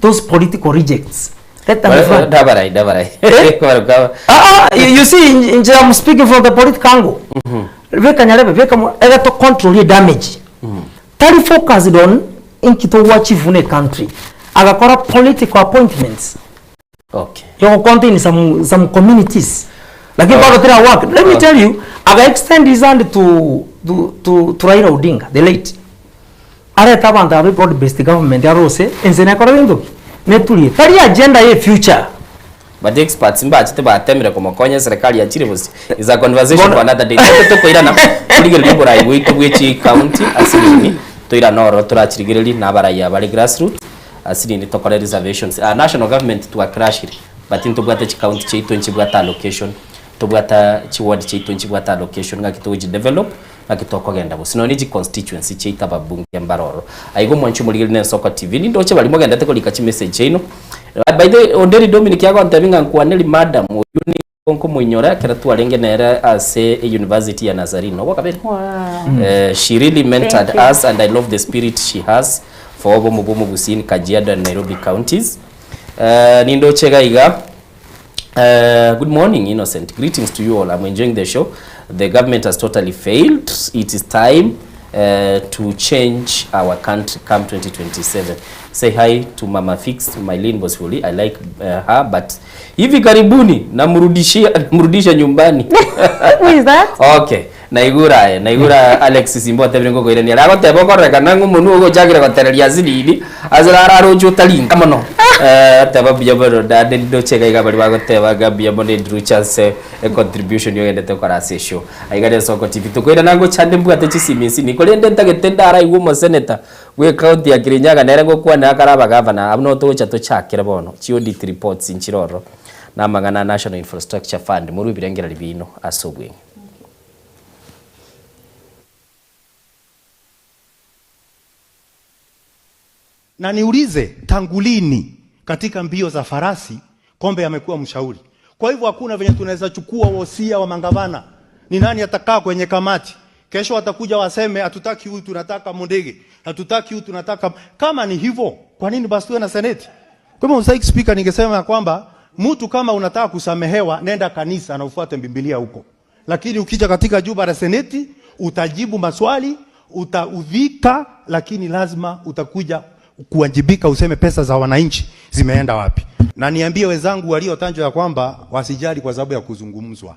those political rejects reta ngo fulani. Dabarai, dabarai. Eh? Ah, ah, you see inche am speaking from the political angle. Beka nyarebe, beka mo, ere to control damage. Tari focused on inki togo achieve buna ecountry. Agakora political appointments. Okay. Yogo contain some, some communities. Lakini bado tira work. Let me tell you, aga extend his hand to, to, to, to Raila Odinga, the late. Areta abanto abe broad based government arose ense nekora gento ki? Neturie. Tari agenda ye future. But experts mbachete batemire komokonya serikali yachire bosio is a conversation for another day. Tobe tokoirana torigereria oborai bwaito bwe chi county ase nini toirane ororo torachirigererie na abarai abare grassroots ase nini tokore reservations. Ah, national government twacrashire but ntobwate chi county chiaito nchibwate allocation tobwate chi ward chiaito nchibwate allocation ng'aki togochidevelop ng'aki tokogenda bosio. Nonya ne chi constituency chiaito ababunge mbare ororo. Aiga omwanchi omorigereria na Ensoko TV nindoche baria mogendete korika chimessage chiaino. By the way, Onderi Dominic agontebia ng'a nkwaneri madam oyio nigo nkomoinyora ekero twarenge nere ase e university ya Nazarene. Ogwakabere? Wow. She really mentored Thank you. us and I love the spirit she has for obomo bwa omogusii in Kajiado and Nairobi counties. Nindoche iga iga. Good morning Innocent, greetings to you all, I'm enjoying the show, the government has totally failed, it is time to change our country come 2027. Say hi to Mama Fix, Mylene Bosfuli, I like her but hivi karibuni namrudishia namrudisha nyumbani. Who is that? Okay. Naigure aye, naigure Alex Simba otebire ngokoirania aria agoteba okorekana ng'a omonwe ogochakire gotereria ase riri, ase raro aroche otarinka mono. Oteba mbuya mono naende ndoche iga iga baria bagoteba ng'a mbuya mono Edrucha ase econtribution ogendete gokora ase eshow. Aiga na Esoko TV. Tokoirana ngocha ande mbwate chisimi nsini, korende ntagete ndaraigwe omosenator bwe ecounty ya Kirinyaga nere ngokwanera akare abagavana abwo nabo togocha tochakere bono, chi audit reports nchire ororo, na amang'ana a National Infrastructure Fund, morwe ebirengererio biino ase obweng'e. Na niulize, tangu lini katika mbio za farasi Kombe amekuwa mshauri? Kwa hivyo hakuna venye tunaweza chukua wosia wa mangavana. Ni nani atakaa kwenye kamati? Kesho watakuja waseme hatutaki huyu, tunataka Mundigi, hatutaki huyu, tunataka. Kama ni hivyo, kwa nini basi tuwe na seneti? Kwa hivyo Mstahiki Spika, ningesema ya kwamba mtu kama unataka kusamehewa, nenda kanisa na ufuate Biblia huko, lakini ukija katika jumba la seneti utajibu maswali, utaudhika, lakini lazima utakuja kuwajibika, useme pesa za wananchi zimeenda wapi. Na niambie wenzangu waliotajwa ya kwamba wasijali kwa sababu ya kuzungumzwa.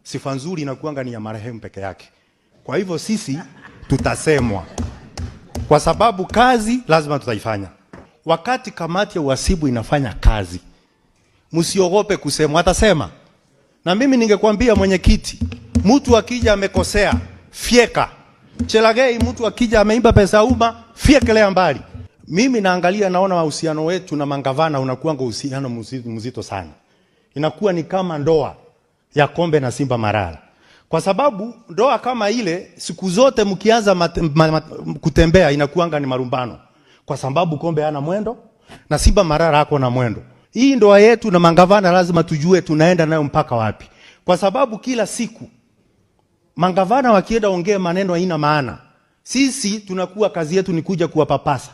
Sifa nzuri inakuanga ni ya marehemu peke yake. Kwa hivyo sisi tutasemwa, kwa sababu kazi lazima tutaifanya. Wakati kamati ya uhasibu inafanya kazi, msiogope kusemwa, atasema. Na mimi ningekwambia mwenyekiti, mtu akija amekosea, fyeka. Chelagei, mtu akija ameimba pesa ya umma, fyekelea mbali. Mimi naangalia naona uhusiano wetu na mangavana unakuanga uhusiano mzito sana. Inakuwa ni kama ndoa ya Kombe na Simba Marara. Kwa sababu ndoa kama ile siku zote mkianza kutembea inakuanga ni marumbano. Kwa sababu Kombe hana mwendo na Simba Marara hako na mwendo. Hii ndoa yetu na mangavana lazima tujue tunaenda nayo mpaka wapi. Kwa sababu kila siku mangavana wakienda ongea maneno haina maana. Sisi tunakuwa kazi yetu ni kuja kuwapapasa.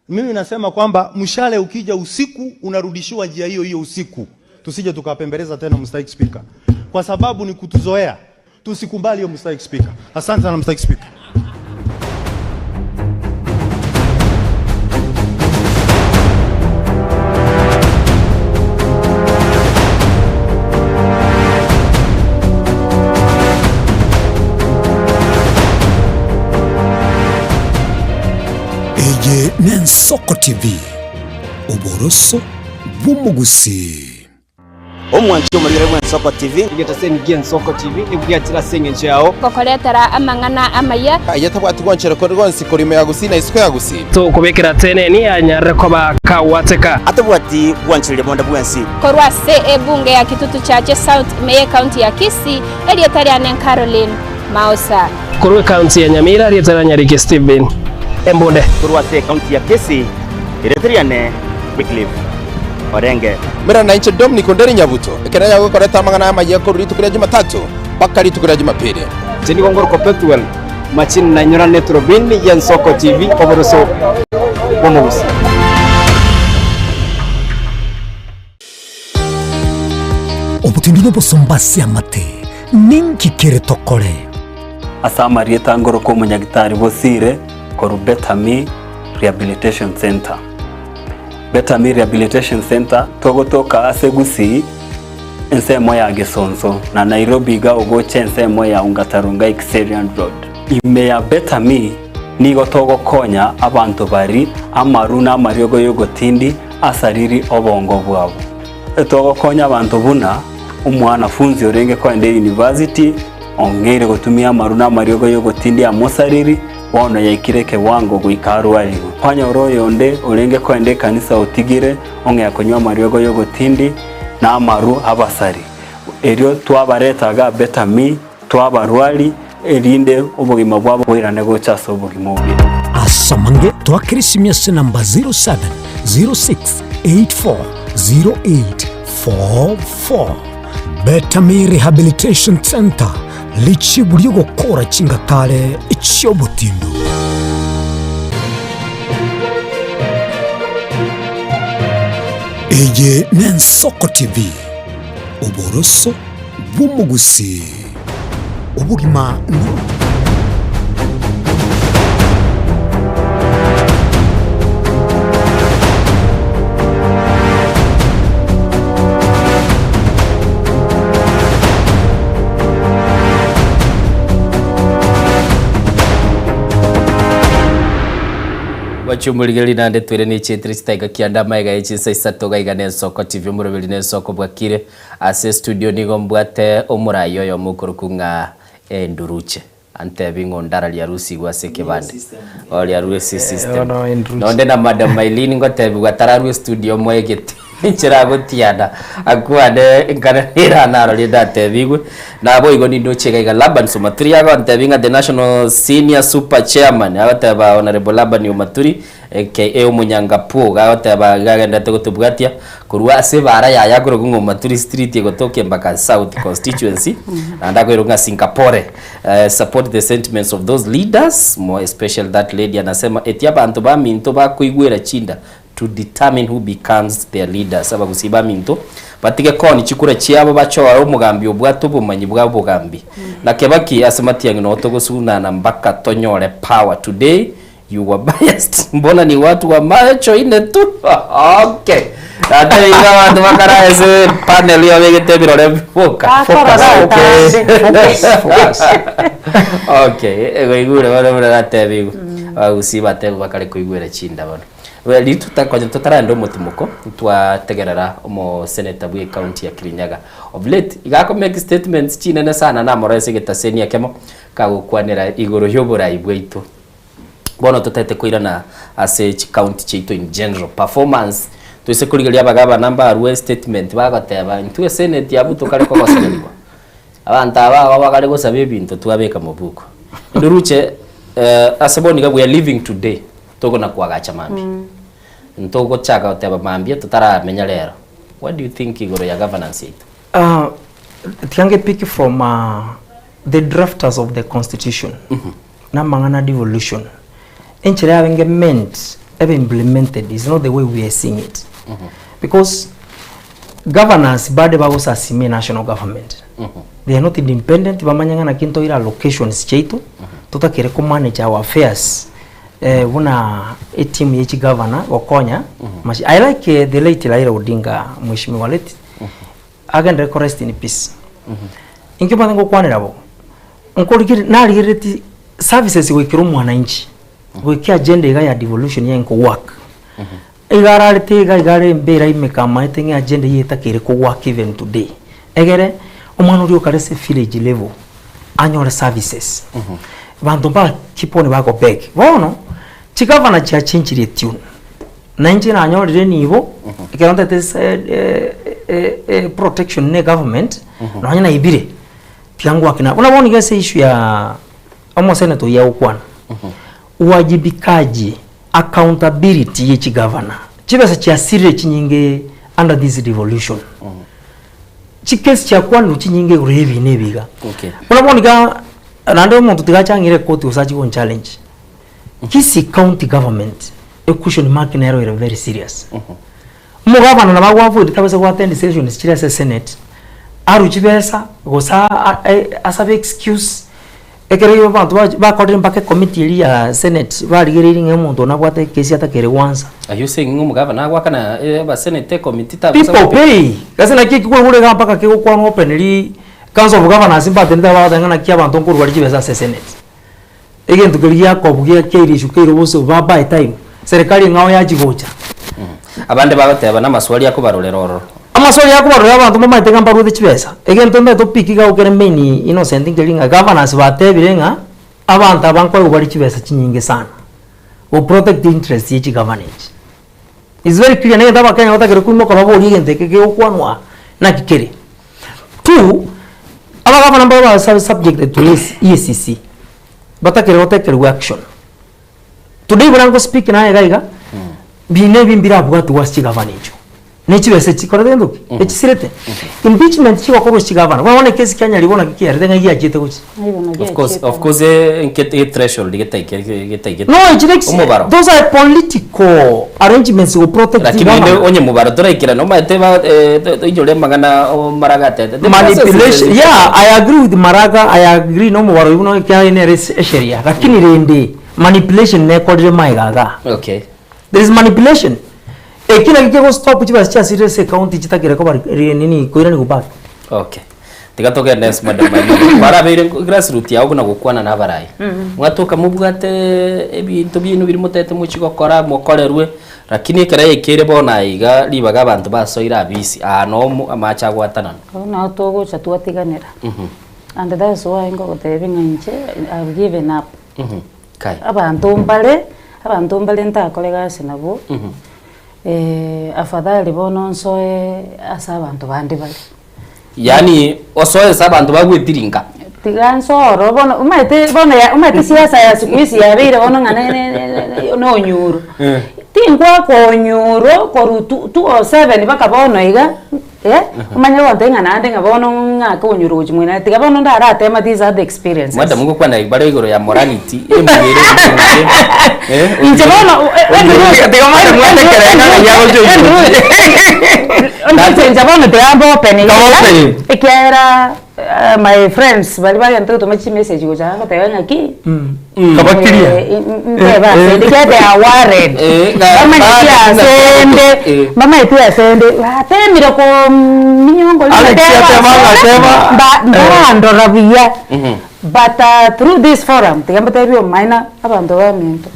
Mimi nasema kwamba mshale ukija usiku unarudishiwa njia hiyo hiyo usiku. Tusije tukapembeleza tena Mstahiki Spika. Kwa sababu ni kutuzoea. Tusikubali hiyo Mstahiki Spika. Asante sana Mstahiki Spika. Eye n'Ensoko TV, oboroso bw'omogusii. Omwanchi omorigere bw'Ensoko TV. Egetaseni gi'Ensoko TV nigo giachire ase engencho yao. Gokoretera amang'ana amaya. Aye tabwati gwanchera kore gonsi korwa ime ya Gusii na isiko ya Gusii. Tokobekera teneni anyarire koba kagwateka. Atabwati gwanchereria bonde bwensi. Korwa ase ebunge ya Kitutu Chache South ime y'ecounty ya Kisii, erieta riane Caroline Maosa. Korwa ecounty ya Nyamira, erieta ria Nyariki Stephen Embunde. Korwa ase ecounty ya Kisii, erieta riane Wycliffe. Orenge. Merana nainche Dominic Onderi Nyabuto, ekero yagokorete amang'ana amaya korwa rituko ria Jumatatu mpaka rituko ria Jumapili. Inche nigo ngorokwa Pethuel Machini na inyorane eturubini y'Ensoko TV oboroso bw'omogusi. Obotendu nobosomba ase amate, ninki kere tokore? Ase amarieta ngoroka omonyagitari Bosire korwa Betami Rehabilitation Centre. Betami Rehabilitation Centre togotoka ase Gusii ensemo ya Gesonso na Nairobi iga ogocha ensemo ya Ongata-Rongai Kiserian Road. Ime ya Betami nigo togokonya abanto bari amaru na amariogo y'ogotindi asariri obongo bwabo. Togokonya abanto buna omwanafunzi orenge koenda eyunivasiti ong'eire gotumia amaru na amariogo y'ogotindi amosariri, bono yaikire ekewango goika arwarigwe. Kwanyora oyonde orenge koenda ekanisa otigire ong'ea konywa amariogo y'ogotindi na amaru abasari. Erio twabareta iga Betami, twabarwari, erinde obogima bwabo boirane gocha ase obogima obuya. Ase amange twakere esimi ase namba 0706840844. Betami Rehabilitation Centre, richibu ri'ogokora chingatare chi'obotindu. Eye n'Ensoko TV, oboroso bw'omogusii. Obogima no. Gwachumorigeri naende twere ne chietire chitaiga kianda amaiga ye chinsa isato gaiga na Ensoko TV omoroberi na Ensoko bwakire. Ase estudio nigo mbwate omorai oyomo okorokwa ng'a Enduruche. Antebi ng'a ondara riarusigwe ase ekebande. Oh, riarue ase esystem. Nonde na Madam Mailini ngotebigwa atararua estudio omoegete enchera agotiana akwane nkana nere narori ndatebigwe. Naboigo nindoche iga iga Laban Somaturi agontebia ng'a the national senior super chairman agoteba Honourable Laban Omaturi Aka omonyangapu gagoteba iga agenderete gotobwatia korwa ase ebaara yaye akorokwa ng'a Omaturi Street egotoka Embakasi South Constituency naende akoirwa ng'a Singapore. Support the sentiments of those leaders more especially that lady anasema eti abanto baminto bakoigwera chinda to determine who becomes their leaders abagusii baminto batige koni chikura chiabo bachore omogambi obwate obomanyi bwa obogambi na Kebaki ase matiang'i noo togosunana mpaka tonyore power today You were biased. Mbona ni watu wa macho ine tu. Okay. Ate iga abanto bakara ase panel iyo begete ebirore boka. Bakorora Okay. atambe. Focus. Okay, ego igure bono buna natebigwe. Abagusii batebwe bakare koigwera chinda bono. Well, riria tutakonya totaraenda omotimoko, ntwategerera omoseneta bwe county ya Kirinyaga. Of late, iga ako make statements chinene sana namorore ase egetaseni ekemo, kagokwanera igoro y'oborai bwaito. Bono totaete koirana ase chicounty chiaito in general, performance, toise korigereria abagabana mbarue statement bagoteba intwe eseneti abwo tokare kogosererigwa, abanto aba aba bakare gosaba ebinto twabeka mobuko. Ndoruche ase bono iga we are living today, tokona koagacha mambia. Ntogochaka goteba mambia totaramenya rero. What do you think igoro ya governance yaito? Tiga nge pick from the drafters of the constitution. Na amang'ana a devolution, enchera yarenge meant ebe implemented is not the way we are seeing it. Because governors bade bagosasimia national government. They are not independent, bamanye ng'a naki ntoire allocations chiaito, totakere ko manage our affairs eh, buna eteam ye chigavana gokonya. Machi- I like eh, the late Raila Odinga, mheshimiwa late, agenderere ko rest in peace. Inki omanyete ngokwanera bo? Nkorigere narigereretie services goikera omwananchi, goika agenda iga ya devolution yaye nko work. Iga ararete iga iga are embera ime kamaete ng'a agenda eye etakeire ko work even today. Egere, omwana oria okare ase village level, anyore services. Banto mba keep on bago beg. Bono, chigavana chiachenchirie etune, na inche nanyorire enibo, ekero ntaete ase protection na egovernment, nonye naibire. Tiga ngwakina buna bono iga ase issue ya omosenator oyio agokwana, uwajibikaji, accountability ye chigavana, chibesa chiasirire chinyinge under this revolution. Chikesi chiakwanirwe chinyinge igoro ya ebina ebi iga. Okay. Buna bono iga naende omonto tiga achang'ire ekoti gose achie gonchallenge. Kisii county government equestion mark nero ere very serious. Omogavana nabo agoavoid tabasa go attend sessions chiria ase senate, arwe chibesa gose asabe excuse ekero abanto bakorire mpaka ecommittee eria ya senate barigereirie ng'a omonto one abwate ekesi atakere goansa. Are you saying ng'a omogavana agoakana abasenate ecommittee tabasa People pay gose naki eki kwaigure iga mpaka kegokwanwa openly council of governors mbatenete bagoteba ng'a naki abanto nkorwa bare chibesa ase esenate. Egento keria giakobugia kiaire isiko keire obosio babae time, serikali eng'ao yachia gocha. Abande bagoteba namaswali akobarorera ororo. Amaswali akobarorera abanto mbamaete ng'a mbaruete chibesa. Egento ntaete topic iga kere main innocent nkeri ng'a governors batebire ng'a abanto aba nkoegwa bare chibesa chinyinge sana go protect interest ye chigavana echi. It's very clear na egento abakenya batakere koimoka baborie egento eke kegokwanwa aa naki kere. Two, abagavana mbaro ba subjected to EACC, batakere gotekerigwa action. Today buna ngo speak naye iga iga, bina ebi mbirabwatwe ase chigavana echio, ne chibesa echi chikorete gento ki? Echisirete. Impeachment chigokorwa ase chigavana, bono bono ekesi kia Nyaribo naki kiarete ng'ai giachete gochia. Of course, of course eh, nke e threshold getaike getaigete. No, echi nex- Omobaro. those are political arrangements go protect Lakini government. inde onye mobaro toraikera nomaete ba eh, to- toinyore amang'ana o Maraga atete. The process is- manipulation yeah i agree with maraga i agree no mobaro oyo buna ekiagera nere ase esheria lakini rende manipulation nekorire maega igaa Okay. there is manipulation eki naki kego stop chibesa chiasirire ase ecounty chitakire koba ri- nini koiraniwa back Okay. Tiga togende ase Madam Maimuna. Kwarabeire grassroot yao buna gokwana na abarai. Mwatoka mobwate ebinto biaino biria motagete mochie gokora mokorerwe, lakini ekero yaikeire bono aye iga ribaga abanto basoire abisi aa noo mo amache agwatanana. Abwo nao togocha twatiganera. And that's why ngogotebia ng'a inche I've given up. Kai. Abanto mbare, abanto mbare ntakore gasi nabwo, afadhali bono nsoe ase abanto bande bare. Yaani osoe ase abanto bagwetiringa. Tiga nsoro bono omanyete bono ya omanyete siasa ya siku hizi yabeire bono ng'a ne- ne- ne- ne- nonyuro. Tingoaka onyuro korwa two two oh seven mpaka bono iga eh, omanye gontebia ng'a naende ng'a bono ng'ake onyuro gochia moino tiga bono ndaratema these other experiences. Madam ngokwana bare igoro ya morality emibere eh, Inche bono Tiga madam Inche bono tiga mbe open iga Kaba open. ekiagera eh, my friends baria bagente gotoma chimessage gocha bagoteba ng'aki Kaba clear. nteba asende ekiagera they are worried Eh, na- bamanyeti ba- asende Eh. bamanyeti asende batemire kominyongo Alex atema, agatema. mbarandora buya but uh, through this forum tiga mbatebie omaene abanto baminto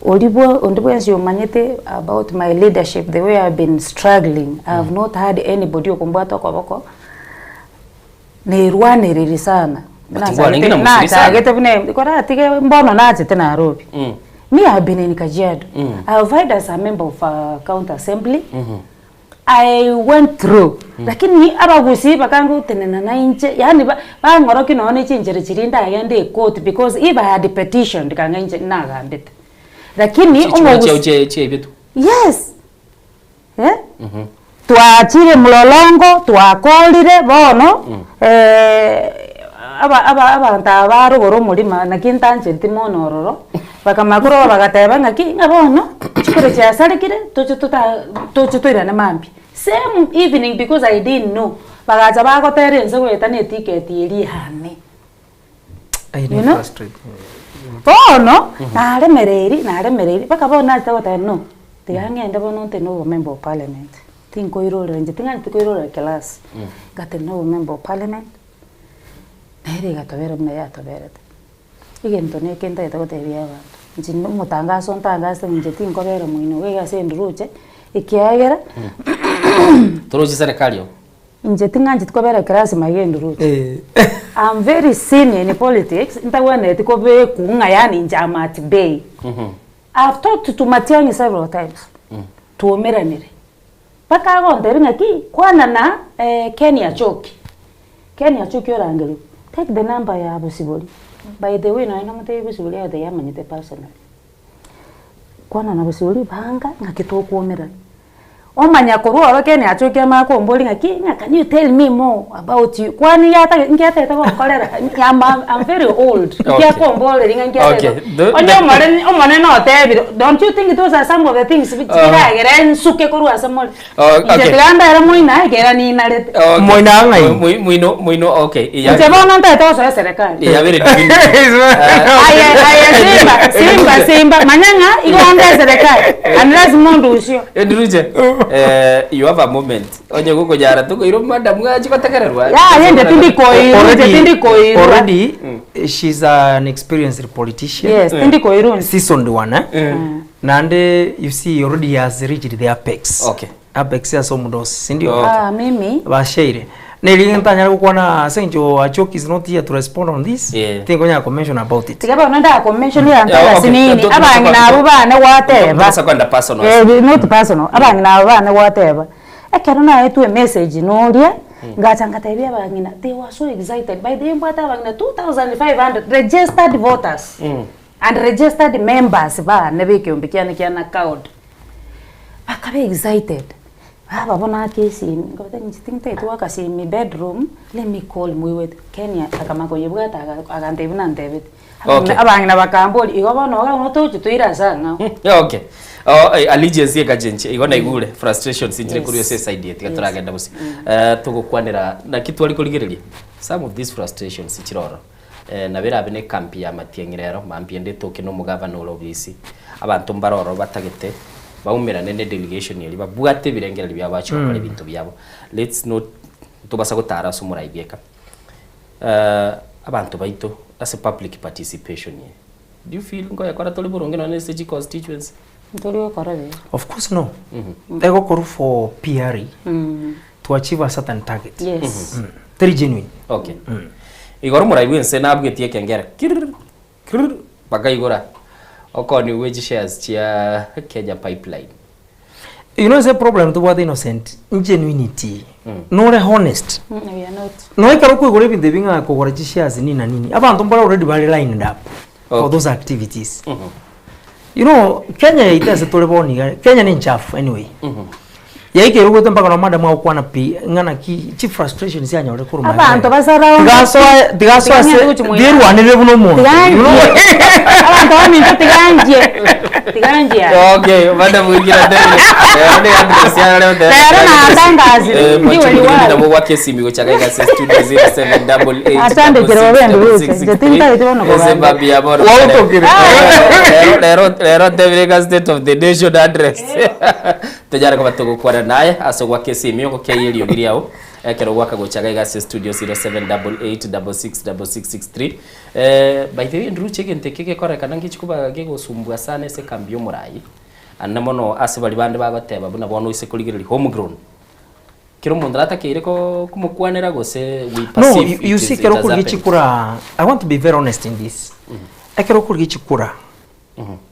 Oria bwa onde bwensi omanyete about my leadership the way I've been struggling I have not had anybody okombwata okoboko nerwanereri sana But ngwarenge na mosiri sana. nachagete buna koratige mbono nachete Nairobi me I have been in Kajiado I have vied as a member of uh, county assembly I went through lakini abagusii bakangotenena na inche yaani ba bang'orokia nonye na chinchera chiria ndagende ecourt because if I had petitioned kang'a inche nagambete lakini Chichuma chiao omogusi chie chiaibetwe. yes eh twachire mlolongo twakorire bono aba aba abanto aba barogoro omorima naki ntancheti mono ororo, bakamanya korwa bagateba ng'aki ng'a bono chikura chiasarekire toche tota toche toirane mambia. Same evening because I didn't know, bagacha bagotera ense goeta na eticket eria yane. You know? Bono, naremereiri naremereiri mpaka bono nachete goteba no, tiga ng'ende bono nte na obomember of parliament, tinkoirorera inche ting'ancheti koirorera class, ngateba na obomember of parliament, nere egatobera buna yatoberete. Egento neke ntagete gotebia abanto, inche na omotangaso ntangasete ng'a inche tinkobera moino iga iga ase enduruche, ekiagera Torochi serikali oo. Inche ting'ancheti kobera class maiga enduruche. I'm very senior in politics, ntagwenereti kobekwa ng'a yaani inche am at bay. I've talked to Matiang'i several times, twomeranire, mpaka agontebia ng'aki, kwana na Ken Achoki, Ken Achoki orangerigwe, take the number ya Bosibori, by the way nonye namotebia Bosibori agotebi amanyete personally, kwana na Bosibori banga ng'aki tokwomerana. Omanya korwa oro kene achokia amanye komboria ng'a ki ng'a can you tell me more about you kwani yatagete inki atagete gonkorera I'm I'm very old inki Okay. akomboreria ng'a inki Okay. atagete The- onye omorene omonene otebire don't you think those are some of the things Oh. chiragere nsuke korwa ase more Oh, inche okay. tiga mbere moina ekera ninarete Okay. Moina ng'ai? Moino moino okay. Inche bono ntagete gosoa eserekari Iya bere divini. Aye aye simba simba simba manya ng'a igo onde eserekari unless mundu ucio Enduruche. Eh you have a moment. Onye gokonyara tokoira madam ng'achi gotegererwa. Ya, yende tindi koirwa, inche tindi koirwa. Already she's an experienced politician. Yes, tindi koirwa. Seasoned one eh. Nande you see already has reached the apex. Okay. Apex ase omondosi, sindio? Ah, mimi Basheire. Neri ntanyara gokwana ase eng'encho Achoki is not here to respond on this. Yeah. Tinkonyara ko mention about it. tiga bono ndakomention Yeah, yantara okay. sinini abang'ina abo bane gwateba Tobasa kwenda personal. Eh, not personal abang'ina abo bane gwateba ekero naetwe emessage noria ngacha ngatebia abang'ina they were so excited by the way mbwate abang'ina 2500 registered voters and registered members bane ba ekeombe kiane kia NACAOD bakaba excited baba bona akesimi ngabata inche tingtaete gwaka simi bedroom let me call moiwete Kenya akamanya koyebwata agantebia buna ntebete Okay. abang'ina bakambori igo bono iga tochi toire ase ang'ao Yeah, okay. Oh, allegiance ekachenche igo naigure frustrations inchire Yes. kuri ase side yetu Yes. turagenda busi. Eh tugukwanira naki twari kurigereria some of these frustrations chiroro. Eh na birabe ne kampi ya matiang'irero mambie ndituke no mugavana oro bisi abantu mbaroro batagete baumirane ne delegation eri babwate ebirengereri byabo bache gokora ebinto byabo let's not tobasa gotara ase omoraibieka abantu baito ase public participation ye do you feel ngoyakora tori boronge nonye ase chi constituency ntori gokora buya Of course no. Egokoro for PR to achieve a certain target. Yes. Very genuine. Okay. Igoro morai bwense nabwetie ekengere kirr kirr bakaigora okoni gwe shares chia Kenya pipeline You know it's a problem tobwate innocent ingenuinity. Nore honest. We are not Noekero koigora ebinto ebi ng'a kogora chishares nini na nini abanto mbare already bare lined up for Okay. those activities. You know Kenya yaito ase tore bono iga Kenya ne enchafu anyway. Yaikere ogwete mpaka na madam agokwana pi ng'ana ki chi frustration sianyore korwa abanto basaraunde tigasoa tigasoa ase dirwanire buna omonto. You know? abanto baminto tiganjie tiganjie okay madam wikira ndere ne address ya leo Rero natangazire, ndiwe liwalo. nabo gwake simi gochaka igase studio 0788 Asante kero bende wese, nje tintaete bono kogamba. Esembabi ya bono Wautokire. Lero lero lero tebireka state of the nation address tonyare koba togokwana naye ase gwake simi ogokeyerio giriao ekero gwaka gochaka igase studio 0788666663 eh by the way ndruche egento eke gekorekana ngichikuba gegosumbua sana ase ekambi ya omorai ande mono ase bari bande bagoteba buna bono ase korigereria homegrown kero omonto natakeire komokwanera gose we No, perceive you, you it see is- it kero has korigia happened. chikura I want to be very honest in this. Ekero korigia chikura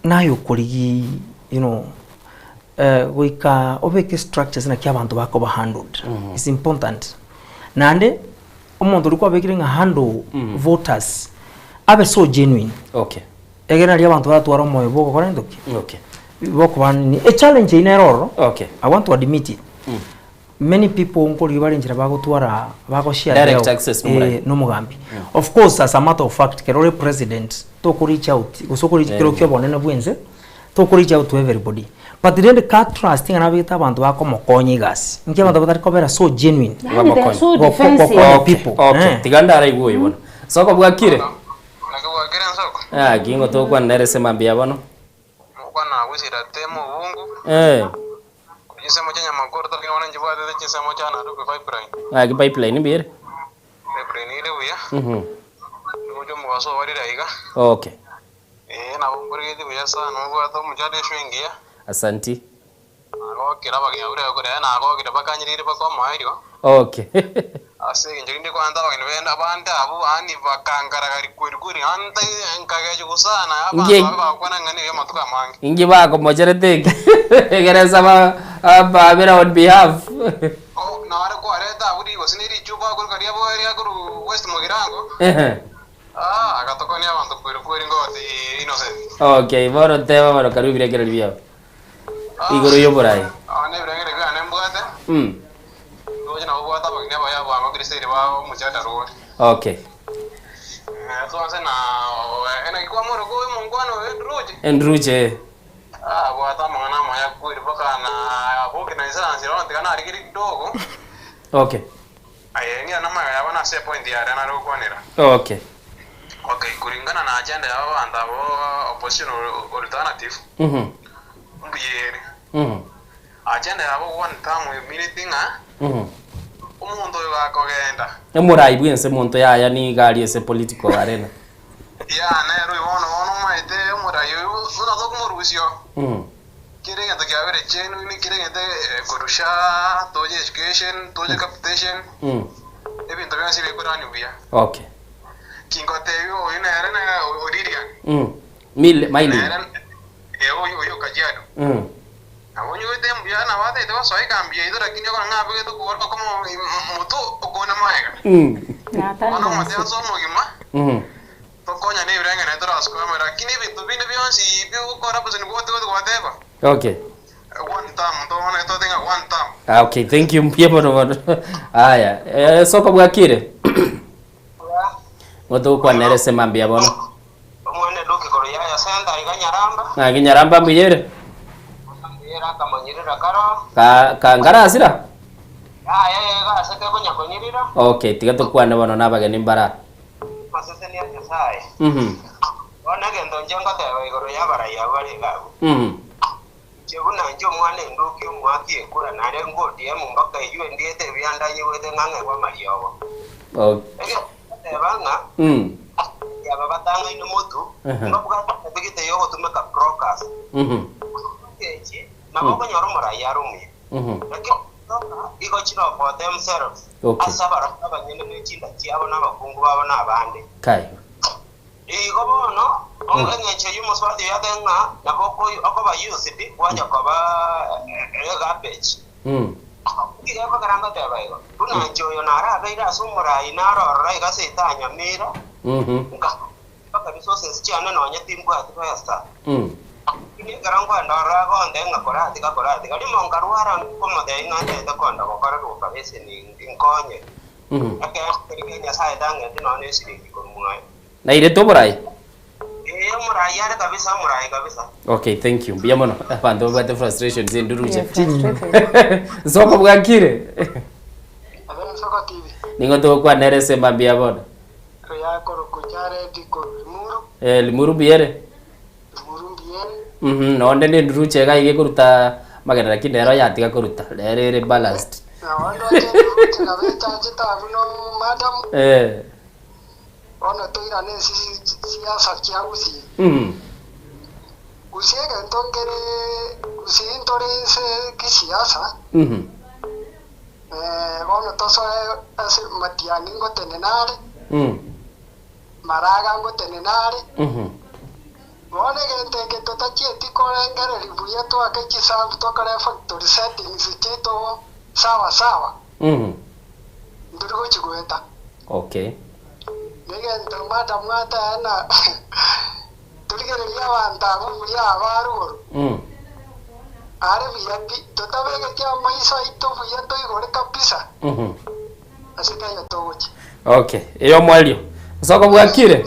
nayo korigi you know goika obeke structures naki abanto bakoba handled. It's important. Nande omonto ori kwabekire ng'a handle voters abe so genuine. Okay. Egere nari abanto batwara omoyo bogokora entoki. Okay. Bokoba nini a challenge ine eroro. Okay. I want to admit it. Many people nkorigia bare enchera bagotwara bagoshare Direct access nomorai. nomogambi. Of course as a matter of fact kero ore president toko reach out gose okori kero kia obonene bwense toko reach out to everybody. But rende ka trust ng'a nabegete abanto bakomokonya egasi. Inki abanto batari kobera so genuine. Yani they are so defensive. Gokonya Okay, people. okay. Eh. Tiga ndaraigwa oyo bono. Soko bwakire? Ah, gingo tokwana nere se mambia bono. Mukwana wisira temo ubungu Eh, chisemo cha nyamakoro lakini wana njibwate chisemo cha Nairobi pipeline ah ki pipeline mbire. pipeline ire buya nigocho mugaso warira iga Okay. eh nabo mburigiti buya sana mubwate omuchalo esho engiya Asanti. nagokera abageni ure kore nagokera bakanyirire bakomoerio Okay. ase engencho rinde kwanza abageni benda abande abo ani bakangaragari kweri kweri ante nkagecho gusana abantu Nge- babe bakwana ng'ani yo matuka mange Ingi bako mocherete. Gereza ba babera on behalf. nare kwareta aburi gose nerichupa kuri karia boria kuru West Mugirango ah agatokonia abantu kweri kweri ngoti innocent Okay, bono tema bono karibu birekereri byao. Igoro y'oborai. One ebirengere biane mbwate, ndoche nabo obwate abageni abaye abwango Kristo ba omochie rore. Okay. Twase na enaki kwamoroka oyo omonkwana oyo Andrew Andrew eh. Abwate amang'ana amaya kweri mpaka na aboki na insurance bono tiga narigeri kidogo. Okay. Aye ng'ina namagega yabo nase epoint yaria nare gokwanera. Okay. Okay, kulingana na agenda yabo abanto abo opposition alternative mbuya ere. Agenda yabo one term imineti ng'a omonto oyo gakogenda. Omorai bwense monto yaya nigo aria ase political arena. Yaya nere oyo bono bono omaete omorai oyo buna tokomorusia oo. Kera egento kiabeire genuine, kera egento korwa SHA, toche education, toche capitation, ebinto bionsi bikorani buya. Okay. Kingotebia oyo nere na Lilian. Mile, Mailin. Nere eh, oyo oyo Kajiado. Nabo onywete mbuya nabo atagete gosoa ekambi yaito lakini okora ng'a abegete okogoro okomo moto okona magega. Bono omotebia ase omogima Tokonyane ebireng'enere torasukame, lakini ebinto binde bionsi bigokora gose nigo gotiga gwateba. Okay. One term, bono tote ng'a one term. Ah, okay, thank you mbuya mono mono. Aya, eh, soko bwakire. Ngotokwana ere sema mbuya bono. Omwana Eduki korwa Yaya Center iga Nyaramba. Ng'aki Nyaramba mbuya ere? Mbuya ere akamonyirira karo. Ka kangarasira? Yaya iga ase kekonya konyirira. Okay, tiga tokwane bono na abageni mbara. Amaseseni a Nyasae. Bono egento inche ngoteba igoro y'abarai abwo bare iga abwo, inche buna inche omwana enduki omoaki ekura, naende ngodie mpaka eyio endiete ebianda nyigwete ng'a ng'egwe amariogo. Egento ngoteba ng'a aba batang'aine motu, mbabwate etabia y'ogotumeka brokers. Broker echi nabo okonyora omorai are omuya, lakini Toka igo chiroko themselves Okay. ase abarabwo abanyene ne chinda chiabo na abakungu babo na abande. Kai. Igo bono eng'encho eyio omosubati oyo atebe ng'a nabo okoba used gwacha koba egarbage. Inki gekogera ngoteba igo? Buna inche oyo narabeire ase omorai naro ororo iga ase etanyamira, nka mpaka resources chiane nonye timbwati besa. Lakini ekero nkoenda ororo agontebia ng'a koratiga koratiga, rimo nkarwara nkomotebia ng'a ntagete koenda gokorerwa operation nkonye. Ekeene keria kia Nyasaye tang'eti nonya ne esiringi korwa mwaye. Nairete oborai? Ee, omorai are kabisa, omorai kabisa. Okay, thank you. Mbuya mono. Abanto babwate frustrations enduruche. Yeah, frustrated. Nsoko bwakire. Nigo togokwana ere ase mambia bono. Eh, Limuru mbuya ere? Mhm, nonde ne enduruche iga iga ekoruta amagena lakini rero yatiga koruta, rero ere balanced. Eh. Bono toirane ase siasa chia Gusii. Gusii egento nkere Gusii ntore nse kisiasa, bono tosoe ase Matiang'i ngotenena are, Maraga ngotenena are. Bono egento eke totachieti korengereria buya toake chisabu tokore factory settings chiaito sawa sawa, ntori gochi goeta. Okay. Negento madam ateba na torigererie abanto abwo buya aba arugoro. Are buya pi, totabegeti amaiso aito buya toigore kabisa ase taiyo togochia. Okay, eyomoerio. Nsoko bwakire?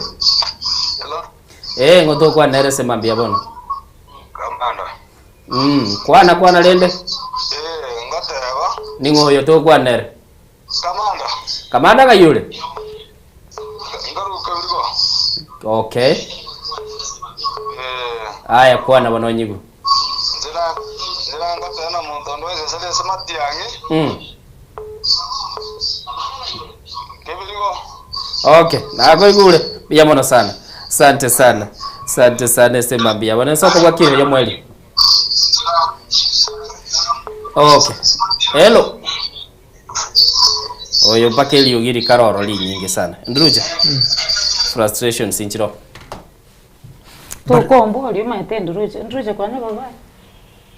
Eh, ng'o tokwana ere ase mambia bono? Kamanda. Kwana kwana rende. Eh, ngoteba. Ning'o oyo tokwana ere? Kamanda. Kamanda ng'ai ore? Ngaruka birigo. Okay. Eh. Aya kwana bono onyigu. Nzira nzira ngoteba na monto onde oeseseri ase matiang'i. Kebirigo. Okay, nakoigure. Mbuya mono sana. Asante sana. Asante sana ase mambia. Bono nsoko bwakire yo mweri. Okay. Hello. Oyo mpaka eriogi rikaroro rinyinge sana. Ndruja. Frustration sinchiro. Tokomboria omanyete ndroche, ndroche kwanya babae.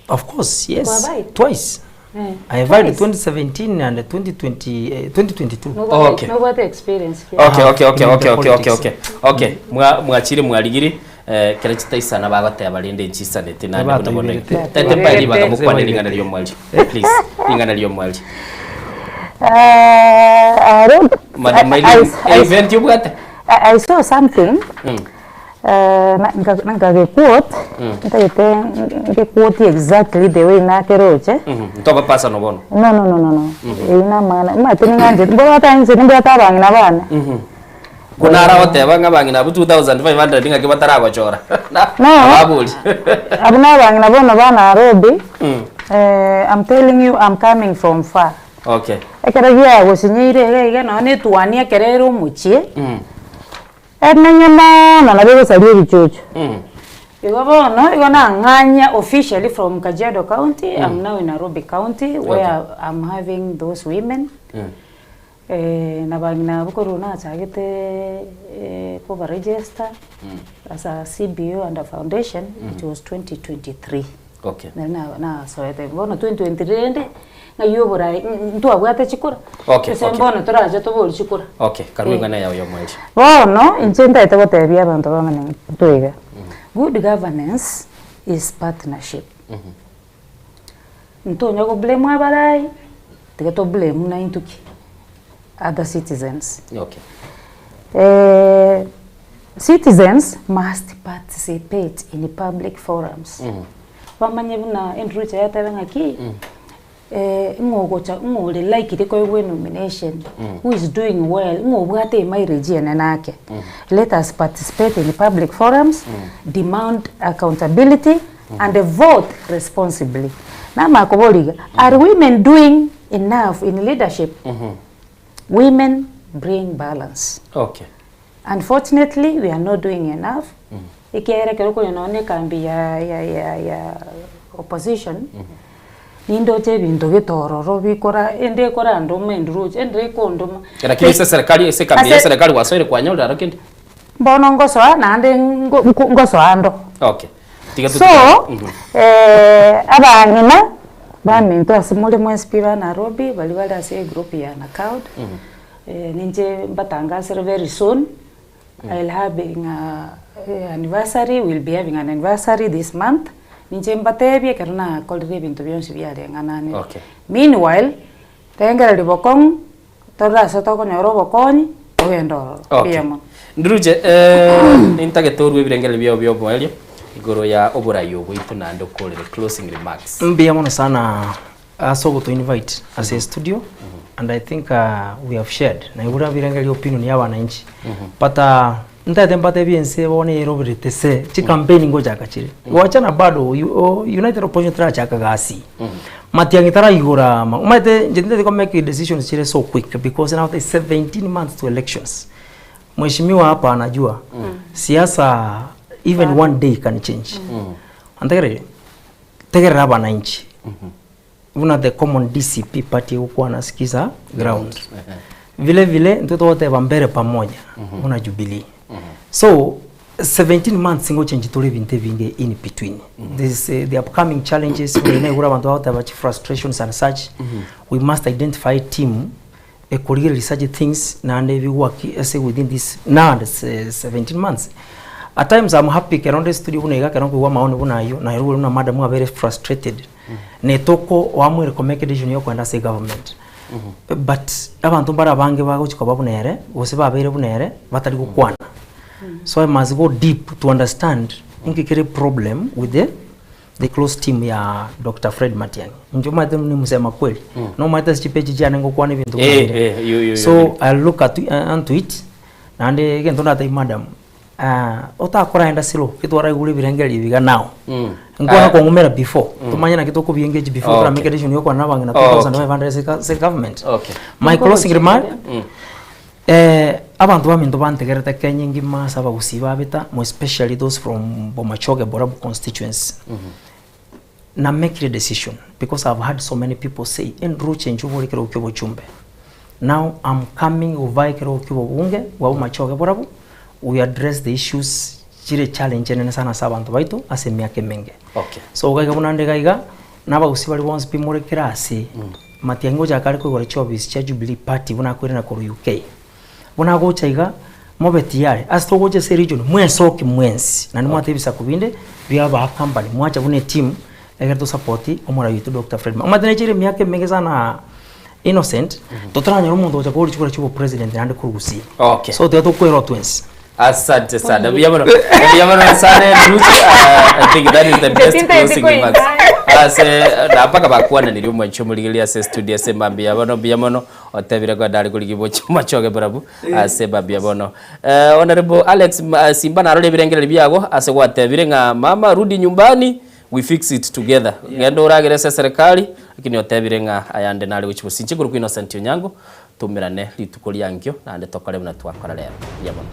Of course, yes. Kwabaire? Twice. Eh. I vied Twice. 2017 and 2020, eh, 2022. Nobwate- Okay. Nobwate experience. Okay, okay, okay, In okay, the okay, okay, politics. okay. Okay. Mwa mwachire mwarigiri. Eh, kere chitaisana bagoteba rende nchisaneti naende buna bono Ebatoiberete. tete mbae ribaga mokwane Ebaibete. ring'ana ri'omweri please ring'ana ri'omweri I don't, Madam I, Eileen, I, event obwate I, I saw something Mm. nkagequote ntagete ngequote exactly the way nakeroche Ntoba personal bono no no no no no ina maana mate ninganje mbora tanze nimbora tabang'ina bana Buna aragoteba ng'a abang'ina abwo 2500 ng'aki bataragochora. No. Ababori. Abwo nabang'ina bono ba Nairobi, eh, I'm telling you I'm coming from far. Okay. Ekero giagosinyeire iga iga nonye na etuani ekero ere omochie, emenye mono nabo egosaria ebichuchu. Igo bono, igo nang'anya officially from Kajiado County, I'm now in Nairobi County where I'm having those women. Na bang'ina abwo korwa nachagete koba register as a CBO and a foundation it was 2023. Okay. Nari na- nasoete bono 2023 rende ng'ai oborai ntwabwate chikura Okay, ase okay. mbono torache tobori chikura. Okay, karue Eh. ng'ana yao ya omweri. Bono inche ntaete gotebia abanto bamanye ntwe iga, good governance is partnership. Ntonya go blame abarai, tiga to blame na intwe ki? Other citizens. Okay. Eh, citizens must participate in public forums. Bamanye buna Andrew Rucha yatebe ng'aki, eh, ng'o ogocha ng'o ore likely koegwa enomination, who is doing well, ng'o obwate emileage enene ake. Let us participate in public forums, demand accountability, and vote responsibly. Namanya koboria iga, are women doing enough in leadership? Women bring balance. Okay. Unfortunately, we are not doing enough. Ekiagera ekero okonya nonya na ekambi ya ya ya ya opposition, nindoche ebinto gete ororo bikora ende ekorandoma enduroche, ende ekondoma. Lakini ase serikali ase ekambi ya Ase- serikali gwasoire kwanyorire aro kende? Mbono ngosoa naende ngo- nko- ngosoa ndo. Okay. Tiga So, tutige. eh, abang'ina baminto ase more mwensi pi ba Nairobi, baria bare ase egroup ya NACAOD, eh, ninche mbatangasere very soon, I'll having a anniversary, we'll be having an anniversary this month, ninche mbatebie ekero nakorire ebinto bionsi biareng'ananire. Okay. Meanwhile, rengereria bokong'u, torore ase tokonyora obokonyi, togende ororo. Okay. Mbuya mono. Nduruche eh, nintagete orue ebirengererio biao bia omoerio igoro ya oborai oboito naende okorere closing remarks. Mbuya mono sana ase ogoto invite ase studio and I think we have shared naigure ebirengererio opinion ya abananchi but ntaete mbatebie ense bono eroberete se chicampaign ngochaka chire goachana bado United Opposition terachaka gasi Matiang'i taraigora ama omanyete inche tintagete ko make decisions chire so quick because now there's 17 months to elections Mheshimiwa hapa anajua siasa even one day can change antegereri tegerera abananchi buna the common DCP party egokwana sikiza ground vile vile intwe togoteba mbere pamoja buna Jubilee so 17 months ngochenji tore ebinto ebinge in between this the upcoming challenges buna naigure abanto bagoteba chi frustrations and such we must identify team ekorigereria such things naende bigwaki ase within this now and 17 months at times I'm happy ekero nde studio buna iga ekero nkoigwa amaoni buna aywo naye rwo buna madam abeire frustrated netoko oamwire ko make decision ya okoenda ase egovernment but abanto mbare abange bagochi koba buna ere gose babeire buna ere batari gokwana so I must go deep to understand inki kere problem with the the close team ya Doctor Fred Matiang'i. Inche omanyete ni msema kweli. Mm. Nomanyete ase chipeji chiane ngokwana ebinto Eh, buna bire. eh, you- you- So you- I'll look at onto it naende egento ndatebie madam ah, otakoraenda slow getwaraigure ebirengererio ebi iga now. Nkwana kong'umera before tomanye naki tokobi engage before Okay. toramake decision yokwana nabang'ina Okay. 2500 ase ase government. Okay. My closing remark Abanto baminto bantegerete Kenya engima ase abagusii babeta, more especially those from Bomachoge Borabu constituency. Na mekire decision because I've heard so many people say Andrew inche obore ekerogo kia obochumbe. Now I'm coming ovae ekerogo kia obobunge bwa Bomachoge Borabu, we address the issues chire challenge enene sana ase abanto baito ase emiaka emenge. Okay. So iga iga buna nde iga iga, na abagusii baria bonsi pi more kera ase, Matiang'i ngochaka are koigora chiofisi chia Jubilee Party buna akoirana korwa UK. Buna agocha iga, Mobe tiyari, ase togocha ase region, mwesoki mwensi, naende mwate ebisaku binde bia ba company, mwacha buna eteam, egere to support omorai oito Doctor Fred Matiang'i. Omanyete nachire emiaka emenge sana Innocent, totaranyora omonto ogocha kogora chikura chia obopresident naende korwa Gusii. Okay. So tiga tokwera twensi. Asante sana. Mbuya mono. Mbuya mono sana Andrew. I think that is the best closing remarks. Ase na mpaka bakwananirie omwancho omorigereria ase studio ase mambia bono mbuya mono otebire kwenda are korigia bocha omachoge barabwo ase mambia bono. Eh, Honorable Alex Simba narore ebirengererio biago ase gwatebire ng'a mama rudi nyumbani we fix it together. Genda oragere ase eserekari lakini otebire ng'a ayande nare gochia gose inche nkorokwa Innocent Onyango Toumerane rituko riankio, naende tokore buna twakora rero. Mbuya mono.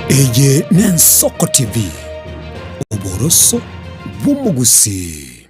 Eye n'Ensoko TV, oboroso bw'omogusii.